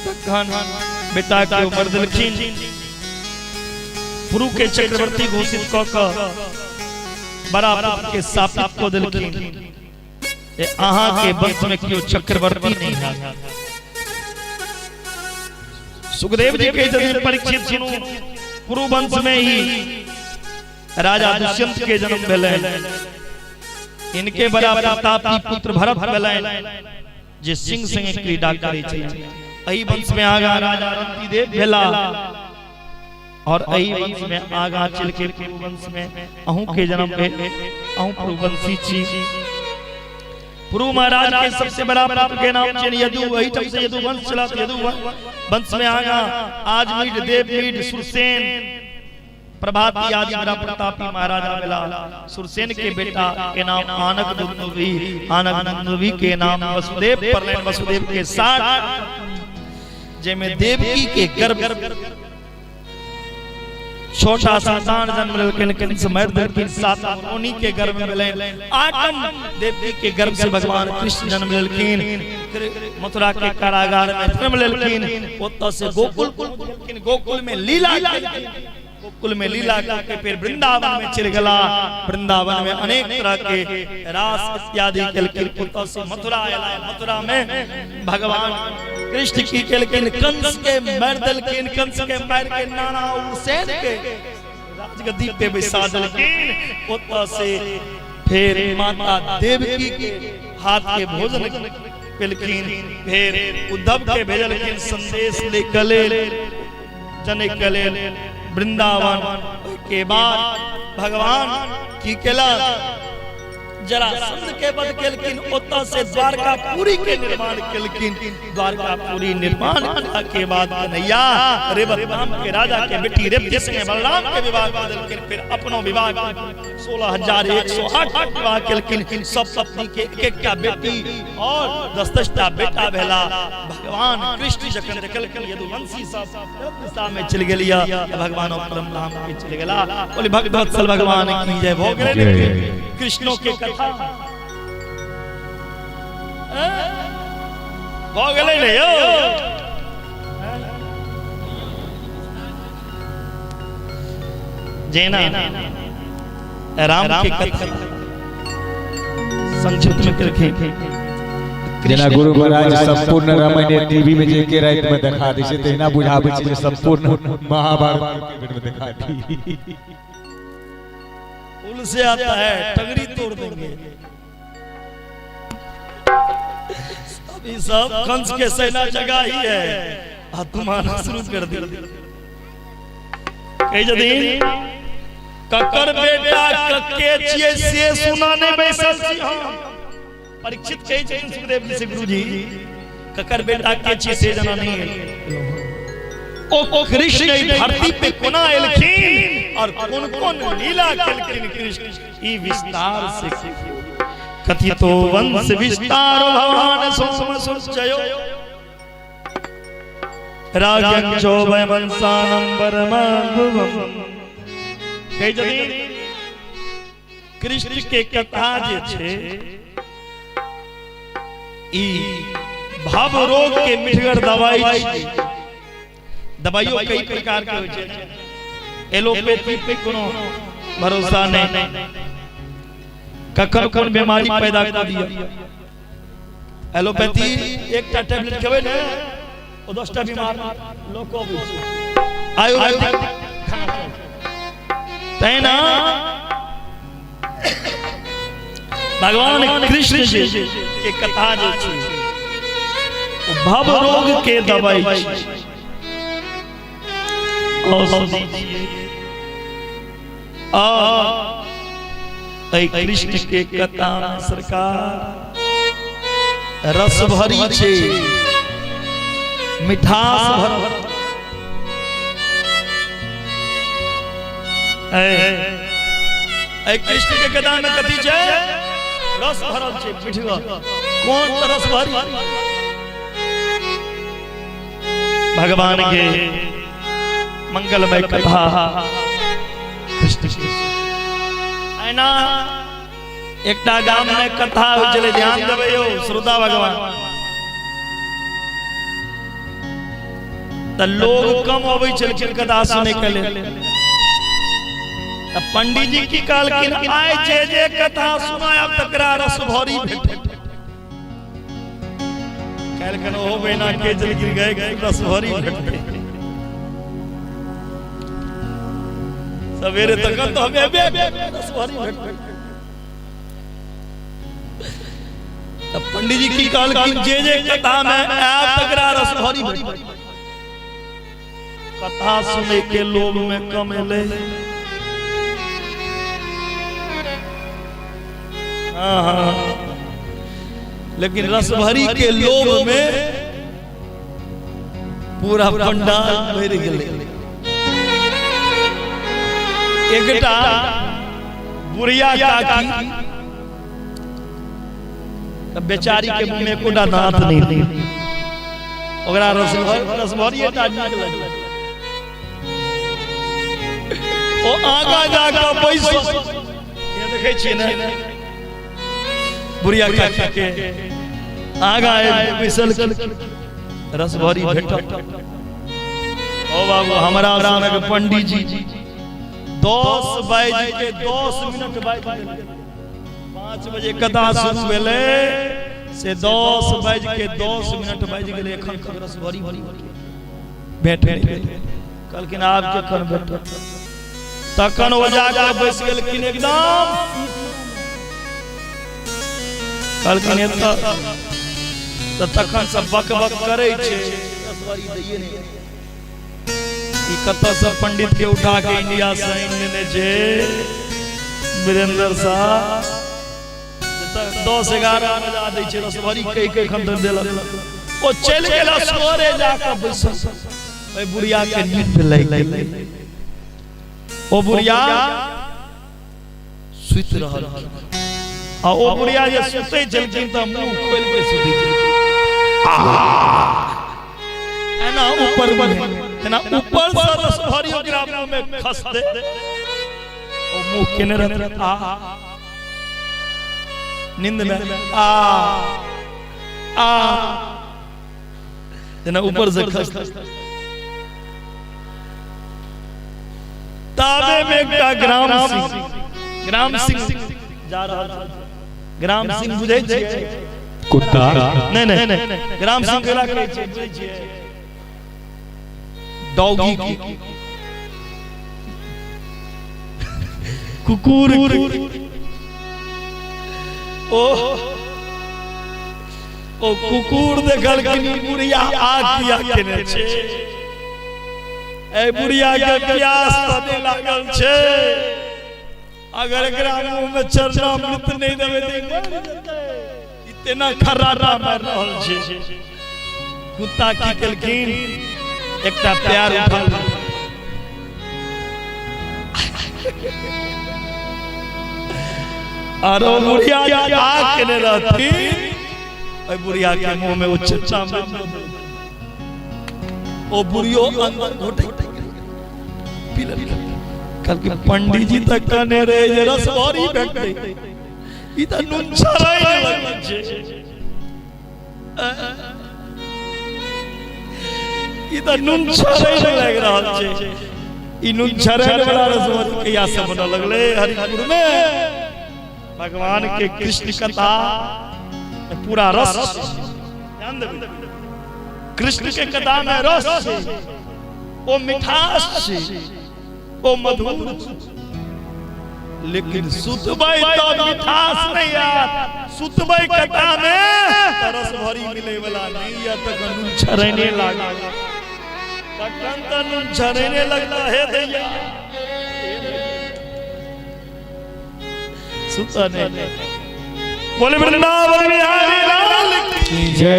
तखन बेटा के उम्र देलखिन। पुरु के चक्रवर्ती घोषित कऽ कऽ बड़ा पुत्र के शापित कऽ देलखिन जे अहाँ के वंश में केओ चक्रवर्ती नहीं है। सुखदेव जी के छथिन परीक्षित सुनू, पुरु वंश में ही राजा दुष्यंत के जन्म भेलनि। इनके बड़ा प्रतापी पुत्र भरत भेलनि जे सिंह संगे क्रीड़ा करै छलनि। एहि वंश में आगा राजा रंतिदेव भेला और एहि वंश में आगा चल के पुरु वंश में अहूँ के जन्म भेल। अहूँ पुरुवंशी छी। पुरु महाराज के सबसे बड़ा पुत्र के नाम छनि यदु। एहिठाम से यदु वंश चलत। यदु वंश में आगा आजमीड, देवमीड, सुरसेन, प्रभाती आदि बड़ा प्रतापी महाराजा भेला। सुरसेन के बेटा के नाम आनक दुंदुभी, आनक दुंदुभी के नाम वसुदेव पड़लनि। वसुदेव के साथ जेमे देवकी के गर्भ छोटा संतान जन्म लेलखिन, कंस मारि देलखिन। 7 रोहिणी के गर्भ में भेलनि। आठम देवकी के गर्भ से भगवान कृष्ण जन्म लेलखिन। मथुरा के कारागार में जन्म लेलखिन। ओतऽ से गोकुल गेलखिन। गोकुल में लीला केलखिन। गोकुल में लीला करके फिर वृंदावन में चलि गेला। वृंदावन में अनेक तरह के रास इत्यादि केलखिन। ओतऽ से मथुरा अयला। मथुरा में भगवान कृष्ण की केलखिन, कंस के मारि देलखिन। कंस के मारि के नाना उसेन के राजगद्दी पे बैसा देलखिन। ओतऽ से फेर माता देवकी के हाथ के भोजन पेलखिन। फेर उद्धव के भेजलखिन संदेश ले के लेल, जने के लेल वृंदावन। के बाद भगवान की केला, जरासंध के वध केलखिन। ओतऽ से द्वारकापुरी के निर्माण केलखिन। द्वारकापुरी निर्माण केला के बाद कन्हैया रेवत नाम के राजा के बेटी रेवती संगे बलराम के विवाह कऽ देलखिन। फिर अपनो विवाह 16,108 विवाह केलखिन। सब पत्नी के एक एकटा बेटी और 10-10 टा बेटा भेला। भगवान कृष्ण जखन देखलखिन यदुवंशी सब गलत दिशा में चलि गेलिया, भगवान परम धाम के चलि गेला। बोले भगवत्सल भगवान की जय। भऽ गेलै ने कृष्णों के कथा। भऽ गेलै ने यौ। जेना राम के कथा संक्षिप्त में करके जेना गुरु महाराज संपूर्ण रामायण टीवी में जे के रात में देखा दै छै, तहिना बुझाबै छै जे संपूर्ण महाभारत के बेर में देखा दी। पुल से आता है टगरी तोड़ देंगे। अभी सब कंस के सेना जगह ही है आ तुम्हारा शुरू कर दी। कही जदीन ककर बेटा कके छियै से सुना नहीं बैसल छी हम। परीक्षित कहै छथिन सुखदेव जी से, गुरुजी ककर बेटा के छियै से जना नहीं है। ओ कृष्ण एहि धरती पे कोना एलखिन और कोन कोन लीला केलखिन कृष्ण, ई विस्तार से कथितो वंश विस्तार भवान सोम सुचयो राज्ञं चो वंशानं परमाभुवम्। कहै छथिन कृष्ण के कथा जे छै ई भव रोग के मिठगर दवाई छै। दवाइयो कई प्रकार के होइ छै, एलोपैथी पे कोनो भरोसा नहीं, कखन कोन बीमारी पैदा कर दिया। एलोपैथी एकटा टैबलेट खेबै ने ओ 10टा बीमार लोक अबै छै। आयुर्वेदिक खाना खाउ। तैना भगवान कृष्ण जी के कथा जे छै ओ भव रोग के दवाई छै, औषधि छियै। आ एहि कृष्ण के कथा में सरकार रस भरी छै, मिठास भरल। ऐ कृष्ण के कथा में कथी छै? रस भरल छै, मिठगर। कोन त रस भरी? भगवान के मंगलमय कथा कृष्ण के। ऐना एकटा गाम में कथा होइ छलै, ध्यान देबै यौ श्रोता भगवान। तऽ लोग कम अबै छलखिन कथा सुनै के लेल। तऽ पंडीजी की कहलखिन, आइ जे जे कथा सुनायब तकरा रस भरी भेटत। कहलखिन ओहो बहिना के छलखिन गए रस भरी भेटतै सवेरे तखन तऽ हम एबे रस भरी भेटतै। तऽ पंडीजी की कहलखिन, जे जे कथा में आयब तकरा रस भरी भेटतै। कथा सुनै के लोभ में कम एलै। हाँ हाँ, लेकिन रसभरी के लोभ में पूरा पंडाल भरि गेलै। एकटा बुढ़िया काकी तऽ बेचारी के मुंह में एकोटा दांत नहीं रहै। ओकरा रसभरिए टा नीक लगलै। ओ आगा जाकऽ बैसल। ये देखै छियै ने बुढ़िया काकी के आगा आबि बैसल, रसभरी भेटल। ओ बाबू हमरा सनक पंडीजी 10 बाजि के 10 मिनट बाजि गेलै। 5 बजे कथा शुरू भेलै से 10 बाजि के 10 मिनट बाजि गेलै, एखन तक रसभरी भेट नहि भेल। कहलखिन आब केखन भेटत? तखन ओ जाकऽ बैस गेलखिन एकदम। कहलखिन एतऽ तऽ तखन सब बक बक करै छै, रसभरी दैये नहि। ई कतऽ से पंडित के उठा के इंडिया से आनि लेने छै वीरेंद्र साहब, 10-11 बजा दै छै, रसभरी कहि के एखन तक देलक। ओ चलि गेल असगरे जाकऽ बैसल। ओहि बुढ़िया के नींद लागि गेलै। ओ बुढ़िया सुति रहल आ ओ बुढ़िया जे सुतै छलखिन तऽ मुंह खोलि के सुतै छलखिन, एना ऊपर एना ऊपर से रस भरी ओकरा मुंह में खसते ओ मुंह केने रहत आ नींद में आ आ। जेना ऊपर से खसतै। ताबे में एकटा ग्राम सिंह, ग्राम सिंह जा रहल छल। ग्राम सिंह बुझै छियै? कुत्ता। नहि नहि, ग्राम सिंह केकरा कहै छै बुझै छियै? डॉगी के, कुकुर के। ओ ओ कुकुर देखलखिन ई बुढ़िया आ किया केने छै, ए बुढ़िया के प्यास तऽ नहि लागल छै, अगर एकरा मुंह में चरणामृत नहि देबै तऽ ई मरि जेतै, ई तेना खर्राटा मारि रहल छै। कुत्ता की केलखिन, एकटा प्यार उठा लेलखिन। आरो बुढ़िया आ केने रहथिन, ओहि बुढ़िया के मुंह में ओ चरणामृत, ओ बुढ़ियो अंदर घोटै पी लेलकै। कहलकै पंडीजी तऽ कहने रहे जे रस भरी भेटतै, ई तऽ नून छड़ै लगै छै, ई तऽ नून छड़ै लागि रहल छै, ई नून छड़ै वाला रसभरी कहिया से बनऽ लगलै हरिपुर में? भगवान के कृष्ण कथा पूरा रस, ध्यान देबै, कृष्ण के कथा में रस छै, ओ मिठास छै, ओ मधुर छै, लेकिन सुतबै तऽ मिठास नहि आयत, सुतबै कथा में तऽ रस भरी मिलै वाला नहि यऽ, तखन नून छरैने लागल, तखन तऽ नून छरैने लगता। हे दैया, सुतऽ नहि। बोले वृंदावन बिहारी लाल की जय।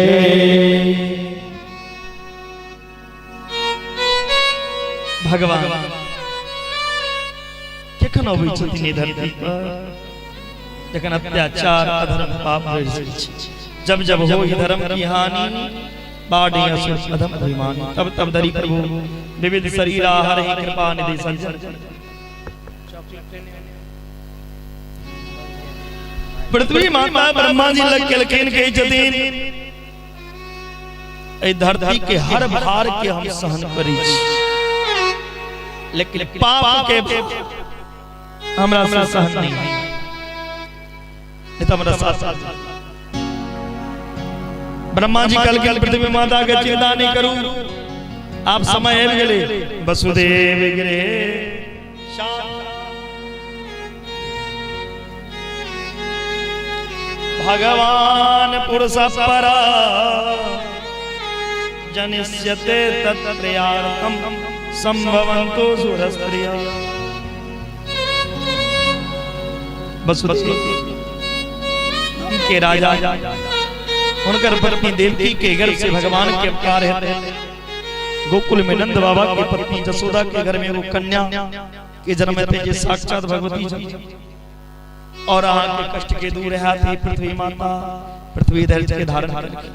भगवान केखन अबै छथिन ई धरती पर? जखन अत्याचार अधर्म पाप बढ़ि जाइ छै। जब जब हो धर्म की हानि, बाढ़ि असुर अधम अभिमानी, तब तब धरि प्रभु विविध शरीरा, हरहि कृपा निधि सज्जन। पृथ्वी माता ब्रह्मा जी लग केलखिन, कहै छथिन एहि धरती के हर भार के हम सहन करै छी, लेकिन पाप के हमरा से सहन नहीं होई, नहीं तो हमरा साथ। ब्रह्मा जी कहलखिन पृथ्वी माता के चिंता नहीं करू, आब समय आबि गेलै। वसुदेव गृहे भगवान पुरुष पर जनिष्यते तत्प्रियार्थम संभवन्तो सुरस्त्रिय। वसुदेव के राजा उनकर पत्नी देवकी के गर्भ से भगवान के अवतार हेतै। गोकुल में नंद बाबा के पत्नी जसोदा के घर में एगो कन्या के जन्म हेतै जे साक्षात भगवती छथिन, और अहाँ के कष्ट के दूर हैत ही पृथ्वी माता पृथ्वी धैर्य के धारण केलखिन।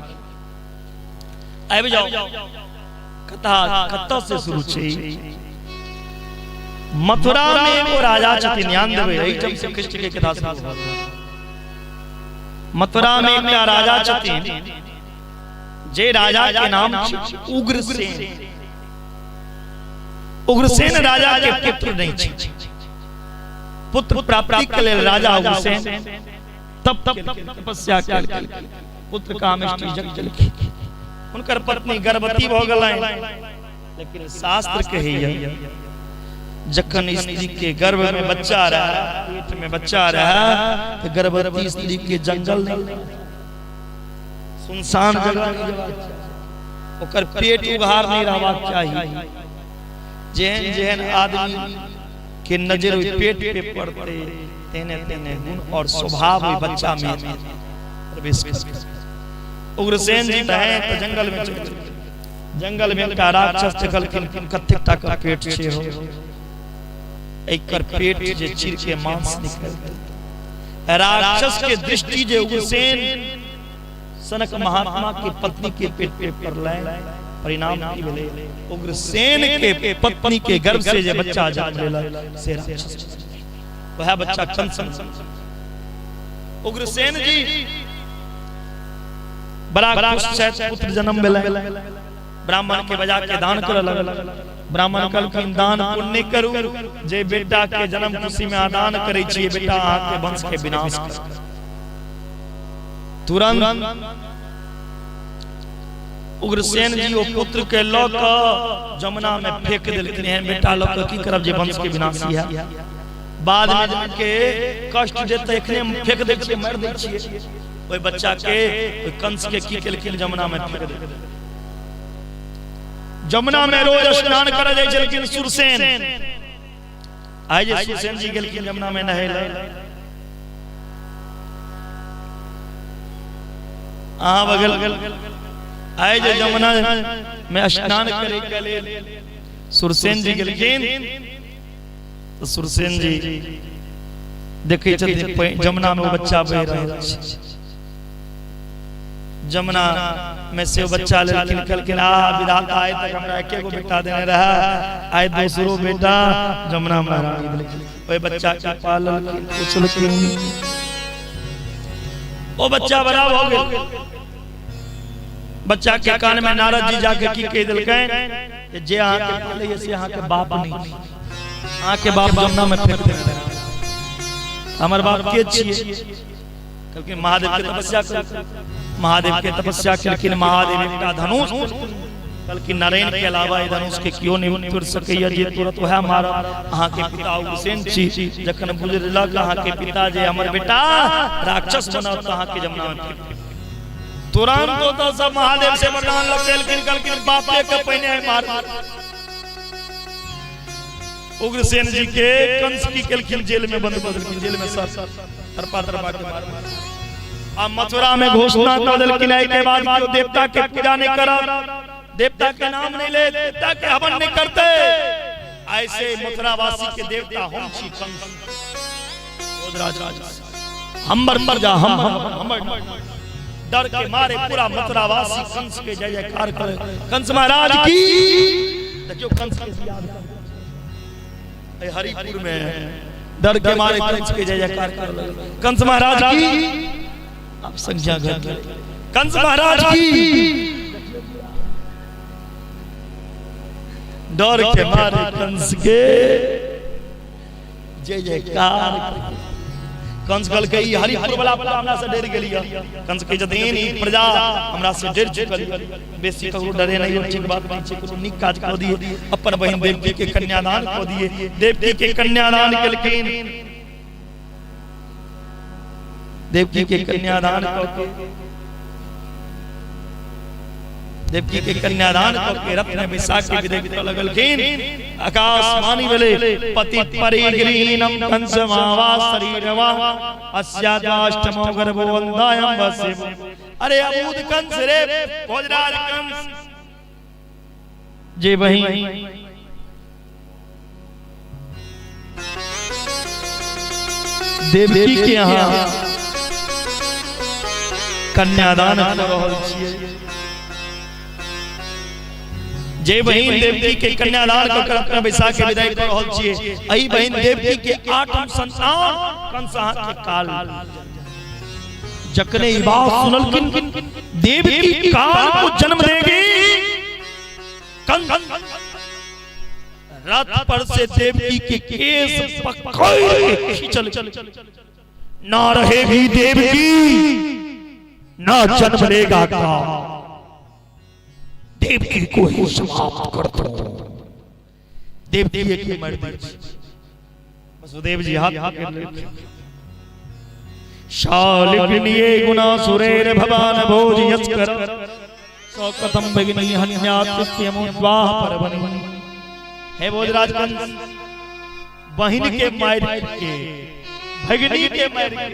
आबि जाओ, कथा कतऽ से शुरू छै? मथुरा में एगो राजा छथिन, ध्यान देबै, एहिठाम से कृष्ण के कथा शुरू भऽ गेल। मथुरा में एकटा राजा छथिन, जे राजा के नाम छै उग्रसेन। उग्रसेन राजा के पुत्र नहीं छै। पुत्र प्राप्ति के लेल राजा उग्रसेन तप तपस्या केलखिन, पुत्र कामेष्टि यज्ञ केलखिन। हुनकर पत्नी गर्भवती भऽ गेलनि, लेकिन शास्त्र कहैया जखन स्त्री के गर्भ में बच्चा रहे, पेट में बच्चा रहे, तो गर्भवती स्त्री के जंगल नहीं, सुनसान जगह नहीं जेबाक चाही, ओकर पेट उघार नहीं रहबाक चाही। जेहन जेहन आदमी के नजर ओहि पेट पे पड़ते, तेने तेने गुण और स्वभाव ओहि बच्चा में प्रवेश करते। उग्रसेन जी रहे तो जंगल में चलि गेल। जंगल में एकटा राक्षस देखलखिन, कतेक टा के पेट छै हो, एकर पेट जे चीर के मांस निकल गेल। राक्षस के दृष्टि जे उग्रसेन सनक महात्मा के पत्नी के पेट पे पड़लै, परिणाम की भेलै? उग्रसेन के पत्नी के गर्भ से जे बच्चा जन्म लेलक से राक्षस, वएह बच्चा कंस। उग्रसेन जी बड़ा खुश छथि, पुत्र जन्म भेलै। ब्राह्मण के बजा के दान करऽ लगल। ब्राह्मण कहलखिन दान पुण्य करू, जे बेटा के जन्म खुशी में दान करै छियै बेटा अहाँ के वंश के विनाश कर। तुरंत उग्रसेन जी ओ पुत्र के लऽ कऽ जमुना में फेंक देलखिन, एहन बेटा लऽ कऽ की करब जे वंश के विनाशी है। बाद में जाके कष्ट देते एखने हम फेंक दै छियै, मारि दै छियै ओहि बच्चा के। ओहि कंस के की केलखिन, जमुना में फेंक देलखिन। जमुना में रोज स्नान करऽ जाइ छलखिन सुरसेन। आइ जे सुरसेन जी गेलखिन जमुना में नहै लए, अहाँ बगल आइ जे जमुना में स्नान करे के लेल सुरसेन जी गेलखिन तऽ सुरसेन जी देखै छथिन जमुना में ओ बच्चा बहि रहल छै। जमुना में से बच्चा लेलखिन, कहलखिन आ विधाता आइ तक हमरा एके गो बेटा देने रहे, आइ दोसरो बेटा जमुना महारानी देलखिन। ओहि बच्चा के पाललखिन पोसलखिन, ओ बच्चा बड़ा भऽ गेल। बच्चा के कान में नारद जी जाके की कहि देलकनि जे अहाँके पालैए से अहाँके बाप नहि, अहाँके बाप जमुना में फेंक देलकनि। हमर बाप के छियै? कहलखिन महादेव के तपस्या करू। महादेव के तपस्या केलखिन, महादेव एकटा धनुष कहलखिन नारायण के अलावा ई धनुष के केओ नहि तोड़ि सकैया, जे तोड़त वएह मारत। अहाँके पिता उग्रसेन छी, जखन बुझलक अहाँके पिता जे हमर बेटा राक्षस बनत तऽ अहाँके जमुना में फेंक देत। तुरंत ओतऽ सब महादेव से वरदान लऽ केलखिन, कहलखिन बापे के पहिने मार। उग्रसेन जी के कंस की केलखिन, जेल में बंद कऽ देलखिन, जेल में सर तड़पा तड़पा के मार। आ मथुरा में घोषणा कऽ देलखिन एहि के बाद केओ देवता के पूजा नहीं करत, देवता के नाम नहीं ले, देवता के हवन नहीं करते। ऐसे मथुरा वासी के देवता हम छी कंस हमर प्रजा हम हमर। डर के मारे पूरा मथुरा वासी कंस के जय जयकार करे, कंस महाराज की। देखियो कंस के याद कर हरिपुर में डर के मारे कंस के जय जयकार करे लगल, कंस महाराज की। अब संख्या घट गई, कंस महाराज की। डर के मारे कंस के जय जयकार। कंस कहलकै ई हरिपुर वाला पूरा हमरा से डरि गेली। कंस कहै छथिन ई प्रजा हमरा से डरि चुकल, बेसी ककरो डरे नहीं हो, ठीक बात नहीं छै, कोनो नीक काज कऽ दिए, अपन बहिन देवकी के कन्यादान कऽ दिए। देवकी के कन्यादान केलखिन, देवकी के कन्यादान कऽ के, देवकी के कन्यादान कऽ के रथ में बैसा के विदाई कऽ लगलखिन। आकाशवाणी भेलै, पति परिगृहीणम कंसमावा शरीरवा अस्यादाष्टमो गर्भो वन्दायम वसे। अरे अबूद कंस रे भोजराज कंस जे बही देवकी के यहाँ कन्यादान कऽ रहल छियै, जे बहिन देवकी के कन्यादान कऽ कर अपना बैसा के विदाई कऽ रहल छियै, एहि बहिन देवकी के आठम संतान कंस अहाँ के काल। जखने ई बात सुनलखिन देवकी काल को जन्म देगी, कंस रथ पर से देवकी के केस पकड़ के खींचल, ना रहेगी देवकी ना जन्म लेगा का, देवकी को ही समाप्त कर दो। देवकी के मर दी। वसुदेव जी हाथ पकड़ ले। शालिग्निये गुणासुरेर भवान भोज यस्कर सौकतम भगिनी हन्यात्मुद्वाह परवनि। हे भोजराज कंस, बहिन के मार के, भगिनी के मार के,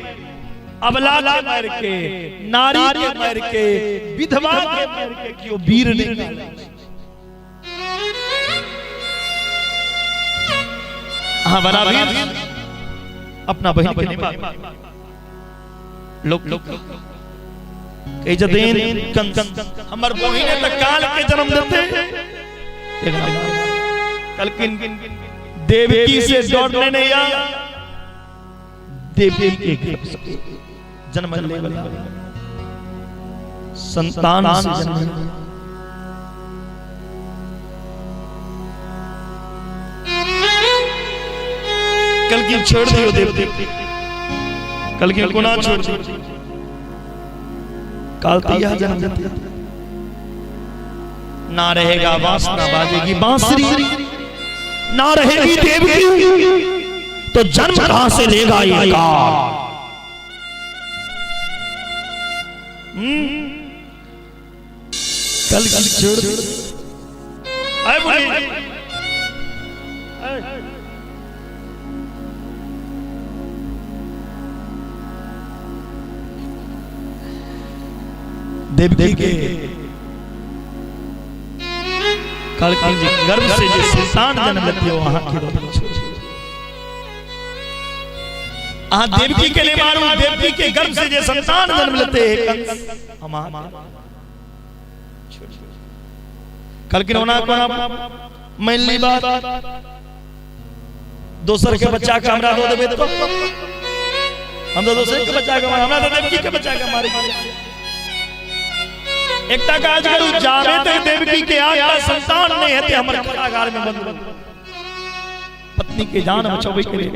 अबला के मार के, नारी के मार के, विधवा के मार के क्यों वीर नहीं? हाँ बड़ा वीर अपना बहिन के नहीं मार। लोग लोग कहि जतिन कंस हमर बहिन त काल के जन्म देते। कलकिन देवकी से डरने नहीं आया, देवकी के गर्भ से जन्म ले वाला संतान से जन्म। कहलखिन छोड़ि दियौ देवकी। कहलखिन कोना छोड़ दियौ? काल तऽ इएह जन्म लेतै। ना रहेगा बांस ना बाजेगी बांसुरी, ना रहेगी देवकी तो जन्म कहां से लेगा ये काल। कल की छोड़ दे। आए बुढ़ी। आए। देवकी के कल की जे गर्भ से जे संतान जन्म लेती है वहां के रोटी छोड़। अहाँ देवकी के नहीं मारू, देवकी के गर्भ से जे संतान जन्म लेते हैं कंस हम कल के ओना कोना मान ली बात, दोसर के बच्चा के हमरा दो देबे तो हम तो दोसर के बच्चा के मार, हमरा तो देवकी के बच्चा के मारे। एकटा काज करू, जाबे तक देवकी के आठटा संतान नहीं हेतै हमर कारागार में बंद। पत्नी के जान बचाबै के लेल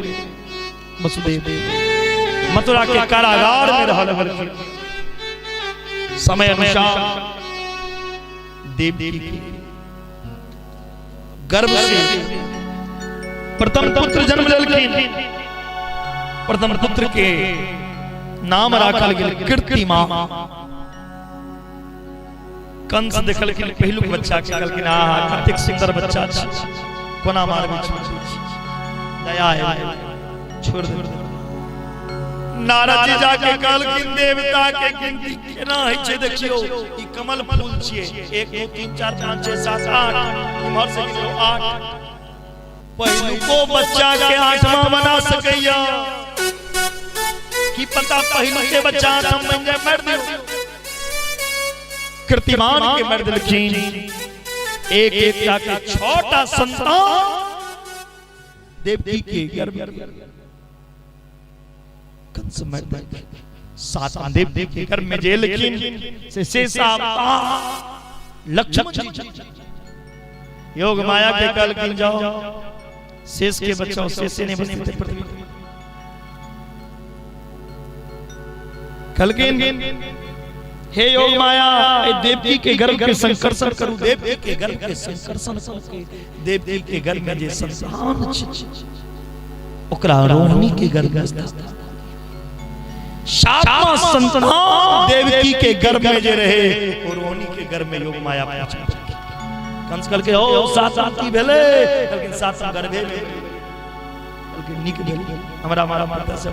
वसुदेव मथुरा के कारागार में रहल लगलखिन। समय अनुसार देवकी के गर्भ से प्रथम पुत्र जन्म लेलखिन। प्रथम पुत्र के नाम राखल गेल कीर्तिमान। कंस देखलखिन पहिलुक बच्चा के, कहलखिन आहा कतेक सुंदर बच्चा छै, कोना मारबै, छोड़ दया आयल, छोड़ दे। नारद जी जाके कहलखिन देवता के गिनती केना होइ छै, देखियौ ई कमल फूल छियै, 1 2 3 4 5 6 7 8, इम्हर से गिनलो 8, पहिलुको बच्चा के 8वां बना सकैया, की पता पहिलुके बच्चा 8वां बन जाए, मारि दियौ। कीर्तिमान के मारि देलखिन। एक एक टा के 6टा संतान देवकी के गर्भ कंस मारि देलखिन। 7 देवकी के गर्भ में जे लेकिन से शेषा लक्ष्मण जी योग माया के कहलखिन जाओ शेष के बचाओ, शेषे नहीं बचते पृथ्वी। कहलखिन हे योग माया, ए देवकी के गर्भ के संकर्षण करू, देवकी के गर्भ के संकर्षण करके देवकी के गर्भ में जे संतान छै ओकरा रोहिणी के गर्भ में स्थापित। 7वां संतान देवकी के गर्भ में जे रहे ओ रोहिणी के गर्भ में योग माया पहुंचा। कंस कहलकै ओ 7 की भेलै? कहलखिन 7 गर्भे में। कहलखिन नीक भेल, हमरा मारा माता से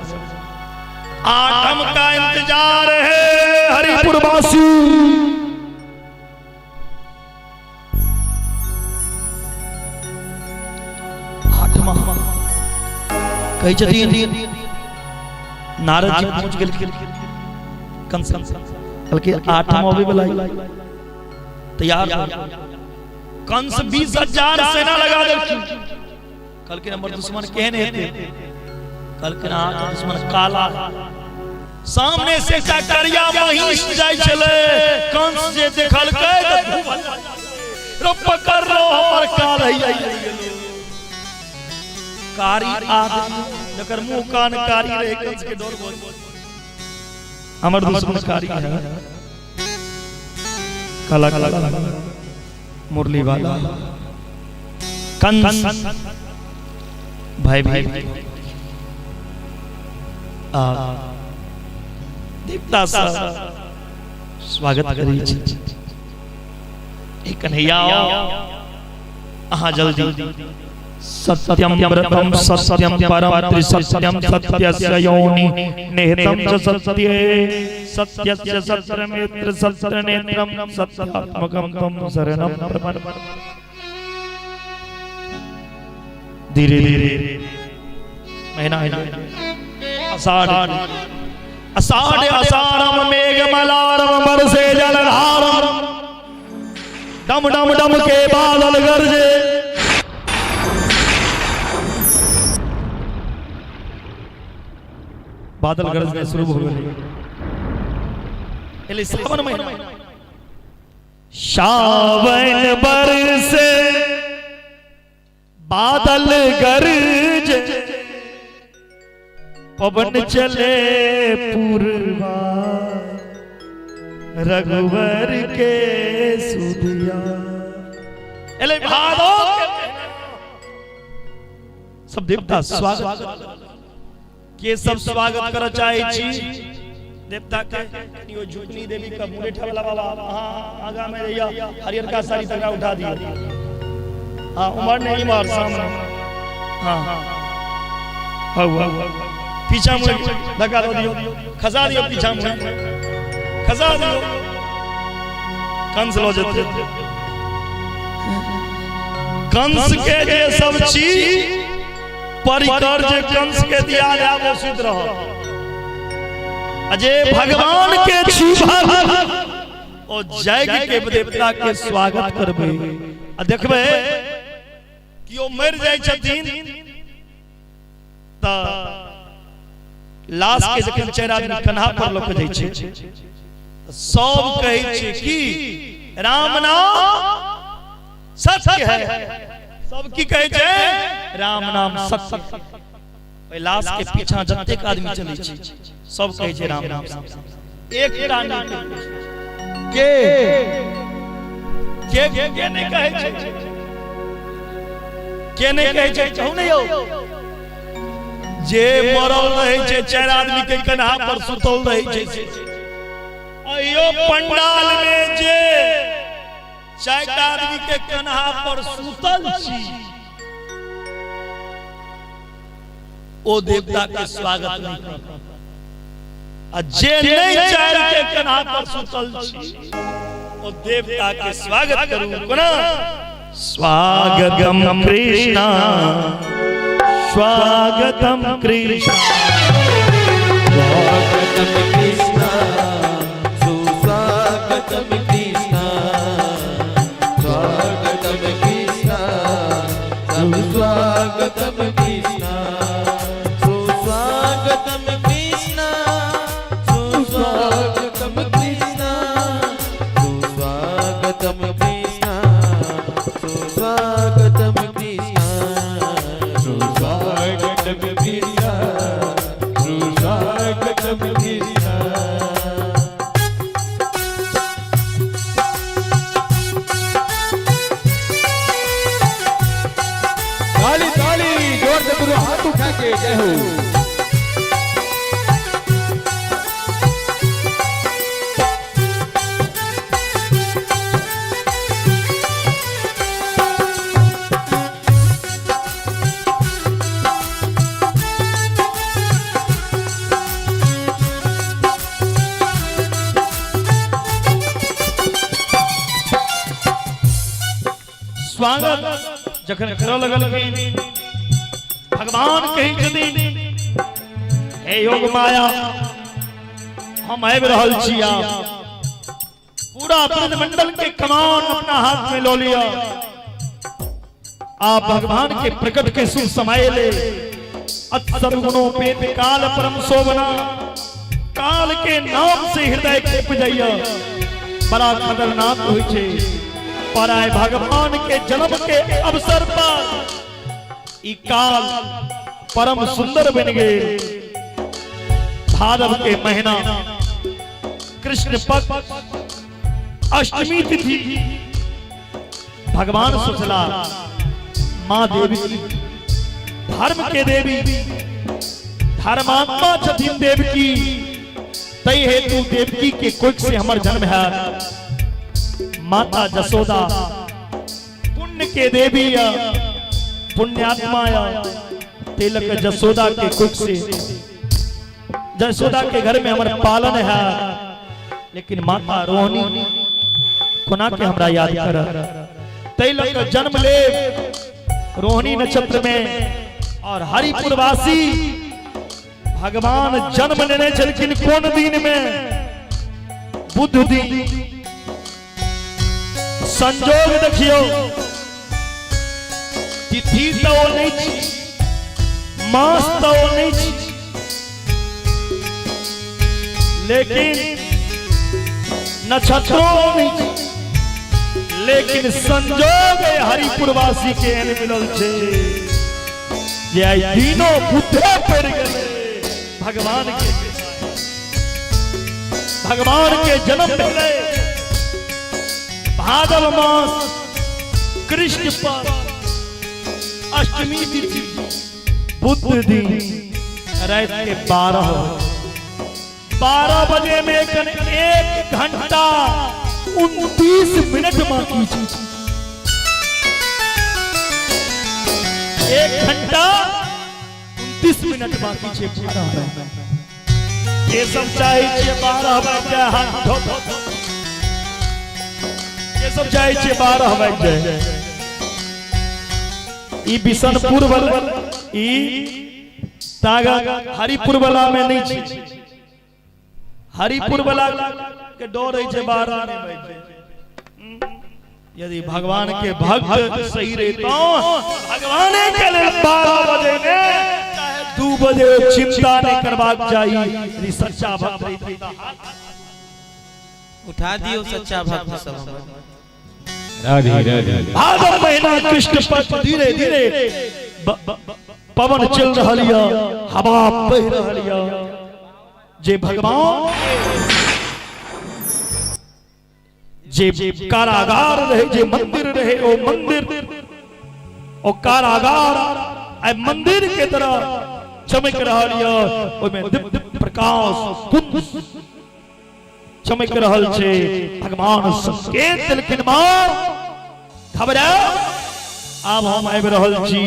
आठम का इंतजार है हरिपुरवासी। आठमा कहै छथिन नारद जी पहुंच गेलखिन कंस कहलखिन आठम अबै वाला तैयार। कंस 20,000 सेना लगा देलखिन। कहलखिन हमर दुश्मन केहन हेतै? कहलखिन अहाँके दुश्मन काला है। सामने से एकटा करिया महिष जाइ छलै, कंस जे देखलकै तऽ रो पकड़ रो हमर काल है। कारी आदमी जकर मुंह कान कारी रहे, कंस के डर भऽ गेल। हमर दुश्मन कारी है, काला काला मुरली वाला। कंस भाई भाई देवता स्वागत करै छी। ए कन्हैया अहाँ जल्दी। सत्यम व्रतम सत्यम परम त्रिसत्यम सत्यस्य योनि निहितं च सत्ये सत्यस्य सत्यनेत्र सत्यनेत्रम सत्यात्मकं त्वं शरणं प्रपन्नम्। धीरे धीरे महीना आषाढ़ आषाढ़ अषाढ़म मेघ मलारम बरसे जलधारम डम डम डम के बादल गरजे। बादल गरजने शुरू हो गए। एले सावन महीना, सावन बरसे बादल गरजे, पवन चले पूर्वा रघुवर के सुधिया। एले भादो के महीना। सब देवता स्वागत के सब स्वागत करऽ चाहै छी देवता के। कनियो झुकनी देवी का मुरेठा वाला बाबा, हाँ, आगा में रहिया, हरियर का साड़ी तकरा उठा दियो। हाँ, उमर नहीं, इमर सामने। हाँ हाँ हाँ, पीछा मुँह धक्का दो दियो, खसा दियो, पीछा मुँह खसा दियो, कंस लो जेते। कंस के जे सब छी परिकर जे कंस के दिया जाए वो सुत रह। अजे भगवान के छी भक्त ओ जग के देवता के स्वागत करबे आ देखबे कि ओ मर जाय छथिन त लाश के जखन चारि आदमी कन्हा पर लऽ के जाइ छै त सब कहै छै कि राम नाम सत्य है। सब की कहै छै? राम नाम सत्य। ओहि लाश के पीछा जतेक आदमी चलै छै सब कहै छै राम नाम सत्य। एकटा नहि कहै छै। के के के नहि कहै छै? के नहि कहै छै? कहू ने यौ। जे मरल रहै छै, चारि आदमी के कन्हा पर सुतल रहै छै, अयो पंडाल में जे चारि आदमी के कन्हा पर सुतल छी ओ देवता के स्वागत नहीं करत, आ जे नहीं चारि के कन्हा पर सुतल छी ओ देवता के स्वागत करू। कोना? स्वागतम कृष्णा, स्वागतम कृष्णा, स्वागतम कृष्णा, सुस्वागतम कृष्णा, स्वागतम कृष्णा, सुस्वागतम कृष्णा, सुस्वागतम कृष्णा, सुस्वागतम कृष्णा, सुस्वागतम कृष्णा, सुस्वागतम कृष्णा, सुस्वागतम कृष्णा, सुस्वागतम कृष्णा। ताली ताली जोर से गुरु हाथ उठा के जय हो। स्वागत जखन करऽ लगलखिन भगवान कहै छथिन, हे योग माया, हम आबि रहल छी, आब पूरा ब्रजमंडल के कमान अपना हाथ में लो लिया। आप भगवान के प्रकट के सुख समय ले अत्सर्गुणोपेत काल परम शोभना, काल के नाम से हृदय कांपि जाइए, बड़ा खतरनाक होइ छै। पर आए भगवान के जन्म के अवसर पर ई काल परम सुंदर बन गए। भादव के महीना कृष्ण पक्ष अष्टमी तिथि, भगवान सोचला माँ देवी धर्म के देवी धर्मात्मा छथिन देवकी, तै हेतु देवकी के कोख से हमर जन्म है। माता जसोदा पुण्य के देवी या पुण्यात्मा या तिलक जसोदा के कोख से, जसोदा के घर में हमर पालन है, लेकिन माता रोहिणी कोना के हमरा याद कर, तैलक जन्म ले रोहिणी नक्षत्र में और हरिपुरवासी भगवान जन्म लेने छलखिन कोन दिन में? बुध दिन। संजोग देखियो, तिथि तो ओ नहीं छी, मास तो ओ नहीं छी, लेकिन नक्षत्रों नहीं छी, लेकिन संजोग हरिपुरवासी के एहन मिलल छै जे आइ दिनो बुधे पड़ि गेलै। भगवान के, भगवान के जन्म भेलै भादव मास कृष्ण पर अष्टमी तिथि बुध दिन रात के 12 12 बजे में एखन 1 घंटा 29 मिनट बाकी छै। 1 घंटा 29 मिनट बाकी छै 12 बजे। ये सब चाहे छियै 12 बजे हाथ धो, ये सब चाहे छियै 12 बजे। ई बिशनपुर वाला, ई तागा हरिपुर वाला में नहीं छै। हरिपुर वाला के डर है छै 12 नहीं बजे। यदि भगवान के भक्त सही रहता भगवान के लिए 12 बजे ने चाहे 2 बजे चिंता नहीं करबाक चाहिए। यदि सच्चा भक्त रहता उठा दियो सच्चा भक्त सब। राधे राधे। भादव महीना कृष्ण पक्ष धीरे धीरे पवन चल रहल या, हवा बह रहल या। जे भगवान जे कारागार रहे, जे मंदिर रहे, ओ मंदिर ओ कारागार आ मंदिर के तरह चमक रहल या। ओमे दिव्य प्रकाश पुंज चमक रहल छे। भगवान संकेत देलखिन, मां घबराओ, आब हम आबि रहल छी।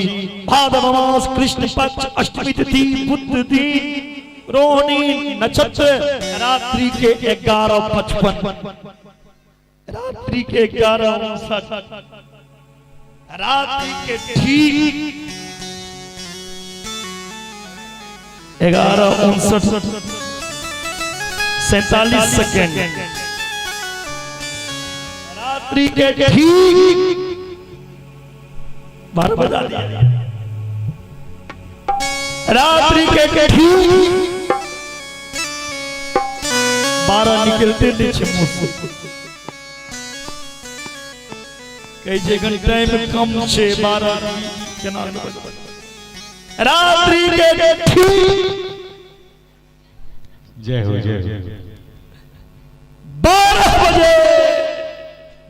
भादव मास कृष्ण पक्ष अष्टमी तिथि बुध दिन रोहिणी नक्षत्र रात्रि के 11:55, रात्रि के 11:59, रात्रि के ठीक 11:59 47 सेकेंड, रात्रि के ठीक 12 बजा दिया। रात्रि के ठीक 12 निकलते नहीं छे मुंह से। कहे छै एखन टाइम कम छे, 12 केना निकलतै? रात्रि के ठीक जय हो जय हो। 12 बजे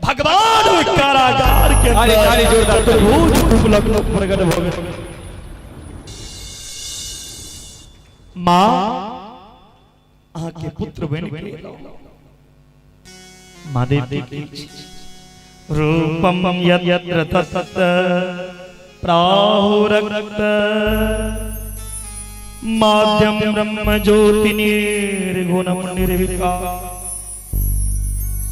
भगवान ओहि कारागार के ताली, ताली, जोरदार। चतुर्भुज उपलब्ध प्रकट भऽ गेल। माँ अहाँ के पुत्र बनि के एलहुँ। माँ देवी के रूपम यत्र तत् प्राहुरक्त माध्यम ब्रह्म ज्योति निर्गुणम निर्विकार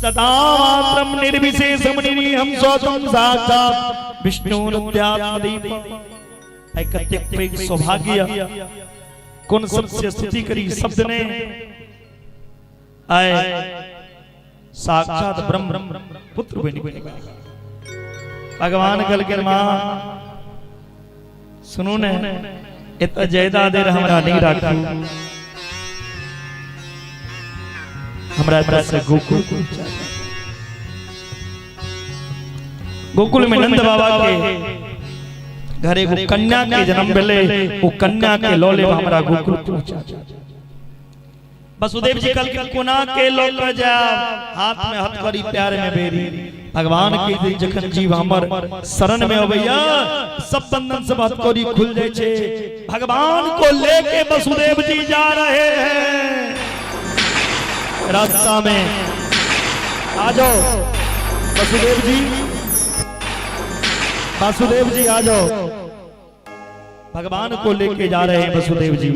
सदा मात्रम निर्विशेषम निरीहम स्वतम साक्षात विष्णु नित्यात्मदीपम। आइ कतेक पैघ सौभाग्य, कोन सबसे स्तुति करी शब्द ने। आय साक्षात ब्रह्म पुत्र बनि गेल। भगवान कहलखिन माँ सुनू ने, एतऽ ज्यादा देर हमरा नहीं राखू, हमरा एतऽ से गोकुल पहुंचा। गोकुल में नंद बाबा के घर एगो कन्या के जन्म भेलै, ओ कन्या के लऽ लेब, हमरा गोकुल पहुंचा। वसुदेव जी कहलखिन कोना के लऽ के जायब, हाथ में हथकड़ी प्यार में बेरी। भगवान के जखन जीव हमर शरण में अबैया सब बंधन सब हथकड़ी खुल जाय छै। भगवान को लेके वसुदेव जी जा रहे हैं, रास्ता में आ जाओ वसुदेव जी, वासुदेव जी आ जाओ। भगवान को लेके जा रहे हैं वसुदेव जी।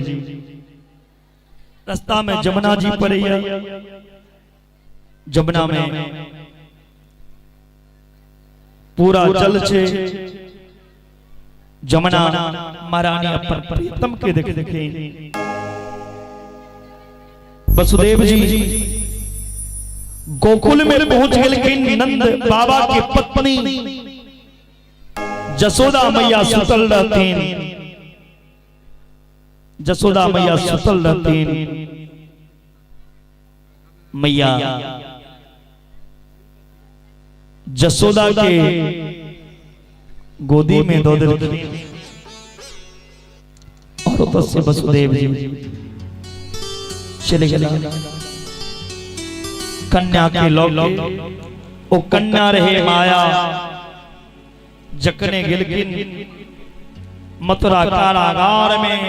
रास्ता में जमुना जी पड़ैया, जमुना में पूरा जल छे। जमुना महारानी अपन प्रियतम के देख देखे। वसुदेव जी गोकुल में पहुंच गेलखिन। नंद बाबा के पत्नी जसोदा मैया सुतल रहथिन, जसोदा मैया सुतल रहथिन। मैया जसोदा के गोदी में दऽ देलखिन और ओतऽ से वसुदेव जी चलि गेला कन्या के लऽ के। ओ कन्या रहे माया। जखने गेलखिन मथुरा कारागार में,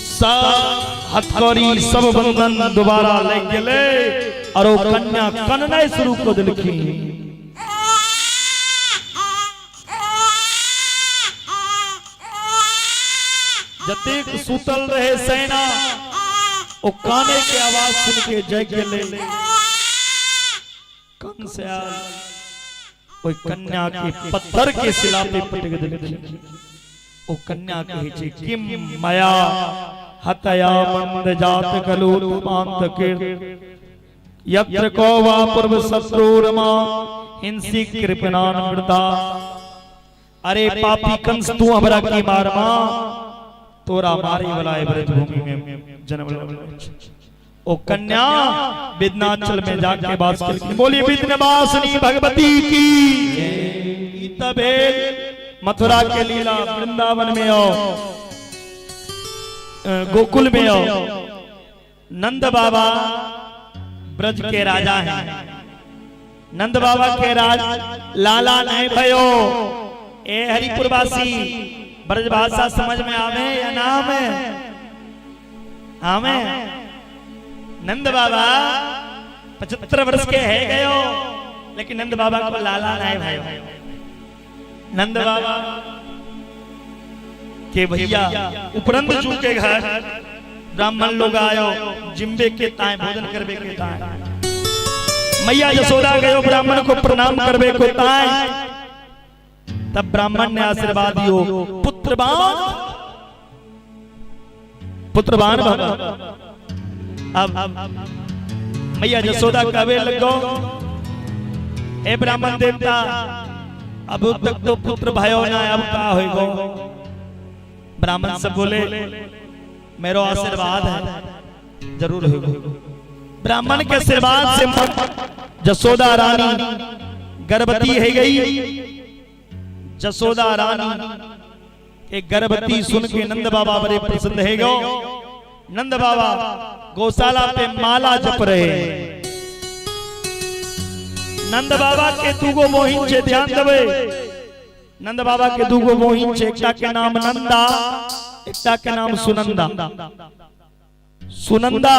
सब हथकड़ी सब बंधन दोबारा लागि गेलै और ओ कन्या कननाइ शुरू कऽ देलखिन। जतेक सुतल रहे सेना, ओ काने के आवाज सुन के जग गेलै। कंस आयल, ओहि कन्या के पत्थर के शिला पे पटक देलखिन। ओ कन्या कहै छै, किम मया हतया मंद जात खलु पांत कीर्त यत्र को वा पूर्व शत्रुरमा हिंसी कृपणान मृदा। अरे पापी कंस, तू हमरा की मारमा? तोरा मारे वाला ब्रज भूमि में जन्म लेने। ओ कन्या विघ्नाचल में जाके वास केलखिन। बोली विघ्नवासिनी भगवती की। ई त भेल मथुरा के लीला। वृंदावन में आओ, गोकुल में आओ। नंद बाबा ब्रज के राजा हैं। नंद बाबा के राज लाला नहीं भयो। ए हरिपुरवासी, ब्रज भाषा समझ में आवे या ना आवे? आवे। नंद बाबा 75 वर्ष के है गयो, लेकिन नंद बाबा को लाला नहीं भयो। नंद बाबा के भैया उपरंद जू के घर ब्राह्मण लोग आयो जिम्बे के ताए, भोजन करबे के ताए। मैया यशोदा गयो ब्राह्मण को प्रणाम करबे को ताए। तब ब्राह्मण ने आशीर्वाद दियो, पुत्रवान पुत्रवान भव। अब मैया यशोदा कहवे लगो, हे ब्राह्मण देवता, अब तक तो पुत्र भयो ना, अब का होएगो? ब्राह्मण सब बोले, मेरो आशीर्वाद है, जरूर होगा। ब्राह्मण के आशीर्वाद से जसोदा रानी गर्भवती है गई। जसोदा रानी एक गर्भवती सुन के नंद बाबा बड़े प्रसन्न है गो। नंद बाबा गौशाला पे माला जप रहे हैं। नंद बाबा के दूगो मोहिन छे, ध्यान देबै। नंद बाबा के दूगो मोहिन छे, एकटा के नाम नंदा, एकटा के नाम सुनंदा। सुनंदा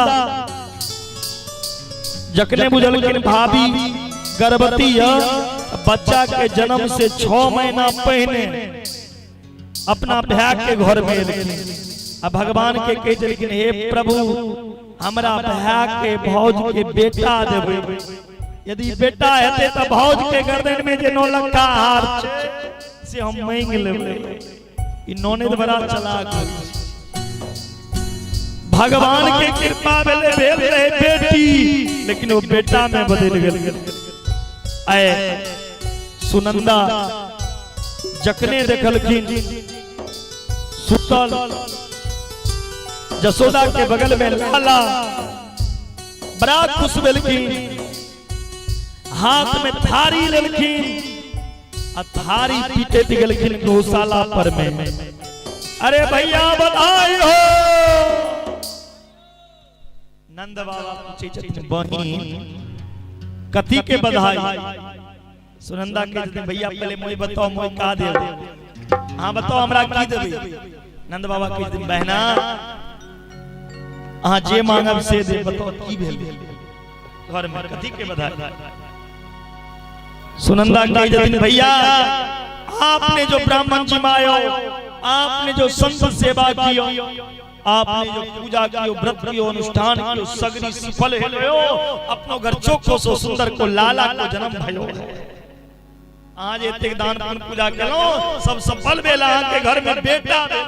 जखने बुझलखिन भाभी गर्भवती है, बच्चा के जन्म से 6 महीना पहले अपना भाई के घर में एलखिन आ भगवान के कह देलखिन, हे प्रभु, हमरा भाई के भौज के बेटा देबै। यदि बेटा हेतै तऽ भौज के गर्दन में जे 9 लखा हार छै से हम मांगि लेबै। ई ननद बड़ा चलाक होइ छै। भगवान के कृपा भेलै, भेल रहे बेटी, लेकिन वो बेटा में बदलि गेल। आए सुनंदा जखने देखलखिन सुतल जसोदा के बगल में लाला, बड़ा खुश भेलखिन। हाथ में थारी लेलखिन आ थारी पीटैत गेलखिन गौशाला पर में। अरे भैया, बधाई हो। नंद बाबा पूछे छथिन, बहिन, कथी के बधाई? सुनंदा के छथिन, भैया, पहले मोई बताओ, मोई का दे? हाँ, बताओ, हमरा की देबै? नंद बाबा कहै छथिन, बहना, अहाँ जे मांगब से दे। बताओ, की भेल घर में, कथी के बधाई? सुनंदा कहै छथिन, भैया, आपने जो ब्राह्मण जिमायो, आपने जो संत सेवा कियो, आपने जो पूजा कियो, व्रत कियो, अनुष्ठान कियो, सगरी सफल हेलो। अपनो घर चोखो सो सुंदर को लाला को जन्म भयो है। आज एतेक दान पुण्य पूजा केलो, सब सफल भेल, अहाँ के घर में बेटा भेल।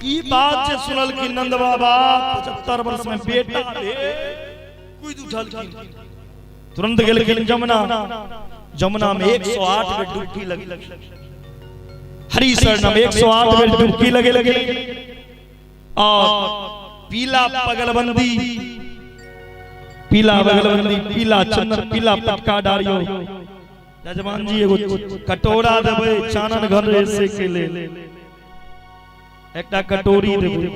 ई बात जे सुनल कि नंद बाबा 75 वर्ष में बेटा भेल, कूद उठलखिन, तुरंत गेलखिन जमुना। जमुना में 108 बेर डुबकी लगी। हरि शरणम। 108 बेर डुबकी लगे लगे और पीला पगलबंदी, पीला बगलबंदी, पीला चंदन, पीला पटका डारियो। यजमान जी, एगो कटोरा देबै चानन घर से के लेल, एकटा कटोरी देबै।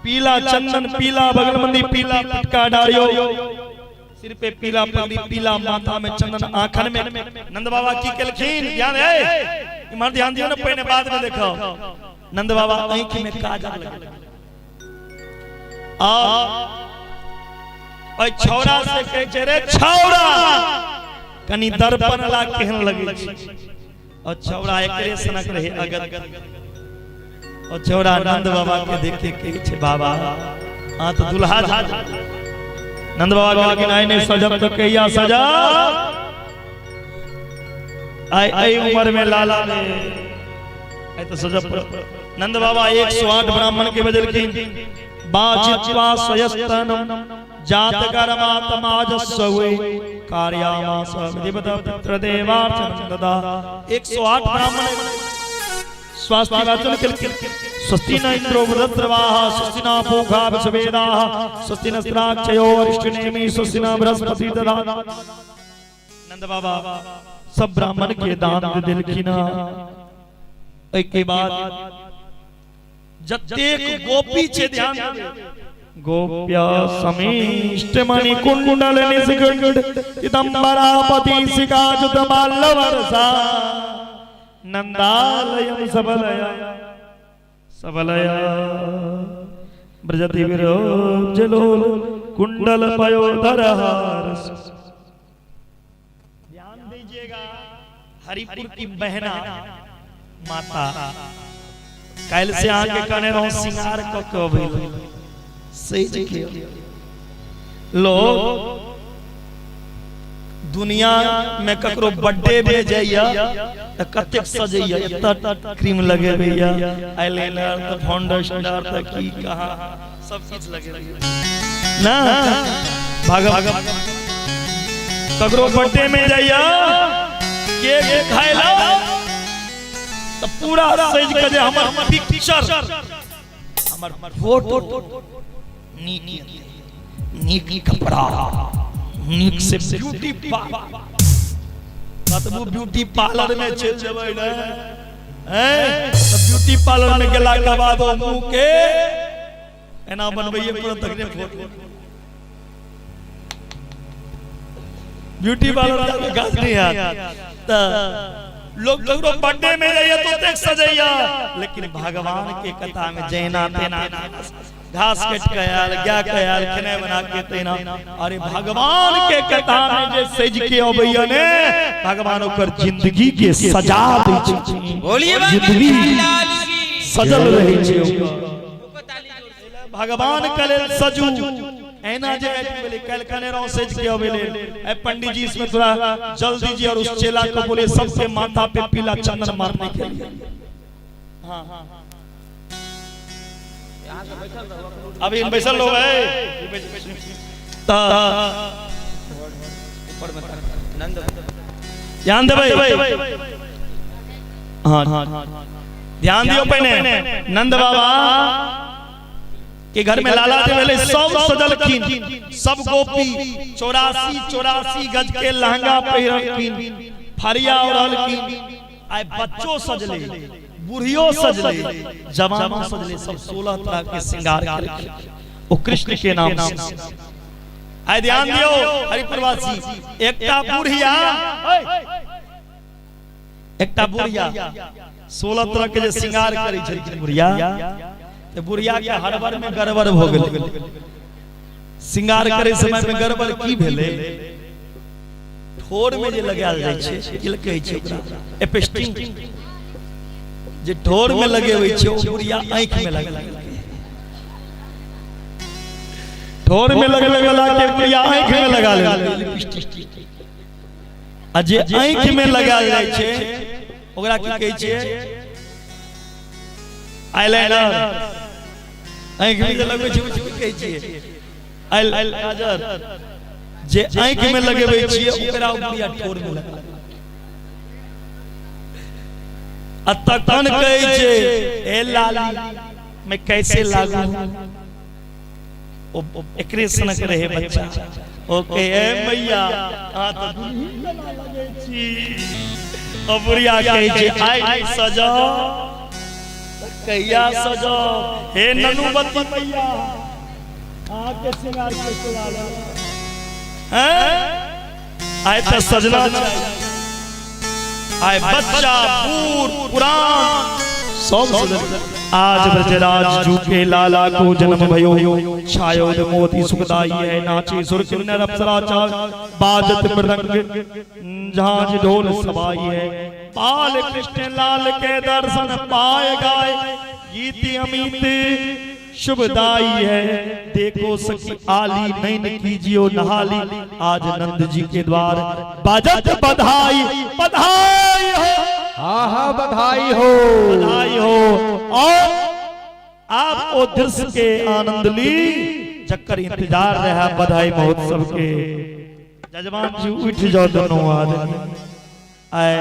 पीला चंदन, पीला बगलबंदी, पीला पटका डारियो, सिर पे पीला पगड़ी, पीला माथा में चंदन, आंखन में। नंद बाबा की केलखिन? ध्यान है, इमहर ध्यान दियो ने, पहिने बाद में देखो। नंद बाबा आंखि में काजल लगा आ ओइ छौड़ा से कहै छै, रे छौड़ा, कनी दर्पण ला, केहन लगै छै? और छौड़ा एकरे सनक रहे अगत। और छौड़ा नंद बाबा के देख के कहै छै, बाबा, अहाँ तऽ दुल्हा। नंद बाबा कहलखिन, आइ नहि सजब तऽ कहिया सजब? आइ एहि उम्र में लाला रे, आइ तऽ सजब पड़त। नंद बाबा 108 ब्राह्मण के बजलखिन। बाचित्वा स्वयस्तनम जात कर्मात्माजस्वे कार्यामास विधिवत पितृदेवार्चनं ददा। 108 ब्राह्मण स्वास्ति वाचन केलखिन। स्वस्ति न इंद्रो वृत्रवाः, स्वस्ति न पूषा विश्ववेदाः, स्वस्ति न स्त्राक्षयो अरिष्टनेमि, स्वस्ति न बृहस्पति ददा। नंद बाबा सब ब्राह्मण के दान दे देलखिन। एहि के बाद जतेक गोपी छै, ध्यान देबै। गोप्य समीष्ट मणि कुंडल निसगुंड चिदंबरापति शिखाजुत माल्यवर्षा नंदालयम सबलया सबलया ब्रजति विरोजलोल कुंडल पयोधर हार। ध्यान दीजिएगा, हरिपुर की बहना माता, काल्हि से अहाँके कहने रहूं, सिंगार कऽ के अबै लए, सजि के। लोग दुनिया में ककरो बर्थडे में जाइया तऽ कतेक सजैया, एतऽ क्रीम लगेबैया, आईलाइनर तऽ फाउंडेशनर तऽ की कहाँ सब किछु लगेबैया ना। भागब ककरो बर्थडे में जाइया केक खाय ला तऽ पूरा सजि के जे हमर पिक्चर, हमर फोटो नीक, नीक कपड़ा, नीक से ब्यूटी पार्लर। कतबो ब्यूटी पार्लर में चलि जेबै ने, हैं, तऽ ब्यूटी पार्लर में गेला के बाद ओ मुंह के एना बनबैये पड़त, तखने फोटो। ब्यूटी पार्लर जाके काज नहीं हैत। तऽ लोग ककरो बर्थडे में जाइए तो ओतेक सजैया, लेकिन भगवान के कथा में जैना तेना घास कट के आयल, गाय के आयल, खेनाइ बना के तेना। अरे, भगवान के कथा में जे सज के अबैया ने, भगवान ओकर जिंदगी के सजा दै छथिन। बोलिए जिंदगी लाल की। सजल रहै छै ओकर। भगवान के लेल सजू ऐना जे बोले, कल कने रहो सज के अबे लेल। ए पंडित जी, इसमें थोड़ा जल दीजिए और उस चेला को बोले सबके माथा पे पीला चंदन मारने के लिए। हाँ, अभी बैसल लोग है त नंद ध्यान देबै। हाँ, ध्यान दियो। पहिने नंद बाबा के घर में लाला जे भेलै, सब सजलखिन, सब गोपी 84 84 गज के लहंगा पहिरलखिन, फरिया ओढ़लखिन। आइ बच्चो सजले, बूढ़ियो सजले, जवानो सजले, सब 16 तरह के श्रृंगार केलखिन ओ कृष्ण के नाम से। आइ ध्यान दियो हरिपुरवासी, एकटा बुढ़िया 16 तरह के जे श्रृंगार करै छलखिन बुढ़िया, तऽ बुढ़िया के हड़बड़ में गड़बड़ भऽ गेलै। श्रृंगार करे समय में गड़बड़ की भेलै? ठोर में जे लगायल जाइ छै, की कहै छै ओकरा, एपेस्टिंग, जे ठोर में लगेबै छै, ओ बुढ़िया आँखि में लगा लेलकै। ठोर में लगने वाला के बुढ़िया आँखि में लगा लेलकै लिपस्टिक। आ जे आँखि में लगायल जाइ छै, ओकरा की कहै छै? आईलाइनर। आँखि में जे लगबै छै, ओ की कहै छियै? आइल काजर। जे आँखि में लगेबै छियै, ओकरा ओ बुढ़िया ठोर में लगा। आ तखन कहै छै, ए लाली, मैं कैसे लागू? ओ एकरे सनक रहे बच्चा। ओ कहे, ए मैया, अहाँ तऽ दुल्हन जेना लगै छी। ओ बुढ़िया कहै छै, आइ नहि सजाउ। कहिया सजो हे ननुबती मैया आके श्रृंगार के सजा लो हैं आए तो सजना चाहिए। आए बच्चा बूढ़ पुरान सब सजल। आज ब्रजराज जू के लाला को जन्म भयो, छायो मोती सुखदाई है, नाचे सुर किन्नर अप्सरा चाल, बाजत मृदंग झांझ ढोल सबाई है। बाल कृष्ण लाल के दर्शन पाए गाए, गीत अमित शुभदाई है। देखो सखी आली नैन कीजियो नहाली, आज नंद जी के द्वार बाजत बधाई बधाई हो। हाँ हाँ बधाई हो, बधाई हो। और आप वो दृश्य के आनंद ली जकर इंतजार रहा बधाई महोत्सव के। जजमान जी उठ जाओ दोनों आदमी, आए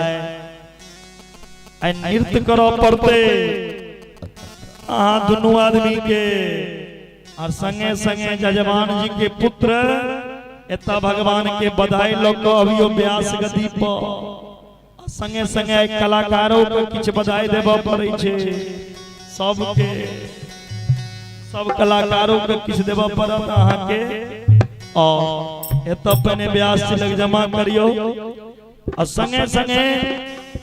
आए नृत्य करो पड़ते अहाँ दोनों आदमी के। और संगे संगे जजमान जी के पुत्र एता भगवान के बधाई लोग अभियो व्यास गदी पर संगे संगे कलाकारों के किछु बधाई देबऽ पड़ै छै, सबके सब कलाकारों के किछु देबऽ पड़त अहाँके। और एतऽ पहिने व्यास जी लग जमा करियौ आ संगे संगे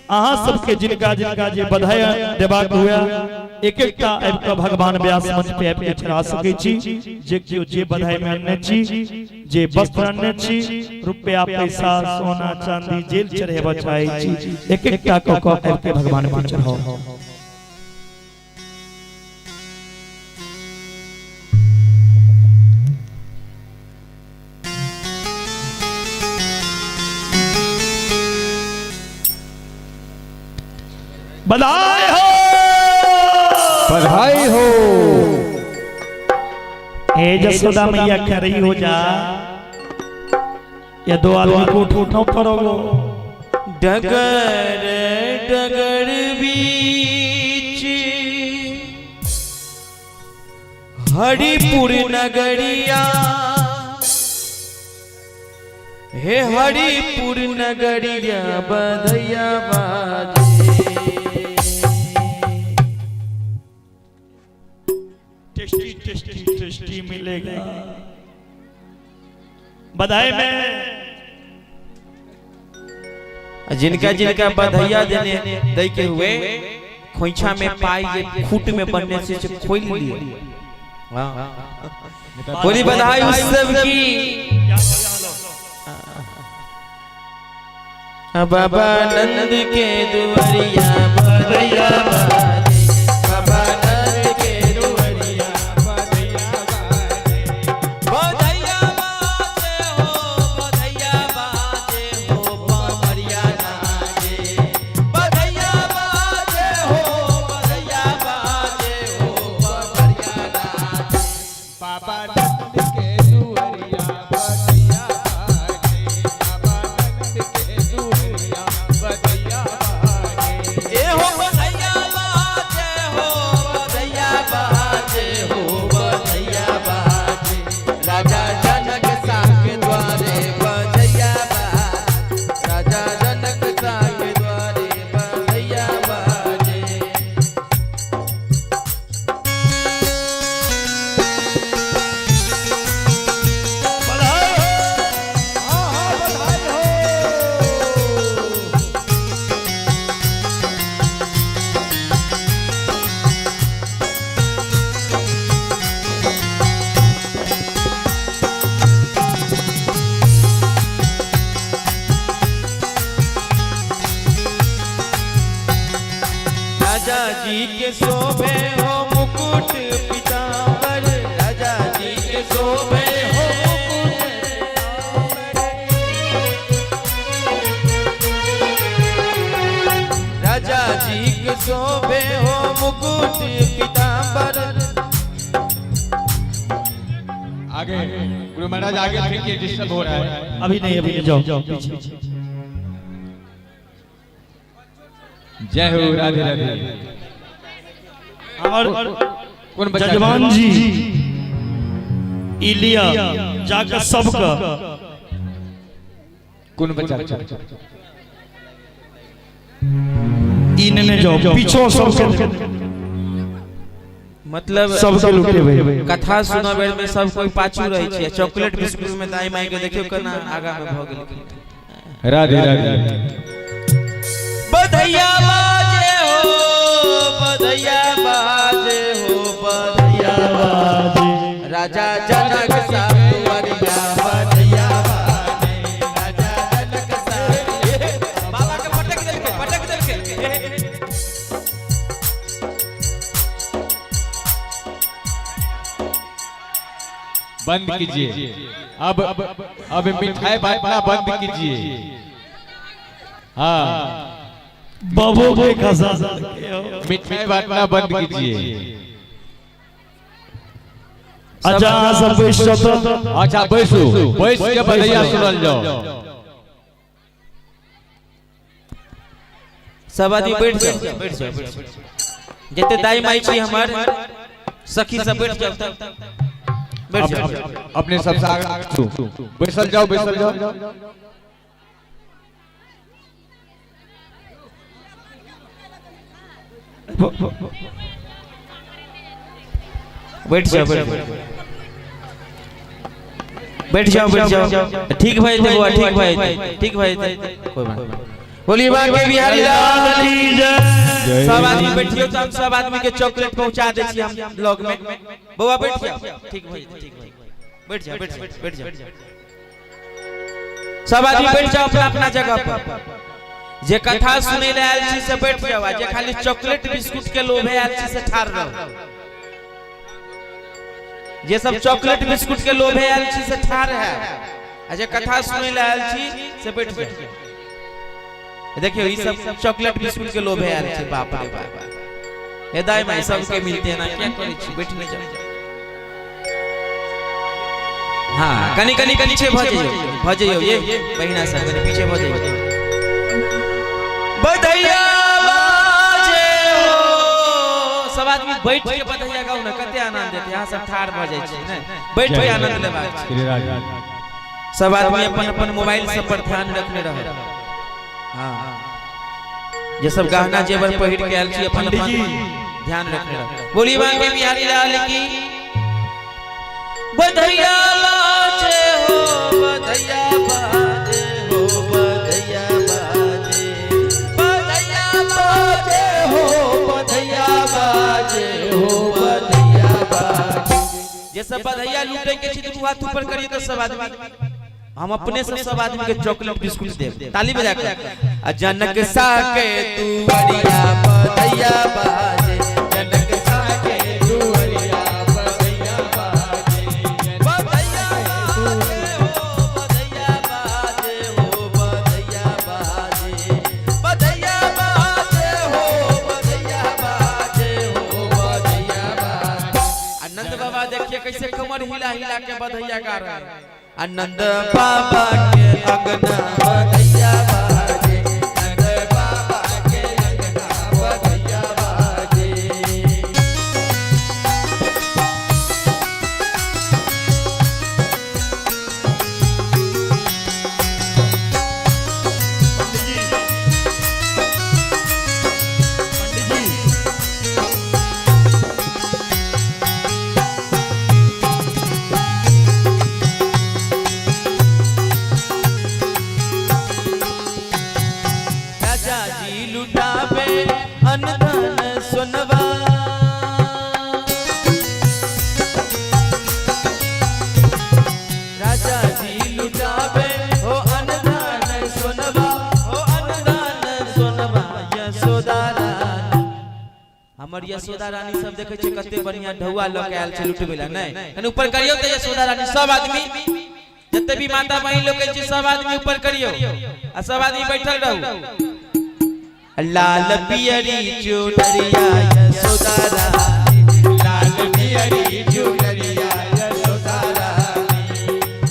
अहाँ सबके जिनका जिनका जे बधाई देबाक हुए एक एकटा आबि कऽ भगवान व्यास मंच पे आबि के चढ़ा सकै छी। जे केओ जे बधाई में अनने छी, जे वस्त्र अनने छी, रुपया पैसा सोना चांदी जेल चढ़ेबऽ चाहै छी, एक एकटा कऽ कऽ आबि के भगवान पे चढ़ाउ। बधाई हो, बधाई हो। हे जसोदा मैया खरी हो जा, ये दो आदमी को उठो उठो पड़ोगो। डगर डगर बीच हरिपुर नगरिया, हे हरिपुर नगरिया बधैया बाजे। टेस्टी टेस्टी टेस्टी मिलेगा बधाई में। जिनका जिनका बधैया देने दे के हुए खोइछा में पाई जे खूट में बनने से खोल लिए। बोली बधाई उस सब की। बाबा नंद के दुआरिया बधैया बाजे, बाबा नंद के दुआरिया बधैया बाजे, बधैया बाजे हो, बधैया बाजे हो, बावरिया नाचे, बधैया बाजे हो, बधैया बाजे हो, बावरिया नाचे। बाबा नंद के दुआरिया बधैया बाजे, बाबा नंद के दुआरिया बधैया बाजे। ए हो बधैया बाजे हो, बधैया बाजे हो, बधैया बाजे, राजा जनक साग द्वारे बधैया बाजे, राजा जनक साग द्वारे बधैया बाजे। बधाई हो। हाँ हाँ बधाई हो। राजा जी के शोभे हो मुकुट पीताम्बर, राजा जी के शोभे हो मुकुट पीताम्बर, राजा जी के शोभे हो मुकुट पीताम्बर। आगे गुरु महाराज आगे फेंकिए, डिस्टर्ब हो रहा है। अभी नहीं, अभी नहीं, जाओ पीछे। जय हो, राधे राधे। और कौन बच्चा? जजमान जी इलिया जाकर सबका कौन बच्चा? इनने जाओ पीछो सबके। मतलब सबके लुटेबै। कथा सुनऽ बेर में सब कोई पाछू रहै छै, चॉकलेट बिस्कुट में दाई माई के देखियो केना आगा में भऽ गेल। राधे राधे। बधैया बाजे हो, बधैया बाजे हो, बधैया बाजे। राजा जनक सावरिया बधैया बाजे, राजा जनक सावरिया। बाबा के पटक देलकै, पटक देलकै। बंद कीजिए अब मिठाई बांटना बंद कीजिए। हाँ बाबू के खसा मिठाई बांटना बंद कीजिए। अच्छा अहाँ सब बैस जाओ तऽ। अच्छा बैसू, बैस के बधैया सुनल जाओ। सब आदमी बैठ जाओ, बैठ जाओ, बैठ जाओ। जते दाई माई छी हमर सखी सब बैठ जाओ, बैठ जाओ। अपने सबसे आगे बैसल जाओ, बैसल जाओ। बैठ जाओ, बैठ जाओ, बैठ जाओ, बैठ जाओ। ठीक भाई बउआ, ठीक भाई, ठीक भाई, कोई बात नहीं। बोलिए बाके बिहारी लाल की जय। सब आदमी बैठियो तो हम सब आदमी के चॉकलेट पहुंचा दे छी हम ब्लॉग में। बउआ बैठ जाओ, ठीक भाई, ठीक भाई, बैठ जाओ, बैठ जाओ, बैठ जाओ। सब आदमी बैठ जाओ अपना अपना जगह पर। जे कथा सुनै ले आयल छी से बैठ जाओ, आ जे खाली चॉकलेट बिस्कुट के लोभे आयल छी से ठाढ़ रहो। जे सब चॉकलेट बिस्कुट के लोभे आयल छी से ठाढ़ है, आ जे कथा सुनै ले आयल छी से बैठ जाओ। देखियो ई सब चॉकलेट बिस्कुट के लोभे आयल छी। बाप रे बाप, हे दाई माई सबके मिलते ना, क्या करै छी, बैठ नहीं जाओ। हाँ कनी कनी पीछे भ जइयो, भ जइयो ये बहिना सब कनी पीछे भ जइयो। बधैया बाजे हो, सब आदमी बैठ के बधैया गाउ ना, कते आनंद देते। यहाँ सब ठाढ़ भ जाइ छै ने, बैठ के आनंद लेबाक छै। श्री राधे। सब आदमी अपन अपन मोबाइल सब पर ध्यान रखने रह। हाँ जे सब गहना जेवर पहिर के आयल छी अपन अपन ध्यान रखने रह। बोली बांके बिहारी लाल की। बधैया बाजे हो, बधैया बाजे हो, बधैया बाजे, बधैया बाजे हो, बधैया बाजे हो, बधैया बाजे। जे सब बधैया लूटे के छी दुनू हाथ ऊपर करिए तो सब आदमी, हम अपने से सब आदमी के चॉकलेट बिस्कुट देब। ताली बजा के। आ जनक सा के दुआरिया बधैया बाजे, जनक सा के दुआरिया बधैया बाजे, बधैया बाजे हो, बधैया बाजे हो, बधैया बाजे, बधैया बाजे हो, बधैया बाजे हो, बधैया बाजे। आनंद बाबा देखिए कैसे कमर हिला हिला के बधैया गा रहे हैं। आनंद बाबा के अंगना बधैया बाजे, नंद बाबा के अंगना बधैया बाजे। राजा जी लुटावे अनधन सोनवा, राजा जी लुटावे हो अनधन सोनवा, हो अनधन सोनवा यशोदा रानी। हमर यशोदा रानी सब देखे छै कते बढ़िया ढौआ लऽ के आयल छै लुटबै ला। नहीं कनी ऊपर करियौ तऽ यशोदा रानी, सब आदमी जते भी माता बहिन लोग छै सब आदमी ऊपर करियौ आ सब आदमी बैठल रहू। लाल पियरी चुनरिया यशोदा रानी, लाल पियरी चुनरिया यशोदा रानी,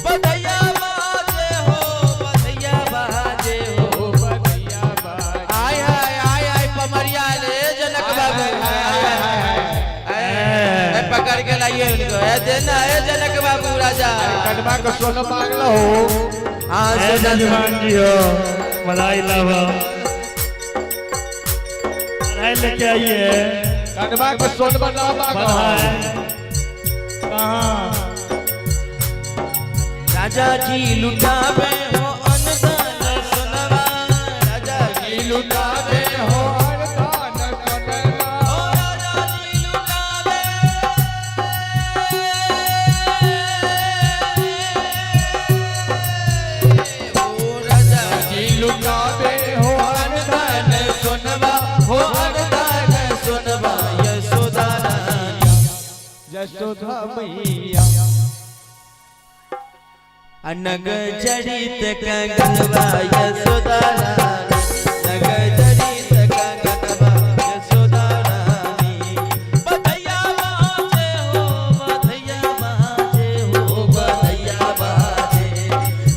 बधैया बाजे हो, बधैया बाजे हो, बधैया बाजे। आय हाय आय हाय पमरिया ले जनक बाबू, हाय हाय पकड़ के लाइए उनको, ए देना ए जनक बाबू राजा। कनमा के सोना मांगला हो। हाँ ए सोना जजमान जी हो, मलाई लावा मलाई लेके आइए। कनवा के सोनवा ना मांगो। बधाई। कहाँ राजा जी लुटावे हो अनदान सोनवा, राजा जी लुटावे हो अनदान सोनवा। ओ राजा जी लुटावे, ओ राजा जी लुटावे हो अनदान सोनवा, हो अनदान सोनवा यशोदा रानी। यशोदा मैया। अनग जड़ित कंगनवा यशोदा रानी, नग जड़ित कंगनवा यशोदा रानी। बधैया बाजे हो, बधैया बाजे हो, बधैया बाजे,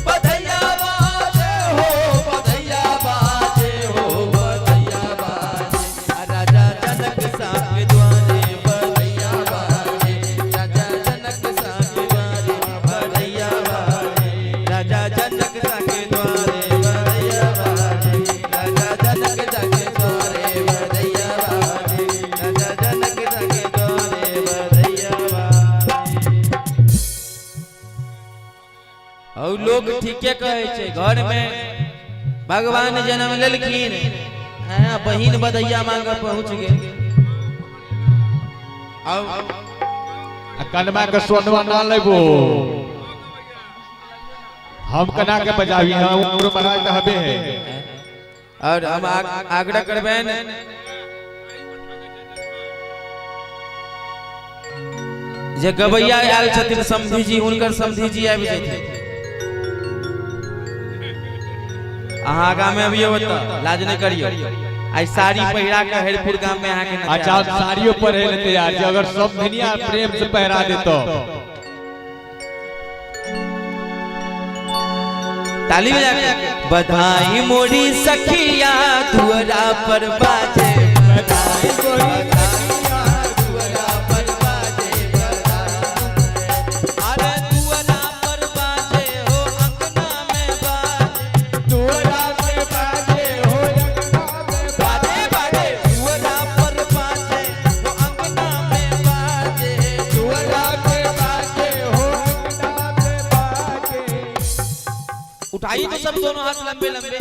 बधैया बाजे हो, बधैया बाजे हो, बधैया बाजे। राजा जनक साके द्वारे बधैया बाजे, राजा जनक साके द्वारे बधैया बाजे, राजा जनक साके द्वारे बधैया बाजे, राजा जनक साके द्वारे बधैया बाजे, राजा जनक साके द्वारे बधैया बाजे। और लोग ठीके कहै छै, घर में भगवान जन्म लेलखिन, हाँ, बहिन बधैया मांग पहुंच गेल। और आ कनवा के सोनवा ना लेबो, हम कना के बजावी, हम उम्र महाराज त हबे है। और हम आग्रह करबेन जे गवैया आयल छथिन समधी जी, हुनकर समधी जी आबि जेथिन। अहाँ आगाँ में अबियौ, तऽ लाज नहि करियौ। आइ साड़ी पहिरा के हरिपुर गाम में अहाँके नचायब। अच्छा, हम साड़ियो पहिरे ले तैयार छी, अगर सब धनिया प्रेम से पहिरा देतो। ताली बजा के। बधाई मोरी सखिया दुअरा पर बाजे, बधाई मोरी सखिया दुअरा पर बाजे, बधाई। अरे दुअरा पर बाजे हो अंगना में बाजे, दुअरा पर बाजे हो अंगना में बाजे बाजे, दुअरा पर बाजे हो अंगना में बाजे, दुअरा पे बाजे हो अंगना में बाजे। उठाइए तो सब दोनों हाथ लंबे लंबे।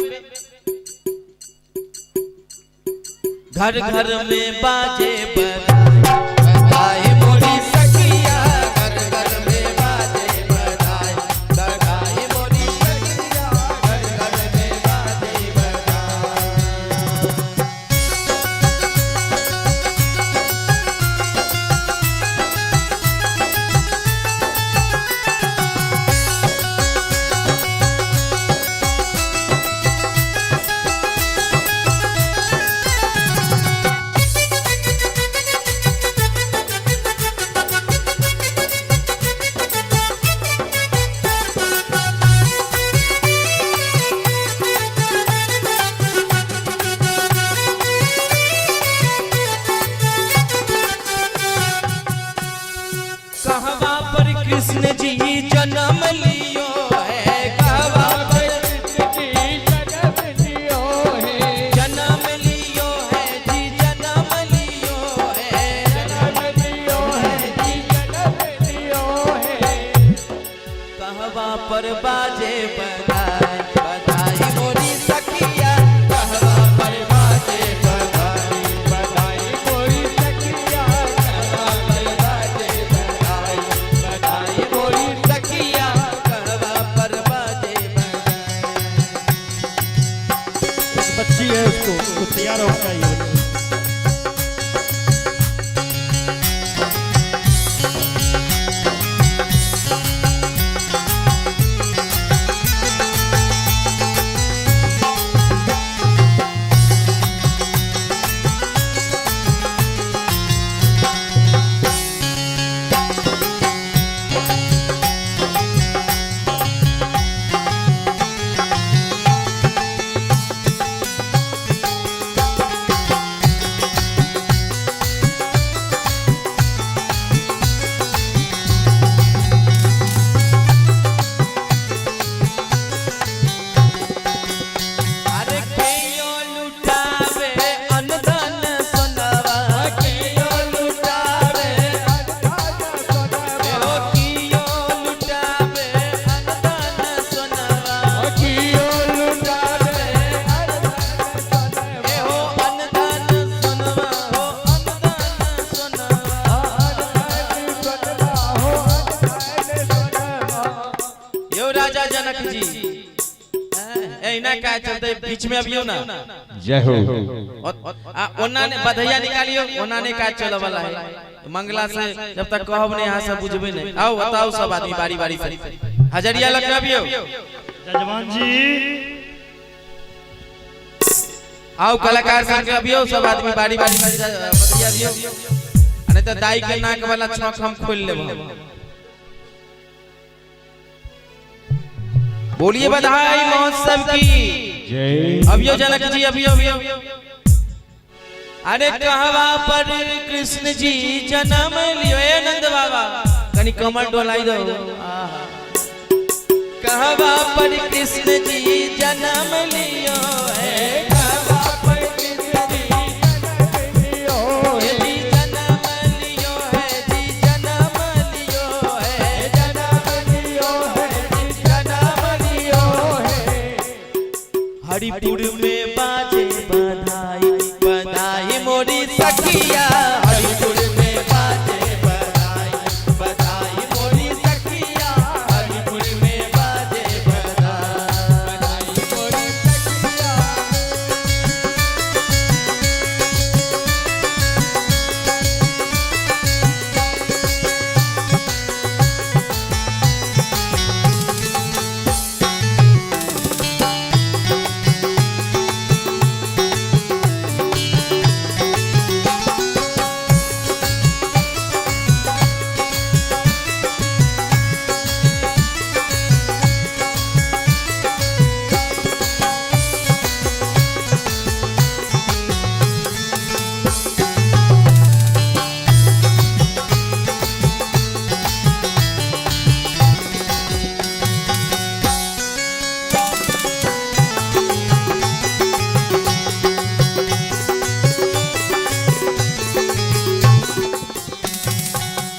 घर घर में बाजे बधाई, बधाई मोरी सखिया, घर घर में बाजे बधाई, बधाई मोरी सखिया, घर घर में बाजे बधाई। कहवा पर कृष्ण जी जन्म लियो है, कहवा पर कृष्ण जी जन्म लियो है, जन्म लियो है जी, जन्म लियो है, जन्म लियो है जी, जन्म लियो है। कहवा पर बाजे बधाई, बधाई मोरी सखिया, कहवा पर बाजे बधाई, बधाई मोरी सखिया, कहवा पर बाजे बधाई, बधाई मोरी सखिया, काज चलते, बीच में अबियो ना। जय हो। आ ओना ने बधैया निकालियो, ओना ने काज चले वाला है। मंगला से जब तक कहब नहीं, यहाँ सब बुझबे नहीं। आओ बताओ सब आदमी बारी बारी से। हजरिया लग अबियो। जजमान जी आओ कलाकार संग अबियो, सब आदमी बारी बारी से बधैया दियो, नहीं तो दाई के नाक वाला छौंक हम खोल लेब। बोलिए बधाई महोत्सव की जय। अभियो जनक जी, अभियो अभियो। अरे कहवा पर कृष्ण जी जन्म लियो? ए नंद बाबा, कनी कमर डोलाई दो। कहवा पर कृष्ण जी जन्म लियो है? कहवा पर कृष्ण जी जी जन्म लियो है, जी जन्म लियो है, जन्म लियो है, जी जन्म लियो है। हरिपुर में बाजे बधाई, बधाई मोरी सखिया। हरिपुर में बाजे बधाई, बधाई मोरी सखिया। हरिपुर में बाजे बधाई, बधाई मोरी सखिया।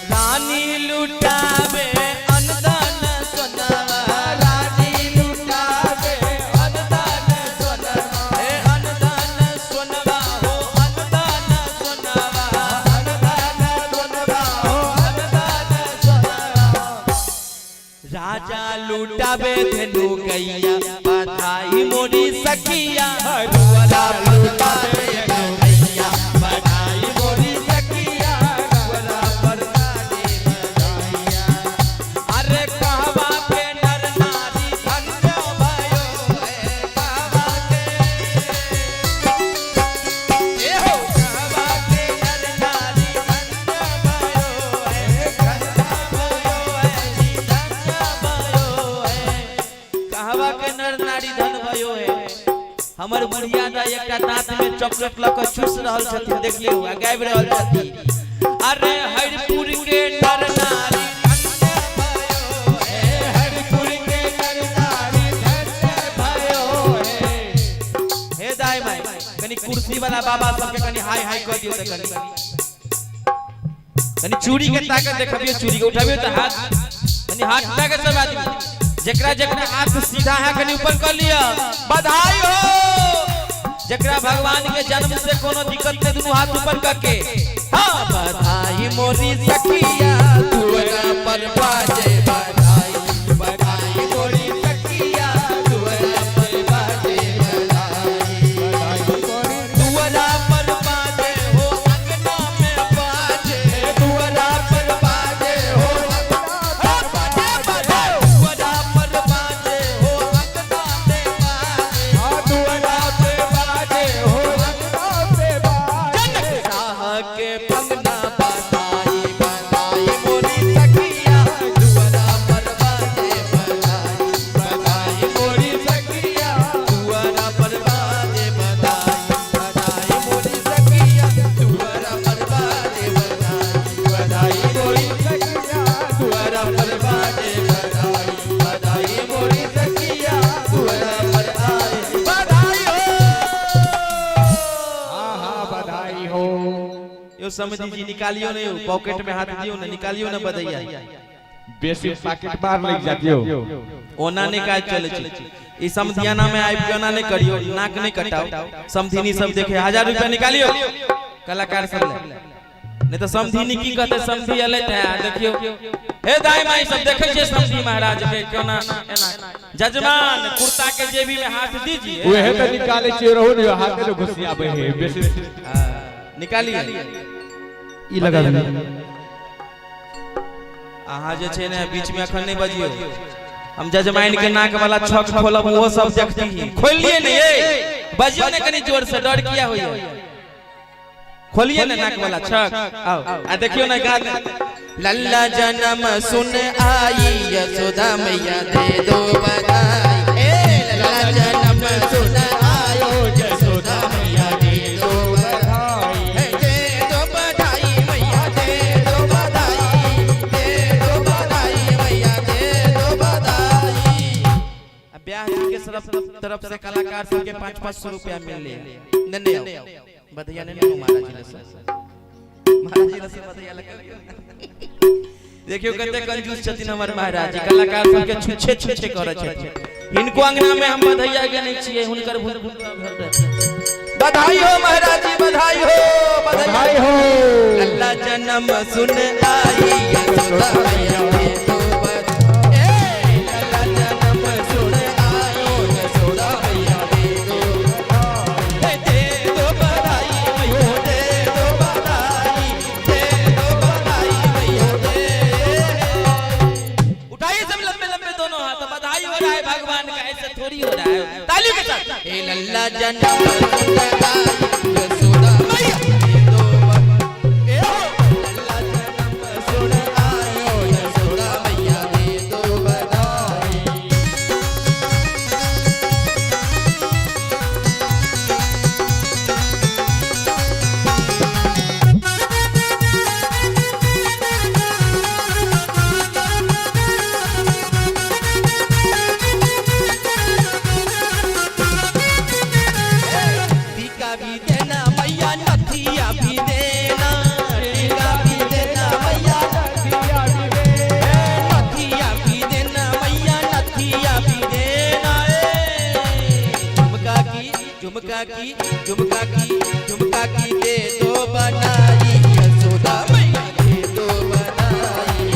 रानी लुटावे अनदान सोनावा, रानी लुटावे अनदान सोनावा, हे अनदान सोनवा हो, अनदान सोनावा, अनदान सोनवा हो, अनदान सोनावा। राजा लुटावे धेनु गैया, बधाई मोरी सखिया। राजा लुटावे धेनु गैया, बधाई मोरी सखिया। रुअरा पर बाजे बधाइया। अरे कहवा के नर नारी धन्य भयो है, कहवा के, ए हो, कहवा के नर नारी धन्य भयो है, धन्य भयो है जी, धन्य भयो है। कहवा के नर नारी धन भयो है? हमर बुढ़िया दाई एकटा दांत में चॉकलेट लऽ कऽ चूस रहल छथिन, देखलियौ, आ गाबि रहल छथिन। अरे हरिपुर के नर नारी धन्य भयो है, हरिपुर के नर नारी धन्य भयो है। हे दाई माई, कनी कुर्सी वाला बाबा सबके कनी हाय हाय कह दियौ त कनी कनी चूड़ी के ताकत देखबियो, चूड़ी के उठाबियो त हाथ कनी हाथ उठा के सब आदमी, जेकरा जेकरा हाथ सीधा है कनी ऊपर कर लिया, बधाई हो। जेकरा भगवान के जन्म से कोनो दिक्कत नहीं, दुनू हाथ ऊपर करके, हाँ, बधाई मोरी सखिया, दुआरा पर बाजे बधाई, बधाई मोरी सखिया, दुआरा पर बाजे बधाई, दुआरा पर बाजे हो, अंगना में बाजे, दुआरा पर बाजे हो, अंगना बाजे बधाई, दुआरा पर बाजे हो, अंगना में बाजे, दुआरा पे बाजे हो, अंगना पे बाजे। जनक शाह के पंगना बधाई, बधाई मोरी सखिया, दुआरा पर बाजे बधाई, बधाई मोरी सखिया, दुआरा पर बाजे बधाई, बधाई मोरी सखिया, दुआरा पर बाजे बधाई, बधाई मोरी सखिया, दुआरा पर बाजे बधाई, बधाई मोरी सखिया, दुआरा पर आए बधाई हो। हाँ हाँ बधाई हो। यो समझी जी, निकालियो नहीं, पॉकेट में हाथ दियो ना, निकालियो ना बधैया। बेसी पाकेट मार लग जाती हो। ओना नहीं काज चले छी। ई समधियाना में आबि के ओना नहीं करियो, नाक नहीं कटाओ। समधिनी सब देखे, 1000 रुपया निकालियो कलाकार सब ले। नहीं तो समधी की कहते, समधी अलै है। देखियो हे दाई माई सब देखे छियै समधी महाराज के कोना एना जजमान कुर्ता के जेबी में हाथ दीजिए। उहे तऽ निकालै छियै रहू ने, हाथे में घुसियाबै है बेसी। निकालिए। ई लगा देबै। अहाँ जे छै ने बीच में अखन नहीं बजियो, हम जजमाइन के नाक वाला छक खोलब, वो सब देखती ही खोलिए ने, ये बजियो ने कनी जोर से, डर किया होइए, खोलिए ने नाक वाला छक। आओ आ देखियो ने गा लल्ला जन्म सुन आई यशोदा मैया दे दो बधाई, ए लल्ला जन्म सुन आयो यशोदा मैया दे दो बधाई, दे दो बधाई मैया दे दो बधाई, दे दो बधाई मैया दे दो बधाई। अब ब्याह जी के तरफ से कलाकार सबके 500-500 रुपया मिल ले। नहीं नहीं बधैया नहीं नहीं, महाराज जी से, महाराज जी से बधैया लगा। देखियो कते कंजूस छथिन हमर महाराज जी, कलाकार सबके छुछे छुछे करै छथिन। हिनको अंगना में हम बधैया के नहीं छियै, हुनकर भूल भूल भर रहथिन। बधाई हो महाराज जी, बधाई हो, बधाई हो। लल्ला जन्म सुन आई यशोदा मैया दे दो बधाई, ए लल्ला जन्म सुन आयो यशोदा मैया दे दो बधाई, दे दो बधाई मैया दे दो बधाई, दे दो बधाई मैया दे। उठाइए सब लंबे लंबे दोनों हाथ, बधाई हो रहा है भगवान का, ऐसे थोड़ी हो रहा है, ताली के साथ। ए लल्ला जन्म सुन आई यशोदा मैया दे दो बधाई, ए हो लल्ला जन्म सुन आयो यशोदा मैया दे दो बधाई। टीका भी देना मैया नथिया भी देना, टीका भी देना मैया नथिया भी देना मैया नथिया भी देना, ए झुमका की, झुमका की, झुमका की, झुमका की दे दो बनाई यशोदा मैया दे दो बनाई,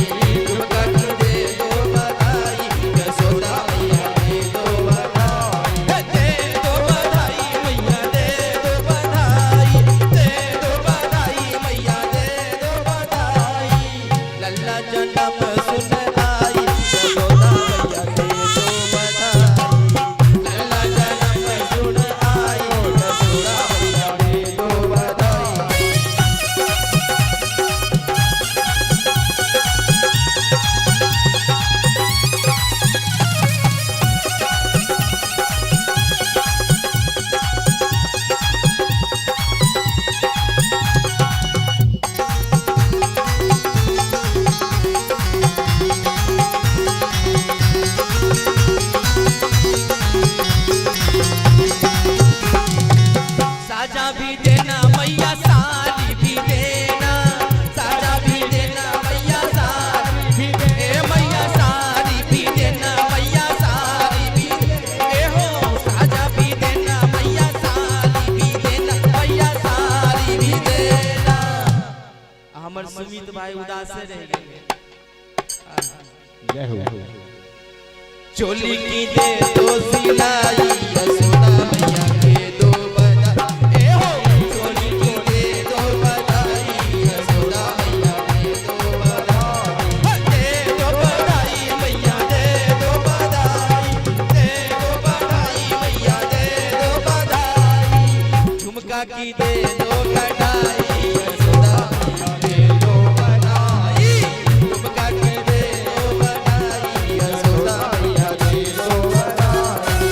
झुमका की दे दो बनाई यशोदा मैया दे दो बधाई, दे दो बधाई मैया दे दो बधाई, दे दो बधाई मैया दे दो बधाई। लल्ला जन्म सुन आई यशोदा मैया दे दो बधाई, लल्ला जन्म सुन आई यशोदा मैया दे दो बधाई। साजा भी देना मैया सारी भी देना, साजा भी देना मैया सारी भी ए मैया सारी भी देना मैया सारी भी, ए हो साजा भी देना मैया सारी भी देना मैया सारी भी देना। हमर सुमित भाई उदास रह गए। जय हो। चोली की दे दो सिलाई यशोदा मैया के दो बधाई, ए हो चोली की दे दो बधाई यशोदा मैया के दो बधाई, दे दो बधाई मैया दे दो बधाई, दे दो बधाई मैया दे दो बधाई। झुमका की दे दो कटाई यशोदा मैया दे दो बधाई, झुमका की दे दो बधाई यशोदा मैया दे दो बधाई।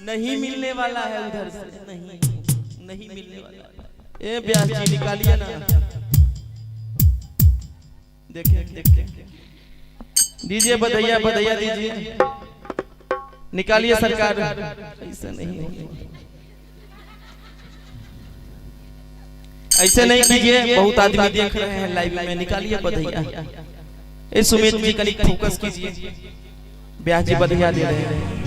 नहीं मिलने वाला है उधर से, नहीं नहीं मिलने वाला है। ए ब्यास जी निकालिए ना, देखिए देखिए दीजिए बधैया, बधैया दीजिए, निकालिए सरकार, ऐसा नहीं होगा। ऐसे नहीं कीजिए, बहुत आदमी देख रहे हैं लाइव में। निकालिए बधैया। ए सुमित जी कनी फोकस कीजिए, ब्याह जी बधैया दे रहे हैं।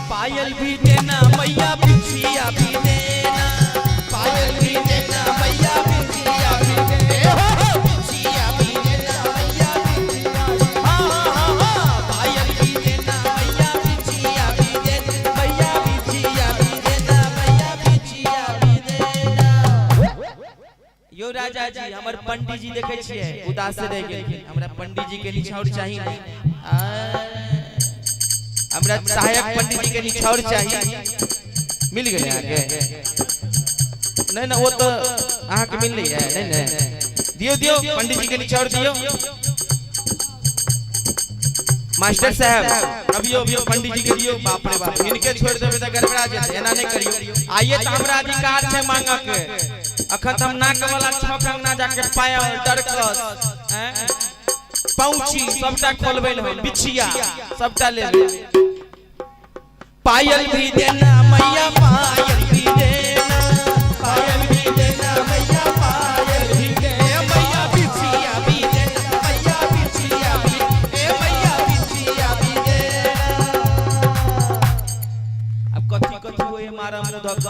पायल भी देना मैया बिछिया भी देना, पायल भी देना मैया बिछिया भी देना, हो हो बिछिया भी देना मैया बिछिया, हाँ हाँ हाँ हाँ, पायल भी देना मैया बिछिया भी देना, मैया बिछिया भी देना, मैया बिछिया भी देना। यो राजा जी हमर पंडित जी देखे छियै उदास रह गेलखिन। हमरा पंडित जी के निछाउर चाही नहीं, हमरा सहायक पंडित जी के निछाउर चाहिए। मिल गए अहाँके? नहीं ना, वो तो अहाँके मिल नहीं है। नहीं नहीं, दियो दियो पंडित जी के निछाउर दियो। मास्टर साहब अभियो अभियो पंडित जी के दियो। बाप रे बाप, इनके छोड़ देबै त गड़बड़ा जेतै, एना नहीं करियो। आइए त हमरा अधिकार छै मांगऽ के। अखन त हम नाक वाला छक अंगना जाके पायल डरकस पौची सबटा खोलबै हम, बिछिया सबटा लेबै। पायल भी देना मैया पायल भी देना, पायल भी देना मैया पायल भी देना, मैया बिछिया भी देना, मैया बिछिया भी, ए मैया बिछिया भी देना। अब कथी कथी होए मारा मुंह धक,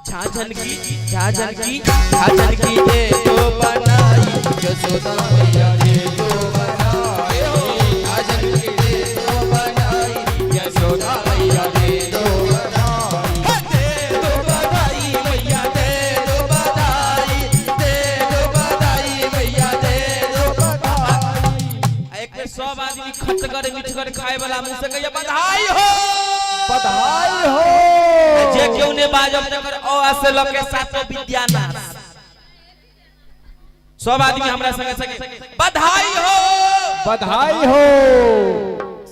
झाझन की झाझन की झाझन की दे तो बनाई यशोदा मैया दे तो बनाई, झाझन की दे तो बनाई यशोदा मैया दे दो बधाई, दे दो बधाई मैया दे दो बधाई, दे दो बधाई मैया दे दो बधाई। एक बेर सब आदमी खटगर मिठगर खाए वाला मुंह से कहिए बधाई हो, बधाई हो। जे केहू ने बाजब तकर अ आ से ल के सातो विद्यानाश। सब आदमी हमरा संगे संगे बधाई हो, बधाई हो।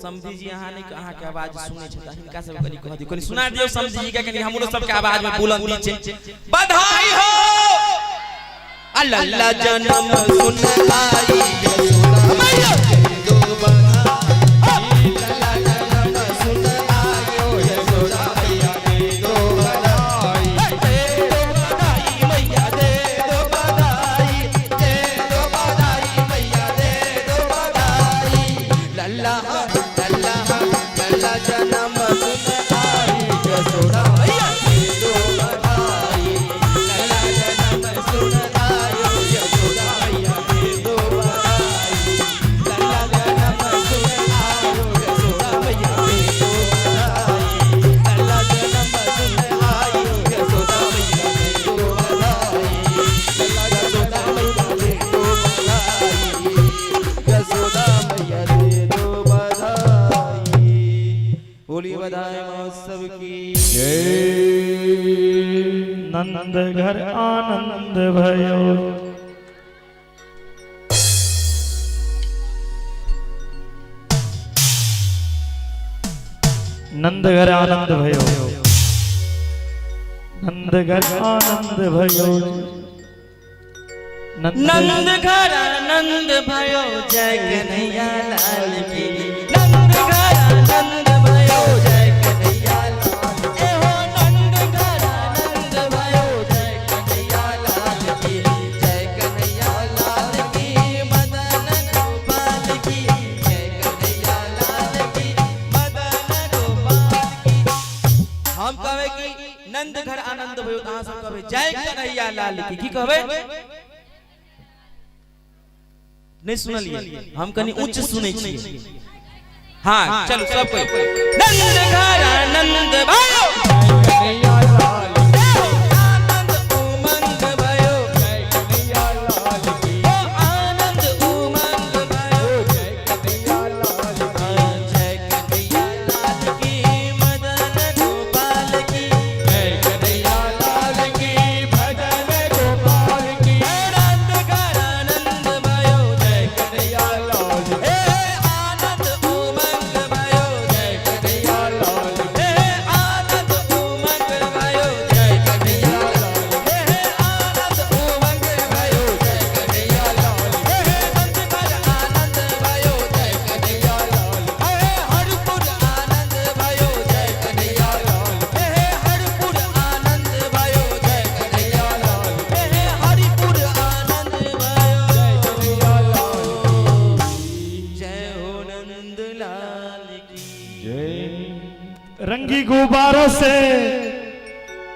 समधी जी अहाँ नहीं, अहाँ के आवाज सुनै छै त हिनका सब कनी कह दियौ, कनी सुना दियौ समधी जी के, कनी हमरो सब के आवाज में बुलंदी छै। बधाई हो। अल्लाह जन्म सुन आई यशोदा मैया दो बधाई, अल्लाह जन्म सुन आयो यशोदा मैया दो बधाई, दे दो बधाई मैया दे दो बधाई, दे दो बधाई मैया दे दो बधाई। लल्ला लल्ला लल्ला जन्म सुन आई यशोदा मैया दे दो बधाई, लल्ला जन्म सुन आयो यशोदा मैया दे दो बधाई, लल्ला जन्म सुन आयो यशोदा मैया दे दो बधाई, लल्ला जन्म सुन आयो यशोदा मैया दे दो बधाई, लल्ला यशोदा मैया दे दो बधाई, यशोदा मैया दे दो बधाई। बोलिए बधाई महोत्सव की नंद घर आनंद भयो। नंद घर आनंद भयो, नंद घर आनंद भयो, नंद घर आनंद भयो जय कन्हैया लाल की। नंद घर आनंद भयो जय कन्हैया लाल, ए हो नंद घर आनंद भयो जय कन्हैया लाल की, जय कन्हैया लाल की, मदन गोपाल की, जय कन्हैया लाल की, मदन गोपाल की। हम कहबे कि नंद घर आनंद भयो, अहाँ सब कहबे जय कन्हैया लाल की। की कहबे? नहीं सुनलिए, हम कनी उच्च सुनै छियै। हाँ चलो सब कोई नंद घर आनंद भयो। कन्हैया लाल।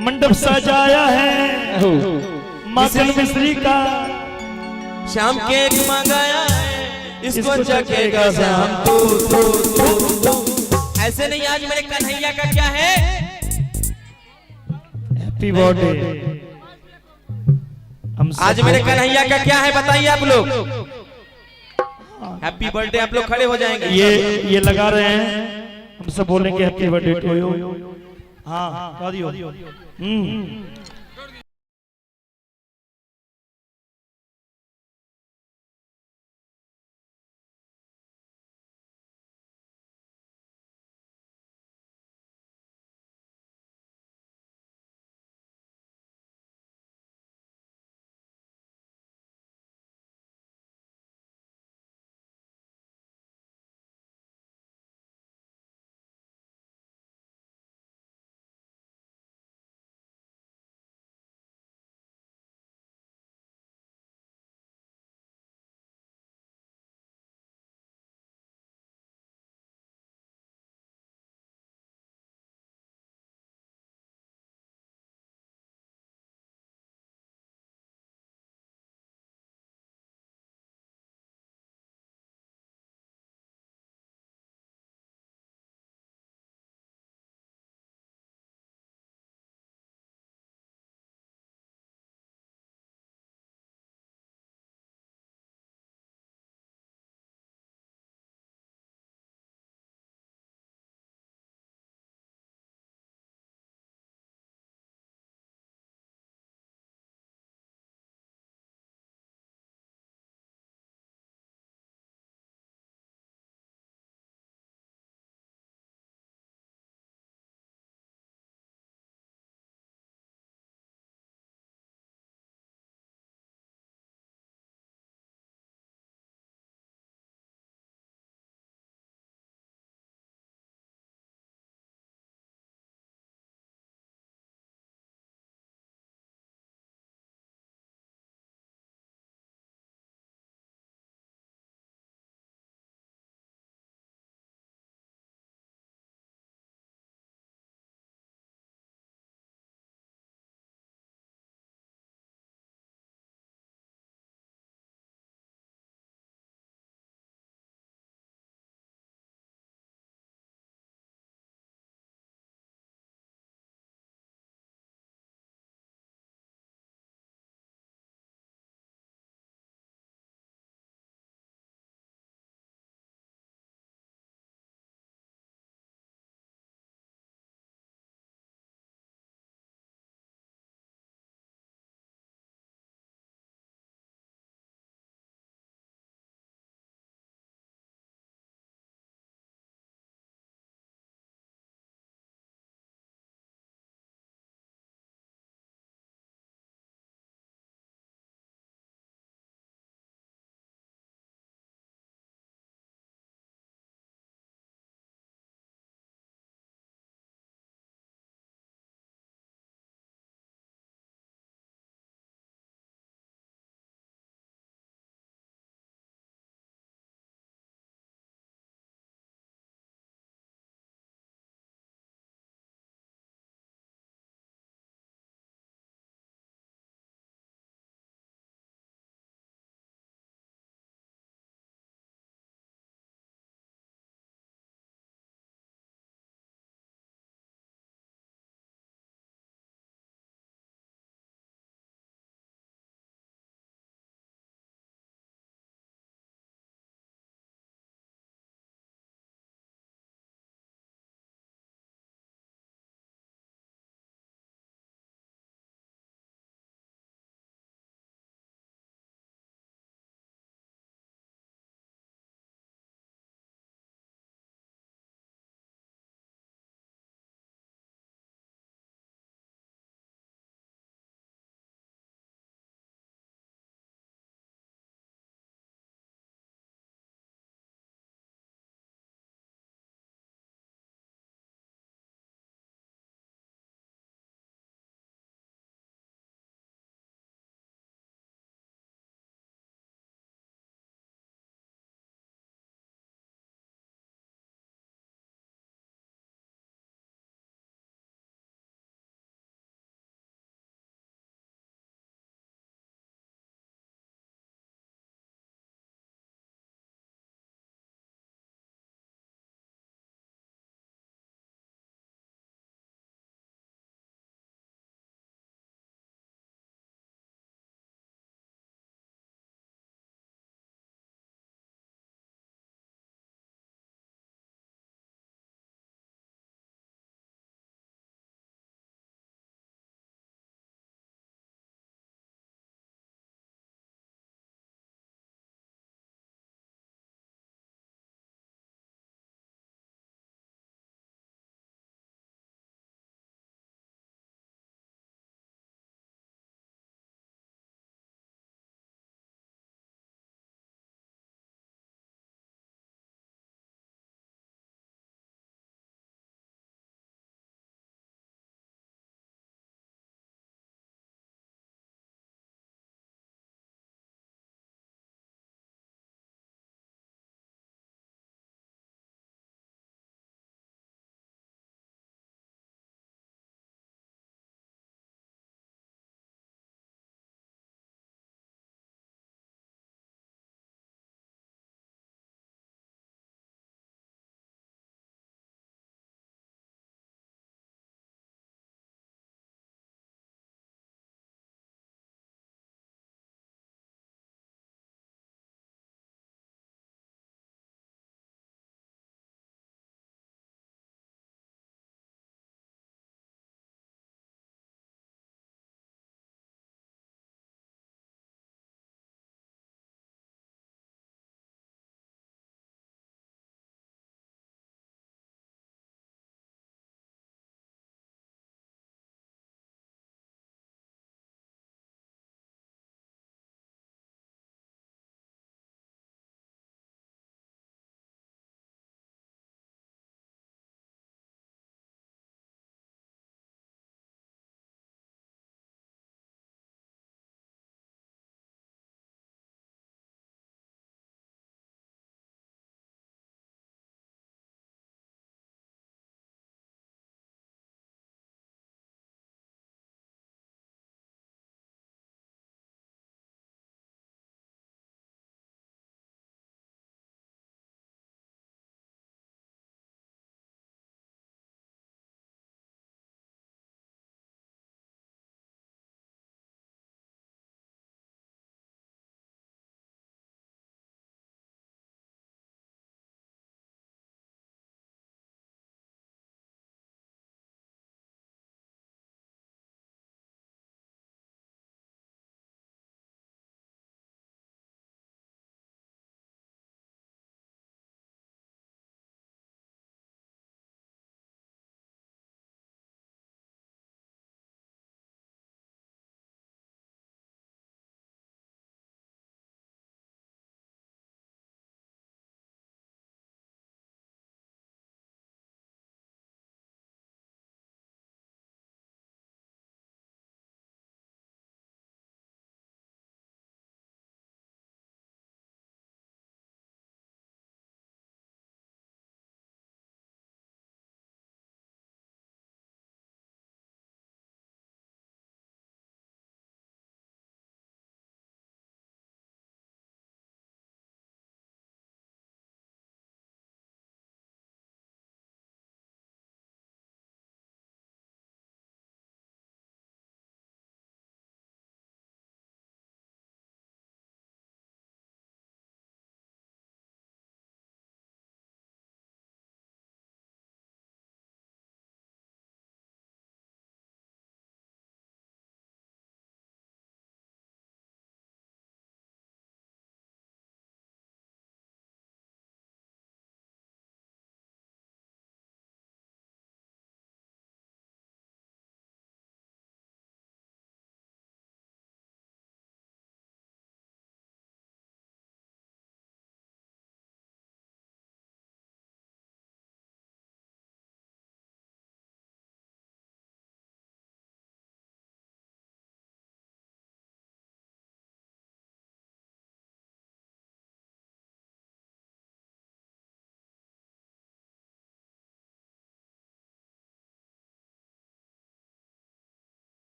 मंडप सजाया है माखन मिश्री का। श्याम केक मंगाया है, इसको चखेगा श्याम तू तू तू तू। ऐसे नहीं, आज मेरे कन्हैया का क्या है? Happy birthday. हम आज मेरे कन्हैया का क्या है बताइए आप लोग। हैप्पी बर्थडे, आप लोग खड़े हो जाएंगे। ये लगा रहे हैं, हम सब बोलेंगे हैप्पी बर्थडे टू you. हाँ कह दियो।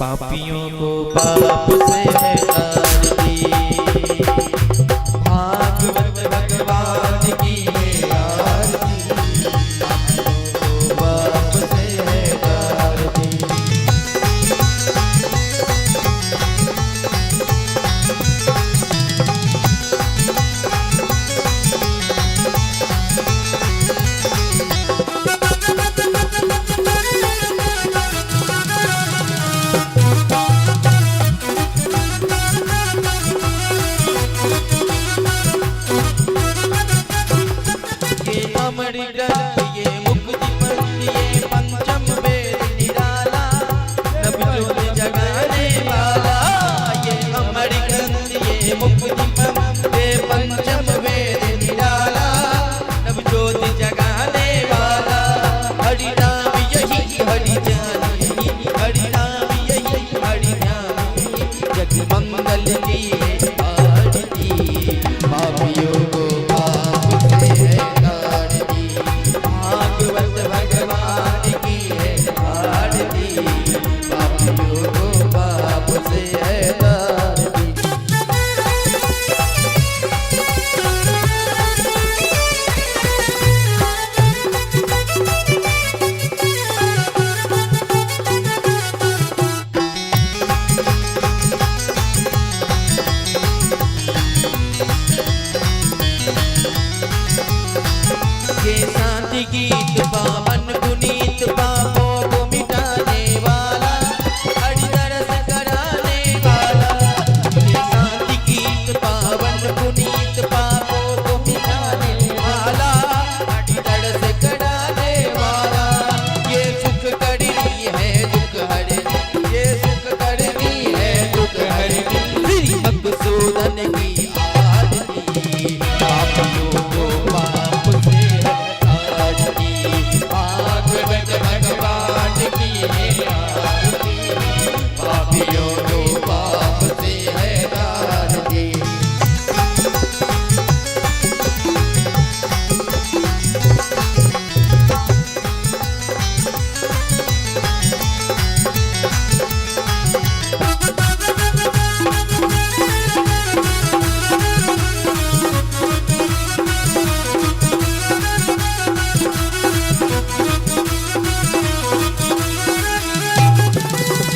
पापियों को पाप से है आरती, भागवत भगवान की है आरती, पापियों को पाप से है आरती। ये अमर ग्रंथ ये मुक्ति पंथ ये पंचम वेद निराला, नवज्योत जगाने वाला। ये अमर ग्रंथ ये मुक्ति पंथ ये पंचम वेद निराला, नवज्योत जगाने वाला। हरि नाम यही हरि ध्यान यही, हरि नाम यही हरि ध्यान यही, जग मंगल की है आरती, पापियों को पाप से है आरती, भागवत भगवान की है आरती, पापियों को पाप से है आरती। ये शांति गीत पावन पुनीत पापों को मिटाने वाला, हरि दर्श कराने वाला। ये शांति गीत पावन पुनीत पापों को मिटाने वाला, हरि दर्श कराने वाला। ये सुख करनी है दुख हरनी, ये सुख करनी है दुख हरनी, श्री मधुसूदन की आरती, पापियों को पाप से है आरती, भागवत भगवान की है आरती, पापियों को पाप से है आरती।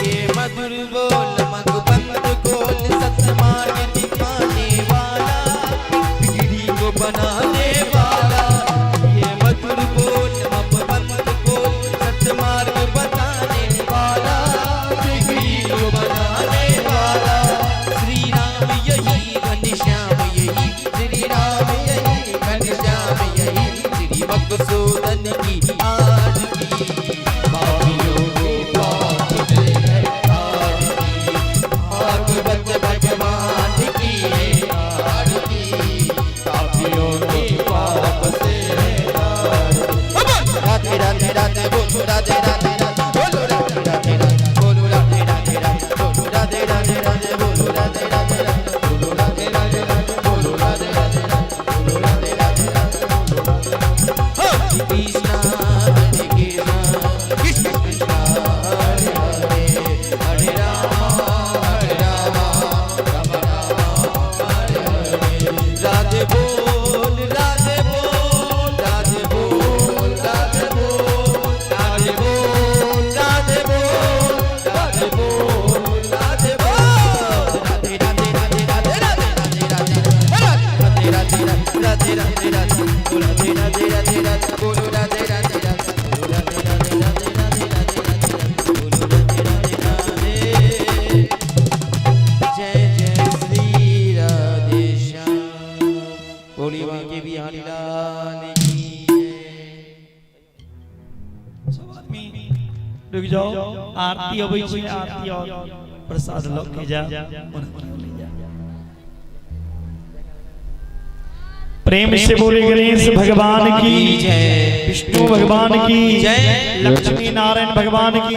ये मधुर बोल मधुबंद गोल सतमार्ग दिखाने वाला, बिगड़ी को बनाने वाला। ये मधुर बोल मधुबंद गोल सतमार्ग बताने वाला, बिगड़ी को बनाने वाला। श्री राम यही घनश्याम यही, श्री राम यही घनश्याम यही, श्री मधुसूदन की आरती, पापियों को पाप से है आरती, भागवत भगवान की है आरती, पापियों के पाप से है आरती। राधे राधे राधे बोलो राधे राधे राधे बोलो राधे राधे राधे बोलो राधे राधे राधे बोलो राधे राधे राधे बोलो राधे राधे राधे बोलो राधे राधे राधे बोलो राधे राधे राधे बोलो राधे राधे राधे बोलो राधे राधे। हरे कृष्णा हरे कृष्णा कृष्ण कृष्ण हरे हरे, हरे राम हरे राम राम राम हरे हरे। राधे बोल राधे बोल राधे बोल राधे बोल राधे बोल राधे बोल राधे बोल राधे बोल राधे राधे राधे राधे राधे राधे राधे राधे राधे राधे राधे राधे राधे राधे राधे बोलो राधे राधे राधे बोलो राधे राधे राधे राधे राधे राधे बोलो राधे राधे राधे। जय जय श्री राधे श्याम। बोली बांके बिहारी लाल की जय। सब आदमी रुक जाओ, आरती अबै छै, आरती और प्रसाद लऽ के जा, ले जा। प्रेम से बोले गणेश भगवान की जय, विष्णु भगवान की जय, लक्ष्मी नारायण भगवान की,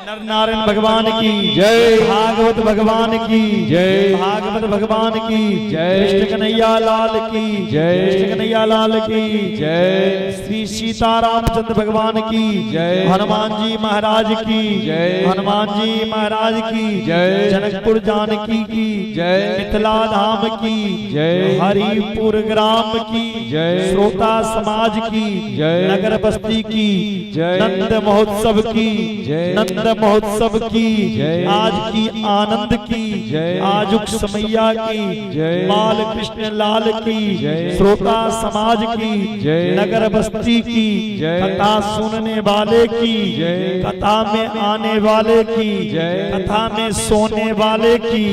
नर नर नारायण भगवान की जय। भागवत भगवान की जय। भागवत भगवान की जय। कृष्ण कन्हैया लाल की जय। कृष्ण कन्हैया लाल की जय। श्री सीताराम चंद्र भगवान की जय। हनुमान जी महाराज की जय। हनुमान जी महाराज की जय। जनकपुर जानकी की जय। मिथिला धाम की जय। हरिपुर ग्राम की जय। श्रोता समाज की जय। नगर बस्ती की जय। नंद महोत्सव की जय। नंद महोत्सव की जय। आज की आनंद की जय। आजुक समैया की जय। बाल कृष्ण लाल की जय। श्रोता समाज की जय। नगर बस्ती की जय। कथा सुनने वाले की जय। कथा में आने वाले की जय। कथा में सोने वाले की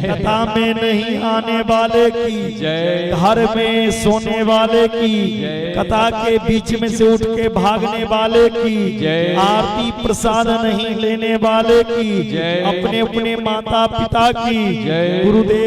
कथा में नहीं आने वाले की जय। घर में सोने वाले की जय। कथा के बीच में से उठ के भागने वाले की जय। आरती प्रसाद नहीं लेने वाले की जय। अपने अपने माता पिता की जय। गुरुदेव।